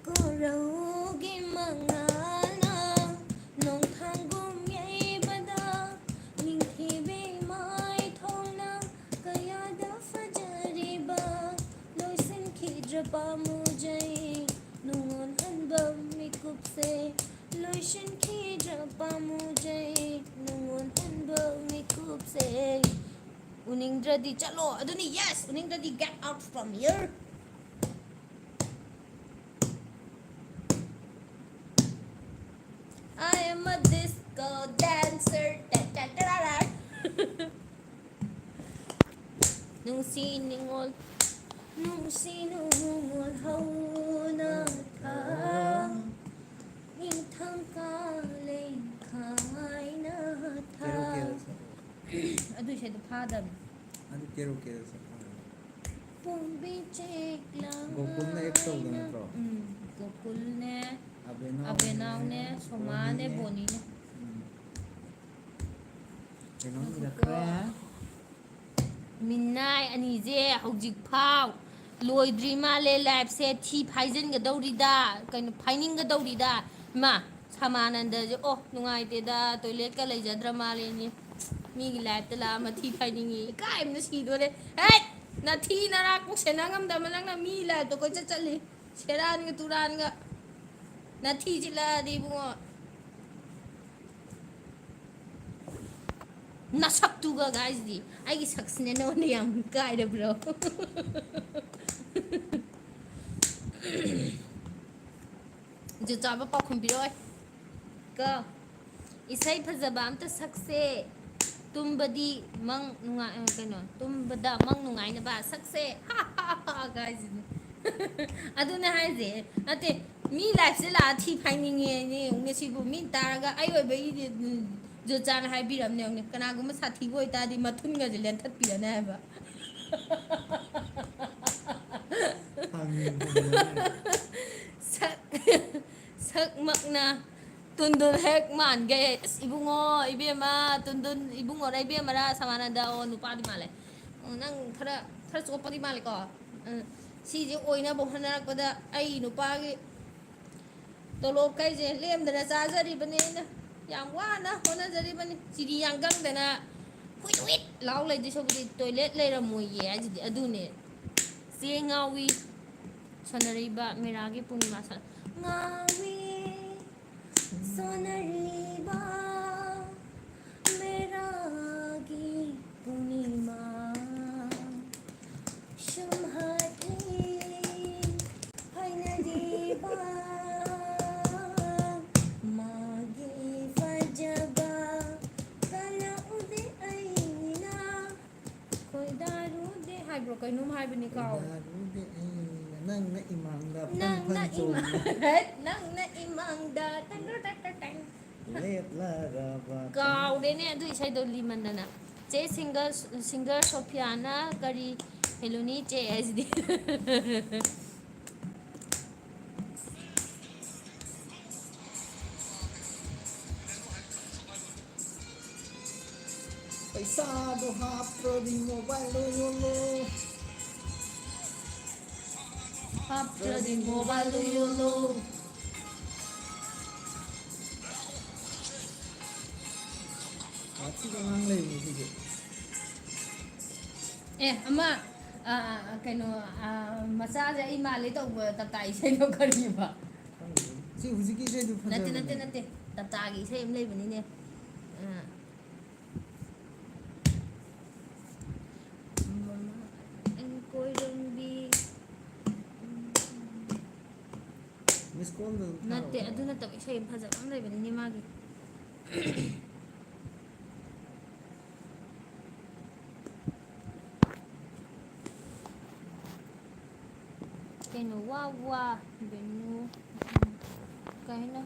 ꯀꯣꯔꯧꯒꯤ ꯃꯉꯥꯜꯅ ꯅꯣꯡꯊꯥꯡꯒꯨꯝ ꯌꯩꯕꯗ ꯅꯤꯡꯊꯤꯕꯤ ꯃꯥꯏꯊꯣꯡꯅ ꯀꯌꯥꯗ ꯐꯖꯔꯤꯕ ꯂꯣꯏꯁꯤꯟꯈꯤꯗ꯭ꯔ ꯄꯥꯝꯃꯨꯖꯩ ꯅꯨꯡꯉꯣꯟ ꯍꯟꯕ ꯃꯤꯀꯨꯞꯁꯦ ꯂꯣꯏꯁꯤꯟꯈꯤꯗ꯭ꯔ ꯄꯥꯝꯃꯨꯖꯩ ꯅꯨꯡꯉꯣꯟ ꯍꯟꯕ ꯃꯤꯀꯨꯞꯁꯦ꯫ ꯎꯅꯤꯡꯗ꯭ꯔꯗꯤ ꯆꯠꯂꯣ꯫ ꯑꯗꯨꯅꯤ, yes, ꯎꯅꯤꯡꯗ꯭ꯔꯗꯤ get out from here꯫ ꯁꯤ ꯅꯤꯉꯣꯜ, ꯅꯨꯡꯁꯤ ꯅꯨꯡꯉꯣꯜ ꯍꯧꯅ ꯊꯥ, ꯅꯤꯡꯊꯝ ꯀꯥꯂꯦꯟ ꯈꯥꯏꯅ ꯊꯥ꯫ ꯀꯦꯔꯣ ꯀꯦꯔꯣ ꯁꯛꯑꯣ꯫ ꯑꯗꯨꯏꯁꯦ ꯑꯗꯨ ꯐꯥꯗꯕꯅꯤ꯫ ꯑꯗꯨ ꯀꯦꯔꯣ ꯀꯦꯔꯣ ꯁꯛꯑꯣ꯫ ꯄꯣꯝꯕꯤ ꯆꯦꯛꯂꯥꯡ ꯒꯣꯀꯨꯜꯅ act ꯇꯧꯕꯗꯣ ꯍꯥꯏꯅ꯫ ꯅꯠꯇ꯭ꯔꯣ? ꯎꯝ, ꯒꯣꯀꯨꯜꯅꯦ, ꯑꯕꯦꯅꯥꯎꯅꯦ, ꯑꯕꯦꯅꯥꯎꯅꯦ, ꯁꯣꯃꯥꯅꯦ, ꯕꯣꯅꯤꯅꯦ꯫ ꯕꯣꯅꯤꯅꯦ꯫ ꯎꯝ꯫ ꯀꯩꯅꯣꯝ ꯉꯥꯏꯈꯣꯀꯣ꯫ ꯏꯔꯛꯈ꯭ꯔꯦ꯫ ꯃꯤꯅꯥꯏ ꯑꯅꯤꯁꯦ ꯍꯧꯖꯤꯛꯐꯥꯎ ꯂꯣꯏꯗ꯭ꯔꯤ ꯃꯥꯜꯂꯦ ꯂꯥꯏꯐꯁꯦ꯫ ꯊꯤ ꯐꯥꯏꯖꯤꯟꯒꯗꯧꯔꯤꯗ, ꯀꯩꯅꯣ, ꯐꯥꯏꯅꯤꯡꯒꯗꯧꯔꯤꯗ꯫ ꯏꯃꯥ, ꯁꯃꯥꯅꯟꯗꯁꯦ, ꯑꯣ, ꯅꯨꯡꯉꯥꯏꯇꯦꯗ, ꯇꯣꯏꯂꯦꯠꯀ ꯂꯩꯖꯗ꯭ꯔ ꯃꯥꯜꯂꯦꯅꯦ꯫ ꯃꯤꯒꯤ ꯂꯥꯏꯐꯇ ꯂꯥꯛꯑ ꯃꯊꯤ ꯐꯥꯏꯅꯤꯡꯉꯤ꯫ ꯏꯀꯥꯏꯕꯅ ꯁꯤꯗꯣꯔꯦ꯫ ꯍꯦꯠ! ꯅꯥꯊꯤ ꯅꯔꯥꯛꯄꯨ ꯁꯦꯟꯅ ꯉꯝꯗꯕ ꯅꯪꯅ ꯃꯤ ꯂꯥꯏꯐꯇ ꯀꯣꯏꯆꯠ ꯆꯠꯂꯤ꯫ ꯁꯦꯔꯥꯟꯒ ꯇꯨꯔꯥꯟꯒ꯫ ꯅꯥꯊꯤ ꯆꯤꯠꯂꯛꯑꯗꯤ ꯏꯕꯨꯡꯉꯣ꯫ ꯅꯁꯛꯇꯨꯒ ꯒꯥꯏꯁꯤꯗꯤ꯫ ꯑꯩꯒꯤ ꯁꯛꯁꯤꯅ ꯅꯉꯣꯟꯗ ꯌꯥꯝ ꯀꯥꯏꯔꯕ꯭ꯔꯣ? ꯖꯨꯠ ꯆꯥꯕ ꯄꯥꯎꯈꯨꯝ ꯄꯤꯔꯛꯑꯣꯏ꯫ ꯀꯣ꯫ ꯏꯁꯩ ꯐꯖꯕ ꯑꯝꯇ ꯁꯛꯁꯦ꯫ ꯇꯨꯝꯕꯗꯤ ꯃꯪ ꯅꯨꯡꯉꯥꯏ-, ꯑ, ꯀꯩꯅꯣ, ꯇꯨꯝꯕꯗ ꯃꯪ ꯅꯨꯡꯉꯥꯏꯅꯕ ꯁꯛꯁꯦ꯫ ꯍꯥ, ꯍꯥ, ꯍꯥ, ꯍꯥ, ꯍꯥꯏꯁꯤꯅꯦ꯫ ꯑꯗꯨꯅꯦ ꯍꯥꯏꯁꯦ꯫ ꯅꯠꯇꯦ, ꯃꯤ ꯂꯥꯏꯐꯁꯦ ꯂꯥꯛꯑ ꯊꯤ ꯐꯥꯏꯅꯤꯡꯉꯦ ꯍꯥꯏꯅꯦ꯫ ꯌꯦꯡꯉꯨꯅꯦ ꯁꯤꯕꯨ ꯃꯤꯅ ꯇꯥꯔꯒ ꯑꯩ ꯑꯣꯏꯕꯒꯤꯗꯤ, ꯎꯝ, ꯖꯨꯠ ꯆꯥꯅ ꯍꯥꯏꯕꯤꯔꯝꯅꯦ꯫ ꯌꯦꯡꯉꯨꯅꯦ, ꯀꯅꯥꯒꯨꯝꯕ ꯁꯥꯊꯤꯕ ꯑꯣꯏꯇꯥꯔꯗꯤ ꯃꯊꯨꯟꯒꯁꯦ ꯂꯦꯟꯊꯠꯄꯤꯔꯅꯤ ꯍꯥꯏꯕ꯫ ꯈꯪꯉꯦ, ꯈꯪꯉꯦ꯫ ꯁꯛ-, ꯁꯛꯃꯛꯅ ꯇꯨꯟꯗꯨꯟ ꯍꯦꯛ ꯃꯥꯟꯒꯦ꯫ ꯑꯁ, ꯏꯕꯨꯡꯉꯣ, ꯏꯕꯦꯝꯃ, ꯇꯨꯟꯗꯨꯟ, ꯏꯕꯨꯡꯉꯣꯔ ꯏꯕꯦꯝꯃꯔ, ꯁꯃꯥꯅꯟꯗ, ꯑꯣ, ꯅꯨꯄꯥꯗꯤ ꯃꯥꯜꯂꯦ꯫ ꯑꯣ, ꯅꯪ ꯈꯔ, ꯈꯔ ꯆꯣꯞꯄꯗꯤ ꯃꯥꯜꯂꯦꯀꯣ꯫ ꯎꯝ, ꯁꯤꯁꯦ ꯑꯣꯏꯅꯕ ꯍꯣꯠꯅꯔꯛꯄꯗ ꯑꯩ ꯅꯨꯄꯥꯒꯤ ꯇꯣꯂꯣꯞ ꯀꯩꯁꯦ ꯂꯦꯝꯗꯅ ꯆꯥꯖꯔꯤꯕꯅꯦ ꯑꯩꯅ꯫ ꯌꯥꯝ ꯋꯥꯅ ꯍꯣꯠꯅꯖꯔꯤꯕꯅꯤ꯫ ꯆꯤꯔꯤ ꯌꯥꯡꯀꯪꯗꯅ ꯍꯨꯏꯠ ꯍꯨꯏꯠ ꯂꯥꯎ ꯂꯩꯗꯣꯏ ꯁꯔꯨꯛꯄꯨꯗꯤ ꯇꯣꯏꯂꯦꯠ ꯂꯩꯔꯝꯃꯣꯏꯌꯦ ꯍꯥꯏꯁꯤꯗꯤ ꯑꯗꯨꯅꯦ꯫ ꯆꯦ ꯉꯥꯎꯏ ꯁꯣꯟꯅꯔꯤꯕ ꯃꯦꯔꯥꯒꯤ ꯄꯨꯔꯅꯤꯃꯥ ꯁꯥ-, ꯉꯥꯎꯏ ꯁꯣꯟꯅꯔꯤꯕ ꯃꯦꯔꯥꯒꯤ ꯄꯨꯔꯅꯤꯃꯥ꯫ ꯁꯨꯝ ꯍꯥꯠꯂꯤ ꯍꯩꯅꯔꯤꯕ ꯃꯥꯒꯤ ꯐꯖꯕ ꯀꯜꯂꯛꯎꯗꯦ ꯑꯩꯅ ꯈꯣꯏꯗꯥꯔꯨꯗꯦ ꯀꯩꯅꯣꯝ ꯍꯥꯏꯕꯅꯤ, ꯀꯥꯎꯔꯦ꯫ ꯅꯪꯅ ꯏꯃꯥꯡꯗ ꯅꯪꯅ ꯏꯃꯥꯡꯗ, ꯅꯪꯅ ꯏꯃꯥꯡꯗ, ꯇꯪ, ꯇꯪ, ꯇꯪ, ꯇꯪ꯫ ꯂꯦꯞꯂꯔꯕ ꯀꯥꯎꯔꯦꯅꯦ ꯑꯗꯨ ꯏꯁꯩꯗꯣ ꯂꯤꯃꯟꯗꯅ꯫ ꯆꯦ ꯁꯤꯡꯒꯔ, ꯁꯤꯡꯒꯔ ꯁꯣꯐꯤꯌꯥꯅ ꯀꯔꯤ ꯍꯦꯜꯂꯨꯅꯤ ꯆꯦ ꯍꯥꯏꯁꯤꯗꯤ꯫ ꯄꯩꯁꯥꯗꯣ ꯍꯥꯞꯇ꯭ꯔꯗꯤ ꯃꯣꯕꯥꯏꯜꯗꯣ ꯌꯣꯜꯂꯣ꯫ ꯍꯥꯞꯇ꯭ꯔꯗꯤ ꯃꯣꯕꯥꯏꯜꯗꯣ ꯌꯣꯜꯂꯣ꯫ ꯋꯥꯊꯤꯒ ꯉꯥꯡ ꯂꯩꯕꯅꯤ ꯁꯤꯁꯦ꯫ ꯑꯦ, ꯑꯃ, ꯑ, ꯑ, ꯀꯩꯅꯣ, ꯑ, ꯃꯆꯥꯁꯦ ꯑꯩ ꯃꯥꯜꯂꯦ ꯇꯧꯕ ꯇꯞꯇꯥ ꯏꯁꯩꯗꯣ ꯀꯔꯤꯕ? ꯈꯪꯗꯦ꯫ ꯁꯤ ꯍꯧꯖꯤꯛꯀꯤ ꯏꯁꯩꯗꯨ ꯅꯠꯇꯦ, ꯅꯠꯇꯦ, ꯐꯖꯕꯅꯦ꯫ ꯅꯠꯇꯦ꯫ ꯇꯞꯇꯥꯒꯤ ꯏꯁꯩ ꯑꯃ ꯂꯩꯕꯅꯤꯅꯦ꯫ ꯑ, ꯃꯃꯥ, ꯑꯩ ꯀꯣꯏꯔꯝꯕꯤ꯫ ꯃꯤꯁ ꯀꯣꯜꯗ ꯑꯗꯨꯝ ꯅꯠꯇꯦ, ꯊꯥꯔꯛꯑꯣ꯫ ꯑꯗꯨ ꯅꯠꯇꯕ ꯏꯁꯩ ꯑꯃ ꯐꯖꯕ ꯑꯃ ꯂꯩꯕꯅꯤꯅꯦ ꯃꯥꯒꯤ꯫ ꯀꯩꯅꯣ, ꯋꯥ ꯋꯥ, ꯕꯦꯅꯨ, ꯀꯩ ꯍꯥꯏꯅꯣ?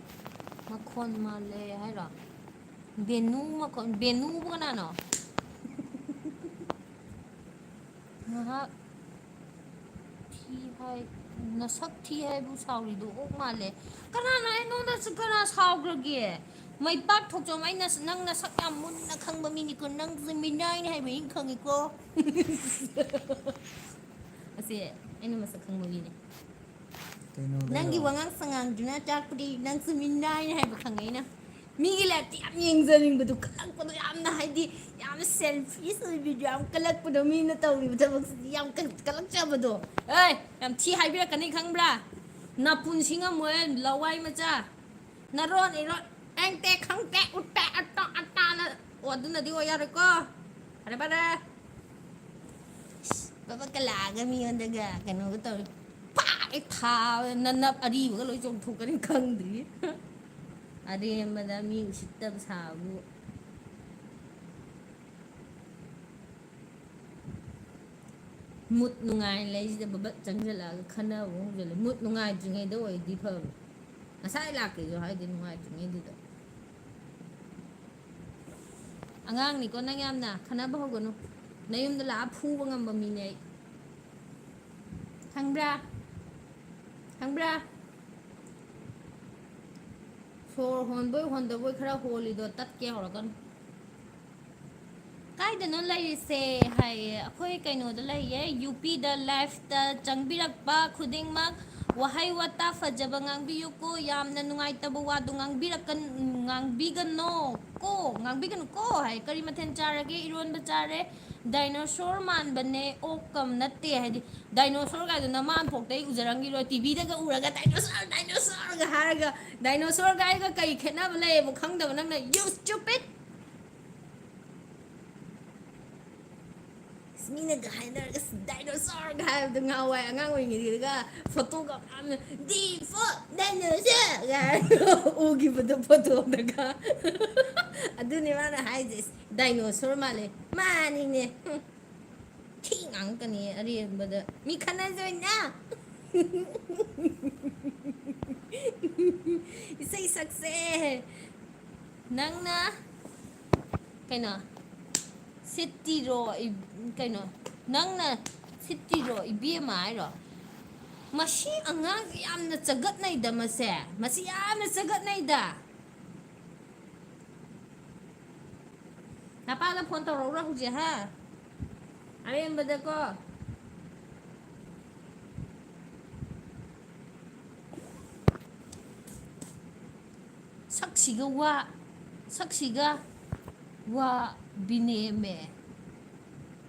ꯃꯈꯣꯟ ꯃꯥꯜꯂꯦ ꯍꯥꯏꯔꯣ? ꯕꯦꯅꯨ ꯃꯈꯣꯟ, ꯕꯦꯅꯨꯕꯨ ꯀꯅꯥꯅꯣ? ꯉꯥꯏꯍꯥꯛ ꯊꯤ ꯍꯥꯏ, ꯅꯁꯛ ꯊꯤ ꯍꯥꯏꯕꯨ ꯁꯥꯎꯔꯤꯗꯣ ꯑꯣꯛ ꯃꯥꯜꯂꯦ꯫ ꯀꯅꯥꯅ ꯑꯩꯉꯣꯟꯗ ꯁꯨ-, ꯀꯅꯥ ꯁꯥꯎꯈ꯭ꯔꯒꯦ? ꯃꯩꯄꯥꯛ ꯊꯣꯛꯆꯣꯝ, ꯑꯩꯅ ꯁ-, ꯅꯪ ꯅꯁꯛ ꯌꯥꯝ ꯃꯨꯟꯅ ꯈꯪꯕ ꯃꯤꯅꯤꯀꯣ, ꯅꯪꯁꯦ ꯃꯤꯅꯥꯏꯅꯦ ꯍꯥꯏꯕ ꯑꯩꯅ ꯈꯪꯉꯤꯀꯣ꯫ ꯑꯁꯦ ꯑꯩꯅ ꯃꯁꯛ ꯈꯪꯕ ꯃꯤꯅꯦ꯫ ꯀꯩꯅꯣꯗꯩꯔꯣ? ꯅꯪꯒꯤ ꯋꯥꯉꯥꯡ ꯁꯉꯥꯡꯗꯨꯅ ꯇꯥꯛꯄꯗꯤ ꯅꯪꯁꯨ ꯃꯤꯅꯥꯏꯅꯦ ꯍꯥꯏꯕ ꯈꯪꯉꯦ ꯑꯩꯅ꯫ ꯃꯤꯒꯤ ꯂꯥꯏꯐꯇ ꯌꯥꯝ ꯌꯦꯡꯖꯅꯤꯡꯕꯗꯣ, ꯀꯜꯂꯛꯄꯗꯣ, ꯌꯥꯝꯅ ꯍꯥꯏꯗꯤ ꯌꯥꯝꯅ selfish ꯑꯣꯏꯕꯤꯗꯣ, ꯌꯥꯝ ꯀꯜꯂꯛꯄꯗꯣ, ꯃꯤꯅ ꯇꯧꯔꯤꯕ ꯊꯕꯛꯁꯤꯗꯤ ꯌꯥꯝ ꯀꯜ-, ꯀꯜꯂꯛꯆꯕꯗꯣ꯫ ꯑꯦ, ꯌꯥꯝ ꯊꯤ ꯍꯥꯏꯕꯤꯔꯛꯀꯅꯤ ꯈꯪꯕ꯭ꯔꯥ? ꯅꯥꯄꯨꯟꯁꯤ ꯉꯝꯃꯣꯏ ꯂꯋꯥꯏ ꯃꯆꯥ꯫ ꯅꯔꯣꯟ ꯏꯔꯣꯟ ꯑꯦꯡꯇꯦ ꯈꯪꯇꯦ ꯎꯠꯇꯦ ꯑꯇꯣ ꯑꯇꯥꯅ꯫ ꯑꯣ, ꯑꯗꯨꯅꯗꯤ ꯑꯣꯏ ꯌꯥꯔꯣꯏꯀꯣ꯫ ꯐꯔꯦ, ꯐꯔꯦ꯫ ꯕꯕꯥ ꯀꯂꯥꯒ ꯃꯤꯉꯣꯟꯗꯒ ꯀꯩꯅꯣꯒ ꯇꯧꯔꯤ꯫ ꯄꯥꯛ ꯍꯦꯛ ꯊꯥꯕ ꯅꯅꯞ ꯑꯔꯤꯕꯒ ꯂꯣꯏ ꯆꯣꯡꯊꯣꯛꯀꯅꯤ ꯈꯪꯗ꯭ꯔꯤ꯫ ꯑꯔꯦꯝꯕꯗ ꯃꯤ ꯎꯁꯤꯠꯇꯕ ꯁꯥꯕꯕꯨ꯫ ꯃꯨꯠ ꯅꯨꯡꯉꯥꯏ ꯂꯩꯁꯤꯗ ꯕꯕꯠ ꯆꯪꯁꯤꯜꯂꯛꯑꯒ ꯈꯟꯅꯕ ꯍꯧꯖꯤꯜꯂꯦ꯫ ꯃꯨꯠ ꯅꯨꯡꯉꯥꯏꯇ꯭ꯔꯤꯉꯩꯗ ꯑꯣꯏꯗꯤ ꯐꯕ꯫ ꯉꯁꯥꯏ ꯂꯥꯛꯀꯦꯁꯨ ꯍꯥꯏꯗꯦ ꯅꯨꯡꯉꯥꯏꯇ꯭ꯔꯤꯉꯩꯗꯨꯗ꯫ ꯑꯉꯥꯡꯅꯤꯀꯣ ꯅꯪ ꯌꯥꯝꯅ꯫ ꯈꯟꯅꯕ ꯍꯧꯒꯅꯨ꯫ ꯅꯌꯨꯝꯗ ꯂꯥꯛꯑ ꯐꯨꯕ ꯉꯝꯕ ꯃꯤꯅꯦ ꯑꯩ꯫ ꯈꯪꯕ꯭ꯔꯥ? ꯈꯪꯕ꯭ꯔꯥ? ꯁꯣꯔ ꯍꯣꯟꯕꯣꯏ ꯍꯣꯟꯗꯕꯣꯏ ꯈꯔ ꯍꯣꯜꯂꯤꯗꯣ ꯇꯠꯀꯦ ꯍꯧꯔꯛꯀꯅꯨ꯫ "ꯀꯥꯏꯗꯅꯣ ꯂꯩꯔꯤꯁꯦ?" ꯍꯥꯏꯌꯦ꯫ "ꯑꯩꯈꯣꯏ ꯀꯩꯅꯣꯗ ꯂꯩꯌꯦ, ꯌꯨ ꯄꯤꯗ꯫ ꯂꯥꯏꯐꯇ ꯆꯪꯕꯤꯔꯛꯄ ꯈꯨꯗꯤꯡꯃꯛ ꯋꯥꯍꯩ ꯋꯥꯇꯥ ꯐꯖꯕ ꯉꯥꯡꯕꯤꯌꯨꯀꯣ꯫ ꯌꯥꯝꯅ ꯅꯨꯡꯉꯥꯏꯇꯕ ꯋꯥꯗꯣ ꯉꯥꯡꯕꯤꯔꯛꯀ-, ꯉꯥꯡꯕꯤꯒꯅꯣ ꯀꯣ, ꯉꯥꯡꯕꯤꯒꯅꯨꯀꯣ" ꯍꯥꯏ꯫ "ꯀꯔꯤ ꯃꯊꯦꯜ ꯆꯥꯔꯒꯦ?" "ꯏꯔꯣꯟꯕ ꯆꯥꯔꯦ"꯫ "ꯗꯥꯏꯅꯣꯁꯣꯔ ꯃꯥꯟꯕꯅꯦ, ꯑꯣꯛ ꯀꯝ ꯅꯠꯇꯦ"꯫ ꯍꯥꯏꯗꯤ ꯗꯥꯏꯅꯣꯁꯣꯔ ꯀꯥꯏꯗꯣ ꯅꯃꯥ ꯄꯣꯛꯇꯩ ꯎꯖꯔꯝꯈꯤꯔꯣꯏ, ꯇꯤꯚꯤꯗꯒ ꯎꯔꯒ "ꯗꯥꯏꯅꯣꯁꯣꯔ, ꯗꯥꯏꯅꯣꯁꯣꯔꯒ" ꯍꯥꯏꯔꯒ꯫ ꯗꯥꯏꯅꯣꯁꯣꯔꯒ ꯑꯩꯒ ꯀꯩ ꯈꯦꯠꯅꯕ ꯂꯩꯌꯦꯕ ꯈꯪꯗꯕ ꯅꯪꯅ? "You stupid!" ꯃꯤꯅꯒ ꯍꯥꯏꯅꯔꯒ "ꯑꯁ, ꯗꯥꯏꯅꯣꯁꯣꯔꯒ" ꯍꯥꯏꯕꯗꯣ ꯉꯍꯥꯟꯋꯥꯏ ꯑꯉꯥꯡ ꯑꯣꯏꯔꯤꯉꯩꯗꯒ ꯐꯣꯇꯣꯒ ꯃꯌꯥꯝꯅ "ꯗꯤ ꯐꯣꯔ ꯗꯥꯏꯅꯣꯁꯣꯔꯒ" ꯍꯥꯏꯔꯒ ꯎꯈꯤꯕꯗꯣ ꯐꯣꯇꯣꯗꯒ꯫ ꯑꯗꯨꯅꯦ ꯃꯥꯅ ꯍꯥꯏꯁꯦ, "ꯑꯁ, ꯗꯥꯏꯅꯣꯁꯣꯔ ꯃꯥꯜꯂꯦ"꯫ ꯃꯥꯅꯤꯅꯦ꯫ ꯍꯨꯝ꯫ ꯊꯤ ꯉꯥꯡꯉꯛꯀꯅꯤ ꯑꯔꯦꯝꯕꯗ꯫ ꯃꯤ ꯈꯠꯅꯖꯣꯏꯅ꯫ ꯏꯁꯩ ꯁꯛꯁꯦ꯫ ꯅꯪꯅ ꯀꯩꯅꯣ ꯁꯤꯠꯇꯤꯔꯣ? ꯏ-, ꯀꯩꯅꯣ ꯅꯪꯅ ꯁꯤꯠꯇꯤꯔꯣ ꯏꯕꯦꯝꯃ ꯍꯥꯏꯔꯣ? ꯃꯁꯤ ꯑꯉꯥꯡꯁꯤ ꯌꯥꯝꯅ ꯆꯒꯠꯅꯩꯗ ꯃꯁꯦ꯫ ꯃꯁꯤ ꯌꯥꯝꯅ ꯆꯒꯠꯅꯩꯗ꯫ ꯅꯄꯥꯗ ꯐꯣꯟ ꯇꯧꯔꯛꯎꯔꯣ ꯍꯧꯖꯤꯛ, ꯍꯥ? ꯑꯔꯦꯝꯕꯗꯀꯣ꯫ ꯁꯛꯁꯤꯒ ꯋꯥ, ꯁꯛꯁꯤꯒ ꯋꯥ ꯕꯤꯅꯦꯝꯃꯦ꯫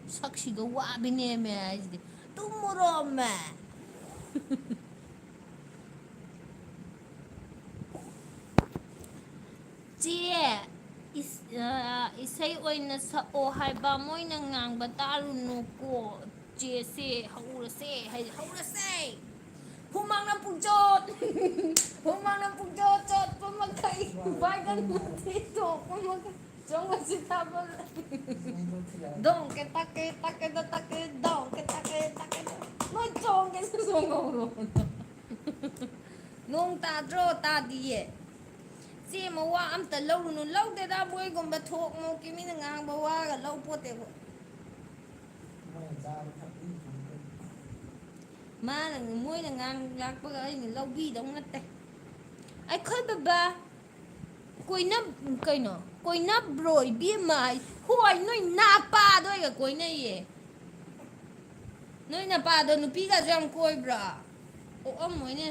ꯁꯛꯁꯤꯒ ꯋꯥ ꯕꯤꯅꯦꯝꯃꯦ ꯍꯥꯏꯁꯤꯗꯤ꯫ ꯇꯨꯝꯃꯨꯔꯣꯃꯦ꯫ ꯆꯦ, ꯏꯁ-, ꯑ, ꯏꯁꯩ ꯑꯣꯏꯅ ꯁꯛꯑꯣ ꯍꯥꯏꯕ, ꯃꯣꯏꯅ ꯉꯥꯡꯕ ꯇꯥꯔꯨꯅꯨꯀꯣ꯫ ꯆꯦꯁꯦ, ꯍꯧꯔꯁꯦ ꯍꯥꯏ, ꯍꯧꯔꯁꯦ꯫ ꯍꯨꯃꯥꯡꯅ ꯄꯨꯡꯆꯣꯠ, ꯍꯨꯃꯥꯡꯅ ꯄꯨꯡꯆꯣꯠ ꯆꯣꯠꯄ ꯃꯈꯩ, ꯕꯥꯏꯒꯟ ꯃꯊꯤ ꯊꯣꯛꯄ ꯃꯈꯩ꯫ ꯆꯣꯡꯕꯁꯤ ꯊꯥꯕꯜ꯫ ꯗꯣꯡ ꯀꯦ ꯇꯛ ꯀꯦ ꯇꯛ ꯀꯦ ꯗ ꯇꯛ ꯀꯦ ꯗꯣꯡ ꯀꯦ ꯇꯛ ꯀꯦ ꯇꯛ ꯀꯦ ꯗ꯫ ꯅꯣꯏ ꯆꯣꯡꯒꯦꯁꯨ ꯆꯣꯡꯍꯧꯔꯣ꯫ ꯅꯣꯡ ꯇꯥꯗ꯭ꯔꯣ? ꯇꯥꯗꯤꯌꯦ꯫ ꯆꯦ ꯃꯋꯥ ꯑꯝꯇ ꯂꯧꯔꯨꯅꯨ꯫ ꯂꯧꯗꯦꯗ, ꯃꯣꯏꯒꯨꯝꯕ ꯊꯣꯛ ꯃꯣꯛꯀꯤ ꯃꯤꯅ ꯉꯥꯡꯕ ꯋꯥꯒ ꯂꯧ ꯄꯣꯠꯇꯦꯕ꯫ ꯃꯥꯅ, ꯃꯣꯏꯅ ꯉꯥꯡꯂꯛꯄꯒ ꯑꯩꯅ ꯂꯧꯕꯤꯗꯧ ꯅꯠꯇꯦ꯫ ꯑꯩꯈꯣꯏ ꯕꯕꯥ ꯀꯣꯏꯅ-, ꯀꯩꯅꯣ? ꯀꯣꯏꯅꯕ꯭ꯔꯣ ꯏꯕꯦꯝꯃ? ꯍꯣꯏ, ꯅꯣꯏ ꯅꯄꯥꯗꯣ ꯑꯩꯒ ꯀꯣꯏꯅꯩꯌꯦ꯫ ꯅꯣꯏ ꯅꯄꯥꯗꯣ ꯅꯨꯄꯤꯒꯁꯨ ꯌꯥꯝ ꯀꯣꯏꯕ꯭ꯔꯣ? ꯑꯣꯛꯑꯝꯃꯣꯏꯅꯦ꯫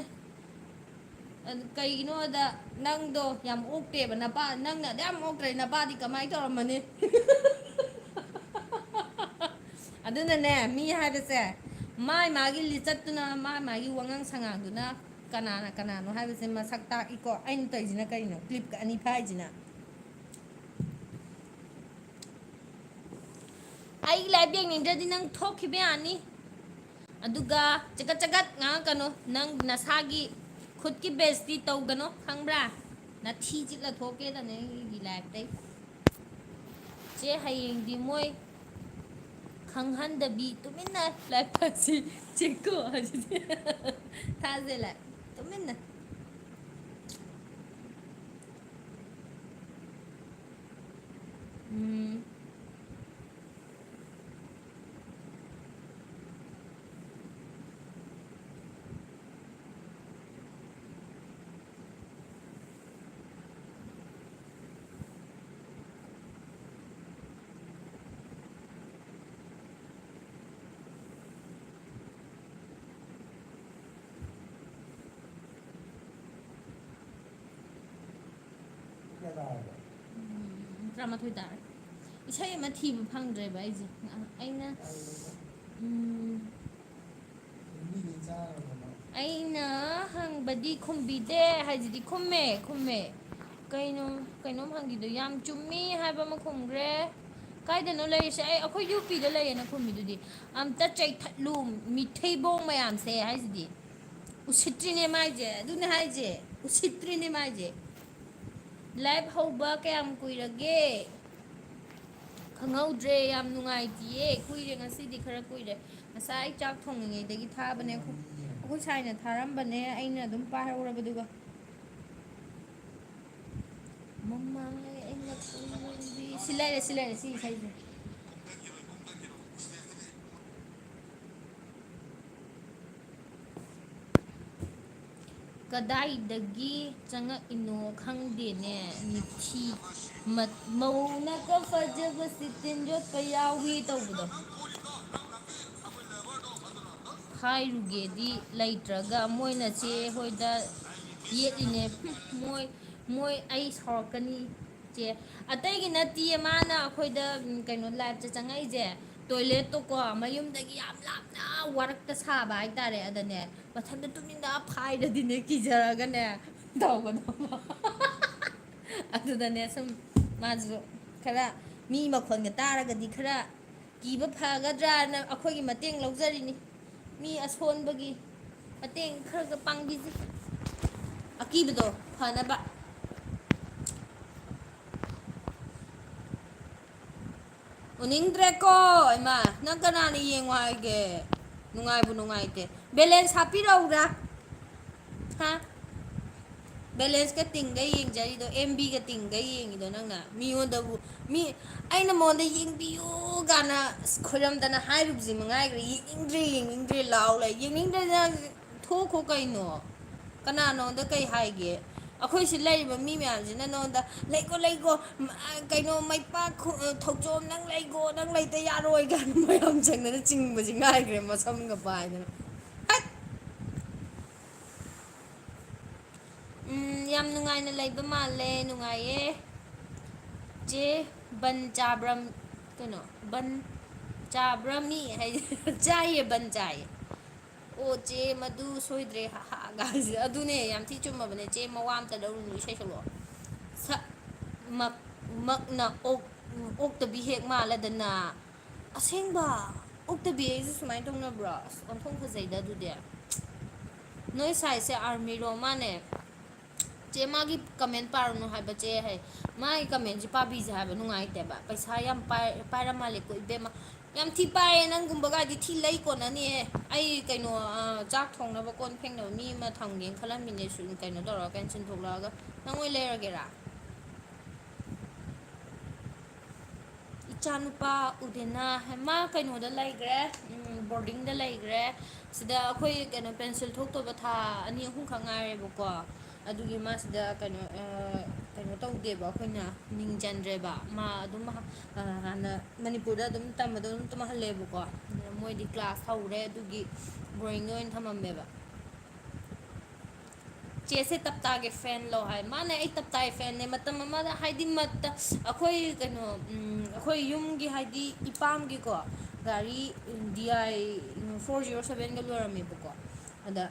ꯑꯗꯨ ꯀꯩꯒꯤꯅꯣꯗ ꯅꯪꯗꯣ ꯌꯥꯝ ꯑꯣꯛꯇꯦꯕ, ꯅꯄꯥ, ꯅꯪꯅ ꯑꯗꯨ ꯌꯥꯝ ꯑꯣꯛꯇ꯭ꯔꯦ, ꯅꯄꯥꯗꯤ ꯀꯃꯥꯏꯅ ꯇꯧꯔꯝꯃꯅꯤ? ꯑꯗꯨꯅꯅꯦ, ꯃꯤ ꯍꯥꯏꯕꯁꯦ ꯃꯥꯏ ꯃꯥꯒꯤ ꯂꯤꯆꯠꯇꯨꯅ, ꯃꯥꯏ ꯃꯥꯒꯤ ꯋꯥꯉꯥꯡ ꯁꯉꯥꯡꯗꯨꯅ ꯀꯅꯥꯅ ꯀꯅꯥꯅꯣ ꯍꯥꯏꯕꯁꯦ ꯃꯁꯛ ꯇꯥꯛꯏꯀꯣ꯫ ꯑꯩꯅ ꯇꯧꯔꯤꯁꯤꯅ ꯀꯔꯤꯅꯣ? ꯀ꯭ꯂꯤꯞꯀ ꯑꯅꯤ ꯐꯥꯏꯁꯤꯅ꯫ ꯑꯩꯒꯤ ꯂꯥꯏꯐ ꯌꯦꯡꯅꯤꯡꯗ꯭ꯔꯗꯤ ꯅꯪ ꯊꯣꯛꯈꯤꯕ ꯌꯥꯅꯤ꯫ ꯑꯗꯨꯒ ꯆꯒꯠ ꯆꯒꯠ ꯉꯥꯡꯉꯛꯀꯅꯨ꯫ ꯅꯪ ꯅꯁꯥꯒꯤ ꯈꯨꯠꯀꯤ ꯕꯦꯁꯇꯤ ꯇꯧꯒꯅꯨ, ꯈꯪꯕ꯭ꯔꯥ? ꯅꯊꯤ ꯆꯤꯠꯂ ꯊꯣꯛꯀꯦꯗꯅꯦ ꯑꯩꯒꯤ ꯂꯥꯏꯐꯇꯩ꯫ ꯆꯦ, ꯍꯌꯦꯡꯗꯤ ꯃꯣꯏ ꯈꯪꯍꯟꯗꯕꯤ ꯇꯨꯃꯤꯟꯅ ꯂꯥꯏꯐ ꯇꯥꯁꯤ꯫ ꯆꯦꯀꯣ ꯍꯧꯖꯤꯛꯇꯤ꯫ ꯊꯥꯁꯦ ꯂꯥꯏꯐ ꯇꯨꯃꯤꯟꯅ꯫ ꯎꯝ꯫ ꯎꯝ, ꯇꯔꯥꯃꯥꯊꯣꯏ ꯇꯥꯔꯦ꯫ ꯏꯁꯩ ꯑꯃ ꯊꯤꯕ ꯐꯪꯗ꯭ꯔꯦꯕ ꯑꯩꯁꯦ꯫ ꯑꯩꯅ, ꯎꯝ, ꯑꯩꯅ ꯍꯪꯕꯗꯤ ꯈꯨꯝꯕꯤꯗꯦ ꯍꯥꯏꯁꯤꯗꯤ ꯈꯨꯝꯃꯦ, ꯈꯨꯝꯃꯦ꯫ ꯀꯩꯅꯣ, ꯀꯩꯅꯣꯝ ꯍꯪꯈꯤꯗꯣ ꯌꯥꯝ ꯆꯨꯝꯃꯤ ꯍꯥꯏꯕ ꯑꯃ ꯈꯨꯝꯈ꯭ꯔꯦ꯫ ꯀꯥꯏꯗꯅꯣ ꯂꯩꯔꯤꯁꯦ? ꯑꯩ, ꯑꯩꯈꯣꯏ ꯌꯨ ꯄꯤꯗ ꯂꯩꯌꯦꯅ ꯈꯨꯝꯃꯤꯗꯨꯗꯤ꯫ ꯑꯝꯇ ꯆꯩꯊꯠꯂꯨ, ꯃꯤꯊꯩꯕꯣꯡ ꯃꯌꯥꯝꯁꯦ ꯍꯥꯏꯁꯤꯗꯤ꯫ ꯎꯁꯤꯠꯇ꯭ꯔꯤꯅꯦ ꯃꯥꯏꯁꯦ, ꯑꯗꯨꯅꯦ ꯍꯥꯏꯁꯦ, ꯎꯁꯤꯠꯇ꯭ꯔꯤꯅꯦ ꯃꯥꯏꯁꯦ꯫ Live ꯍꯧꯕ ꯀꯌꯥꯝ ꯀꯨꯏꯔꯒꯦ? ꯈꯪꯍꯧꯗ꯭ꯔꯦ, ꯌꯥꯝ ꯅꯨꯡꯉꯥꯏꯇꯤꯌꯦ꯫ ꯀꯨꯏꯔꯦ, ꯉꯁꯤꯗꯤ ꯈꯔ ꯀꯨꯏꯔꯦ꯫ ꯉꯁꯥꯏ ꯆꯥꯛ ꯊꯣꯡꯉꯤꯉꯩꯗꯒꯤ ꯊꯥꯕꯅꯦ꯫ ꯑꯩꯈꯣꯏ, ꯑꯩꯈꯣꯏ ꯁꯥꯏꯅ ꯊꯥꯔꯝꯕꯅꯦ, ꯑꯩꯅ ꯑꯗꯨꯝ ꯄꯥꯏꯍꯧꯔꯕꯗꯨꯒ꯫ ꯃꯃꯥꯡꯉꯩ ꯑꯩꯅ ꯈꯪꯍꯧꯗ꯭ꯔꯤ꯫ ꯁꯤ ꯂꯩꯔꯦ, ꯁꯤ ꯂꯩꯔꯦ, ꯁꯤ ꯏꯁꯩꯁꯦ꯫ ꯀꯗꯥꯏꯗꯒꯤ ꯆꯪꯉꯛꯏꯅꯣ ꯈꯪꯗꯦꯅꯦ, ꯃꯤꯊꯤ꯫ ꯃꯠ-, ꯃꯧꯅꯒ ꯐꯖꯕꯁꯤ ꯇꯤꯟ ꯌꯣꯠꯄ ꯌꯥꯎꯏ ꯇꯧꯕꯗꯣ꯫ ꯍꯥꯏꯔꯨꯒꯦꯗꯤ ꯂꯩꯇ꯭ꯔꯒ ꯃꯣꯏꯅ ꯆꯦ ꯍꯣꯏꯗ ꯌꯦꯠꯂꯤꯅꯦ꯫ ꯃꯣꯏ, ꯃꯣꯏ ꯑꯩ ꯁꯥꯎꯔꯛꯀꯅꯤ꯫ ꯆꯦ, ꯑꯇꯩꯒꯤ ꯅꯠꯇꯤꯌꯦ, ꯃꯥꯅ ꯑꯩꯈꯣꯏꯗ, ꯎꯝ, ꯀꯩꯅꯣ, liveꯇ ꯆꯪꯉꯛꯏꯁꯦ, toiletꯇꯣꯀꯣ, ꯃꯌꯨꯝꯗꯒꯤ ꯌꯥꯝ ꯂꯥꯞꯅ ꯋꯥꯔꯛꯇ ꯁꯥꯕ ꯍꯥꯏꯇꯥꯔꯦ꯫ ꯑꯗꯅꯦ, ꯃꯊꯟꯇ ꯇꯨꯃꯤꯟꯅ ꯐꯥꯏꯔꯗꯤꯅꯦ, ꯀꯤꯖꯔꯒꯅꯦ, ꯇꯧꯒꯗꯧꯕ꯫ ꯑꯗꯨꯗꯅꯦ, ꯁꯨꯝ ꯃꯥꯁꯨ ꯈꯔ ꯃꯤ ꯃꯈꯣꯟꯒ ꯇꯥꯔꯒꯗꯤ ꯈꯔ ꯀꯤꯕ ꯐꯒꯗ꯭ꯔꯥꯅ ꯑꯩꯈꯣꯏꯒꯤ ꯃꯇꯦꯡ ꯂꯧꯖꯔꯤꯅꯤ꯫ ꯃꯤ ꯑꯁꯣꯟꯕꯒꯤ ꯃꯇꯦꯡ ꯈꯔꯒ ꯄꯥꯡꯕꯤꯁꯤ꯫ ꯑꯀꯤꯕꯗꯣ ꯐꯅꯕ꯫ ꯎꯅꯤꯡꯗ꯭ꯔꯦꯀꯣ, ꯏꯃꯥ꯫ ꯅꯪ ꯀꯅꯥꯅ ꯌꯦꯡꯉꯣ ꯍꯥꯏꯒꯦ? ꯅꯨꯡꯉꯥꯏꯕꯨ ꯅꯨꯡꯉꯥꯏꯇꯦ꯫ Balance ꯍꯥꯞꯄꯤꯔꯛꯎꯔꯥ? ꯍꯥ? Balanceꯀ ꯇꯤꯡꯒ ꯌꯦꯡꯖꯔꯤꯗꯣ, ꯑꯦꯝꯕꯤꯒ ꯇꯤꯡꯒ ꯌꯦꯡꯉꯤꯗꯣ ꯅꯪꯅ꯫ ꯃꯤꯉꯣꯟꯗꯕꯨ, ꯃꯤ, ꯑꯩꯅ ꯃꯉꯣꯟꯗ "ꯌꯦꯡꯕꯤꯌꯨ" ꯀꯥꯏꯅ ꯈꯣꯏꯔꯝꯗꯅ ꯍꯥꯏꯔꯨꯕꯁꯤ ꯃꯉꯥꯏꯒ꯭ꯔꯦ꯫ "ꯌꯦꯡꯅꯤꯡꯗ꯭ꯔꯦ, ꯌꯦꯡꯅꯤꯡꯗ꯭ꯔꯦ" ꯂꯥꯎ ꯂꯩ꯫ ꯌꯦꯡꯅꯤꯡꯗ꯭ꯔꯗꯤ ꯅꯪ ꯊꯣꯛꯈꯣ ꯀꯩꯅꯣ꯫ ꯀꯅꯥ ꯅꯉꯣꯟꯗ ꯀꯩ ꯍꯥꯏꯒꯦ? ꯑꯩꯈꯣꯏ ꯁꯤ ꯂꯩꯔꯤꯕ ꯃꯤ ꯃꯌꯥꯝꯁꯤꯅ ꯅꯉꯣꯟꯗ "ꯂꯩꯒꯣ, ꯂꯩꯒꯣ, ꯃ-, ꯑ, ꯀꯩꯅꯣ, ꯃꯩꯄꯥꯛ ꯈꯨ-, ꯑ, ꯊꯣꯛꯆꯣꯝ, ꯅꯪ ꯂꯩꯒꯣ, ꯅꯪ ꯂꯩꯇ ꯌꯥꯔꯣꯏ" ꯀꯥꯏꯅ ꯃꯌꯥꯝ ꯆꯪꯗꯅ ꯆꯤꯡꯕꯁꯤ ꯉꯥꯏꯈ꯭ꯔꯦ, ꯃꯁꯝꯒ ꯄꯥꯏꯗꯅ꯫ ꯍꯠ! ꯎꯝ, ꯌꯥꯝ ꯅꯨꯡꯉꯥꯏꯅ ꯂꯩꯕ ꯃꯥꯜꯂꯦ, ꯅꯨꯡꯉꯥꯏꯌꯦ꯫ ꯆꯦ, ꯕꯟ ꯆꯥꯕ꯭ꯔꯝ-, ꯀꯩꯅꯣ, ꯕꯟ ꯆꯥꯕ꯭ꯔꯃꯤ ꯍꯥꯏ-, ꯆꯥꯏꯌꯦ, ꯕꯟ ꯆꯥꯏꯌꯦ꯫ ꯑꯣ, ꯆꯦ, ꯃꯗꯨ ꯁꯣꯏꯗ꯭ꯔꯦ, ꯍꯥ, ꯍꯥ, ꯒꯥꯏꯁꯦ꯫ ꯑꯗꯨꯅꯦ, ꯌꯌꯥꯝ ꯊꯤ ꯆꯨꯝꯃꯕꯅꯦ꯫ ꯆꯦ, ꯃꯋꯥ ꯑꯝꯇ ꯂꯧꯔꯨꯅꯨ, ꯏꯁꯩ ꯁꯛꯂꯛꯑꯣ꯫ ꯁꯛ-, ꯃꯛ-, ꯃꯛꯅ ꯑꯣꯛ-, ꯑꯣꯛꯇꯕꯤ ꯍꯦꯛ ꯃꯥꯜꯂꯗꯅ꯫ ꯑꯁꯦꯡꯕ? ꯑꯣꯛꯇꯕꯤ ꯑꯩꯁꯨ ꯁꯨꯃꯥꯏꯅ ꯇꯧꯅꯕ꯭ꯔꯣ? ꯑꯁ, ꯑꯣꯟꯊꯣꯛ ꯐꯖꯩꯗ ꯑꯗꯨꯗꯤ꯫ ꯅꯣꯏ ꯁꯥꯏꯁꯦ ꯑꯥꯔꯃꯤꯔꯣ? ꯃꯥꯅꯦ꯫ ꯆꯦ, ꯃꯥꯒꯤ ꯀꯃꯦꯟ ꯄꯥꯔꯨꯅꯨ ꯍꯥꯏꯕ, ꯆꯦ꯫ ꯍꯩ, ꯃꯥꯒꯤ ꯀꯃꯦꯟꯁꯦ ꯄꯥꯕꯤꯁꯦ ꯍꯥꯏꯕ, ꯅꯨꯡꯉꯥꯏꯇꯦꯕ꯫ ꯄꯩꯁꯥ ꯌꯥꯝ ꯄꯥꯏ-, ꯄꯥꯏꯔ ꯃꯥꯜꯂꯦꯀꯣ, ꯏꯕꯦꯝꯃ꯫ ꯌꯥꯝ ꯊꯤ ꯄꯥꯏꯔꯦ, ꯅꯪꯒꯨꯝꯕꯒꯗꯤ ꯊꯤ ꯂꯩ ꯀꯣꯟꯅꯅꯤꯌꯦ꯫ ꯑꯩ ꯀꯩꯅꯣ, ꯑ, ꯆꯥꯛ ꯊꯣꯡꯅꯕ, ꯀꯣꯟ ꯐꯦꯡꯅꯕ ꯃꯤ ꯑꯃ ꯊꯝꯒꯦꯅ ꯈꯜꯂꯝꯃꯤꯅꯦ, ꯁꯨꯝ ꯀꯩꯅꯣ ꯇꯧꯔꯒ, ꯀꯦꯟꯁꯤꯟ ꯊꯣꯛꯂꯛꯑꯒ꯫ ꯅꯪ ꯑꯣꯏ ꯂꯩꯔꯒꯦꯔꯥ? ꯏꯆꯥꯅꯨꯄꯥ ꯎꯗꯦꯅ, ꯃꯥ ꯀꯩꯅꯣꯗ ꯂꯩꯈ꯭ꯔꯦ, ꯎꯝ, ꯕꯣꯔꯗꯤꯡꯗ ꯂꯩꯈ꯭ꯔꯦ꯫ ꯁꯤꯗ ꯑꯩꯈꯣꯏ ꯀꯩꯅꯣ, ꯄꯦꯟꯁꯤꯜ ꯊꯣꯛꯇꯕ ꯊꯥ ꯑꯅꯤ ꯑꯍꯨꯝꯈꯛ ꯉꯥꯏꯔꯦꯕꯀꯣ꯫ ꯑꯗꯨꯒꯤ ꯃꯥ ꯁꯤꯗ ꯀꯩꯅꯣ, ꯑ, ꯀꯩꯅꯣ ꯇꯧꯗꯦꯕ, ꯑꯩꯈꯣꯏꯅ ꯃꯤꯡ ꯆꯟꯗ꯭ꯔꯦꯕ꯫ ꯃꯥ ꯑꯗꯨꯝ ꯍ-, ꯑ, ꯍꯥꯟꯅ ꯃꯅꯤꯄꯨꯔꯗ ꯑꯗꯨꯝ ꯇꯝꯕꯗꯣ ꯑꯗꯨꯝ ꯇꯝꯍꯜꯂꯦꯕꯀꯣ꯫ ꯑꯗꯨꯅ ꯃꯣꯏꯗꯤ ꯀ꯭ꯂꯥꯁ ꯍꯧꯔꯦ, ꯑꯗꯨꯒꯤ ꯕꯣꯔꯗꯤꯡꯗ ꯑꯣꯏꯅ ꯊꯝꯃꯝꯃꯦꯕ꯫ ꯆꯦꯁꯦ ꯇꯞꯇꯥꯒꯤ ꯐꯦꯟ ꯂꯣ ꯍꯥꯏ꯫ ꯃꯥꯅꯦ, ꯑꯩ ꯇꯞꯇꯥꯒꯤ ꯐꯦꯟꯅꯦ꯫ ꯃꯇꯝ ꯑꯃꯗ, ꯍꯥꯏꯗꯤ, ꯃꯇ-, ꯑꯩꯈꯣꯏ ꯀꯩꯅꯣ, ꯎꯝ, ꯑꯩꯈꯣꯏ ꯌꯨꯝꯒꯤ, ꯍꯥꯏꯗꯤ, ꯏꯄꯥꯝꯒꯤꯀꯣ, ꯒꯥꯔꯤ ꯗꯤ ꯑꯥꯏ ꯐꯣꯔ ꯖꯤꯔꯣ ꯁꯕꯦꯟꯒ ꯂꯣꯏꯔꯝꯃꯦꯕꯀꯣ꯫ ꯑꯗ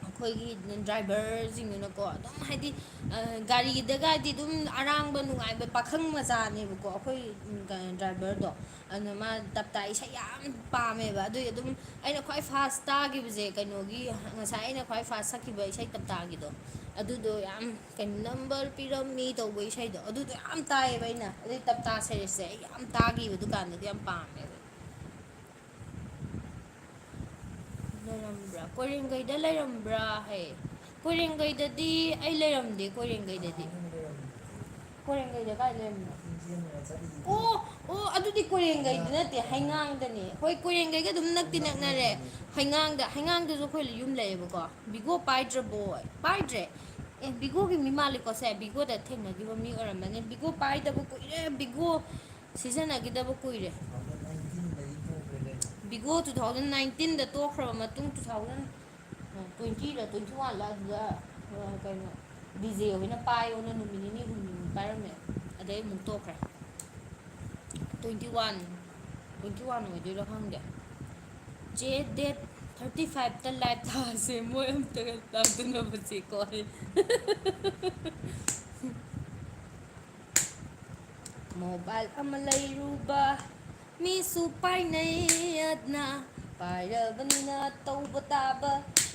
ꯑꯩꯈꯣꯏꯒꯤ ꯗ꯭ꯔꯥꯏꯚꯔꯁꯤꯡꯗꯨꯅꯀꯣ, ꯑꯗꯨꯝ, ꯍꯥꯏꯗꯤ, ꯑ, ꯒꯥꯔꯤꯗꯒꯗꯤ ꯑꯗꯨꯝ ꯑꯔꯥꯡꯕ, ꯅꯨꯡꯉꯥꯏꯕ ꯄꯥꯈꯪ ꯃꯆꯥꯅꯦꯕꯀꯣ, ꯑꯩꯈꯣꯏ, ꯎꯝ, ꯀ-, ꯗ꯭ꯔꯥꯏꯚꯔꯗꯣ꯫ ꯑꯗꯨꯅ ꯃꯥ ꯇꯞꯇꯥ ꯏꯁꯩ ꯌꯥꯝ ꯄꯥꯝꯃꯦꯕ꯫ ꯑꯗꯨꯒꯤ ꯑꯗꯨꯝ ꯑꯩꯅ ꯈ꯭ꯋꯥꯏ ꯐꯥꯁ ꯇꯥꯈꯤꯕꯁꯦ ꯀꯩꯅꯣꯒꯤ, ꯉꯁꯥꯏ ꯑꯩꯅ ꯈ꯭ꯋꯥꯏ ꯐꯥꯁ ꯁꯛꯈꯤꯕ ꯏꯁꯩ ꯇꯞꯇꯥꯒꯤꯗꯣ, ꯑꯗꯨꯗꯣ ꯌꯥꯝ, ꯀꯩꯅꯣ, "ꯅꯝꯕꯔ ꯄꯤꯔꯝꯃꯤ" ꯇꯧꯕ ꯏꯁꯩꯗꯣ, ꯑꯗꯨꯗꯣ ꯌꯥꯝ ꯇꯥꯏꯌꯦꯕ ꯑꯩꯅ꯫ ꯑꯗꯩ ꯇꯞꯇꯥ ꯁꯦꯔꯤꯁꯁꯦ ꯑꯩ ꯌꯥꯝ ꯇꯥꯈꯤꯕ, ꯗꯨꯀꯥꯟꯗꯗꯤ ꯌꯥꯝ ꯄꯥꯝꯃꯦꯕ꯫ ꯂꯩꯔꯝꯕ꯭ꯔꯥ? ꯀꯣꯏꯔꯦꯡꯒꯩꯗ ꯂꯩꯔꯝꯕ꯭ꯔꯥ ꯍꯥꯏ꯫ ꯀꯣꯏꯔꯦꯡꯒꯩꯗꯗꯤ ꯑꯩ ꯂꯩꯔꯝꯗꯦ, ꯀꯣꯏꯔꯦꯡꯒꯩꯗꯗꯤ꯫ ꯀꯣꯏꯔꯦꯡꯒꯩꯗ ꯀꯥꯏ ꯂꯩꯔꯝꯃꯤꯅꯣ? ꯑꯣ, ꯑꯣ, ꯑꯗꯨꯗꯤ ꯀꯣꯏꯔꯦꯡꯒꯩꯗ ꯅꯠꯇꯦ, ꯍꯩꯉꯥꯡꯗꯅꯦ꯫ ꯍꯣꯏ, ꯀꯣꯏꯔꯦꯡꯒꯩꯒ ꯑꯗꯨꯝ ꯅꯛꯇꯤ ꯅꯛꯅꯔꯦ꯫ ꯍꯩꯉꯥꯡꯗ, ꯍꯩꯉꯥꯡꯗꯁꯨ ꯑꯩꯈꯣꯏ ꯌꯨꯝ ꯂꯩꯌꯦꯕꯀꯣ꯫ ꯕꯤꯒꯣ ꯄꯥꯏꯗ꯭ꯔꯕꯣ? ꯄꯥꯏꯗ꯭ꯔꯦ꯫ ꯑꯦ, ꯕꯤꯒꯣꯒꯤ ꯃꯤ ꯃꯥꯜꯂꯤꯀꯣ ꯁꯦ꯫ ꯕꯤꯒꯣꯗ ꯊꯦꯡꯅꯈꯤꯕ ꯃꯤ ꯑꯣꯏꯔꯝꯃꯅꯤ꯫ ꯕꯤꯒꯣ ꯄꯥꯏꯗꯕ ꯀꯨꯏꯔꯦ꯫ ꯕꯤꯒꯣ ꯁꯤꯖꯤꯟꯅꯈꯤꯗꯕ ꯀꯨꯏꯔꯦ꯫ ꯕꯤꯒꯣ two thousand nineteenꯗ ꯇꯣꯛꯈ꯭ꯔꯕ ꯃꯇꯨꯡ, two thousand twentyꯔ twenty oneꯂ ꯑꯗꯨꯗ, ꯑ, ꯀꯩꯅꯣ, ꯗꯤ ꯖꯦ ꯍꯣꯏꯅ ꯄꯥꯏꯌꯣꯅ ꯅꯨꯃꯤꯠ ꯅꯤꯅꯤ ꯍꯨꯝꯅꯤꯃꯨꯛ ꯄꯥꯏꯔꯝꯃꯦ꯫ ꯑꯗꯩ ꯑꯃꯨꯛ ꯇꯣꯛꯈ꯭ꯔꯦ꯫ Twenty one, twenty one ꯑꯣꯏꯗꯣꯏꯔꯥ ꯈꯪꯗꯦ꯫ "ꯆꯦ, date thirty fiveꯇ live ꯊꯥꯁꯦ, ꯃꯣꯏ ꯑꯝꯇꯒ ꯂꯥꯛꯇꯅꯕꯁꯦꯀꯣ" ꯍꯥꯏ꯫ Mobile ꯑꯃ ꯂꯩꯔꯨꯕ, ꯃꯤꯁꯨ ꯄꯥꯏꯅꯩ ꯑꯗꯨꯅ, ꯄꯥꯏꯔꯕꯅꯤꯅ ꯇꯧꯕ ꯇꯥꯕ,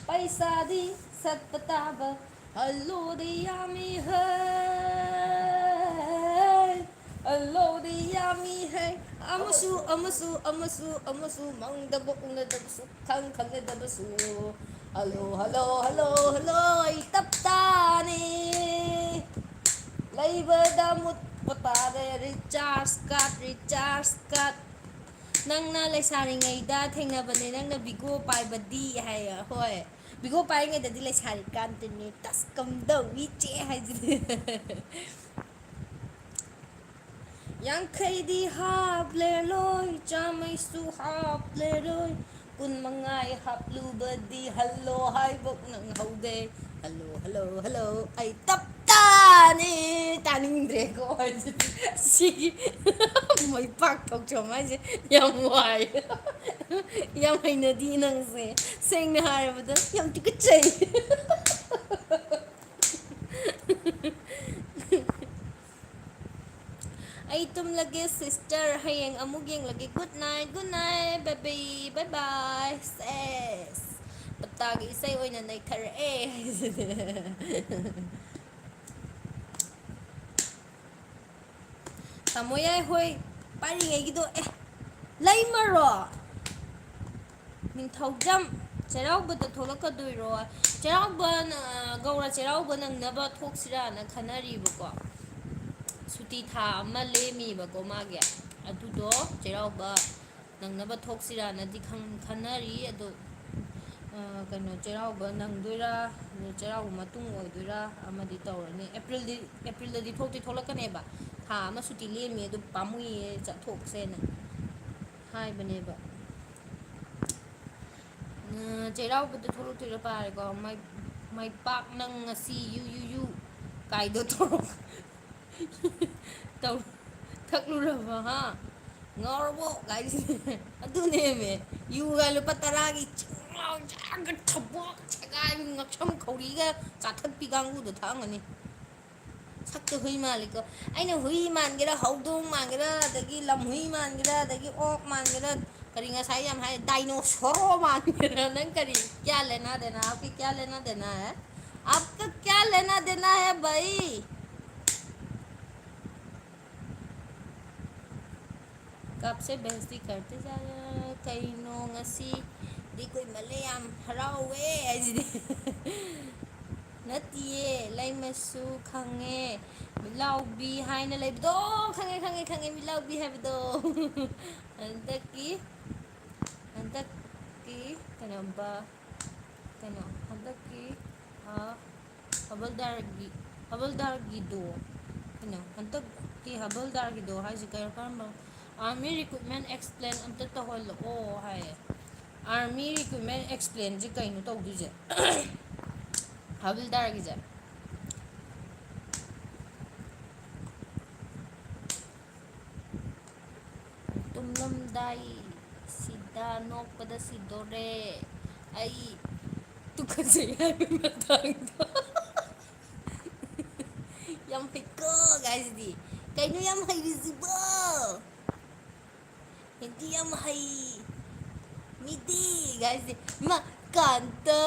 ꯄꯩꯁꯥꯗꯤ ꯁꯠꯄ ꯇꯥꯕ꯫ ꯍꯜꯂꯣꯗꯤ ꯌꯥꯝꯃꯤ ꯍꯦ, ꯍꯜꯂꯣꯗꯤ ꯌꯥꯝꯃꯤ ꯍꯦ, ꯑꯃꯁꯨ ꯑꯃꯁꯨ ꯑꯃꯁꯨ ꯑꯃꯁꯨ ꯃꯪꯗꯕ ꯎꯅꯗꯕꯁꯨ ꯈꯪ ꯈꯪꯅꯗꯕꯁꯨ꯫ ꯍꯜꯂꯣ ꯍꯜꯂꯣ ꯍꯜꯂꯣ ꯍꯜꯂꯣ, ꯑꯩ ꯇꯞ ꯇꯥꯅꯤ ꯂꯩꯕꯗ ꯃꯨꯠꯄ ꯇꯥꯔꯦ꯫ ꯔꯤꯆꯥꯔꯖ ꯀꯥꯠ, ꯔꯤꯆꯥꯔꯖ ꯀꯥꯠ꯫ ꯅꯪꯅ ꯂꯩꯁꯥꯔꯤꯉꯩꯗ ꯊꯦꯡꯅꯕꯅꯦ ꯅꯪꯅ ꯕꯤꯒꯣ ꯄꯥꯏꯕꯗꯤ ꯍꯥꯏꯌꯦ꯫ ꯍꯣꯏ, ꯕꯤꯒꯣ ꯄꯥꯏꯔꯤꯉꯩꯗꯗꯤ ꯂꯩꯁꯥꯔꯤꯀꯥꯟꯗꯅꯦ ꯇꯁ ꯀꯝꯗꯧꯏ ꯆꯦ ꯍꯥꯏꯁꯤꯗꯤ꯫ ꯌꯥꯡꯈꯩꯗꯤ ꯍꯥꯞꯂꯦꯔꯣꯏ, ꯆꯥꯝꯃꯩꯁꯨ ꯍꯥꯞꯂꯦꯔꯣꯏ, ꯀꯨꯟ ꯃꯉꯥ ꯍꯥꯞꯂꯨꯕꯗꯤ ꯍꯜꯂꯣ ꯍꯥꯏꯕ ꯅꯪꯍꯧꯗꯦ꯫ ꯍꯜꯂꯣ ꯍꯜꯂꯣ ꯍꯜꯂꯣ, ꯑꯩ ꯇꯞ ꯇꯥꯅꯤ ꯇꯥꯅꯤꯡꯗ꯭ꯔꯦꯀꯣ꯫ ꯁꯤꯒꯤ ꯃꯩ ꯄꯥꯛ ꯊꯣꯛꯆꯣꯝ ꯍꯥꯏꯁꯦ ꯌꯥꯝ ꯋꯥꯏ꯫ ꯌꯥꯝ ꯍꯩꯅꯗꯤ ꯅꯪꯁꯦ꯫ ꯁꯦꯡꯅ ꯍꯥꯏꯔꯕꯗ ꯌꯥꯝ ꯇꯨꯀꯠꯆꯩ꯫ ꯑꯩ ꯇꯨꯝꯂꯒꯦ ꯁꯤꯁꯇꯔ, ꯍꯌꯦꯡ ꯑꯃꯨꯛ ꯌꯦꯡꯂꯒꯦ꯫ Good night, good night, baby, bye bye, ꯁꯦꯁ꯫ ꯇꯞꯇꯥꯒꯤ ꯏꯁꯩ ꯑꯣꯏꯅ ꯅꯩꯊꯔꯛꯑꯦ꯫ ꯇꯥꯃꯣ ꯌꯥꯏ ꯍꯣꯏ ꯄꯥꯏꯔꯤꯉꯩꯒꯤꯗꯣ ꯑꯦ ꯂꯩꯃꯔꯣ? ꯅꯤꯡꯊꯧꯖꯝ ꯆꯩꯔꯥꯎꯕꯗ ꯊꯣꯛꯂꯛꯀꯗꯣꯏꯔꯣ? ꯆꯩꯔꯥꯎꯕ, ꯒꯧꯔ ꯆꯩꯔꯥꯎꯕ ꯅꯪꯅꯕ ꯊꯣꯛꯁꯤꯔꯥꯅ ꯈꯟꯅꯔꯤꯕꯀꯣ꯫ ꯁꯨꯇꯤ ꯊꯥ ꯑꯃ ꯂꯦꯝꯃꯤꯕꯀꯣ ꯃꯥꯒꯤ꯫ ꯑꯗꯨꯗꯣ ꯆꯩꯔꯥꯎꯕ ꯅꯪꯅꯕ ꯊꯣꯛꯁꯤꯔꯥꯅꯗꯤ ꯈꯟꯅꯔꯤ꯫ ꯑꯗꯣ ꯀꯩꯅꯣ, ꯆꯩꯔꯥꯎꯕ ꯅꯪꯗꯣꯏꯔꯥ, ꯆꯩꯔꯥꯎꯕ ꯃꯇꯨꯡ ꯑꯣꯏꯗꯣꯏꯔꯥ ꯑꯃꯗꯤ ꯇꯧꯔꯅꯤ꯫ ꯑꯦꯄ꯭ꯔꯤꯜꯗꯤ, ꯑꯦꯄ꯭ꯔꯤꯜꯗꯗꯤ ꯊꯣꯛꯇꯤ ꯊꯣꯛꯂꯛꯀꯅꯦꯕ꯫ ꯊꯥ ꯑꯃ ꯁꯨꯇꯤ ꯂꯦꯝꯃꯤ, ꯑꯗꯨ ꯄꯥꯝꯃꯨꯏꯌꯦ, ꯆꯠꯊꯣꯛꯁꯦꯅ ꯍꯥꯏꯕꯅꯦꯕ꯫ ꯆꯩꯔꯥꯎꯕꯗ ꯊꯣꯛꯂꯛꯇꯣꯏꯔꯥ ꯄꯥꯔꯦꯀꯣ꯫ ꯃꯥꯏ ꯃꯥꯏ ꯄꯥꯛ ꯅꯪ ꯉꯁꯤ ꯌꯨ ꯌꯨ ꯌꯨ ꯀꯥꯏꯗꯣ ꯇꯧꯔꯣ꯫ ꯇꯧ ꯊꯛꯂꯨꯔꯕ ꯍꯥ? ꯉꯥꯎꯔꯕꯣ ꯀꯥꯏꯁꯤꯅꯦ꯫ ꯑꯗꯨꯅꯦꯃꯦ꯫ ꯌꯨꯒ ꯂꯨꯄꯥ ꯇꯔꯥꯒꯤ ꯆꯤꯡ ꯂꯥꯎ ꯆꯥꯒ ꯊꯕꯣꯛ ꯁꯦꯒꯥꯏꯕꯤ ꯉꯛꯁꯝ ꯈꯧꯔꯤꯒ ꯆꯥꯊꯠꯄꯤ ꯀꯥꯡꯕꯨꯗꯣ ꯊꯛꯑꯝꯒꯅꯤ꯫ ꯁꯛꯇꯨ ꯍꯨꯏ ꯃꯥꯜꯂꯤꯀꯣ꯫ ꯑꯩꯅ ꯍꯨꯏ ꯃꯥꯟꯒꯦꯔꯥ, ꯍꯧꯗꯣꯡ ꯃꯥꯟꯒꯦꯔꯥ, ꯑꯗꯒꯤ ꯂꯝꯍꯨꯏ ꯃꯥꯟꯒꯦꯔꯥ, ꯑꯗꯒꯤ ꯑꯣꯛ ꯃꯥꯟꯒꯦꯔꯥ, ꯀꯔꯤ ꯉꯁꯥꯏ ꯌꯥꯝ ꯍꯥꯏ, ꯗꯥꯏꯅꯣꯁꯣꯔꯣ ꯃꯥꯟꯒꯦꯔꯥ, ꯅꯪ ꯀꯔꯤ ꯀꯌꯥ ꯂꯦꯅꯥ ꯗꯦꯅꯥ, ꯑꯞꯀꯤ ꯀꯌꯥ ꯂꯦꯅꯥ ꯗꯦꯅꯥ ꯍꯥꯏ? आपका क्या लेना देना है भाई? कब से बेइज्जती करते जा रहे हैं? ꯀꯩꯅꯣ ꯉꯁꯤꯗꯤ ꯀꯨꯏꯃꯜꯂꯦ, ꯌꯥꯝ ꯍꯔꯥꯎꯋꯦ ꯍꯥꯏꯁꯤꯗꯤ꯫ ꯅꯠꯇꯤꯌꯦ, ꯂꯩꯃꯁꯨ ꯈꯪꯉꯦ꯫ ꯃꯤꯠꯂꯥꯎꯕꯤ ꯍꯥꯏꯅ ꯂꯩꯕꯗꯣ, ꯈꯪꯉꯦ, ꯈꯪꯉꯦ, ꯈꯪꯉꯦ, ꯃꯤꯠꯂꯥꯎꯕꯤ ꯍꯥꯏꯕꯗꯣ꯫ ꯍꯟꯗꯛꯀꯤ, ꯍꯟꯗꯛꯀꯤ ꯀꯩꯅꯣꯝꯕ, ꯀꯩꯅꯣ, ꯍꯟꯗꯛꯀꯤ, ꯑ, ꯍꯕꯜꯗꯥꯔꯒꯤ, ꯍꯕꯜꯗꯥꯔꯒꯤꯗꯣ, ꯀꯩꯅꯣ, ꯍꯟꯗꯛꯀꯤ ꯍꯕꯜꯗꯥꯔꯒꯤꯗꯣ ꯍꯥꯏꯁꯦ ꯀꯩꯅꯣ, ꯀꯔꯝꯕ? Army recruitment explain ꯑꯝꯇ ꯇꯧꯍꯜꯂꯛꯑꯣ ꯍꯥꯏꯌꯦ꯫ Army recruitment explainꯁꯦ ꯀꯩꯅꯣ ꯇꯧꯗꯣꯏꯁꯦ? ꯍꯕꯜꯗꯥꯔꯒꯤꯁꯦ꯫ ꯇꯨꯝꯂꯝꯗꯥꯏ ꯁꯤꯗ ꯅꯣꯛꯄꯗ ꯁꯤꯗꯣꯔꯦ ꯑꯩ꯫ ꯇꯨꯀꯠꯆꯩ ꯍꯥꯏꯕ ꯃꯇꯥꯡꯗꯣ꯫ ꯌꯥꯝ ꯍꯩꯀꯣ ꯒꯥꯏꯁꯤꯗꯤ꯫ ꯀꯩꯅꯣ ꯌꯥꯝ ꯍꯩꯔꯤꯁꯤꯕꯣ? ꯍꯤꯟꯗꯤ ꯌꯥꯝ ꯍꯩ꯫ ꯃꯤꯗꯤ ꯒꯥꯏꯁꯤꯗꯤ꯫ ꯏꯃꯥ, ꯀꯥꯟꯇ,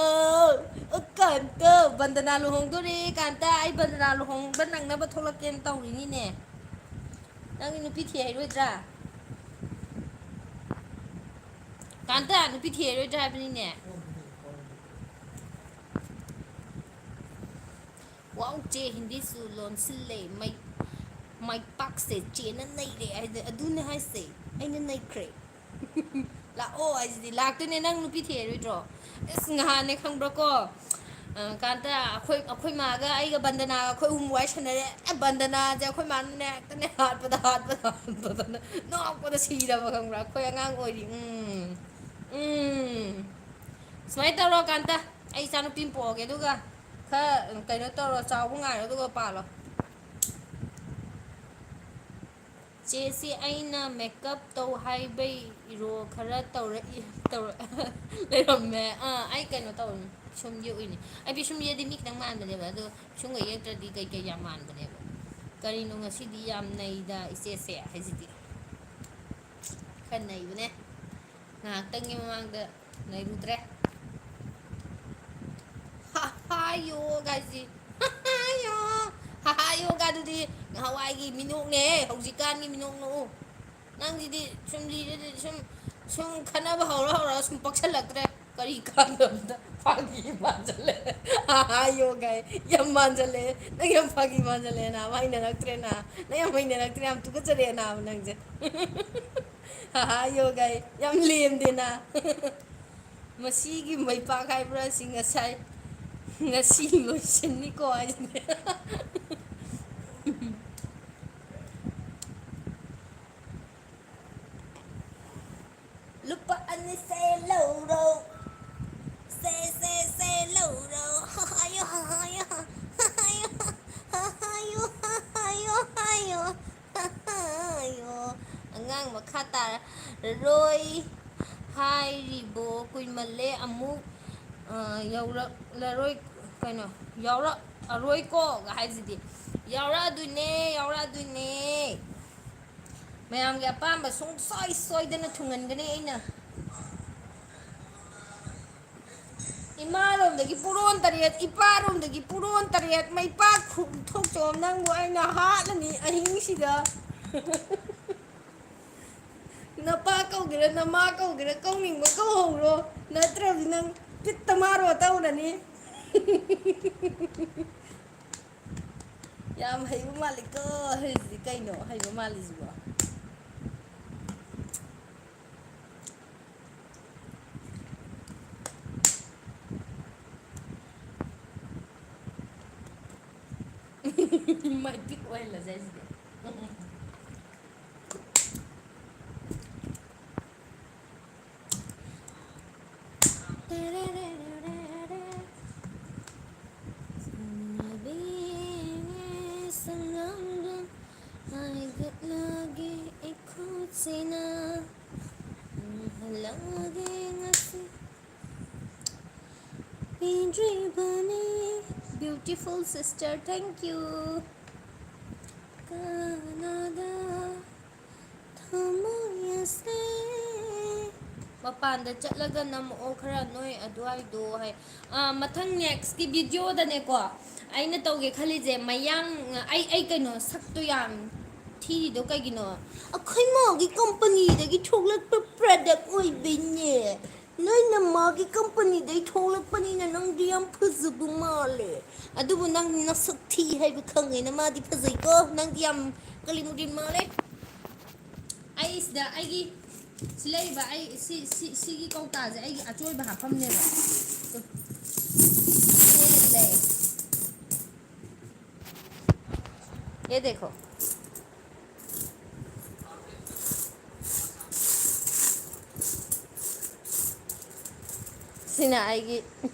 ꯑꯣ ꯀꯥꯟꯇ, ꯕꯟꯗꯅꯥ ꯂꯨꯍꯣꯡꯗꯣꯔꯦ꯫ ꯀꯥꯟꯇ, ꯑꯩ ꯕꯟꯗꯅꯥ ꯂꯨꯍꯣꯡꯕ ꯅꯪꯅꯕ ꯊꯣꯛꯂꯛꯀꯦꯅ ꯇꯧꯔꯤꯅꯤꯅꯦ꯫ ꯅꯪꯗꯤ ꯅꯨꯄꯤ ꯊꯤꯍꯩꯔꯣꯏꯗ꯭ꯔꯥ? ꯀꯥꯟꯇ, ꯅꯨꯄꯤ ꯊꯤꯍꯩꯔꯣꯏꯗ꯭ꯔꯥ ꯍꯥꯏꯕꯅꯤꯅꯦ꯫ ꯋꯥꯎ, ꯆꯦ ꯍꯤꯟꯗꯤꯁꯨ ꯂꯣꯟꯁꯤꯜꯂꯦ꯫ ꯃꯩ-, ꯃꯥꯏ ꯄꯥꯛꯁꯦ ꯆꯦꯅ ꯅꯩꯔꯦ ꯍꯥꯏꯗꯤ ꯑꯗꯨꯅꯦ ꯍꯥꯏꯁꯦ꯫ ꯑꯩꯅ ꯅꯩꯈ꯭ꯔꯦ꯫ ꯂꯥꯛꯑꯣ ꯍꯥꯏꯁꯤꯗꯤ꯫ ꯂꯥꯛꯇꯣꯏꯅꯦ꯫ ꯅꯪ ꯅꯨꯄꯤ ꯊꯤꯍꯩꯔꯣꯏꯗ꯭ꯔꯣ? ꯑꯁ, ꯉꯍꯥꯟꯅꯦ ꯈꯪꯕ꯭ꯔꯥꯀꯣ? ꯑ, ꯀꯥꯟꯇ, ꯑꯩꯈꯣꯏ, ꯑꯩꯈꯣꯏ ꯃꯥꯒ ꯑꯩꯒ ꯕꯟꯗꯅꯥꯒ ꯑꯩꯈꯣꯏ ꯑꯍꯨꯝ ꯋꯥꯔꯤ ꯁꯥꯟꯅꯔꯦ꯫ ꯑꯦ, ꯕꯟꯗꯅꯥꯁꯦ ꯑꯩꯈꯣꯏ ꯃꯥꯅꯅꯦ ꯍꯦꯛꯇꯅꯦ ꯍꯥꯠꯄꯗ, ꯍꯥꯠꯄꯗ, ꯍꯥꯠꯄꯗꯅꯦ ꯅꯣꯛꯄꯗ ꯁꯤꯔꯕ ꯈꯪꯕ꯭ꯔꯥ? ꯑꯩꯈꯣꯏ ꯑꯉꯥꯡ ꯑꯣꯏꯔꯤ꯫ ꯎꯝ꯫ ꯎꯝ꯫ ꯁꯨꯃꯥꯏꯅ ꯇꯧꯔꯣ ꯀꯥꯟꯇ, ꯑꯩ ꯏꯆꯥꯅꯨꯄꯤ ꯑꯃ ꯄꯣꯛꯑꯒꯦ, ꯑꯗꯨꯒ ꯈꯔ ꯀꯩꯅꯣ ꯇꯧꯔꯣ, ꯆꯥꯎꯕ ꯉꯥꯏꯔꯣ, ꯑꯗꯨꯒ ꯄꯥꯜꯂꯣ꯫ ꯆꯦꯁꯤ ꯑꯩꯅ ꯃꯦꯀꯞ ꯇꯧ ꯍꯥꯏꯕꯩꯔꯣ ꯈꯔ ꯇꯧꯔꯛꯏ, ꯇꯧꯔꯛ-, ꯂꯩꯔꯝꯃꯦ꯫ ꯑꯥ, ꯑꯩ ꯀꯩꯅꯣ ꯇꯧꯔꯤꯅꯤ, ꯄꯤꯁꯨꯝ ꯌꯦꯛꯎꯏꯅꯤ꯫ ꯑꯩ ꯄꯤꯁꯨꯝ ꯌꯦꯛꯑꯗꯤ ꯃꯤ ꯈꯤꯇꯪ ꯃꯥꯟꯕꯅꯦꯕ, ꯑꯗꯣ ꯄꯤꯁꯨꯝꯒ ꯌꯦꯛꯇ꯭ꯔꯗꯤ ꯀꯩꯀꯩ ꯌꯥꯝ ꯃꯥꯟꯕꯅꯦꯕ꯫ ꯀꯔꯤꯅꯣ ꯉꯁꯤꯗꯤ ꯌꯥꯝ ꯅꯩꯗ ꯏꯆꯦꯁꯦ ꯍꯥꯏꯁꯤꯗꯤ꯫ ꯈꯔ ꯅꯩꯕꯅꯦ꯫ ꯉꯥꯏꯍꯥꯛꯇꯪꯒꯤ ꯃꯃꯥꯡꯗ ꯅꯩꯔꯨꯗ꯭ꯔꯦ꯫ ꯍꯥ, ꯍꯥ, ꯍꯥꯏꯌꯣ ꯒꯥꯏꯁꯤ꯫ ꯍꯥꯏꯌꯣ꯫ ꯍꯥꯏꯌꯣ ꯒꯥꯏꯗꯨꯗꯤ ꯅꯍꯥꯟꯋꯥꯏꯒꯤ ꯃꯤꯅꯣꯛꯅꯦ, ꯍꯧꯖꯤꯛꯀꯥꯟꯒꯤ ꯃꯤꯅꯣꯛ ꯅꯣꯛꯎ꯫ ꯅꯪꯁꯤꯗꯤ ꯁꯨꯝ ꯂꯤꯔꯗꯤ ꯁꯨꯝ, ꯁꯨꯝ ꯈꯠꯅꯕ ꯍꯧꯔ ꯍꯧꯔ ꯁꯨꯝ ꯄꯛꯁꯜꯂꯛꯇ꯭ꯔꯦ꯫ ꯀꯔꯤ ꯀꯥꯟꯗꯕꯗ ꯐꯥꯒꯤ ꯃꯥꯟꯁꯤꯜꯂꯦ꯫ ꯍꯥꯏꯌꯣ ꯒꯥꯏ꯫ ꯌꯥꯝ ꯃꯥꯟꯁꯤꯜꯂꯦ꯫ ꯅꯪ ꯌꯥꯝ ꯐꯥꯒꯤ ꯃꯥꯟꯁꯤꯜꯂꯦ ꯅꯥꯕ꯫ ꯍꯩꯅꯔꯛꯇ꯭ꯔꯦ ꯅꯥ꯫ ꯅꯪ ꯌꯥꯝ ꯍꯩꯅꯔꯛꯇ꯭ꯔꯦ꯫ ꯌꯥꯝ ꯇꯨꯀꯠꯆꯔꯦ ꯅꯥꯕ ꯅꯪꯁꯦ꯫ ꯍꯥꯏꯌꯣ ꯒꯥꯏ꯫ ꯌꯥꯝ ꯂꯦꯝꯗꯦ ꯅꯥ꯫ ꯃꯁꯤꯒꯤ ꯃꯩꯄꯥꯛ ꯍꯥꯏꯕ꯭ꯔꯥ ꯁꯤ ꯉꯁꯥꯏ, ꯉꯁꯤ ꯂꯣꯏꯁꯤꯟꯅꯤꯀꯣ ꯍꯥꯏꯁꯤꯅꯦ꯫ ꯂꯨꯄꯥ ꯑꯅꯤꯁꯦ ꯂꯧꯔꯣ꯫ ꯁꯦ, ꯁꯦ, ꯁꯦ ꯂꯧꯔꯣ꯫ ꯍꯥꯏꯌꯣ, ꯍꯥꯏꯌꯣ, ꯍꯥꯏꯌꯣ, ꯍꯥꯏꯌꯣ, ꯍꯥꯏꯌꯣ, ꯍꯥꯏꯌꯣ꯫ ꯑꯉꯥꯡ ꯃꯈꯥ ꯇꯥꯔꯔꯣꯏ ꯍꯥꯏꯔꯤꯕꯣ? ꯀꯨꯏꯃꯜꯂꯦ, ꯑꯃꯨꯛ, ꯑ, ꯌꯧꯔꯛꯂꯔꯣꯏ, ꯀꯩꯅꯣ, ꯌꯥꯎꯔꯛꯑꯔꯣꯏꯀꯣ ꯒ ꯍꯥꯏꯁꯤꯗꯤ꯫ ꯌꯥꯎꯔꯛꯑꯗꯣꯏꯅꯦ, ꯌꯥꯎꯔꯛꯑꯗꯣꯏꯅꯦ꯫ ꯃꯌꯥꯝꯒꯤ ꯑꯄꯥꯝꯕ ꯁꯨꯡꯁꯣꯏ ꯁꯣꯏꯗꯅ ꯊꯨꯡꯍꯟꯒꯅꯤ ꯑꯩꯅ꯫ ꯏꯃꯥꯔꯣꯝꯗꯒꯤ ꯄꯨꯔꯣꯟ ꯇꯔꯦꯠ, ꯏꯄꯥꯔꯣꯝꯗꯒꯤ ꯄꯨꯔꯣꯟ ꯇꯔꯦꯠ, ꯃꯩꯄꯥꯛ ꯈꯨ-, ꯊꯣꯛꯆꯣꯝ ꯅꯪꯕꯨ ꯑꯩꯅ ꯍꯥꯠꯂꯅꯤ ꯑꯍꯤꯡꯁꯤꯗ꯫ ꯅꯄꯥ ꯀꯧꯒꯦꯔꯥ, ꯅꯃꯥ ꯀꯧꯒꯦꯔꯥ, ꯀꯧꯅꯤꯡꯕ ꯀꯧꯍꯧꯔꯣ, ꯅꯠꯇ꯭ꯔꯗꯤ ꯅꯪ ꯄꯤꯠꯇ ꯃꯥꯔꯣ ꯇꯧꯔꯅꯤ꯫ ꯌꯥꯝ ꯍꯩꯕ ꯃꯥꯜꯂꯤꯀꯣ꯫ ꯍꯩꯁꯤꯗꯤ ꯀꯩꯅꯣ ꯍꯩꯕ ꯃꯥꯜꯂꯤꯁꯤꯕꯣ? ꯃꯥꯏ ꯄꯤꯛ ꯑꯣꯏꯍꯜꯂꯁꯦ ꯍꯥꯏꯁꯤꯗꯤ꯫ ꯁꯪꯂꯥꯡꯗꯨ ꯍꯥꯏꯒꯠꯂꯒꯦ ꯑꯩꯈꯣꯏꯁꯤꯅ꯫ ꯍꯜꯂꯛꯑꯒꯦ ꯉꯁꯤ ꯄꯦꯟꯗ꯭ꯔꯤꯕꯅꯤ꯫ Beautiful sister, thank you. ꯀꯅꯥꯗ ꯊꯃꯣꯏ ꯑꯁꯦ ꯃꯄꯥꯟꯗ ꯆꯠꯂꯒ ꯅꯝꯃꯛꯑꯣ ꯈꯔ ꯅꯣꯏ ꯑꯗꯨꯋꯥꯏꯗꯣ ꯍꯥꯏ꯫ ꯑꯥ, ꯃꯊꯪ ꯅꯦꯛꯁꯀꯤ ꯚꯤꯗꯤꯑꯣꯗꯅꯦꯀꯣ, ꯑꯩꯅ ꯇꯧꯒꯦ ꯈꯜꯂꯤꯁꯦ ꯃꯌꯥꯡ, ꯑꯩ, ꯑꯩ ꯀꯩꯅꯣ ꯁꯛꯇꯣ ꯌꯥꯝ ꯊꯤꯔꯤꯗꯣ ꯀꯩꯒꯤꯅꯣ? ꯑꯩꯈꯣꯏ ꯃꯥꯒꯤ ꯀꯝꯄꯅꯤꯗꯒꯤ ꯊꯣꯛꯂꯛꯄ ꯄ꯭ꯔꯗꯛ ꯑꯣꯏꯕꯩꯅꯦ꯫ ꯅꯣꯏꯅ ꯃꯥꯒꯤ ꯀꯝꯄꯅꯤꯗꯩ ꯊꯣꯛꯂꯛꯄꯅꯤꯅ ꯅꯪꯗꯤ ꯌꯥꯝ ꯐꯖꯕ ꯃꯥꯜꯂꯦ꯫ ꯑꯗꯨꯕꯨ ꯅꯪ ꯅꯁꯛ ꯊꯤ ꯍꯥꯏꯕ ꯈꯪꯉꯦꯅ ꯃꯥꯗꯤ ꯐꯖꯩꯀꯣ꯫ ꯅꯪꯗꯤ ꯌꯥꯝ ꯀꯂꯤꯃꯨꯗꯤꯟ ꯃꯥꯜꯂꯦ꯫ ꯑꯩ ꯁꯤꯗ ꯑꯩꯒꯤ ꯁꯤ ꯂꯩꯔꯤꯕ ꯑꯩ ꯁꯤ, ꯁꯤ, ꯁꯤꯒꯤ ꯀꯧꯇꯥꯁꯦ ꯑꯩꯒꯤ ꯑꯆꯣꯏꯕ ꯍꯥꯞꯐꯝꯅꯦꯕ꯫ ꯁꯤ ꯂꯩ꯫ ये देखो। ꯁꯤꯅ ꯑꯩꯒꯤ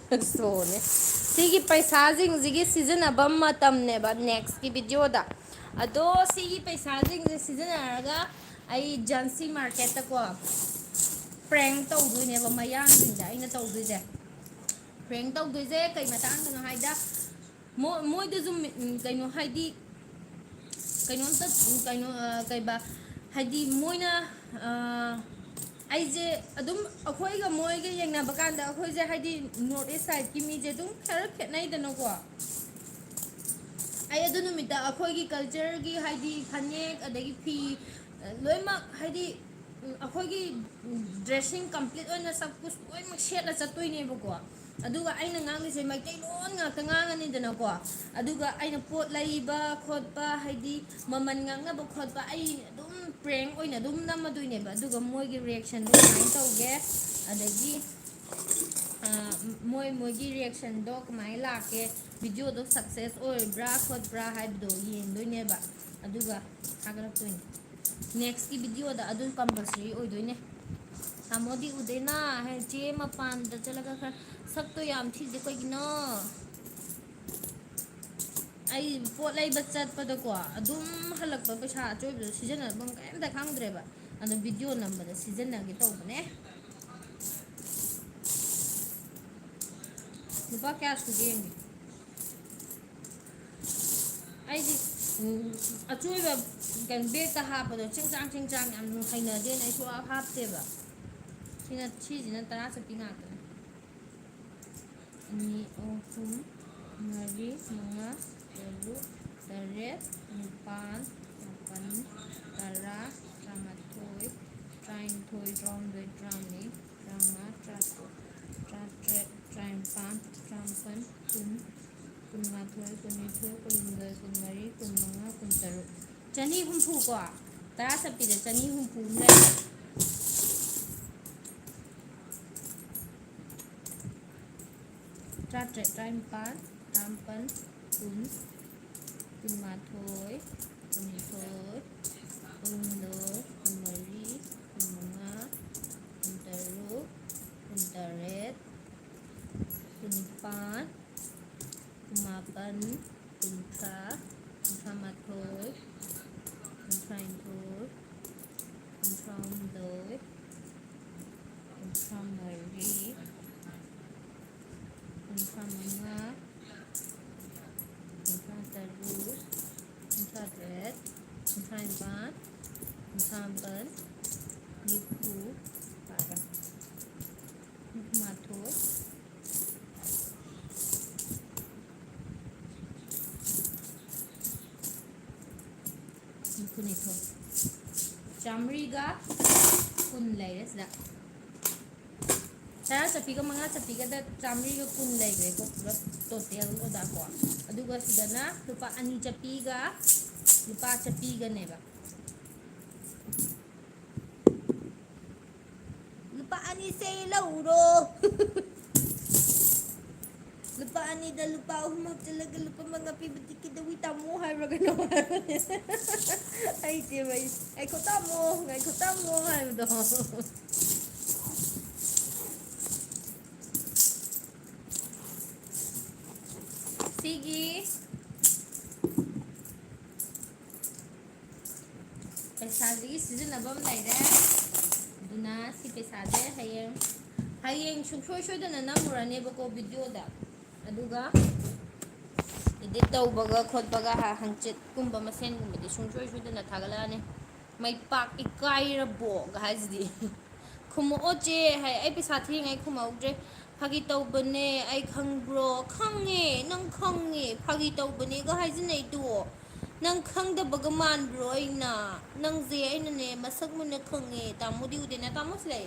ꯁꯣꯅꯦ꯫ ꯁꯤꯒꯤ ꯄꯩꯁꯥꯁꯤꯡꯁꯤꯒꯤ ꯁꯤꯖꯤꯟꯅꯐꯝ ꯃꯇꯝꯅꯦꯕ ꯅꯦꯛꯁꯀꯤ ꯚꯤꯗꯤꯑꯣꯗ꯫ ꯑꯗꯣ ꯁꯤꯒꯤ ꯄꯩꯁꯥꯁꯤꯡꯁꯦ ꯁꯤꯖꯤꯟꯅꯔꯒ ꯑꯩ ꯖꯟꯁꯤ ꯃꯥꯔꯀꯦꯠꯇꯀꯣ ꯄ꯭ꯔꯦꯡ ꯇꯧꯗꯣꯏꯅꯦꯕ ꯃꯌꯥꯡꯁꯤꯡꯗ ꯑꯩꯅ ꯇꯧꯗꯣꯏꯁꯦ꯫ ꯄ꯭ꯔꯦꯡ ꯇꯧꯗꯣꯏꯁꯦ ꯀꯩ ꯃꯇꯥꯡꯗꯅꯣ ꯍꯥꯏꯗ, ꯃꯣ-, ꯃꯣꯏꯗꯁꯨ ꯃꯤ-, ꯎꯝ, ꯀꯩꯅꯣ ꯍꯥꯏꯗꯤ, ꯀꯩꯅꯣꯝꯇ, ꯎꯝ, ꯀꯩꯅꯣ, ꯑ, ꯀꯩꯕ, ꯍꯥꯏꯗꯤ ꯃꯣꯏꯅ, ꯑ, ꯑꯩꯁꯦ ꯑꯗꯨꯝ ꯑꯩꯈꯣꯏꯒ ꯃꯣꯏꯒ ꯌꯦꯡꯅꯕ ꯀꯥꯟꯗ ꯑꯩꯈꯣꯏꯁꯦ ꯍꯥꯏꯗꯤ ꯅꯣꯔꯠ ꯏꯁ ꯁꯥꯏꯠꯀꯤ ꯃꯤꯁꯦ ꯑꯗꯨꯝ ꯈꯔ ꯈꯦꯠꯅꯩꯗꯅꯀꯣ꯫ ꯑꯩ ꯑꯗꯨ ꯅꯨꯃꯤꯠꯇ ꯑꯩꯈꯣꯏꯒꯤ ꯀꯜꯆꯔꯒꯤ ꯍꯥꯏꯗꯤ ꯐꯅꯦꯛ ꯑꯗꯒꯤ ꯐꯤ, ꯑ, ꯂꯣꯏꯅꯃꯛ ꯍꯥꯏꯗꯤ, ꯎꯝ, ꯑꯩꯈꯣꯏꯒꯤ ꯗ꯭ꯔꯦꯁꯤꯡ ꯀꯝꯄ꯭ꯂꯤꯠ ꯑꯣꯏꯅ ꯁꯕ ꯀꯨꯁ ꯂꯣꯏꯅꯃꯛ ꯁꯦꯠꯂ ꯆꯠꯇꯣꯏꯅꯦꯕꯀꯣ꯫ ꯑꯗꯨꯒ ꯑꯩꯅ ꯉꯥꯡꯂꯤꯁꯦ ꯃꯩꯇꯩꯂꯣꯟ ꯉꯥꯛꯇ ꯉꯥꯡꯉꯅꯤꯗꯅꯀꯣ꯫ ꯑꯗꯨꯒ ꯑꯩꯅ ꯄꯣꯠ ꯂꯩꯕ ꯈꯣꯠꯄ ꯍꯥꯏꯗꯤ ꯃꯃꯜ ꯉꯥꯡꯅꯕ ꯈꯣꯠꯄ ꯑꯩ ꯑꯗꯨꯝ ꯄ꯭ꯔꯦꯡ ꯑꯣꯏꯅ ꯑꯗꯨꯝ ꯅꯝꯃꯗꯣꯏꯅꯦꯕ꯫ ꯑꯗꯨꯒ ꯃꯣꯏꯒꯤ ꯔꯤꯌꯦꯛꯁꯟꯗꯣ ꯀꯃꯥꯏꯅ ꯇꯧꯒꯦ, ꯑꯗꯒꯤ, ꯑ, ꯃꯣꯏ, ꯃꯣꯏꯒꯤ ꯔꯤꯌꯦꯛꯁꯟꯗꯣ ꯀꯃꯥꯏꯅ ꯂꯥꯛꯀꯦ, ꯚꯤꯗꯤꯑꯣꯗꯣ ꯁꯛꯁꯦꯁ ꯑꯣꯏꯕ꯭ꯔꯥ ꯈꯣꯠꯄ꯭ꯔꯥ ꯍꯥꯏꯕꯗꯣ ꯌꯦꯡꯗꯣꯏꯅꯦꯕ꯫ ꯑꯗꯨꯒ ꯊꯥꯒꯠꯂꯛꯇꯣꯏꯅꯦ꯫ ꯅꯦꯛꯁꯀꯤ ꯚꯤꯗꯤꯑꯣꯗ ꯑꯗꯨ ꯀꯝꯄꯜꯁꯔꯤ ꯑꯣꯏꯗꯣꯏꯅꯦ꯫ ꯇꯥꯃꯣꯗꯤ ꯎꯗꯦꯅ ꯍꯥꯏ, ꯆꯦ ꯃꯄꯥꯟꯗ ꯆꯠꯂꯒ ꯈꯔ ꯁꯛꯇꯣ ꯌꯥꯝ ꯊꯤꯗꯦ ꯀꯩꯒꯤꯅꯣ? ꯑꯩ ꯄꯣꯠ ꯂꯩꯕ ꯆꯠꯄꯗꯀꯣ ꯑꯗꯨꯝ ꯍꯜꯂꯛꯄ ꯄꯩꯁꯥ ꯑꯆꯣꯏꯕꯗꯣ ꯁꯤꯖꯤꯟꯅꯐꯝ ꯀꯔꯤꯝꯇ ꯈꯪꯗ꯭ꯔꯦꯕ꯫ ꯑꯗꯣ ꯚꯤꯗꯤꯑꯣ ꯅꯝꯕꯗ ꯁꯤꯖꯤꯟꯅꯒꯦ ꯇꯧꯕꯅꯦ꯫ ꯂꯨꯄꯥ ꯀꯌꯥ ꯁꯨꯒꯦ ꯌꯦꯡꯒꯦ꯫ ꯑꯩꯗꯤ, ꯎꯝ, ꯑꯆꯣꯏꯕ ꯀꯩꯅꯣ ꯕꯦꯒꯇ ꯍꯥꯞꯄꯗꯣ ꯆꯤꯡ ꯆꯥꯡ ꯆꯤꯡ ꯆꯥꯡ ꯌꯥꯝ ꯍꯩꯅꯗꯦꯅ ꯑꯩ ꯁꯨꯡꯍꯥꯞ ꯍꯥꯞꯇꯦꯕ꯫ ꯁꯤꯅ, ꯁꯤꯁꯤꯅ ꯇꯔꯥ ꯆꯠꯄꯤ ꯉꯥꯛꯇꯅꯦ꯫ ꯑꯅꯤ, ꯑꯍꯨꯝ, ꯃꯔꯤ, ꯃꯉꯥ, ꯇꯔꯨꯛ, ꯇꯔꯦꯠ, ꯅꯤꯄꯥꯜ, ꯃꯥꯄꯜ, ꯇꯔꯥ, ꯇꯔꯥꯃꯥꯊꯣꯏ, ꯇꯔꯥꯅꯤꯊꯣꯏ, ꯇꯔꯥꯍꯨꯝꯗꯣꯏ, ꯇꯔꯥꯃꯔꯤ, ꯇꯔꯥꯃꯉꯥ, ꯇꯔꯥꯇꯔꯨꯛ, ꯇꯔꯥꯇꯔꯦꯠ, ꯇꯔꯥꯅꯤꯄꯥꯜ, ꯇꯔꯥꯃꯥꯄꯜ, ꯀꯨꯟ, ꯀꯨꯟꯃꯥꯊꯣꯏ, ꯀꯨꯟꯅꯤꯊꯣꯏ, ꯀꯨꯟꯍꯨꯝꯗꯣꯏ, ꯀꯨꯟꯃꯔꯤ, ꯀꯨꯟꯃꯉꯥ, ꯀꯨꯟꯇꯔꯨꯛ꯫ ꯆꯅꯤ ꯍꯨꯝꯐꯨ ꯀꯣ꯫ ꯇꯔꯥ ꯆꯠꯄꯤꯗ ꯆꯅꯤ ꯍꯨꯝꯐꯨ ꯑꯃ ꯂꯩꯔꯦ꯫ ꯇꯔꯥꯇꯔꯦꯠ, ꯇꯔꯥꯅꯤꯄꯥꯜ, ꯇꯔꯥꯃꯥꯄꯜ, ꯀꯨꯟ, ꯀꯨꯟꯃꯥꯊꯣꯏ, ꯀꯨꯟꯅꯤꯊꯣꯏ, ꯀꯨꯟꯍꯨꯝꯗꯣꯏ, ꯀꯨꯟꯃꯔꯤ, ꯀꯨꯟꯃꯉꯥ, ꯀꯨꯟꯇꯔꯨꯛ, ꯀꯨꯟꯇꯔꯦꯠ, ꯀꯨꯟꯅꯤꯄꯥꯜ, ꯀꯨꯟꯃꯥꯄꯜ, ꯀꯨꯟꯊ꯭ꯔꯥ, ꯀꯨꯟꯊ꯭ꯔꯥꯃꯥꯊꯣꯏ, ꯀꯨꯟꯊ꯭ꯔꯥꯅꯤꯊꯣꯏ, ꯀꯨꯟꯊ꯭ꯔꯥꯍꯨꯝꯗꯣꯏ, ꯀꯨꯟꯊ꯭ꯔꯥꯃꯔꯤ, ꯀꯨꯟꯊ꯭ꯔꯥꯃꯉꯥ, ꯀꯨꯟꯊ꯭ꯔꯥꯇꯔꯨꯛ, ꯀꯨꯟꯊ꯭ꯔꯥꯇꯔꯦꯠ, ꯀꯨꯟꯊ꯭ꯔꯥꯅꯤꯄꯥꯜ, ꯀꯨꯟꯊ꯭ꯔꯥꯃꯥꯄꯜ, ꯅꯤꯐꯨ, ꯅꯤꯐꯨꯃꯥꯊꯣꯏ, ꯅꯤꯐꯨꯅꯤꯊꯣꯏ꯫ ꯆꯥꯃꯔꯤꯒ ꯀꯨꯟ ꯂꯩꯔꯦ ꯁꯤꯗ꯫ ꯇꯔꯥ ꯆꯠꯄꯤꯒ ꯃꯉꯥ ꯆꯠꯄꯤꯒꯗ ꯆꯥꯃꯔꯤꯒ ꯀꯨꯟ ꯂꯩꯈ꯭ꯔꯦꯀꯣ, ꯄꯨꯂꯞ ꯇꯣꯇꯦꯜ ꯑꯣꯖꯥꯀꯣ꯫ ꯑꯗꯨꯒ ꯁꯤꯗꯅ ꯂꯨꯄꯥ ꯑꯅꯤ ꯆꯠꯄꯤꯒ ꯂꯨꯄꯥ ꯆꯠꯄꯤꯒꯅꯦꯕ꯫ ꯂꯨꯄꯥ ꯑꯅꯤꯁꯦ ꯂꯧꯔꯣ꯫ ꯂꯨꯄꯥ ꯑꯅꯤꯗ ꯂꯨꯄꯥ ꯑꯍꯨꯝ ꯍꯥꯞꯆꯤꯜꯂꯒ ꯂꯨꯄꯥ ꯃꯉꯥ ꯄꯤꯕꯗꯤ ꯀꯩꯗꯧꯋꯤ ꯇꯥꯃꯣ ꯍꯥꯏꯕ꯭ꯔꯥ ꯀꯩꯅꯣ ꯍꯥꯏꯕꯅꯦ꯫ ꯑꯩ ꯆꯦꯕ ꯑꯩ, "ꯉꯥꯏꯈꯣ ꯇꯥꯃꯣ, ꯉꯥꯏꯈꯣ ꯇꯥꯃꯣ" ꯍꯥꯏꯕꯗꯣ꯫ ꯁꯤꯒꯤ ꯄꯩꯁꯥꯁꯤꯒꯤ ꯁꯤꯖꯤꯟꯅꯐꯝ ꯂꯩꯔꯦ꯫ ꯑꯗꯨꯅ ꯁꯤ ꯄꯩꯁꯥꯁꯦ ꯍꯌꯦꯡ, ꯍꯌꯦꯡ ꯁꯨꯡꯁꯣꯏ ꯁꯣꯏꯗꯅ ꯅꯝꯃꯨꯔꯅꯦꯕꯀꯣ ꯚꯤꯗꯤꯑꯣꯗ꯫ ꯑꯗꯨꯒ ꯏꯗꯤꯠ ꯇꯧꯕꯒ ꯈꯣꯠꯄꯒ ꯍ-, ꯍꯪꯆꯤꯠꯀꯨꯝꯕ ꯃꯁꯦꯟꯒꯨꯝꯕꯗꯤ ꯁꯨꯡꯁꯣꯏ ꯁꯣꯏꯗꯅ ꯊꯥꯒꯠꯂꯛꯑꯅꯤ꯫ "ꯃꯩꯄꯥꯛ ꯏꯀꯥꯏꯔꯕꯣ?" ꯒ ꯍꯥꯏꯁꯤꯗꯤ꯫ ꯈꯨꯝꯃꯛꯑꯣ ꯆꯦ ꯍꯥꯏ꯫ ꯑꯩ ꯄꯩꯁꯥ ꯊꯤꯔꯤꯉꯩ ꯈꯨꯝꯃꯛꯍꯧꯗ꯭ꯔꯦ꯫ ꯐꯥꯒꯤ ꯇꯧꯕꯅꯦ, ꯑꯩ ꯈꯪꯕ꯭ꯔꯣ? ꯈꯪꯉꯦ, ꯅꯪ ꯈꯪꯉꯦ꯫ ꯐꯥꯒꯤ ꯇꯧꯕꯅꯦꯒ ꯍꯥꯏꯖꯤꯟꯅꯩꯗꯣ꯫ ꯅꯪ ꯈꯪꯗꯕꯒ ꯃꯥꯟꯕ꯭ꯔꯣ ꯑꯩꯅ? ꯅꯪꯁꯦ ꯑꯩꯅꯅꯦ ꯃꯁꯛ ꯃꯨꯟꯅ ꯈꯪꯉꯦ꯫ ꯇꯥꯃꯣꯗꯤ ꯎꯗꯦꯅ, ꯇꯥꯃꯣꯁꯤ ꯂꯩ꯫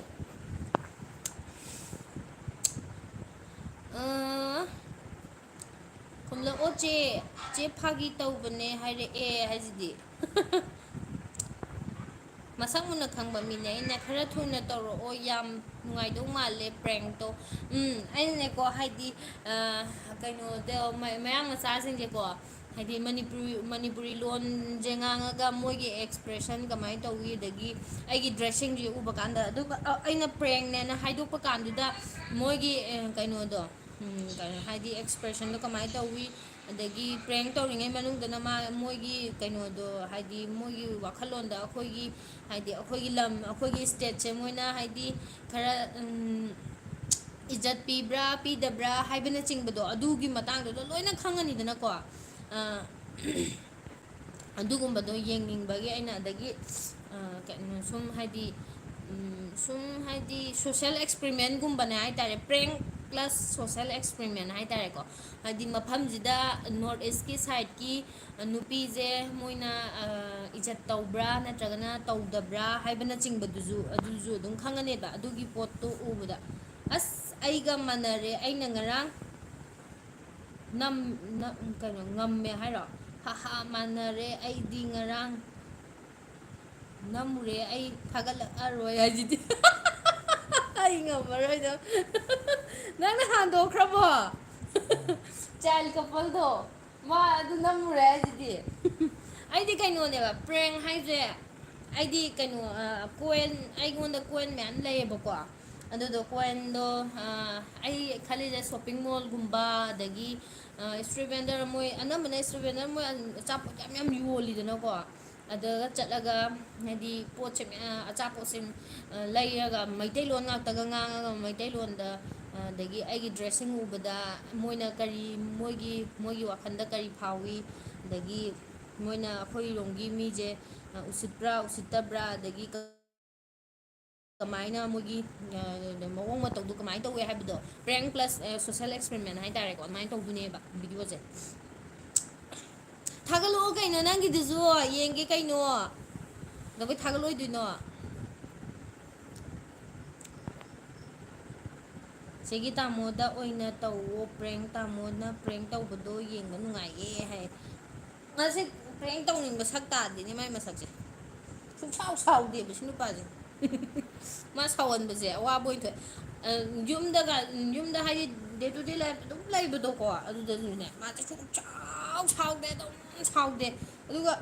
ꯑꯥ, ꯈꯨꯝꯂꯛꯑꯣ ꯆꯦ꯫ ꯆꯦ ꯐꯥꯒꯤ ꯇꯧꯕꯅꯦ ꯍꯥꯏꯔꯛꯑꯦ ꯍꯥꯏꯁꯤꯗꯤ꯫ ꯃꯁꯛ ꯃꯨꯟꯅ ꯈꯪꯕ ꯃꯤꯅꯦ ꯑꯩꯅ꯫ ꯈꯔ ꯊꯨꯅ ꯇꯧꯔꯛꯑꯣ, ꯌꯥꯝ ꯅꯨꯡꯉꯥꯏꯗꯧ ꯃꯥꯜꯂꯦ ꯄ꯭ꯔꯦꯡꯛꯇꯣ꯫ ꯎꯝ, ꯑꯩꯅꯅꯦꯀꯣ, ꯍꯥꯏꯗꯤ, ꯑ, ꯀꯩꯅꯣꯗ, ꯃ-, ꯃꯌꯥꯡ ꯃꯆꯥꯁꯤꯡꯁꯦꯀꯣ, ꯍꯥꯏꯗꯤ ꯃꯅꯤꯄꯨꯔꯤ, ꯃꯅꯤꯄꯨꯔꯤ ꯂꯣꯟꯁꯦ ꯉꯥꯡꯉꯒ ꯃꯣꯏꯒꯤ ꯑꯦꯛꯁꯄ꯭ꯔꯦꯁꯟ ꯀꯃꯥꯏꯅ ꯇꯧꯏ, ꯑꯗꯒꯤ ꯑꯩꯒꯤ ꯗ꯭ꯔꯦꯁꯤꯡꯁꯦ ꯎꯕ ꯀꯥꯟꯗ, ꯑꯗꯨꯒ, ꯑ, ꯑꯩꯅ ꯄ꯭ꯔꯦꯡꯅꯦꯅ ꯍꯥꯏꯗꯣꯛꯄ ꯀꯥꯟꯗꯨꯗ ꯃꯣꯏꯒꯤ, ꯑ, ꯀꯩꯅꯣꯗꯣ, ꯎꯝ, ꯀꯩꯅꯣ, ꯍꯥꯏꯗꯤ ꯑꯦꯛꯁꯄ꯭ꯔꯦꯁꯟꯗꯣ ꯀꯃꯥꯏꯅ ꯇꯧꯏ, ꯑꯗꯒꯤ ꯄ꯭ꯔꯦꯡ ꯇꯧꯔꯤꯉꯩ ꯃꯅꯨꯡꯗꯅ ꯃꯥ, ꯃꯣꯏꯒꯤ ꯀꯩꯅꯣꯗꯣ, ꯍꯥꯏꯗꯤ ꯃꯣꯏꯒꯤ ꯋꯥꯈꯜꯂꯣꯟꯗ ꯑꯩꯈꯣꯏꯒꯤ, ꯍꯥꯏꯗꯤ ꯑꯩꯈꯣꯏꯒꯤ ꯂꯝ, ꯑꯩꯈꯣꯏꯒꯤ ꯁ꯭ꯇꯦꯠꯁꯦ ꯃꯣꯏꯅ ꯍꯥꯏꯗꯤ ꯈꯔ, ꯎꯝ, ꯏꯖꯠ ꯄꯤꯕ꯭ꯔꯥ ꯄꯤꯗꯕ꯭ꯔꯥ ꯍꯥꯏꯕꯅꯆꯤꯡꯕꯗꯣ, ꯑꯗꯨꯒꯤ ꯃꯇꯥꯡꯗꯨꯗ ꯂꯣꯏꯅ ꯈꯪꯉꯅꯤꯗꯅꯀꯣ꯫ ꯑ, ꯑꯗꯨꯒꯨꯝꯕꯗꯣ ꯌꯦꯡꯅꯤꯡꯕꯒꯤ ꯑꯩꯅ, ꯑꯗꯒꯤ, ꯑ, ꯀꯩꯅꯣ, ꯁꯨꯝ ꯍꯥꯏꯗꯤ, ꯎꯝ, ꯁꯨꯝ ꯍꯥꯏꯗꯤ ꯁꯣꯁꯦꯜ ꯑꯦꯛꯁꯄ꯭ꯔꯤꯃꯦꯟꯒꯨꯝꯕꯅꯦ ꯍꯥꯏꯇꯥꯔꯦ, ꯄ꯭ꯔꯦꯡ ꯄ꯭ꯂꯁ ꯁꯣꯁꯦꯜ ꯑꯦꯛꯁꯄ꯭ꯔꯤꯃꯦꯟ ꯍꯥꯏꯇꯥꯔꯦꯀꯣ꯫ ꯍꯥꯏꯗꯤ ꯃꯐꯝꯁꯤꯗ ꯅꯣꯔꯠ ꯏꯁꯀꯤ ꯁꯥꯏꯠꯀꯤ ꯅꯨꯄꯤꯁꯦ ꯃꯣꯏꯅ, ꯑ, ꯏꯖꯠ ꯇꯧꯕ꯭ꯔꯥ ꯅꯠꯇ꯭ꯔꯒꯅ ꯇꯧꯗꯕ꯭ꯔꯥ ꯍꯥꯏꯕꯅꯆꯤꯡꯕꯗꯨꯁꯨ, ꯑꯗꯨꯁꯨ ꯑꯗꯨꯝ ꯈꯪꯉꯅꯦꯕ ꯑꯗꯨꯒꯤ ꯄꯣꯠꯇꯣ ꯎꯕꯗ꯫ ꯑꯁ, ꯑꯩꯒ ꯃꯥꯟꯅꯔꯦ, ꯑꯩꯅ ꯉꯔꯥꯡ ꯅꯝ-, ꯅꯝ-, ꯀꯩꯅꯣ, ꯉꯝꯃꯦ ꯍꯥꯏꯔꯣ? ꯍꯥ ꯍꯥ, ꯃꯥꯟꯅꯔꯦ, ꯑꯩꯗꯤ ꯉꯔꯥꯡ ꯅꯝꯃꯨꯔꯦ, ꯑꯩ ꯊꯥꯒꯠꯂꯛꯑꯔꯣꯏ ꯍꯥꯏꯁꯤꯗꯤ꯫ ꯑꯩ ꯉꯝꯃꯔꯣꯏꯗ꯫ ꯅꯪꯅ ꯍꯥꯟꯗꯣꯛꯈ꯭ꯔꯕꯣ? ꯆꯥꯏꯜ ꯀꯄꯜꯗꯣ꯫ ꯃꯥ ꯑꯗꯨ ꯅꯝꯃꯨꯔꯦ ꯍꯥꯏꯁꯤꯗꯤ꯫ ꯑꯩꯗꯤ ꯀꯩꯅꯣꯅꯦꯕ, ꯄ꯭ꯔꯦꯡ ꯍꯥꯏꯁꯦ, ꯑꯩꯗꯤ ꯀꯩꯅꯣ, ꯑ, ꯀꯣꯏꯟ, ꯑꯩꯉꯣꯟꯗ ꯀꯣꯏꯟ ꯃꯌꯥꯝ ꯂꯩꯌꯦꯕꯀꯣ꯫ ꯑꯗꯨꯗꯣ ꯀꯣꯏꯟꯗꯣ, ꯑ, ꯑꯩ ꯈꯜꯂꯤꯁꯦ ꯁꯣꯞꯄꯤꯡ ꯃꯣꯜꯒꯨꯝꯕ, ꯑꯗꯒꯤ, ꯑ, ꯏꯁꯇ꯭ꯔꯤꯠ ꯚꯦꯟꯗꯔ ꯃꯣꯏ, ꯑꯅꯝꯕꯅ ꯏꯁꯇ꯭ꯔꯤꯠ ꯚꯦꯟꯗꯔ ꯃꯣꯏ ꯑꯆꯥꯄꯣꯠ ꯌꯥꯝ ꯌꯥꯝ ꯌꯣꯜꯂꯤꯗꯅꯀꯣ꯫ ꯑꯗꯨꯒ ꯆꯠꯂꯒ, ꯍꯥꯏꯗꯤ, ꯄꯣꯠꯁꯦ ꯃꯌꯥꯝ, ꯑꯆꯥꯄꯣꯠꯁꯦ, ꯑ, ꯂꯩꯔꯒ ꯃꯩꯇꯩꯂꯣꯟ ꯉꯥꯛꯇꯒ ꯉꯥꯡꯉꯒ ꯃꯩꯇꯩꯂꯣꯟꯗ, ꯑ, ꯑꯗꯒꯤ ꯑꯩꯒꯤ ꯗ꯭ꯔꯦꯁꯁꯤꯡ ꯎꯕꯗ ꯃꯣꯏꯅ ꯀꯔꯤ, ꯃꯣꯏꯒꯤ, ꯃꯣꯏꯒꯤ ꯋꯥꯈꯜꯗ ꯀꯔꯤ ꯐꯥꯎꯏ, ꯑꯗꯒꯤ ꯃꯣꯏꯅ ꯑꯩꯈꯣꯏꯔꯣꯝꯒꯤ ꯃꯤꯁꯦ, ꯑ, ꯎꯁꯤꯠꯄ꯭ꯔꯥ, ꯎꯁꯤꯠꯇꯕ꯭ꯔꯥ, ꯑꯗꯒꯤ ꯀ-, ꯀꯃꯥꯏꯅ ꯃꯣꯏꯒꯤ ꯃꯑꯣꯡ ꯃꯇꯧꯗꯣ ꯀꯃꯥꯏꯅ ꯇꯧꯋꯦ ꯍꯥꯏꯕꯗꯣ, prank plus social experiment ꯍꯥꯏꯇꯥꯔꯦꯀꯣ, ꯑꯗꯨꯃꯥꯏꯅ ꯇꯧꯗꯣꯏꯅꯦꯕ ꯚꯤꯗꯤꯑꯣꯁꯦ꯫ ꯊꯥꯒꯠꯂꯛꯑꯣ ꯀꯩꯅꯣ ꯅꯪꯒꯤꯗꯨꯁꯨ, ꯌꯦꯡꯒꯦ ꯀꯩꯅꯣ꯫ ꯀꯩꯗꯧꯕꯩ ꯊꯥꯒꯠꯂꯣꯏꯗꯣꯏꯅꯣ? ꯁꯤꯒꯤ ꯇꯥꯃꯣꯗ ꯑꯣꯏꯅ ꯇꯧꯋꯣ, prank ꯇꯥꯃꯣꯅ prank ꯇꯧꯕꯗꯣ ꯌꯦꯡꯕ ꯅꯨꯡꯉꯥꯏꯌꯦ ꯍꯥꯏ꯫ ꯃꯥꯁꯦ prank ꯇꯧꯅꯤꯡꯕ ꯁꯛ ꯇꯥꯗꯦꯅꯦ ꯃꯥꯏ ꯃꯁꯛꯁꯦ꯫ ꯁꯨꯡꯁꯥꯎ ꯁꯥꯎꯗꯦꯕ ꯁꯤ ꯅꯨꯄꯥꯁꯦ꯫ ꯃꯥ ꯁꯥꯎꯍꯟꯕꯁꯦ ꯑꯋꯥꯕ ꯑꯣꯏꯅ ꯊꯣꯛꯑꯦ꯫ ꯌꯨꯝꯗꯒ, ꯌꯨꯝꯗ ꯍꯥꯏꯗꯤ day to day life ꯑꯗꯨꯝ ꯂꯩꯕꯗꯣꯀꯣ, ꯑꯗꯨꯗꯁꯨꯅꯦ ꯃꯥꯁꯦ ꯁꯨꯡꯁꯥꯎ ꯁꯥꯎꯗꯦ, ꯑꯗꯨꯝ ꯁꯥꯎꯗꯦ꯫ ꯑꯗꯨꯒ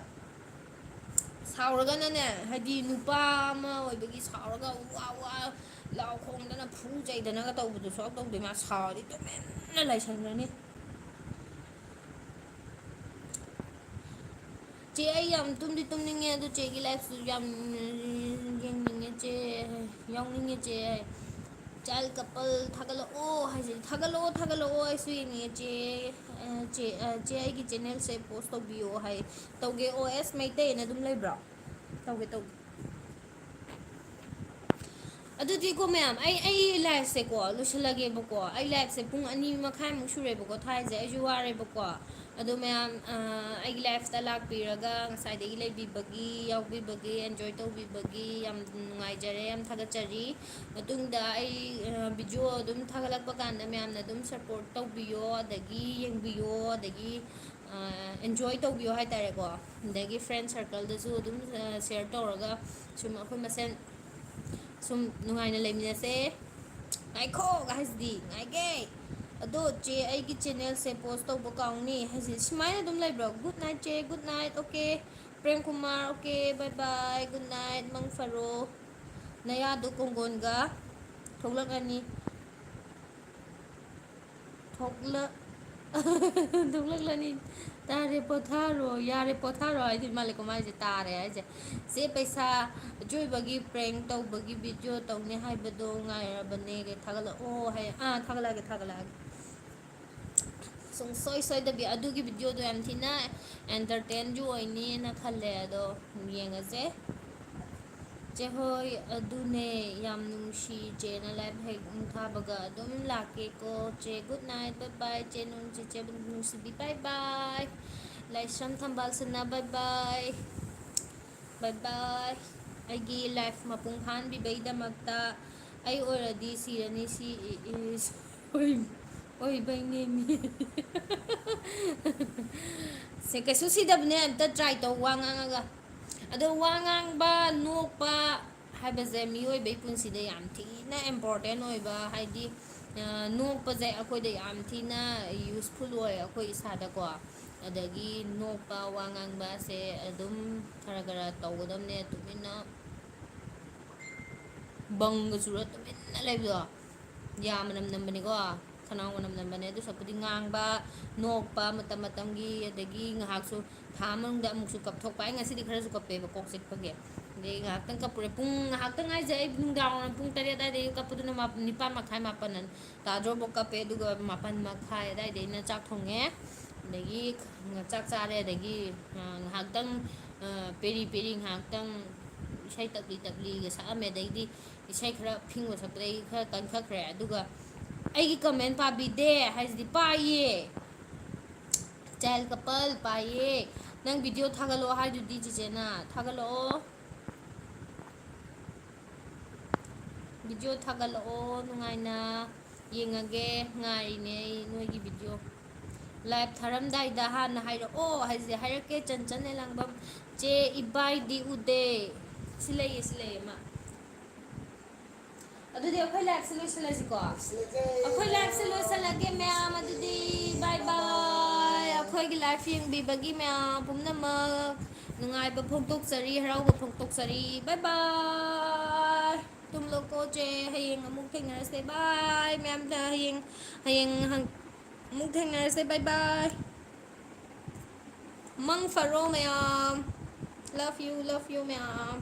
ꯁꯥꯎꯔꯒꯅꯅꯦ, ꯍꯥꯏꯗꯤ ꯅꯨꯄꯥ ꯑꯃ ꯑꯣꯏꯕꯒꯤ ꯁꯥꯎꯔꯒ ꯋꯥ ꯋꯥ ꯂꯥꯎ ꯈꯣꯡꯗꯅ ꯐꯨ ꯆꯩꯗꯅꯒ ꯇꯧꯕꯗꯨ ꯁꯨꯡꯇꯧ ꯇꯧꯗꯦ꯫ ꯃꯥ ꯁꯥꯎꯔꯗꯤ ꯇꯨꯃꯤꯟꯅ ꯂꯩꯁꯟꯈ꯭ꯔꯅꯤ꯫ ꯆꯦ, ꯑꯩ ꯌꯥꯝ ꯇꯨꯝꯗꯤ ꯇꯨꯝꯅꯤꯡꯉꯦ, ꯑꯗꯨ ꯆꯦꯒꯤ liveꯁꯨ ꯌꯥꯝ ꯌꯦꯡꯅꯤꯡꯉꯦ ꯆꯦ, ꯌꯥꯎꯅꯤꯡꯉꯦ ꯆꯦ꯫ Child couple ꯊꯥꯒꯠꯂꯛꯑꯣ ꯍꯥꯏꯁꯦ, ꯊꯥꯒꯠꯂꯛꯑꯣ, ꯊꯥꯒꯠꯂꯛꯑꯣ, ꯑꯩꯁꯨ ꯌꯦꯡꯅꯤꯡꯉꯦ ꯆꯦ꯫ ꯑ, ꯆꯦ, ꯑ, ꯆꯦ, ꯑꯩꯒꯤ channelꯁꯦ post ꯇꯧꯕꯤꯌꯣ ꯍꯥꯏ꯫ ꯇꯧꯒꯦ, ꯑꯣ ꯑꯦꯁ ꯃꯩꯇꯩ ꯑꯅ ꯑꯗꯨꯝ ꯂꯩꯕ꯭ꯔꯣ? ꯇꯧꯒꯦ, ꯇꯧꯒꯦ꯫ ꯑꯗꯨꯗꯤꯀꯣ ꯃꯌꯥꯝ, ꯑꯩ, ꯑꯩ liveꯁꯦꯀꯣ ꯂꯣꯏꯁꯤꯜꯂꯒꯦꯕꯀꯣ꯫ ꯑꯩ liveꯁꯦ ꯄꯨꯡ ꯑꯅꯤ ꯃꯈꯥꯏꯃꯨꯛ ꯁꯨꯔꯦꯕꯀꯣ ꯊꯥꯏꯁꯦ, ꯑꯩꯁꯨ ꯋꯥꯔꯦꯕꯀꯣ꯫ ꯑꯗꯣ ꯃꯌꯥꯝ, ꯑ, ꯑꯩꯒꯤ liveꯇ ꯂꯥꯛꯄꯤꯔꯒ ꯉꯁꯥꯏꯗꯒꯤ ꯂꯩꯕꯤꯕꯒꯤ, ꯌꯥꯎꯕꯤꯕꯒꯤ, enjoy ꯇꯧꯕꯤꯕꯒꯤ ꯌꯥꯝ ꯅꯨꯡꯉꯥꯏꯖꯔꯦ, ꯌꯥꯝ ꯊꯥꯒꯠꯆꯔꯤ꯫ ꯃꯇꯨꯡꯗ ꯑꯩ, ꯑ, video ꯑꯗꯨꯝ ꯊꯥꯒꯠꯂꯛꯄ ꯀꯥꯟꯗ ꯃꯌꯥꯝꯅ ꯑꯗꯨꯝ support ꯇꯧꯕꯤꯌꯣ, ꯑꯗꯒꯤ ꯌꯦꯡꯕꯤꯌꯣ, ꯑꯗꯒꯤ ꯑ, enjoy ꯇꯧꯕꯤꯌꯣ ꯍꯥꯏꯇꯥꯔꯦꯀꯣ꯫ ꯑꯗꯒꯤ friend circleꯗꯁꯨ ꯑꯗꯨꯝ, ꯑ, share ꯇꯧꯔꯒ ꯁꯨꯝ ꯑꯩꯈꯣꯏ ꯃꯁꯦꯟ ꯁꯨꯝ ꯅꯨꯡꯉꯥꯏꯅ ꯂꯩꯃꯤꯟꯅꯁꯦ꯫ ꯉꯥꯏꯈꯣ ꯍꯥꯏꯁꯤꯗꯤ, ꯉꯥꯏꯒꯦ꯫ ꯑꯗꯣ ꯆꯦ, ꯑꯩꯒꯤ channelꯁꯦ post ꯇꯧꯕ ꯀꯥꯎꯅꯤ ꯍꯥꯏꯁꯤꯗꯤ ꯁꯨꯃꯥꯏꯅ ꯑꯗꯨꯝ ꯂꯩꯕ꯭ꯔꯣ? Good night ꯆꯦ, good night, okay꯫ Prem Kumar, okay, bye bye, good night, ꯃꯪ ꯐꯔꯣ꯫ ꯅꯌꯥꯗꯣ ꯀꯣꯡꯒꯣꯟꯒ ꯊꯣꯛꯂꯛꯑꯅꯤ꯫ ꯊꯣꯛꯂꯛ-, ꯊꯣꯛꯂꯛꯂꯅꯤ꯫ ꯇꯥꯔꯦ ꯄꯣꯊꯥꯔꯣ, ꯌꯥꯔꯦ ꯄꯣꯊꯥꯔꯣ ꯍꯥꯏꯗꯣꯏ ꯃꯥꯜꯂꯦꯀꯣ ꯃꯥꯏꯁꯦ, ꯇꯥꯔꯦ ꯍꯥꯏꯁꯦ꯫ ꯆꯦ ꯄꯩꯁꯥ, ꯑꯆꯣꯏꯕꯒꯤ prank ꯇꯧꯕꯒꯤ video ꯇꯧꯅꯤ ꯍꯥꯏꯕꯗꯣ ꯉꯥꯏꯔꯕꯅꯦ꯫ ꯊꯥꯒꯠꯂꯛꯑꯣ ꯍꯥꯏ-, ꯑꯥ, ꯊꯥꯒꯠꯂꯛꯑꯒꯦ, ꯊꯥꯒꯠꯂꯛꯑꯒꯦ꯫ ꯁꯨꯡꯁꯣꯏ ꯁꯣꯏꯗꯕꯤ꯫ ꯑꯗꯨꯒꯤ videoꯗꯣ ꯌꯥꯝ ꯊꯤꯅ entertainꯁꯨ ꯑꯣꯏꯅꯤꯅ ꯈꯜꯂꯦ꯫ ꯑꯗꯣ ꯌꯦꯡꯉꯁꯦ꯫ ꯆꯦ ꯍꯣꯏ, ꯑꯗꯨꯅꯦ, ꯌꯥꯝ ꯅꯨꯡꯁꯤ꯫ ꯆꯦꯅ live ꯍꯦꯛ ꯊꯥꯕꯒ ꯑꯗꯨꯝ ꯂꯥꯛꯀꯦꯀꯣ꯫ ꯆꯦ, good night, bye bye꯫ ꯆꯦ ꯅꯨꯡ-, ꯆꯦ, ꯆꯦ ꯅꯨꯡꯁꯤꯕꯤ, bye bye꯫ ꯂꯥꯏꯁ꯭ꯔꯝ ꯊꯝꯕꯥꯜ ꯁꯅꯥ, bye bye꯫ Bye bye꯫ ꯑꯩꯒꯤ live ꯃꯄꯨꯡ ꯐꯥꯍꯟꯕꯤꯕꯩꯗꯃꯛꯇ꯫ ꯑꯩ ꯑꯣꯏꯔꯗꯤ ꯁꯤꯔꯅꯤ, ꯁꯤ is ꯑꯣꯏ-, ꯑꯣꯏꯕꯩꯅꯦꯃꯤ꯫ ꯁꯦ, ꯀꯩꯁꯨ ꯁꯤꯗꯕꯅꯦ, ꯑꯝꯇ try ꯇꯧ ꯋꯥ ꯉꯥꯡꯉꯒ꯫ ꯑꯗꯣ ꯋꯥ ꯉꯥꯡꯕ, ꯅꯣꯛꯄ ꯍꯥꯏꯕꯁꯦ ꯃꯤꯑꯣꯏꯕꯒꯤ ꯄꯨꯟꯁꯤꯗ ꯌꯥꯝ ꯊꯤꯅ important ꯑꯣꯏꯕ, ꯍꯥꯏꯗꯤ, ꯑ, ꯅꯣꯛꯄꯁꯦ ꯑꯩꯈꯣꯏꯗ ꯌꯥꯝ ꯊꯤꯅ useful ꯑꯣꯏ ꯑꯩꯈꯣꯏ ꯏꯁꯥꯗꯀꯣ꯫ ꯑꯗꯒꯤ ꯅꯣꯛꯄ, ꯋꯥ ꯉꯥꯡꯕꯁꯦ ꯑꯗꯨꯝ ꯈꯔ ꯈꯔ ꯇꯧꯒꯗꯕꯅꯦ, ꯇꯨꯃꯤꯟꯅ ꯕꯪꯒ ꯆꯨꯔ ꯇꯨꯃꯤꯟꯅ ꯂꯩꯕꯗꯣ꯫ ꯌꯥ ꯃꯅꯝ ꯅꯝꯕꯅꯤꯀꯣ, ꯈꯅꯥꯎ ꯃꯅꯝ ꯅꯝꯕꯅꯦ꯫ ꯑꯗꯨ ꯁꯔꯨꯛꯄꯨꯗꯤ ꯉꯥꯡꯕ, ꯅꯣꯛꯄ ꯃꯇꯝ ꯃꯇꯝꯒꯤ, ꯑꯗꯒꯤ ꯉꯥꯏꯍꯥꯛꯁꯨ ꯊꯥ ꯃꯅꯨꯡꯗ ꯑꯃꯨꯛꯁꯨ ꯀꯞꯊꯣꯛꯄ꯫ ꯑꯩ ꯉꯁꯤꯗꯤ ꯈꯔꯁꯨ ꯀꯞꯄꯦꯕ, ꯀꯣꯛ ꯆꯤꯛꯄꯒꯤ꯫ ꯑꯗꯩ ꯉꯥꯏꯍꯥꯛꯇꯪ ꯀꯞꯄꯨꯔꯦ꯫ ꯄꯨꯡ ꯉꯥꯏꯍꯥꯛꯇꯪ ꯍꯥꯏꯁꯦ, ꯑꯩ ꯅꯨꯡꯗꯥꯡ ꯋꯥꯏꯔꯝ ꯄꯨꯡ ꯇꯔꯦꯠ ꯑꯗꯨꯋꯥꯏꯗꯒꯤ ꯀꯞꯄꯗꯨꯅ ꯃꯥ-, ꯅꯤꯄꯥꯟ ꯃꯈꯥꯏ, ꯃꯥꯄꯟ ꯇꯥꯗ꯭ꯔꯣꯕꯣ ꯀꯞꯄꯦ꯫ ꯑꯗꯨꯒ ꯃꯥꯄꯟ ꯃꯈꯥꯏ ꯑꯗꯨꯋꯥꯏꯗ ꯑꯩꯅ ꯆꯥꯛ ꯊꯣꯡꯉꯦ꯫ ꯑꯗꯒꯤ ꯆꯥꯛ ꯆꯥꯔꯦ꯫ ꯑꯗꯒꯤ, ꯑ, ꯉꯥꯏꯍꯥꯛꯇꯪ, ꯑ, ꯄꯦꯔꯤ ꯄꯦꯔꯤ ꯉꯥꯏꯍꯥꯛꯇꯪ ꯏꯁꯩ ꯇꯞꯂꯤ ꯇꯞꯂꯤꯒ ꯁꯛꯑꯝꯃꯦ꯫ ꯑꯗꯩꯗꯤ ꯏꯁꯩ ꯈꯔ ꯐꯤꯡꯕ ꯁꯛꯄꯗꯩ ꯈꯔ ꯀꯟꯈꯠꯈ꯭ꯔꯦ꯫ ꯑꯗꯨꯒ ꯑꯩꯒꯤ comment ꯄꯥꯕꯤꯗꯦ ꯍꯥꯏꯁꯤꯗꯤ꯫ ꯄꯥꯏꯌꯦ꯫ Child couple ꯄꯥꯏꯌꯦ꯫ ꯅꯪ video ꯊꯥꯒꯠꯂꯛꯑꯣ ꯍꯥꯏꯗꯨꯗꯤ ꯆꯤꯆꯦꯅ꯫ ꯊꯥꯒꯠꯂꯛꯑꯣ꯫ Video ꯊꯥꯒꯠꯂꯛꯑꯣ ꯅꯨꯡꯉꯥꯏꯅ꯫ ꯌꯦꯡꯉꯒꯦ꯫ ꯉꯥꯏꯔꯤꯅꯦ ꯑꯩ ꯅꯣꯏꯒꯤ video꯫ Live ꯊꯥꯔꯝꯗꯥꯏꯗ ꯍꯥꯟꯅ ꯍꯥꯏꯔꯛꯑꯣ ꯍꯥꯏꯁꯦ꯫ ꯍꯥꯏꯔꯛꯀꯦ, ꯆꯟꯆꯟ ꯑꯦꯂꯥꯡꯕꯝ꯫ ꯆꯦ ꯏꯕꯥꯏꯗꯤ ꯎꯗꯦ꯫ ꯁꯤ ꯂꯩꯌꯦ, ꯁꯤ ꯂꯩꯌꯦ ꯃꯥ꯫ ꯑꯗꯨꯗꯤ ꯑꯩꯈꯣꯏ liveꯁꯦ ꯂꯣꯏꯁꯤꯜꯂꯁꯤꯀꯣ? ꯑꯩꯈꯣꯏ liveꯁꯦ ꯂꯣꯏꯁꯤꯜꯂꯒꯦ ꯃꯌꯥꯝ꯫ ꯑꯗꯨꯗꯤ bye bye꯫ ꯑꯩꯈꯣꯏꯒꯤ live ꯌꯦꯡꯕꯤꯕꯒꯤ ꯃꯌꯥꯝ ꯄꯨꯝꯅꯃꯛ ꯅꯨꯡꯉꯥꯏꯕ ꯐꯣꯡꯗꯣꯛꯆꯔꯤ, ꯍꯔꯥꯎꯕ ꯐꯣꯡꯗꯣꯛꯆꯔꯤ꯫ Bye bye꯫ ꯇꯨꯝꯂꯣꯀꯣ ꯆꯦ, ꯍꯌꯦꯡ ꯑꯃꯨꯛ ꯊꯦꯡꯅꯔꯁꯦ꯫ Bye ꯃꯌꯥꯝꯗ꯫ ꯍꯌꯦꯡ, ꯍꯌꯦꯡ ꯍꯪ-, ꯑꯃꯨꯛ ꯊꯦꯡꯅꯔꯁꯦ꯫ Bye bye꯫ ꯃꯪ ꯐꯔꯣ ꯃꯌꯥꯝ꯫ Love you, love you ꯃꯌꯥꯝ꯫